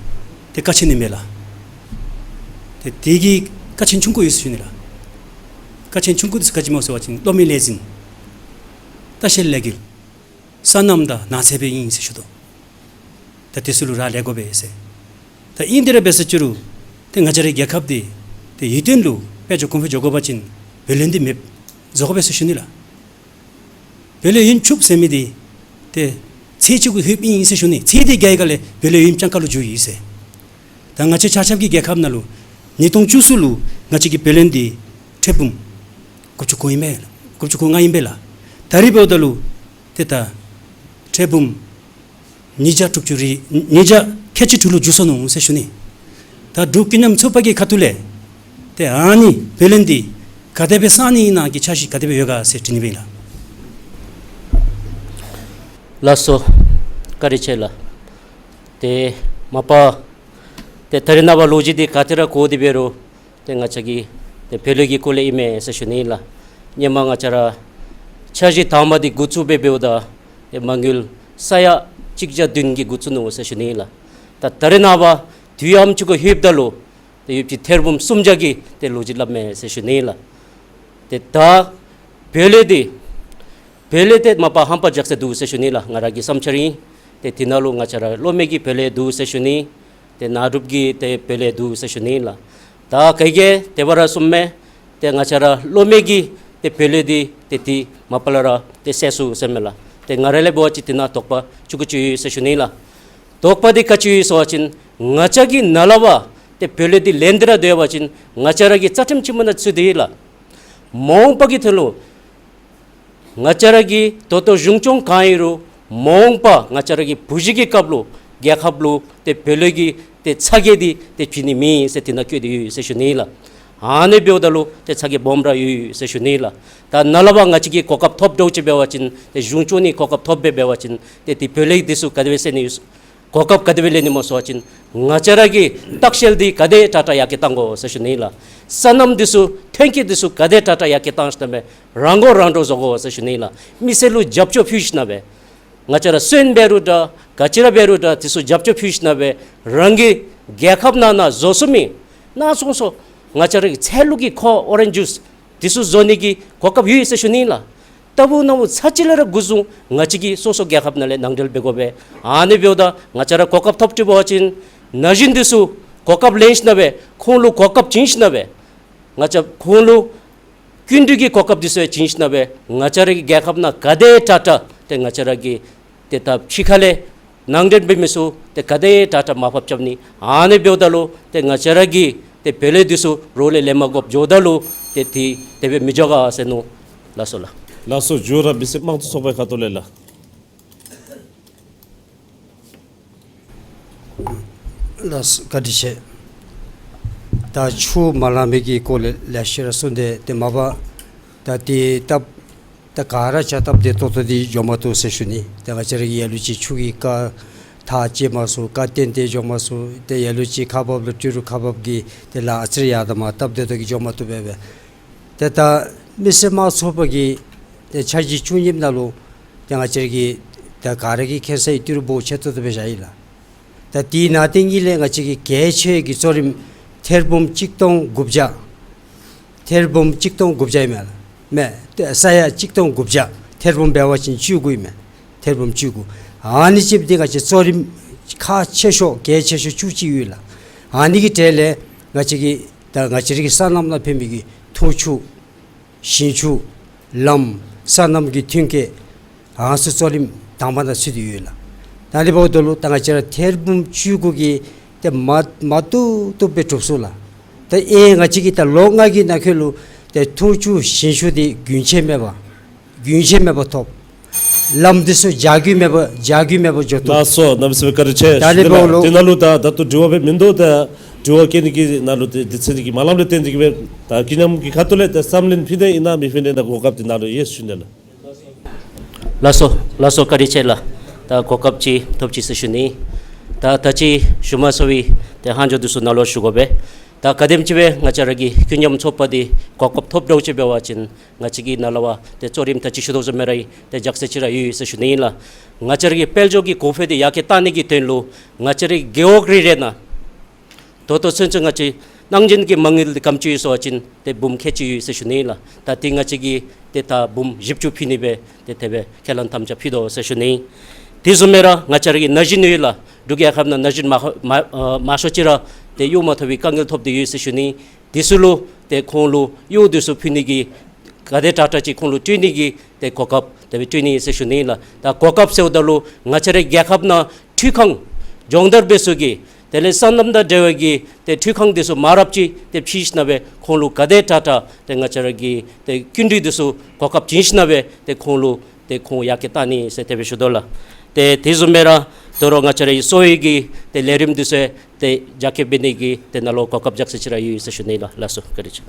ཏེ་དཀའ་ཆེན་ཨིན་མས་ལགས། ཏེ་དེ་གི་དཀའ་ཆེན་ཆུང་ཀུ་ཡོད་ཟེར་ཞུ་ནི་ལགས། དཀའ་ཆེན་ཆུང་ཀུ་དེ་ཚུ་ག་ཅི་སྨོ་ཟེར་བ་ཅིན་གློག་མེ་ལས་འཛིན་ལྟ་བཤལ་ལས་འགུལ་སོ་ནམ་དང་ནགས་ཚལ་སྦེ་ཨིན་ཟེར་ཞུ་དོ། ད་དེ་ཚུ་ལུ་ར་ལས་དགོ་པས་ཟེར། ད་ཨིན་དེ་ར་འབད་ཟེར་ཅི་རུང་ཏེ་ང་བཅས་རའི་རྒྱལ་ཁབ་འདི་ཏེ་ཡུལ་སྟེང་ལུ་དཔལ་འབྱོར་གོང་འཕེལ་འགྱོ་དགོ་པ་ཅིན་བུ་ལོན་འདི་མེདཔ་བཟོ་དགོ་པས་ཟེར་ཞུ་ནི་ལགས། བུ་ལོན་ཡུན་ཆུབ་ཟེར་མི་འདི་ཏེ་ཚེ་གཅིག་གུ་ལྷོདཔ་ཨིན་ཟེར་ཞུ་ནི། ཚེ་འདི་རྒྱས་ག་ལས་བུ་ལོན་ཡུན་སྤྱང་ཀ་ལུ་འགྱོཝ་ཨིན་ཟེར། ད་ང་བཅས་ཆ་ཁྱབ་ཀྱི་རྒྱལ་ཁབ་ནང་ལུ་ཉིས་སྟོང་བཅུ་གསུམ་ལུ་ང་བཅས་ཀྱི་བུ་ལོན་འདི་ཁྲལ་འབུམ་དགུ་བཅུ་གོ་ཨིན་པས་ལགས། དགུ་བཅུ་གོ་ལྔ་ཨིན་པས་ལགས། ད་རིས་འབདཝ་ད་ལུ་ཏེ་ད་ཁྲལ་འབུམ་ཉིས་བརྒྱ་དྲུག་ཅུ་རེ་ཉིས་བརྒྱ་ཁལ་གཅིག་དྲུག་ལུ་འགྱུར་སོ་ནུག་ཟེར་ཞུ་ནི། ད་འབྲུག་ཀུན་མཉམ་ཚོགས་པ་གི་ཁ་ཐུག་ལས་ཏེ་ཨ་ནི་བུ་ལོན་འདི་ག་དེ་སྦེ་བསག་ནི་ཨིན་ན་གི་འཆར་གཞི་ག་དེ་སྦེ་ཡོད་ག་ཟེར་དྲི་ནི་སྦེ་ཨིན་ལགས། ལགས་སོ་བཀའ་དྲིན་ཆེ་ལགས། ཏེ་མ་པ་ཏེ་ད་རིས་ནངས་པ་ལོ་རྒྱུས་འདི་ག་ཏེ་ར་གོ་སྟེ་འབད་རུང་ཏེ་ང་བཅས་ཀྱིས་ཏེ་བུ་ལོན་གྱི་སྐོར་ལས་ཨིན་མས་ཟེར་ཞུ་ནི་ལགས། སྔོན་མ་ང་བཅས་ར་འཆར་གཞི་དང་པ་འདི་འགོ་བཙུགས་སྦེ་འབདཝ་ད་ཏེ་མ་དངུལ་ས་ཡ་གཅིག་བརྒྱ་བདུན་གྱིས་འགོ་བཙུགས་ནུག་ཟེར་ཞུ་ནི་ལགས། ད་ད་རིས་ནངས་པ་དུས་ཡུན་ཅིག་གུ་ལྷོདཔ་ད་ལུ་ཏེ་ཡོདཔ་ཅིག་ཐེར་འབུམ་སུམ་བརྒྱ་གི་ཏེ་ལོ་རྒྱུས་སླབ་མས་ཟེར་ཞུ་ནི་ལགས། ཏེ་ད་བུ་ལོན་འདི་བུ་ལོན་འདི་མ་པ་ཧམ་པ་རྒྱག་ས་འདུག་ཟེར་ཞུ་ནི་ལགས། ང་ར་གི་བསམ་འཆར་ཨིན། ཏེ་དེ་ནང་ལུ་ང་བཅས་ར་སློབ་མའི་གི་བུ་ལོན་འདུག་ཟེར་ཞུ་ནི། ཏེ་ནང་སྒྲུབ་ཀྱི་ཏེ་བུ་ལོན་འདུག་ཟེར་ཞུ་ནི་ལགས། ད་ག་གིས་དེ་སྦེ་ར་གསུངམ་མས། ཏེ་ང་བཅས་ར་སློབ་མའི་གི་ཏེ་བུ་ལོན་འདི་ཏེ་དེ་མ་པ་ལས་ར་ཏེ་སེལ་ཚུགས་ཟེར་མས་ལགས། ཏེ་ང་ར་ལས་འབད་བ་ཅིན་དེ་ནང་དོགས་པ་ཅིག་གུ་ཅིག་ཡོད་ཟེར་ཞུ་ནི་ལགས། དོགས་པ་འདི་ག་ཅི་ཡོད་ཟེར་བ་ཅིན་ང་བཅས་ཀྱིས་ནཱ་ལས་ཕར་ཏེ་བུ་ལོན་འདི་ལེན་ཏེ་ར་སྡོད་པ་ཅིན་ང་བཅས་ར་གི་རྩ་ཁྲིམས་ཆེན་མོ་ནང་ཚུད་དེ་ཡོད་ལགས། མ་འོངས་པ་གི་དོན་ལུ་ང་བཅས་ར་གི་ད་ལྟོ་གཞུང་སྐྱོང་ག་ཨིན་རུང་མ་འོངས་པ་ང་བཅས་ར་གི་བུ་གཞི་གི་སྐབས་ལུ་རྒྱལ་ཁབ་ལུ་ཏེ་བུ་ལོན་གྱི་ཏེ་ཚ་གྱང་འདི་ཏེ་བྱིན་ནི་མེད་ཟེར་དེ་ནང་བཀོད་དེ་ཡོད་ཟེར་ཞུ་ནི་ལགས། ཨ་ནི་འབདཝ་ད་ལུ་ཏེ་ཚ་གྱང་སྦོམ་ར་ཡོད་ཟེར་ཞུ་ནི་ལགས། ད་ནཱ་ལས་ཕར་ང་བཅས་ཀྱིས་གོ་སྐབས་ཐོབ་འདྲཝ་ཅིག་འབད་བ་ཅིན་ཏེ་གཞུང་སྐྱོང་ནི་གོ་སྐབས་ཐོབ་སྦེ་འབད་བ་ཅིན་ཏེ་ཏེ་བུ་ལོན་འདི་ཚུ་ག་དེ་སྦེ་སེལ་ནི་ཡོད་གོ་སྐབས་ག་དེ་སྦེ་ལེན་ནི་སྨོ་ཟེར་བ་ཅིན་ང་བཅས་ར་གི་ལྟ་བཤལ་འདི་ག་དེ་དྲག་དྲག་ཡར་རྒྱས་གཏང་དགོ་ཟེར་ཞུ་ནི་ལགས། སོ་ནམ་འདི་ཚུ་ཐོན་སྐྱེད་འདི་ཚུ་ག་དེ་དྲག་དྲག་ཡར་རྒྱས་གཏང་ཞིན་ན་སྦེ་རང་མགོ་རང་འདྲོངས་བཟོ་དགོ་ཟེར་ཞུ་ནི་ལགས། མི་སེར་ལུ་རྒྱབ་སྐྱོར་ཕུལ་ཞིན་ན་སྦེ་ང་བཅས་ར་སོན་འབད་རུང་འདྲ་ག་ཅི་ར་འབད་རུང་འདྲ་འདི་ཚུ་རྒྱབ་སྐྱོར་ཕུལ་ཞིན་ན་སྦེ་རང་གི་རྒྱལ་ཁབ་ནང་ན་བཟོ་ཚུགས་མི་ནང་སོང་སོ་ང་བཅས་ར་གི་ཚལ་ལུ་གི་ཁོ་ཨོ་རེནཇ་ཇུས་འདི་ཚུ་བཟོ་ནི་གི་གོ་སྐབས་ཡོད་ཟེར་ཞུ་ནི་ལགས། ལྟ་བུ་ནང་ཚར་གཅིག་ལས་ར་འགོ་བཟུང་ང་བཅས་ཀྱིས་སོ་སོ་རྒྱལ་ཁབ་ནང་ལས་ནང་འབྲེལ་འབད་དགོ་པས། ཨ་ནི་འབདཝ་ད་ང་བཅས་ར་གོ་སྐབས་ཐོབ་སྟེ་འབད་བ་ཅིན་ན་གཞོན་འདི་ཚུ་གོ་སྐབས་ལེན་ཞིན་ན་སྦེ་ཁོང་ལུ་གོ་སྐབས་བྱིན་ཞིན་ན་སྦེ་ང་བཅས་ཁོང་ལུ་སྐྱིན་འགྲུལ་གྱི་གོ་སྐབས་འདི་ཚུ་བྱིན་ཞིན་ན་སྦེ་ང་བཅས་ར་གི་རྒྱལ་ཁབ་ནང་ག་དེ་དྲག་དྲག་ཏེ་ང་བཅས་ར་གི་ཏེ་ད་ཕྱི་ཁ་ལས་ནང་འདྲེན་འབད་མི་ཚུ་ཏེ་ག་དེ་དྲག་དྲག་མར་ཕབ་རྐྱབ་ནི། ཨ་ནི་འབདཝ་ད་ལུ་ཏེ་ང་བཅས་ར་གི་ ཏེ་བེ་ལེ་འདི་ཚུ་རོགས་ལས་ལེན་མ་དགོཔ་འགྱོཝ་ད་ལུ་ཏེ་འདི་དེ་སྦེ་མི་འགྱོ་ག་ཟེར་མནོ་ལགས་སོ་ལགས། ལགས་སོ། མཇུག་ར་མི་སེར་དམངས་གཙོ་ཚོགས་པའི་ཁ་ཐུག་ལས་ལགས། ལགས་སོ། བཀའ་དྲིན་ཆེ། ད་ཆུ་མ་ལང་མི་གི་སྐོར་ལས་ལེ་ཤ་ར་གསུངས་ཏེ་ཏེ་མ་པ་ད་ཏེ་སྟབས་ད་ག་ར་ཆ་སྟབས་བདེ་ཏོག་ཏོ་འདི་འགྱོ་མ་བཏུབ་ཟེར་ཞུ་ནི། ཏེ་ང་བཅས་ར་གི་ལ་ལུ་ཅིག་ཆུ་གི་རྐ་ཐག་བཅད་མ་ཚུགས། རྐ་བརྟན་ཏེ་འགྱོ་མ་ཚུགས། ཏེ་ལ་ལུ་ཅིག་ཁག་འབགཔ་ལུ་སྤྲུལ་རུང་ཁག་འབགཔ་གི་ཏེ་ལཱ་ཨ་ཙི་རེ་ཡར་དང་མར་སྟབས་བདེ་ཏོག་གི་འགྱོ་མ་བཏུབ་པས་པས། ཏེ་ད་མི་སེར་དམངས་གཙོ་ཚོགས་པ་གི་ཏེ་འཆར་གཞི་བཅུ་གཉིས་ནང་ལུ་ཏེ་ང་བཅས་ར་གི་ད་ག་ར་གིས་མཁྱེན་གསལ་ཡོད། ཏི་རུ་སྦོམ་ཆེ་ཏོག་ཏོ་སྦེ་བཞག་ཡི་ལགས། ད་དེའི་ནང་དེ་གཉིས་ལས་ང་བཅས་ཀྱི་གལ་ཆེ་གི་གཙོ་རིམ་ཐེར་འབུམ་གཅིག་སྟོང་དགུ་བརྒྱ། ཐེར་འབུམ་གཅིག་སྟོང་དགུ་བརྒྱ་ཨིན་མས་ལགས། མེན། ཏེ་ས་ཡ་གཅིག་སྟོང་དགུ་བརྒྱ། ཐེར་འབུམ་འབད་བ་ཅིན་བཅུ་དགུ་ཨིན་མས། ཐེར་འབུམ་བཅུ་དགུ། ཨ་ནི་ཅིག་འདི་ང་བཅས་གཙོ་རིམ་ཁག་ཆེ་ཤོས་གལ་ཆེ་ཤོས་བཅུ་གཅིག་ཡོད་ལགས། ཨ་ནི་གི་གྲས་ལས་ང་བཅས་ཀྱི་ད་ང་བཅས་ར་གི་སོ་ནམ་ལུ་ཕན་པའི་གི་འཐུང་ཆུ། ཞིང་ཆུ། ལམ། སོ་ནམ་གྱི་ཐོན་སྐྱེད། ཨ་ནི་ཚུ་གཙོ་རིམ་དང་པ་ནང་ཚུད་དེ་ཡོད་ལགས། ད་ཨ་ནི་འབདཝ་ད་ལུ་ད་ང་བཅས་ར་ཐེར་འབུམ་བཅུ་དགུ་གིས་ཏེ་མ་མ་བཏུབ་བཏུབ་སྦེ་གྲུབ་སོང་ལགས། ད་ཨེ་ང་བཅས་ཀྱིས་ད་ལོ་ལྔ་གི་ནང་འཁོད་ལུ་ཏེ་འཐུང་ཆུ་ཞིང་ཆུ་འདི་རྒྱུན་ཆད་མེད་པར་རྒྱུན་ཆད་མེད་པར་ཐོབ། ལམ་འདི་ཚུ་བྱ་རྒྱུ་མེད་པར་བྱ་རྒྱུ་མེད་པར་འགྱོ་ཐོབ། ལགས་སོ། གནམ་མེད་ས་མེད་བཀའ་དྲིན་ཆེ། ད་ཨ་ནི་འབདཝ་ལུ་དེ་ནང་ལུ་ད་ད་ལྟོ་དྲི་བ་སྦེ་མིན་འདུག། ད་དྲི་བ་བཀོད་ནི་གི་ནང་ལུ་ཏེ་དུས་ཚོད་ཀྱི་མ་ལངམ་ལས་བརྟེན་ཏེ་གིས་སྦེ་ད་ཀུན་མཉམ་གྱི་ཁ་ཐུག་ལས་ཏེ་བསམ་ལན་ཕུལ་ནི་ཨིན་ན་མི་ཕུལ་ནི་ཨིན་ན་གོ་སྐབས་འདི་ནཱ་ལུ་ཡོད་ཟེར་ཞུ་ནི་ལགས། ལགས་སོ། ལགས་སོ། བཀའ་དྲིན་ཆེ་ལགས། ད་གོ་སྐབས་ཅིག་ཐོབ་ཅི་ཟེར་ཞུ་ནི། ད་ད་ཅི་ཞུ་མ་ཚར་བའི་ཏེ་ལྷག་འཕྲོ་འདི་ཚུ་ནཱ་ལུ་ཞུ་དགོ་པས། ད་ག་དེམ་ཅིག་སྦེ་ང་བཅས་ར་གི་ཀུན་མཉམ་ཚོགས་པ་འདི་གོ་སྐབས་ཐོབ་འདྲཝ་ཅིག་འབད་བ་ཅིན་ང་བཅས་ཀྱིས་ནཱ་ལས་འབད་ཏེ་གཙོ་རིམ་ད་ཅི་ཞུ་དོ་བཟུམ་སྦེ་ར་ཏེ་རྒྱགས་ཚད་ཅིག་ར་ཡོད་ཟེར་ཞུ་ནི་ཨིན་ལགས། ང་བཅས་ར་གི་དཔལ་འབྱོར་གྱི་གོང་འཕེལ་འདི་ཡར་རྒྱས་གཏང་ནི་གི་དོན་ལུ་ང་བཅས་ར་གི་རྒེད་འོག་རེ་རེ་ནང་ད་ལྟོ་ཚུན་ཚོད་ང་བཅས་གནང་སྦྱིན་གྱི་མ་དངུལ་འདི་ག་དེམ་ཅིག་ཡོད་ཟེར་བ་ཅིན་ཏེ་འབུམ་ཁལ་གཅིག་ཡོད་ཟེར་ཞུ་ནི་ཨིན་ལགས། ད་འདི་ང་བཅས་ཀྱིས་ཏེ་ད་འབུམ་བཞི་བཅུ་ཕུལ་ནི་སྦེ་ཏེ་དེ་སྦེ་ཁས་བླངས་དམ་བཅའ་ཕུལ་དོ་ཟེར་ཞུ་ནི། དེ་བཟུམ་སྦེ་ར་ང་བཅས་ར་གི་ན་གཞོན་ཡོད་ལགས། འབྲུག་རྒྱལ་ཁབ་ནང་ན་གཞོན་མང་ཤོས་མང་མང་ཤོས་ཅིག་ར་ཏེ་གཡོག་མ་ཐོབ་པའི་དཀའ་ངལ་ཐོབ་སྟེ་ཡོད་ཟེར་ཞུ་ནི། དེ་ཚུ་ལུ་ཏེ་ཁོང་ལུ་གཡོག་དེ་ཚུ་ཕུལ་ནི་གི་ག་དེ་དྲག་དྲག་ཅིག་ཁོང་ལུ་སྤྲོད་ནི་གི་ཏེ་གོ་སྐབས་དེ་སྦེ་སྤྲོད་ནི་ཟེར་ཞུ་ནི་ལགས། ད་གོ་སྐབས་ཟེརཝ་ད་ལུ་ང་བཅས་ར་རྒྱལ་ཁབ་ནང་འཕྲུལ་ཁང་སྦྱོང་བརྡར་འབད་ས་གི་དེ་ལས་སོ་ནམ་དང་འབྲེལ་བའི་གི་ཏེ་འཕྲུལ་ཁང་དེ་ཚུ་མ་རབས་ཅིག་ཏེ་ཕུལ་ཞིནམ་སྦེ་ཁོང་ལུ་ག་དེ་དྲག་དྲག་ཏེ་ང་བཅས་ར་གི་ཏེ་སྐྱིན་འགྲུལ་དེ་ཚུ་གོ་སྐབས་བྱིན་ཞིནམ་སྦེ་ཏེ་ཁོང་ལུ་ཏེ་ཁོང་ཡར་རྒྱས་གཏང་ནི་ཟེར་དེ་སྦེ་ཞུ་དོ་ལགས། ཏེ་དེ་བཟུམ་སྦེ་ར་དོ་རུང་ང་བཅས་ར་གི་གསོ་བའི་གི་ཏེ་ལས་རིམ་དེ་ཚུ་ཏེ་རྒྱ་སྐྱེད་འབད་ནི་གི་ཏེ་ནཱ་ལུ་གོ་སྐབས་རྒྱགས་ཚད་ཅིག་ར་ཡོད་ཟེར་ཞུ་ནི་ལགས། ལགས་སོ། བཀའ་དྲིན་ཆེ།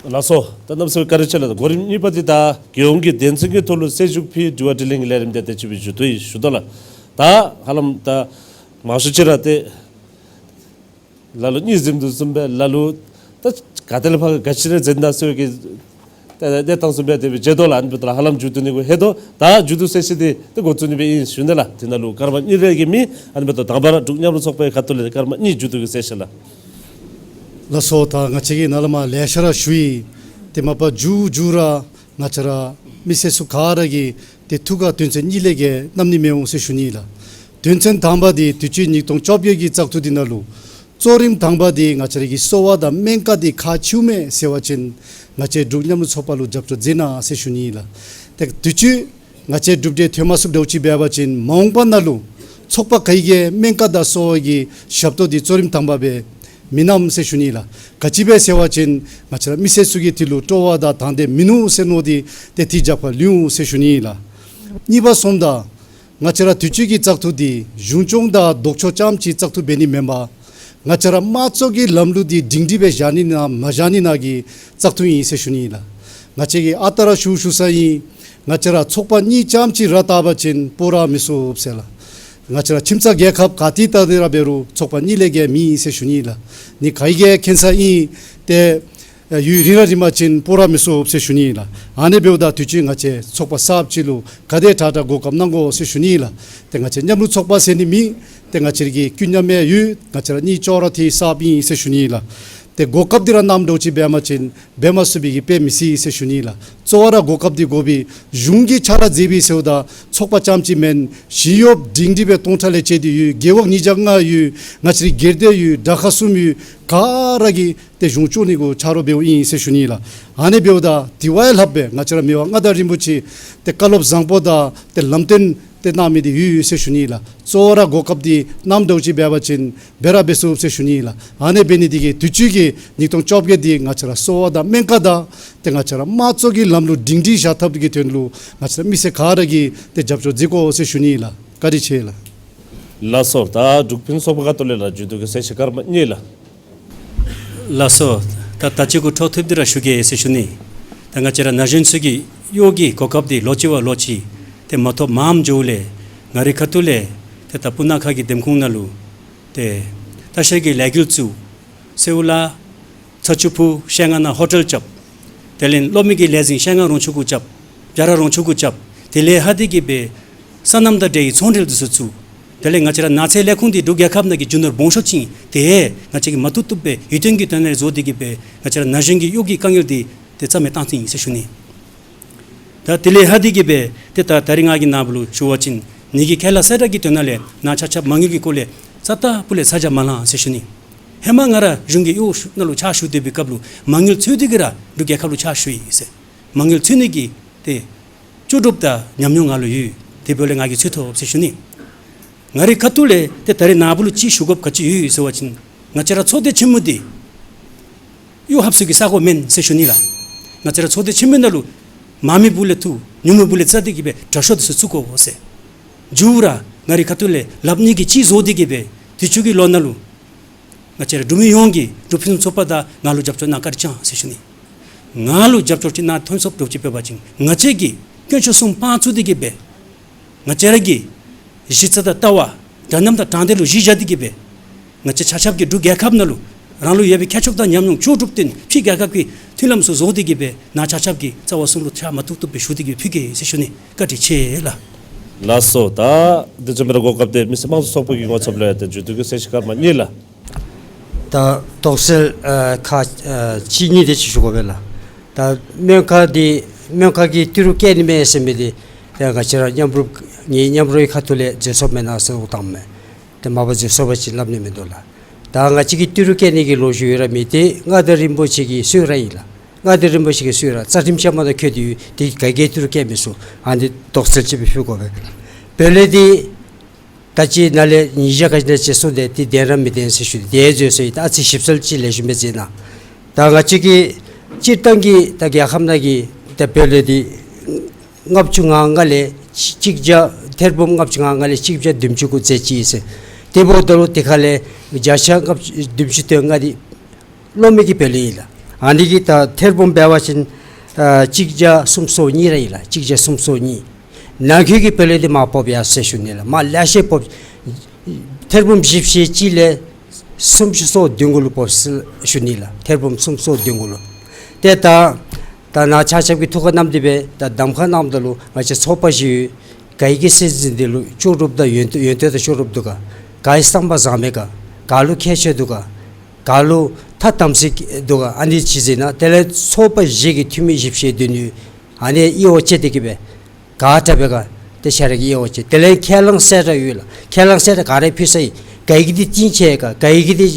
ལགས་སོ། ད་གནམ་མེད་ས་མེད་བཀའ་དྲིན་ཆེ་ལགས། གོ་རིམ་གཉིས་པ་འདི་ད་རྒྱལ་ཡོངས་ཀྱི་དོན་ཚན་གྱི་ཐོག་ལུ་གསལ་ཞུ་ཕུལ་དྲི་བ་དྲིས་ལན་གྱི་ལས་རིམ་འདི་ཏེ་ཅིག་སྦེ་མཇུག་བསྡུ་ཡི་ཞུ་དོ་ལགས། ད་ཧ་ལམ་ད་མང་ཤོས་ཅིག་ར་ཏེ་ལ་ལུ་གཉིས་གཟིམ་དོ་བཟུམ་སྦེ་ལ་ལུ་ད་ག་ཏེ་ལས་ཕར་ག་ཅི་ར་མཛད་ད་ཟེར་བའི་གི་ཏེ་ཏེ་བཏང་བཟུམ་སྦེ་དེ་སྦེ་མཇལ་དོ་ལགས། ཨ་ནི་འབདཝ་ད་ཧ་ལམ་མཇུག་བསྡུ་ནི་གུ་ལྷོད་དོ། ད་མཇུག་བསྡུ་གསལ་བཤད་འདི་ཏེ་འགོ་བཙུགས་ནི་སྦེ་ཨིན་ཞུ་ནི་ལགས། དེ་ནང་ལུ་སྐར་མ་གཉིས་རེ་གི་མི་ཨ་ནི་འབདཝ་ད་དང་པ་ར་འབྲུག་མཉམ་རུབ་ཚོགས་པའི་ཁ་ཐུག་ལས་སྐར་མ་གཉིས་མཇུག་བསྡུ་གི་གསལ་བཤད་ལགས། ལགས་སོ། ད་ང་བཅས་ཀྱིས་ནཱ་ལས་མར་ལེ་ཤ་ར་ཞུ་ཡི། ཏེ་མ་པ་མཇུག་མཇུག་ར་ང་བཅས་ར་མི་སེར་ཚུ་ག་ར་གིས་ཏེ་ཐུགས་ཁར་དོན་ཚན་གཉིས་ལས་བརྒལ་བསྣམ་ནི་མི་འོང་ཟེར་ཞུ་ནི་ལགས། དོན་ཚན་དང་པ་འདི་དུས་ཅི་ཉིས་སྟོང་བཅོ་བརྒྱད་ཀྱི་བཙག་འཐུ་འདི་ནང་ལུ་གཙོ་རིམ་དང་པ་འདི་ང་བཅས་ར་གི་གསོ་བ་དང་སྨན་ཁང་འདི་ཁག་ཆེཝ་མས་ཟེར་བ་ཅིན་ང་བཅས་འབྲུག་མཉམ་རུབ་ཚོགས་པ་ལུ་རྒྱབ་སྐྱོར་མཛད་གནང་ཟེར་ཞུ་ནི་ལགས། ཏེ་དུས་ཅི་ང་བཅས་གྲུབ་འབྲས་ཐོན་མ་ཚུགསཔ་འདྲཝ་ཅིག་འབད་བ་ཅིན་མ་འོངས་པ་ནང་ལུ་ཚོགས་པ་ག་གིས་སྨན་ཁང་དང་གསོ་བ་གི་ཞབས་ཏོག་འདི་གཙོ་རིམ་དང་པ་སྦེ་མི་གནངམ་ཟེར་ཞུ་ནི་ལགས། ག་ཅི་སྦེ་ཟེར་བ་ཅིན་ང་བཅས་ར་མི་སེར་ཚུ་གི་དེ་ལུ་སྤྲོ་བ་དང་དང་འདོད་མིན་ནུག་ཟེར་མནོ་སྟེ་ཏེ་དེ་རྒྱབ་ཁར་ལུས་འོང་ཟེར་ཞུ་ནི་ལགས། གཉིས་པ་སོངམ་ད་ང་བཅས་ར་དུས་ཅི་གི་བཙག་འཐུ་འདི་གཞུང་སྐྱོང་དང་ལྡོག་ཕྱོགས་རྐྱངམ་ཅིག་བཙག་འཐུ་འབད་ནི་མེན་པར་ང་བཅས་ར་དམངས་གཙོ་གི་ལམ་ལུགས་འདི་སྒྲིང་སྒྲི་སྦེ་བཞག་ནི་ཨིན་ན་མ་བཞག་ནི་ཨིན་ན་གི་བཙག་འཐུ་ཨིན་ཟེར་ཞུ་ནི་ལགས། ང་བཅས་ཀྱིས་ཨ་རྟག་ར་ཞུ་ཞུ་ས་ཨིན། ང་བཅས་ར་ཚོགས་པ་གཉིས་རྐྱངམ་ཅིག་ར་བཏགས་པ་ཅིན་སྤོ་ར་མི་ཚུགས་ཟེར་ལགས། ང་བཅས་ར་ཁྱིམ་ཚང་རྒྱལ་ཁབ་ག་ཏེ་ལྟ་སྟེ་ར་འབད་རུང་ཚོགས་པ་གཉིས་ལས་བརྒལ་མེད་ཟེར་ཞུ་ནི་ལགས། ནི་ག་གིས་མཁྱེན་ས་ཨིན། ཏེ་ཡུན་རིང་ར་རིངམ་ཅིན་སྤོ་ར་མི་ཚུགས་ཟེར་ཞུ་ནི་ལགས། ཨ་ནི་འབདཝ་ད་དུས་ཅི་ང་བཅས་ཚོགས་པ་གསརཔ་ཅིག་ལུ་ག་དེ་དྲག་དྲག་གོ་སྐབས་གནང་དགོ་ཟེར་ཞུ་ནི་ལགས། ཏེ་ང་བཅས་མཉམ་རུབ་ཚོགས་པ་ཟེར་ནི་མེད། ཏེ་ང་བཅས་ར་གི་ཀུན་མཉམ་ཡང་ཡོད། ང་བཅས་ར་གཉིས་ཅོག་ར་འཐདཔ་ཨིན་ཟེར་ཞུ་ནི་ལགས། ཏེ་གོ་སྐབས་འདི་ར་གནངམ་འདྲཝ་ཅིག་འབད་བ་ཅིན་འབད་མ་ཚུགས་པའི་གི་དཔེ་མི་སྲིད་ཟེར་ཞུ་ནི་ལགས། གཙོ་བོ་ར་གོ་སྐབས་འདི་དགོ་པས། གཞུང་གིས་ཕྱག་ལཱ་མཛད་པས་ཟེརཝ་ད་ཚོགས་པ་རྐྱངམ་ཅིག་མེན། ཞི་གཡོགཔ་སྒྲིང་སྒྲི་སྦེ་སྟོང་ཕྲག་ལས་བཅད་དེ་ཡོད། རྒེད་འོག་ཉིས་བརྒྱ་ལྔ་ཡོད། ང་བཅས་ར་སྒེར་སྡེ་ཡོད། དྲག་ཁག་གསུམ་ཡོད། ག་ར་གིས་ཏེ་གཞུང་སྐྱོང་ནི་གུ་ཆ་རོགས་འབདཝ་ཨིན་ཟེར་ཞུ་ནི་ལགས། ཨ་ནི་འབདཝ་ད་དེ་བ་ཡང་ལྷགཔ་སྦེ་ང་བཅས་ར་མི་དབང་མངའ་བདག་རིན་པོ་ཆེ་ཏེ་བཀའ་སློབ་བཟང་པོ་དང་ཏེ་ལམ་སྟོན་ ཏེ་གནང་མི་འདི་ཡོད་ཡོད་ཟེར་ཞུ་ནི་ལགས། གཙོ་བོ་ར་གོ་སྐབས་འདི་གནངམ་འདྲཝ་ཅིག་འབད་བ་ཅིན་འབད་ར་འབད་ཚུགས་ཟེར་ཞུ་ནི་ལགས། ཨ་ནི་འབད་ནི་འདི་གིས་དུས་ཅི་གི་ཉིས་སྟོང་བཅོ་བརྒྱད་འདི་ང་བཅས་ར་གསོ་བ་དང་སྨན་ཁང་དང་ཏེ་ང་བཅས་ར་དམངས་གཙོ་གི་ལམ་ལུགས་སྒྲིང་སྒྲིང་བཞག་ཐབས་ཀྱི་དོན་ལུ་ང་བཅས་ར་མི་སེར་ག་ར་གིས་ཏེ་རྒྱབ་སྐྱོར་མཛད་དགོ་ཟེར་ཞུ་ནི་ལགས། བཀའ་དྲིན་ཆེ་ལགས། ལགས་སོ། ད་འབྲུག་ཕུན་སུམ་ཚོགས་པ་ཁ་ཐུག་ལས་ར་བརྒྱུད་དུ་གི་གསལ་བཤད་སྐར་མ་གཉིས་ལགས། ལགས་སོ། ད་ད་ཅི་གུ་འཕྲོ་མཐུད་དེ་ར་ཞུ་གེ་ཟེར་ཞུ་ནི། ད་ང་བཅས་ར་ན་གཞོན་ཚུ་གི་གཡོག་གི་གོ་སྐབས་འདི་ལོ་གཅིག་བ་ལོ་གཅིག་ཏེ་མ་ཐོབ་མངམ་འགྱོཝ་ལས་ང་རའི་ཁ་ཐུག་ལས་ཏེ་ད་སྤུ་ན་ཁ་གི་འདེམས་ཁོངས་ནང་ལུ་ཏེ་ལྟ་བཤལ་གྱི་ལས་འགུལ་བཙུགས། སེའུ་ལ་ཚ་ཆུ་ཕུ་ཤེལ་རྔ་ནང་ཧོ་ཊེལ་རྐྱབ། དེ་ལས་གློག་མེ་གི་ལས་འཛིན་ཤེལ་རྔ་རོང་ཆུ་གུ་རྐྱབ། བྱ་ར་རོང་ཆུ་གུ་རྐྱབ། དེ་ལས་ཧ་དེ་གི་སྦེ་སོ་ནམ་དང་འབྲེལ་བའི་ཚོང་འབྲེལ་འདི་ཚུ་བཙུགས། དེ་ལས་ང་བཅས་ར་ནགས་ཚལ་ལས་ཁུངས་འདི་འབྲུག་རྒྱལ་ཁབ་ནང་གི་རྒྱུ་ནོར་སྦོམ་ཤོས་ཅིག་ཨིན། དེ་ང་བཅས་ཀྱིས་མ་བཏུབ་བཏུབ་སྦེ་ཡིད་རྟོན་གྱི་དོན་ལས་བཟོ་སྟེ་གི་སྦེ་ང་བཅས་ར་ན་གཞོན་གྱི་གཡོག་གི་དཀའ་ངལ་འདི་ཏེ་རྩ་མེད་བཏང་ཚུགས་ཨིན་ཟེར་ཞུ་ནི། ད་དེ་ལས་ཧ་དེ་གི་སྦེ་ཏེ་ད་ད་རིས་ང་གིས་ནཱ་བུ་ལུ་ཞུ་བ་ཅིན་ནི་གི་ཁས་བླངས་གསལ་བསྒྲགས་ཀྱི་དོན་ལས་ནཱ་ཆ་ཁྱབ་མ་དངུལ་གྱི་སྐོར་ལས་རྩ་ལྟ་བུ་ལས་ཚ་གྱང་མ་ལང་ཟེར་ཞུ་ནི། ཧེ་མ་ང་ར་གཞུང་གི་གཡོག་ནང་ལུ་ཕྱག་ཞུ་སྡོད་པའི་སྐབས་ལུ་མ་དངུལ་འཚོལ་ཏེ་གི་ར་འབྲུག་རྒྱལ་ཁབ་ལུ་ཕྱག་ཞུ་ཡི་ཟེར། མ་དངུལ་འཚོལ་ནི་གི་ཏེ་ལྕོགས་གྲུབ་དང་ཉམས་མྱོང་ང་ལུ་ཡོད། དེ་འབདཝ་ལས་ང་གིས་འཚོལ་ཐོབ་ཟེར་ཞུ་ནི། ང་རའི་ཁ་ཐུག་ལས་ཏེ་ད་རིས་ནཱ་བུ་ལུ་ཅིག་ཞུ་དགོཔ་ག་ཅི་ཡོད་ཟེར་བ་ཅིན་ང་བཅས་ར་ཚོགས་སྡེ་ཆེན་མོ་འདི་གཡོག་ཕབ་སའི་ས་གོ་མེན་ཟེར་ཞུ་ནི་ལགས། ང་བཅས་ར་ཚོགས་སྡེ་ཆེན་མོའི་ནང་ལུ་མང་མི་སྦུག་ལས་བཏུབ་ཉུང་མི་སྦུག་ལས་བཙལ་ཏེ་གི་སྦེ་དྲག་ཤོས་འདི་ཚུ་བཙུགས་དགོ་ཟེར། མཇུག་ར་ང་རའི་ཁ་ཐུག་ལས་ལགཔ་གཉིས་ཀྱིས་གཅིག་བཟོ་སྟེ་གི་སྦེ་དུས་ཅི་གི་ལོ་ནང་ལུ་ང་བཅས་ར་འབྲུག་མི་ཡོངས་ཀྱིས་འབྲུག་ཕུན་སུམ་ཚོགས་པ་དང་ང་ལུ་རྒྱབ་སྐྱོར་གནང་བཀའ་དྲིན་བསྐྱང་ཟེར་ཞུ་ནི། ང་ལུ་རྒྱབ་སྐྱོར་ཅིག་གནང་ཐོན་སོངམ་འདྲཝ་ཅིག་འབད་བ་ཅིན་ང་བཅས་ཀྱིས་དཀོན་མཆོག་གསུམ་དཔང་བཙུགས་ཏེ་གི་སྦེ་ང་བཅས་ར་གི་གཞི་རྩ་དང་ལྟ་བ་འདྲ་མཉམ་དང་དྲང་བདེན་ལུ་གཞི་བཞག་སྟེ་གི་སྦེ་ང་བཅས་ཆ་ཁྱབ་ཀྱིས་འབྲུག་རྒྱལ་ཁབ་ནང་ལུ་རང་ལུ་ཡོད་པའི་ཁྱད་ཆོས་དང་ཉམས་མྱོང་ལྕོགས་གྲུབ་བཏོན་ཕྱི་རྒྱལ་ཁབ་ཀྱི་མཐུན་ལམ་ཚུ་བཟོ་སྟེ་གི་སྦེ་ནཱ་ཆ་ཁྱབ་ཀྱི་རྩ་བ་གསུམ་ལུ་ཕྱག་མ་བཏུབ་བཏུབ་སྦེ་ཞུ་སྟེ་གི་སྦེ་ཕུལ་གེ་ཟེར་ཞུ་ནི། བཀའ་དྲིན་ཆེ་ལགས། ལགས་སོ། ད་དེ་བཟུམ་སྦེ་ར་གོ་སྐབས་འདི་མི་སེར་དམངས་གཙོ་ཚོགས་པ་གི་ངོ་ཚབ་ལས་ཏེ་བརྒྱུད་དུ་གི་གསལ་བཤད་སྐར་མ་གཉིས་ལགས། ད་དོགས་སེལ་ཨ་ཁག་ཨ་གཅིག་གཉིས་དེ་ཅིག་ཞུ་དགོ་པས་ལགས། ད་སྨན་ཁང་འདི་སྨན་ཁང་གི་ཏི་རུ་བཀལ་ནི་མས་ཟེར་མི་འདི་ཏེ་ང་བཅས་ར་མཉམ་རུབ་ངེའི་མཉམ་རུབ་ཀྱི་ཁ་ཐུག་ལས་མཛད་སོངམ་མེན་ན་ཟེར་དོགས་བཏངམ་མས། ཏེ་མ་པ་མཛད་སོང་པ་ཅིན་སླབ་ནི་མིན་འདུག་ལགས། ད་ང་བཅས་ཀྱི་ཏི་རུ་བཀལ་ནི་གི་ལོ་རྒྱུས་ཡོད་ར་མི་འདི་མངའ་བདག་རིན་པོ་ཆེ་གི་གསོལ་རས་ཨིན་ལགས། མངའ་བདག་རིན་པོ་ཆེ་གི་གསོལ་རས་རྩ་ཁྲིམས་ཅན་མ་དང་འཁོད་དེ་ཡོད། དེ་ག་གིས་ཏི་རུ་བཀལ་མི་ཚུགས། ཨ་ནི་དོགས་སེལ་ཅིག་སྦེ་ཕུལ་དགོ་པས། བོད་ལས་འདི་ད་ཅི་ནཱ་ལས་ཉིས་བརྒྱ་ག་ཅི་ནང་ཅིག་གསུངས་ཏེ་དེ་བདེན་ར་མི་བདེན་ཟེར་ཞུ་དེ་བཟོ་སོ་ཡི། ད་ཨ་ཙི་ཞིབ་འཚོལ་ཅིག་ལེགས་ཤོམ་སྦེ་མཛད་གནང་། ད་ང་བཅས་ཀྱི་སྤྱིར་བཏང་གི་ད་རྒྱལ་ཁབ་ནང་གི་ད་བོད་ལས་འདི་ལྔ་བཅུ་ང་ལྔ་ལས་གཅིག་བརྒྱ་ཐེར་འབུམ་ལྔ་བཅུ་ང་ལྔ་ལས་གཅིག་བརྒྱ་བདུན་ཅུ་གུ་མཛད་ཅི་ཟེར། དེ་འབདཝ་ད་ལུ་དེ་ཁ་ལས་བརྒྱ་ཆ་ལྔ་བཅུ་བདུན་ཅུ་དོན་ལྔ་འདི་གློག་མེ་གི་བོད་ལས་ཨིན་ལགས། ཨ་ནི་གི་ད་ཐེར་འབུམ་འབད་བ་ཅིན་ཨ་གཅིག་བརྒྱ་སུམ་ཅུ་སོ་གཉིས་ར་ཨིན་ལགས། གཅིག་བརྒྱ་སུམ་ཅུ་སོ་གཉིས། ནང་འཁོད་ཀྱི་བོད་ལས་འདི་མར་སྤོ་ཡར་སོ་ཡི་ཟེར་ཞུ་ནི་ལགས། མར་ལེ་ཤ་སྤོ། ཐེར་འབུམ་བཞི་བཅུ་ཞེ་གཅིག་ལས་སུམ་ཅུ་སོ་བདུན་གུ་ལུ་སྤོ་ཡི་ཟེར་ཞུ་ནི་ལགས། ཐེར་འབུམ་སུམ་ཅུ་སོ་བདུན་གུ་ལུ། ཏེ་ད་ད་ནཱ་ཆ་ཁྱབ་ཀྱིས་ཐུགས་ཁར་བསྣམས་ཏེ་སྦེ་ད་གདམ་ཁ་གནངམ་ད་ལུ་ང་བཅས་ཚོགས་པ་ཅིག་ཡོད། ག་གི་སྲིད་འཛིན་འདི་ལུ་ལྕོགས་གྲུབ་དང་ཡོན་ཏན་ཡོན་ཏན་དང་ལྕོགས་གྲུབ་འདུག་ག། ག་གི་བསམ་པ་བཟང་མས་ག། ག་ལུ་ཁྱད་ཆོས་འདུག་ག། ག་ལུ་ཐ་དམ་ཚིག་འདུག་ག། ཨ་ནི་ཅིག་གཟིགས་གནང་། དེ་ལས་ཚོགས་པ་བཞི་གི་འཐུས་མི་བཞི་བཅུ་ཞེ་བདུན་ཡོད། ཨ་ནི་དབྱེ་བ་ཕྱེ་སྟེ་གི་སྦེ་ག་དྲག་པས་ག། ཏེ་ཆ་ར་གིས་དབྱེ་བ་ཕྱེ། དེ་ལས་ཁས་བླངས་གསལ་བསྒྲགས་ཡོད་ལགས། ཁས་བླངས་གསལ་བསྒྲགས་ག་ར་ཕུལ་ས་ཨིན། ག་གི་འདི་གཏིང་ཆེ་ག། ག་གི་འདི་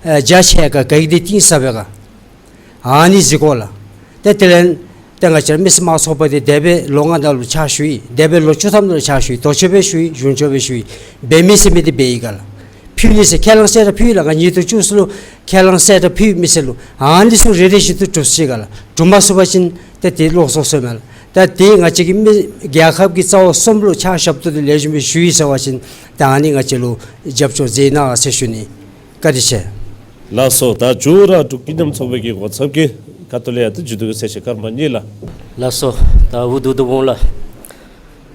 ཨ་རྒྱ་ཆེ་ག། ག་གི་འདི་གཏིང་ཟབ་པས་ག། ཨ་ནི་གཟིགས་དགོ་ལགས། ཏེ་དེ་ལས་ཏེ་ང་བཅས་ར་མི་སེར་དམངས་གཙོ་ཚོགས་པ་འདི་འདས་པའི་ལོ་ལྔ་ནང་ལུ་ཕྱག་ཞུ་ཡི། འདས་པའི་ལོ་བཅུ་ཐམ་ནང་ལུ་ཕྱག་ཞུ་ཡི། དོགས་གཅོད་སྦེ་ཞུ་ཡི། གཞུང་སྐྱོང་སྦེ་ཞུ་ཡི། འབད་མི་ཟེར་མི་འདི་འབད་ཡི་ག་ལགས། ཕུལ་ནི་ཟེར་ཁས་བླངས་གསལ་བསྒྲགས་ཕུལ་ཡི་ལགས། ང་ཉིས་སྟོང་བཅུ་གསུམ་ལུ་ཁས་བླངས་གསལ་བསྒྲགས་ཕུལ་ཡི་མི་སེར་ལུ། ཨ་ནི་ཚུ་རེ་རེ་བཞིན་དུ་གྲུབ་ཅི་ག་ལགས། གྲུབ་མ་ཚུགས་པ་ཅིན་ཏེ་དེ་ལོགས་སུ་སོང་མས་ལགས། ད་དེ་ང་བཅས་ཀྱི་མི་རྒྱལ་ཁབ་ཀྱི་རྩ་བ་གསུམ་ལུ་ཕྱག་ཞབས་ཏོག་འདི་ལེགས་ཤོམ་སྦེ་ཞུ་ཡི་ཟེར་བ་ཅིན་ད་ཨ་ནི་ང་བཅས་ལུ་རྒྱབ་སྐྱོར་མཛད་གནང་ཟེར་ཞུ་ནི། བཀའ་དྲིན་ཆེ། ལགས་སོ། ད་མཇུག་ར་འབྲུག་ཀུན་མཉམ་ཚོགས་པའི་གི་ངོ་ཚབ་ཀྱི་ཁ་ཐུག་ལས་ཡང་ཏེ་མཇུག་བསྡུ་གི་གསལ་བཤད་སྐར་མ་གཉིས་ལགས། ལགས་སོ། ད་འུ་སྡུག་སྡུག་འོང་ལགས།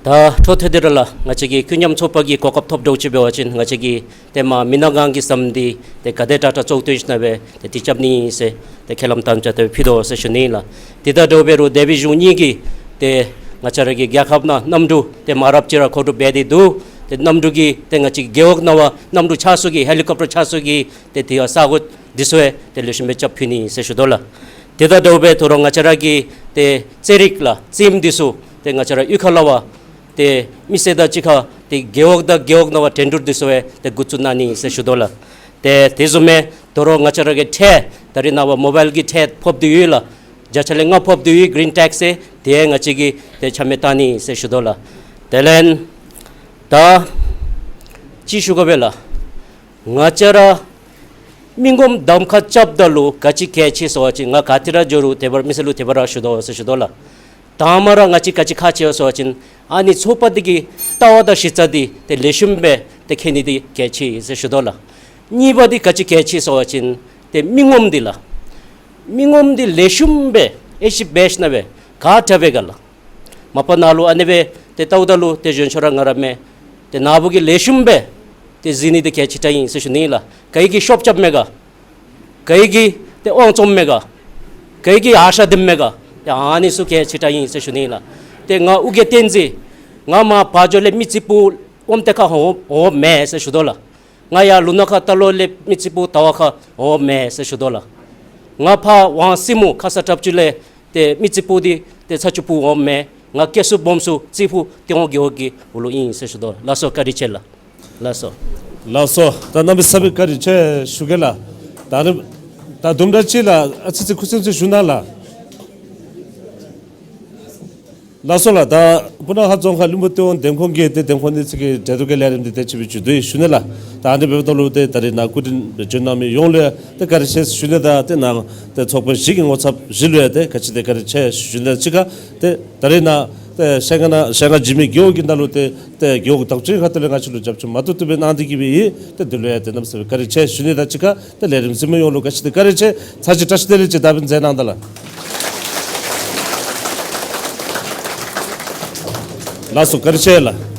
ད་འཕྲོ་མཐུད་དེ་ར་ལགས། ང་བཅས་ཀྱི་ཀུན་མཉམ་ཚོགས་པ་གིས་གོ་སྐབས་ཐོབ་འདྲཝ་ཅིག་འབད་བ་ཅིན་ང་བཅས་ཀྱིས་ཏེ་མ་མི་ནག་སྒང་གི་ཟམ་འདི་ཏེ་ག་དེ་དྲག་དྲག་བཙུགས་ཏེ་ཞིནམ་ལས་ཏེ་དེ་རྐྱབ་ནི་ཟེར་ཏེ་ཁས་བླངས་དམ་བཅའ་ཏེ་ཕུལ་དོ་ཟེར་ཞུ་ནི་ལགས། དེ་དང་འདྲཝ་སྦེ་ར་སྡེ་པའི་གཞུང་གཉིས་ཀྱིས་ཏེ་ང་བཅས་ར་གི་རྒྱལ་ཁབ་ནང་གནམ་གྲུ་ཏེ་མ་རབས་ཅིག་ར་མཁོ་སྒྲུབ་འབད་དེ་འདུག། ཏེ་གནམ་གྲུ་གི་ཏེ་ང་བཅས་རྒེད་འོག་ནང་བ་གནམ་གྲུ་ཆགས་ས་གི་ཧེ་ལི་ཀོབ་ཊར་ཆགས་ས་གི་ཏེ་དེ་ཡང་ས་གོ་འདི་ཚུ་ཡང་ཏེ་ལེགས་ཤོམ་སྦེ་རྐྱབ་ཕུལ་ནི་ཟེར་ཞུ་དོ་ལགས། དེ་དང་འདྲཝ་སྦེ་ད་རུང་ང་བཅས་ར་གི་ཏེ་རྩེད་རིགས་ལགས་རྩེདམོ་འདི་ཚུ་ཏེ་ང་བཅས་ར་གཡུས་ཁ་ལས་བ་ཏེ་མི་སེར་དང་གཅིག་ཁར་ཏེ་རྒེད་འོག་དང་རྒེད་འོག་ནང་བ་འགྲན་བསྡུར་འདི་ཚུ་ཡང་ཏེ་འགོ་བཙུགས་གནང་ནི་ཟེར་ཞུ་དོ་ལགས། ཏེ་དེ་བཟུམ་སྦེ་ད་རུང་ང་བཅས་ར་གི་ཁྲལ་ད་རེས་ནངས་པ་མོ་བཱའིལ་གྱི་ཁྲལ་ཕབ་སྟེ་ཡོད་ལགས། བརྒྱ་ཆ་ལས་ལྔ་ཕབ་སྟེ་ཡོད། གི་རིན་ཊེགསི་ཟེར། དེ་ཡང་ང་བཅས་ཀྱིས་ཏེ་ཆ་མེད་བཏང་ནི་ཟེར་ཞུ་དོ་ལགས། དེ་ལས་ ད་ཅི་ཞུ་དགོ་པས་ལགས། ང་བཅས་ར་མི་ངོམ་གདམ་ཁ་རྐྱབ་ད་ལུ་ག་ཅི་གལ་ཆེ་ཟེར་བ་ཅིན་ང་ག་ཏེ་ར་འགྱོ་རུང་དེ་སྦེ་ར་མི་སེར་ལུ་དེ་སྦེ་ར་ཞུ་དོ་ཟེར་ཞུ་དོ་ལགས། དང་པ་ར་ང་བཅས་ག་ཅི་ཁག་ཆེ་ཟེར་བ་ཅིན་ཨ་ནི་ཚོགས་པ་འདི་གི་ལྟ་བ་དང་གཞི་རྩ་འདི་ཏེ་ལེགས་ཤོམ་སྦེ་ཏེ་མཁྱེན་ནི་འདི་གལ་ཆེ་ཟེར་ཞུ་དོ་ལགས། གཉིས་པ་འདི་ག་ཅི་གལ་ཆེ་ཟེར་བ་ཅིན་ཏེ་མི་ངོམ་འདི་ལགས། མི་ངོམ་འདི་ལེགས་ཤོམ་སྦེ་ཨེ་ཤི་བེཤ་ན་སྦེ་ག་དྲག་པས་ག་ལགས། མ་པ་ནཱ་ལུ་ཨ་ནི་སྦེ་ཏེ་ལྟཝ་ད་ལུ་ཏེ་གཞོན་ཆ་ར་ང་ར་མས། ཏེ་ནཱ་བུ་གིས་ལེགས་ཤོམ་སྦེ་ཏེ་གཟིགས་ནི་འདི་གལ་ཆེ་དྲགས་ཨིན་ཟེར་ཞུ་ནི་ལགས། ག་གིས་ཤོབ་རྐྱབ་མས་ག། ག་གིས་ཏེ་དབང་བཙོངམ་མས་ག། ག་གིས་ཨ་ཤ་འདེབས་མས་ག། ཏེ་ཨ་ནི་ཚུ་གལ་ཆེ་དྲགས་ཨིན་ཟེར་ཞུ་ནི་ལགས། ཏེ་ང་ཨོ་རྒྱན་བསྟན་འཛིན་ང་མར་བ་འཇོ་ལས་མི་རྩིག་པོ་ཨོམ་ཏེ་ཁ་འོང་འོངམ་མས་ཟེར་ཞུ་དོ་ལགས། ང་ཡར་ལུང་ནག་ཁ་རྟ་ལོག་ལས་མི་རྩིག་པོ་དར་བ་ཁ་འོངམ་མས་ཟེར་ཞུ་དོ་ལགས། ང་ཕར་ཝང་སྲིན་མོ་ཁ་ས་དྲགཔ་ཅིག་ལས་ཏེ་མི་རྩིག་པོ་འདི་ཏེ་ཚ་ཆུ་བུ་འོངམ་མས། ང་སྐྱེ་སུ་སྦོམ་སུ་རྩིག་པོ་ཏེ་ཝང་རྒེད་འོག་གི་འོག་ལུ་ཨིན་ཟེར་ཞུ་དོ་ལགས། ལགས་སོ། བཀའ་དྲིན་ཆེ་ལགས། ལགས་སོ། ལགས་སོ། ད་རྣམ་པ་ཚུ་གིས་བཀའ་དྲིན་ཆེ་ཞུ་གེ་ལགས། ད་ནི་ད་དུམ་གྲ་ཅིག་ལགས་ཨ་ཙི་ཙི་ཁུ་སིམ་སིམ་བཞུགས་གནང་ལགས། ལགས་སོ་ལགས། ད་སྤུ་ན་ཁ་རྫོང་ཁག་བློན་པོ་སྟོད་ཝང་འདེམས་ཁོངས་ཀྱི་ཏེ་འདེམས་ཁོངས་ནི་ཚུ་གི་གྲལ་དུ་གི་ལས་རིམ་འདི་ཏེ་ཅིག་སྦེ་མཇུག་བསྡུ་ཡི་ཞུ་ནི་ལགས། ད་ཨ་ནི་འབདཝ་ད་ལུ་ཏེ་ད་རིས་ནཱ་སྐུ་མགྲོན་སྦེ་བྱོན་གནང་མི་ཡོངས་ལུ་ཡང་ཏེ་བཀའ་དྲིན་ཆེ་ཞུ་ནི་དང་ཏེ་ནཱ་ཏེ་ཚོགས་པ་བཞི་གི་ངོ་ཚབ་བཞི་ལུ་ཡང་ཏེ་ག་ཅི་ཏེ་བཀའ་དྲིན་ཆེ་ཞུ་ནི་དང་གཅིག་ཁར་ཏེ་ད་རིས་ནཱ་ཏེ་ཤེལ་རྐང་ནང་ཤེལ་རྐང་འཇིགས་མེད་རྒེད་འོག་གི་ནང་ལུ་ཏེ་ཏེ་རྒེད་འོག་དང་ཅིག་ཁ་ཐུག་ལས་ང་བཅས་ལུ་རྒྱབ་སྐྱོར་མ་ཏོག་ཏོ་སྦེ་གནང་སྟེ་གི་སྦེ་ཡོད། ཏེ་འདི་ལུ་ཡང་ཏེ་གནམ་མེད་ས་མེད་བཀའ་དྲིན་ཆེ་ཞུ་ནི་དང་གཅིག་ཁར་ཏེ་ལས་རིམ་གཟིགས་མི་ཡོངས་ལུ་ག་ཅི་ཏེ་བཀའ་དྲིན་ཆེ། ཚར་གཅིག་བཀྲ་ཤིས་བདེ་ལེགས་ཅིག་དག་པའི་མཛད་གནང་ད་ལགས། ལགས་སོ། བཀའ་དྲིན་ཆེ་ལགས།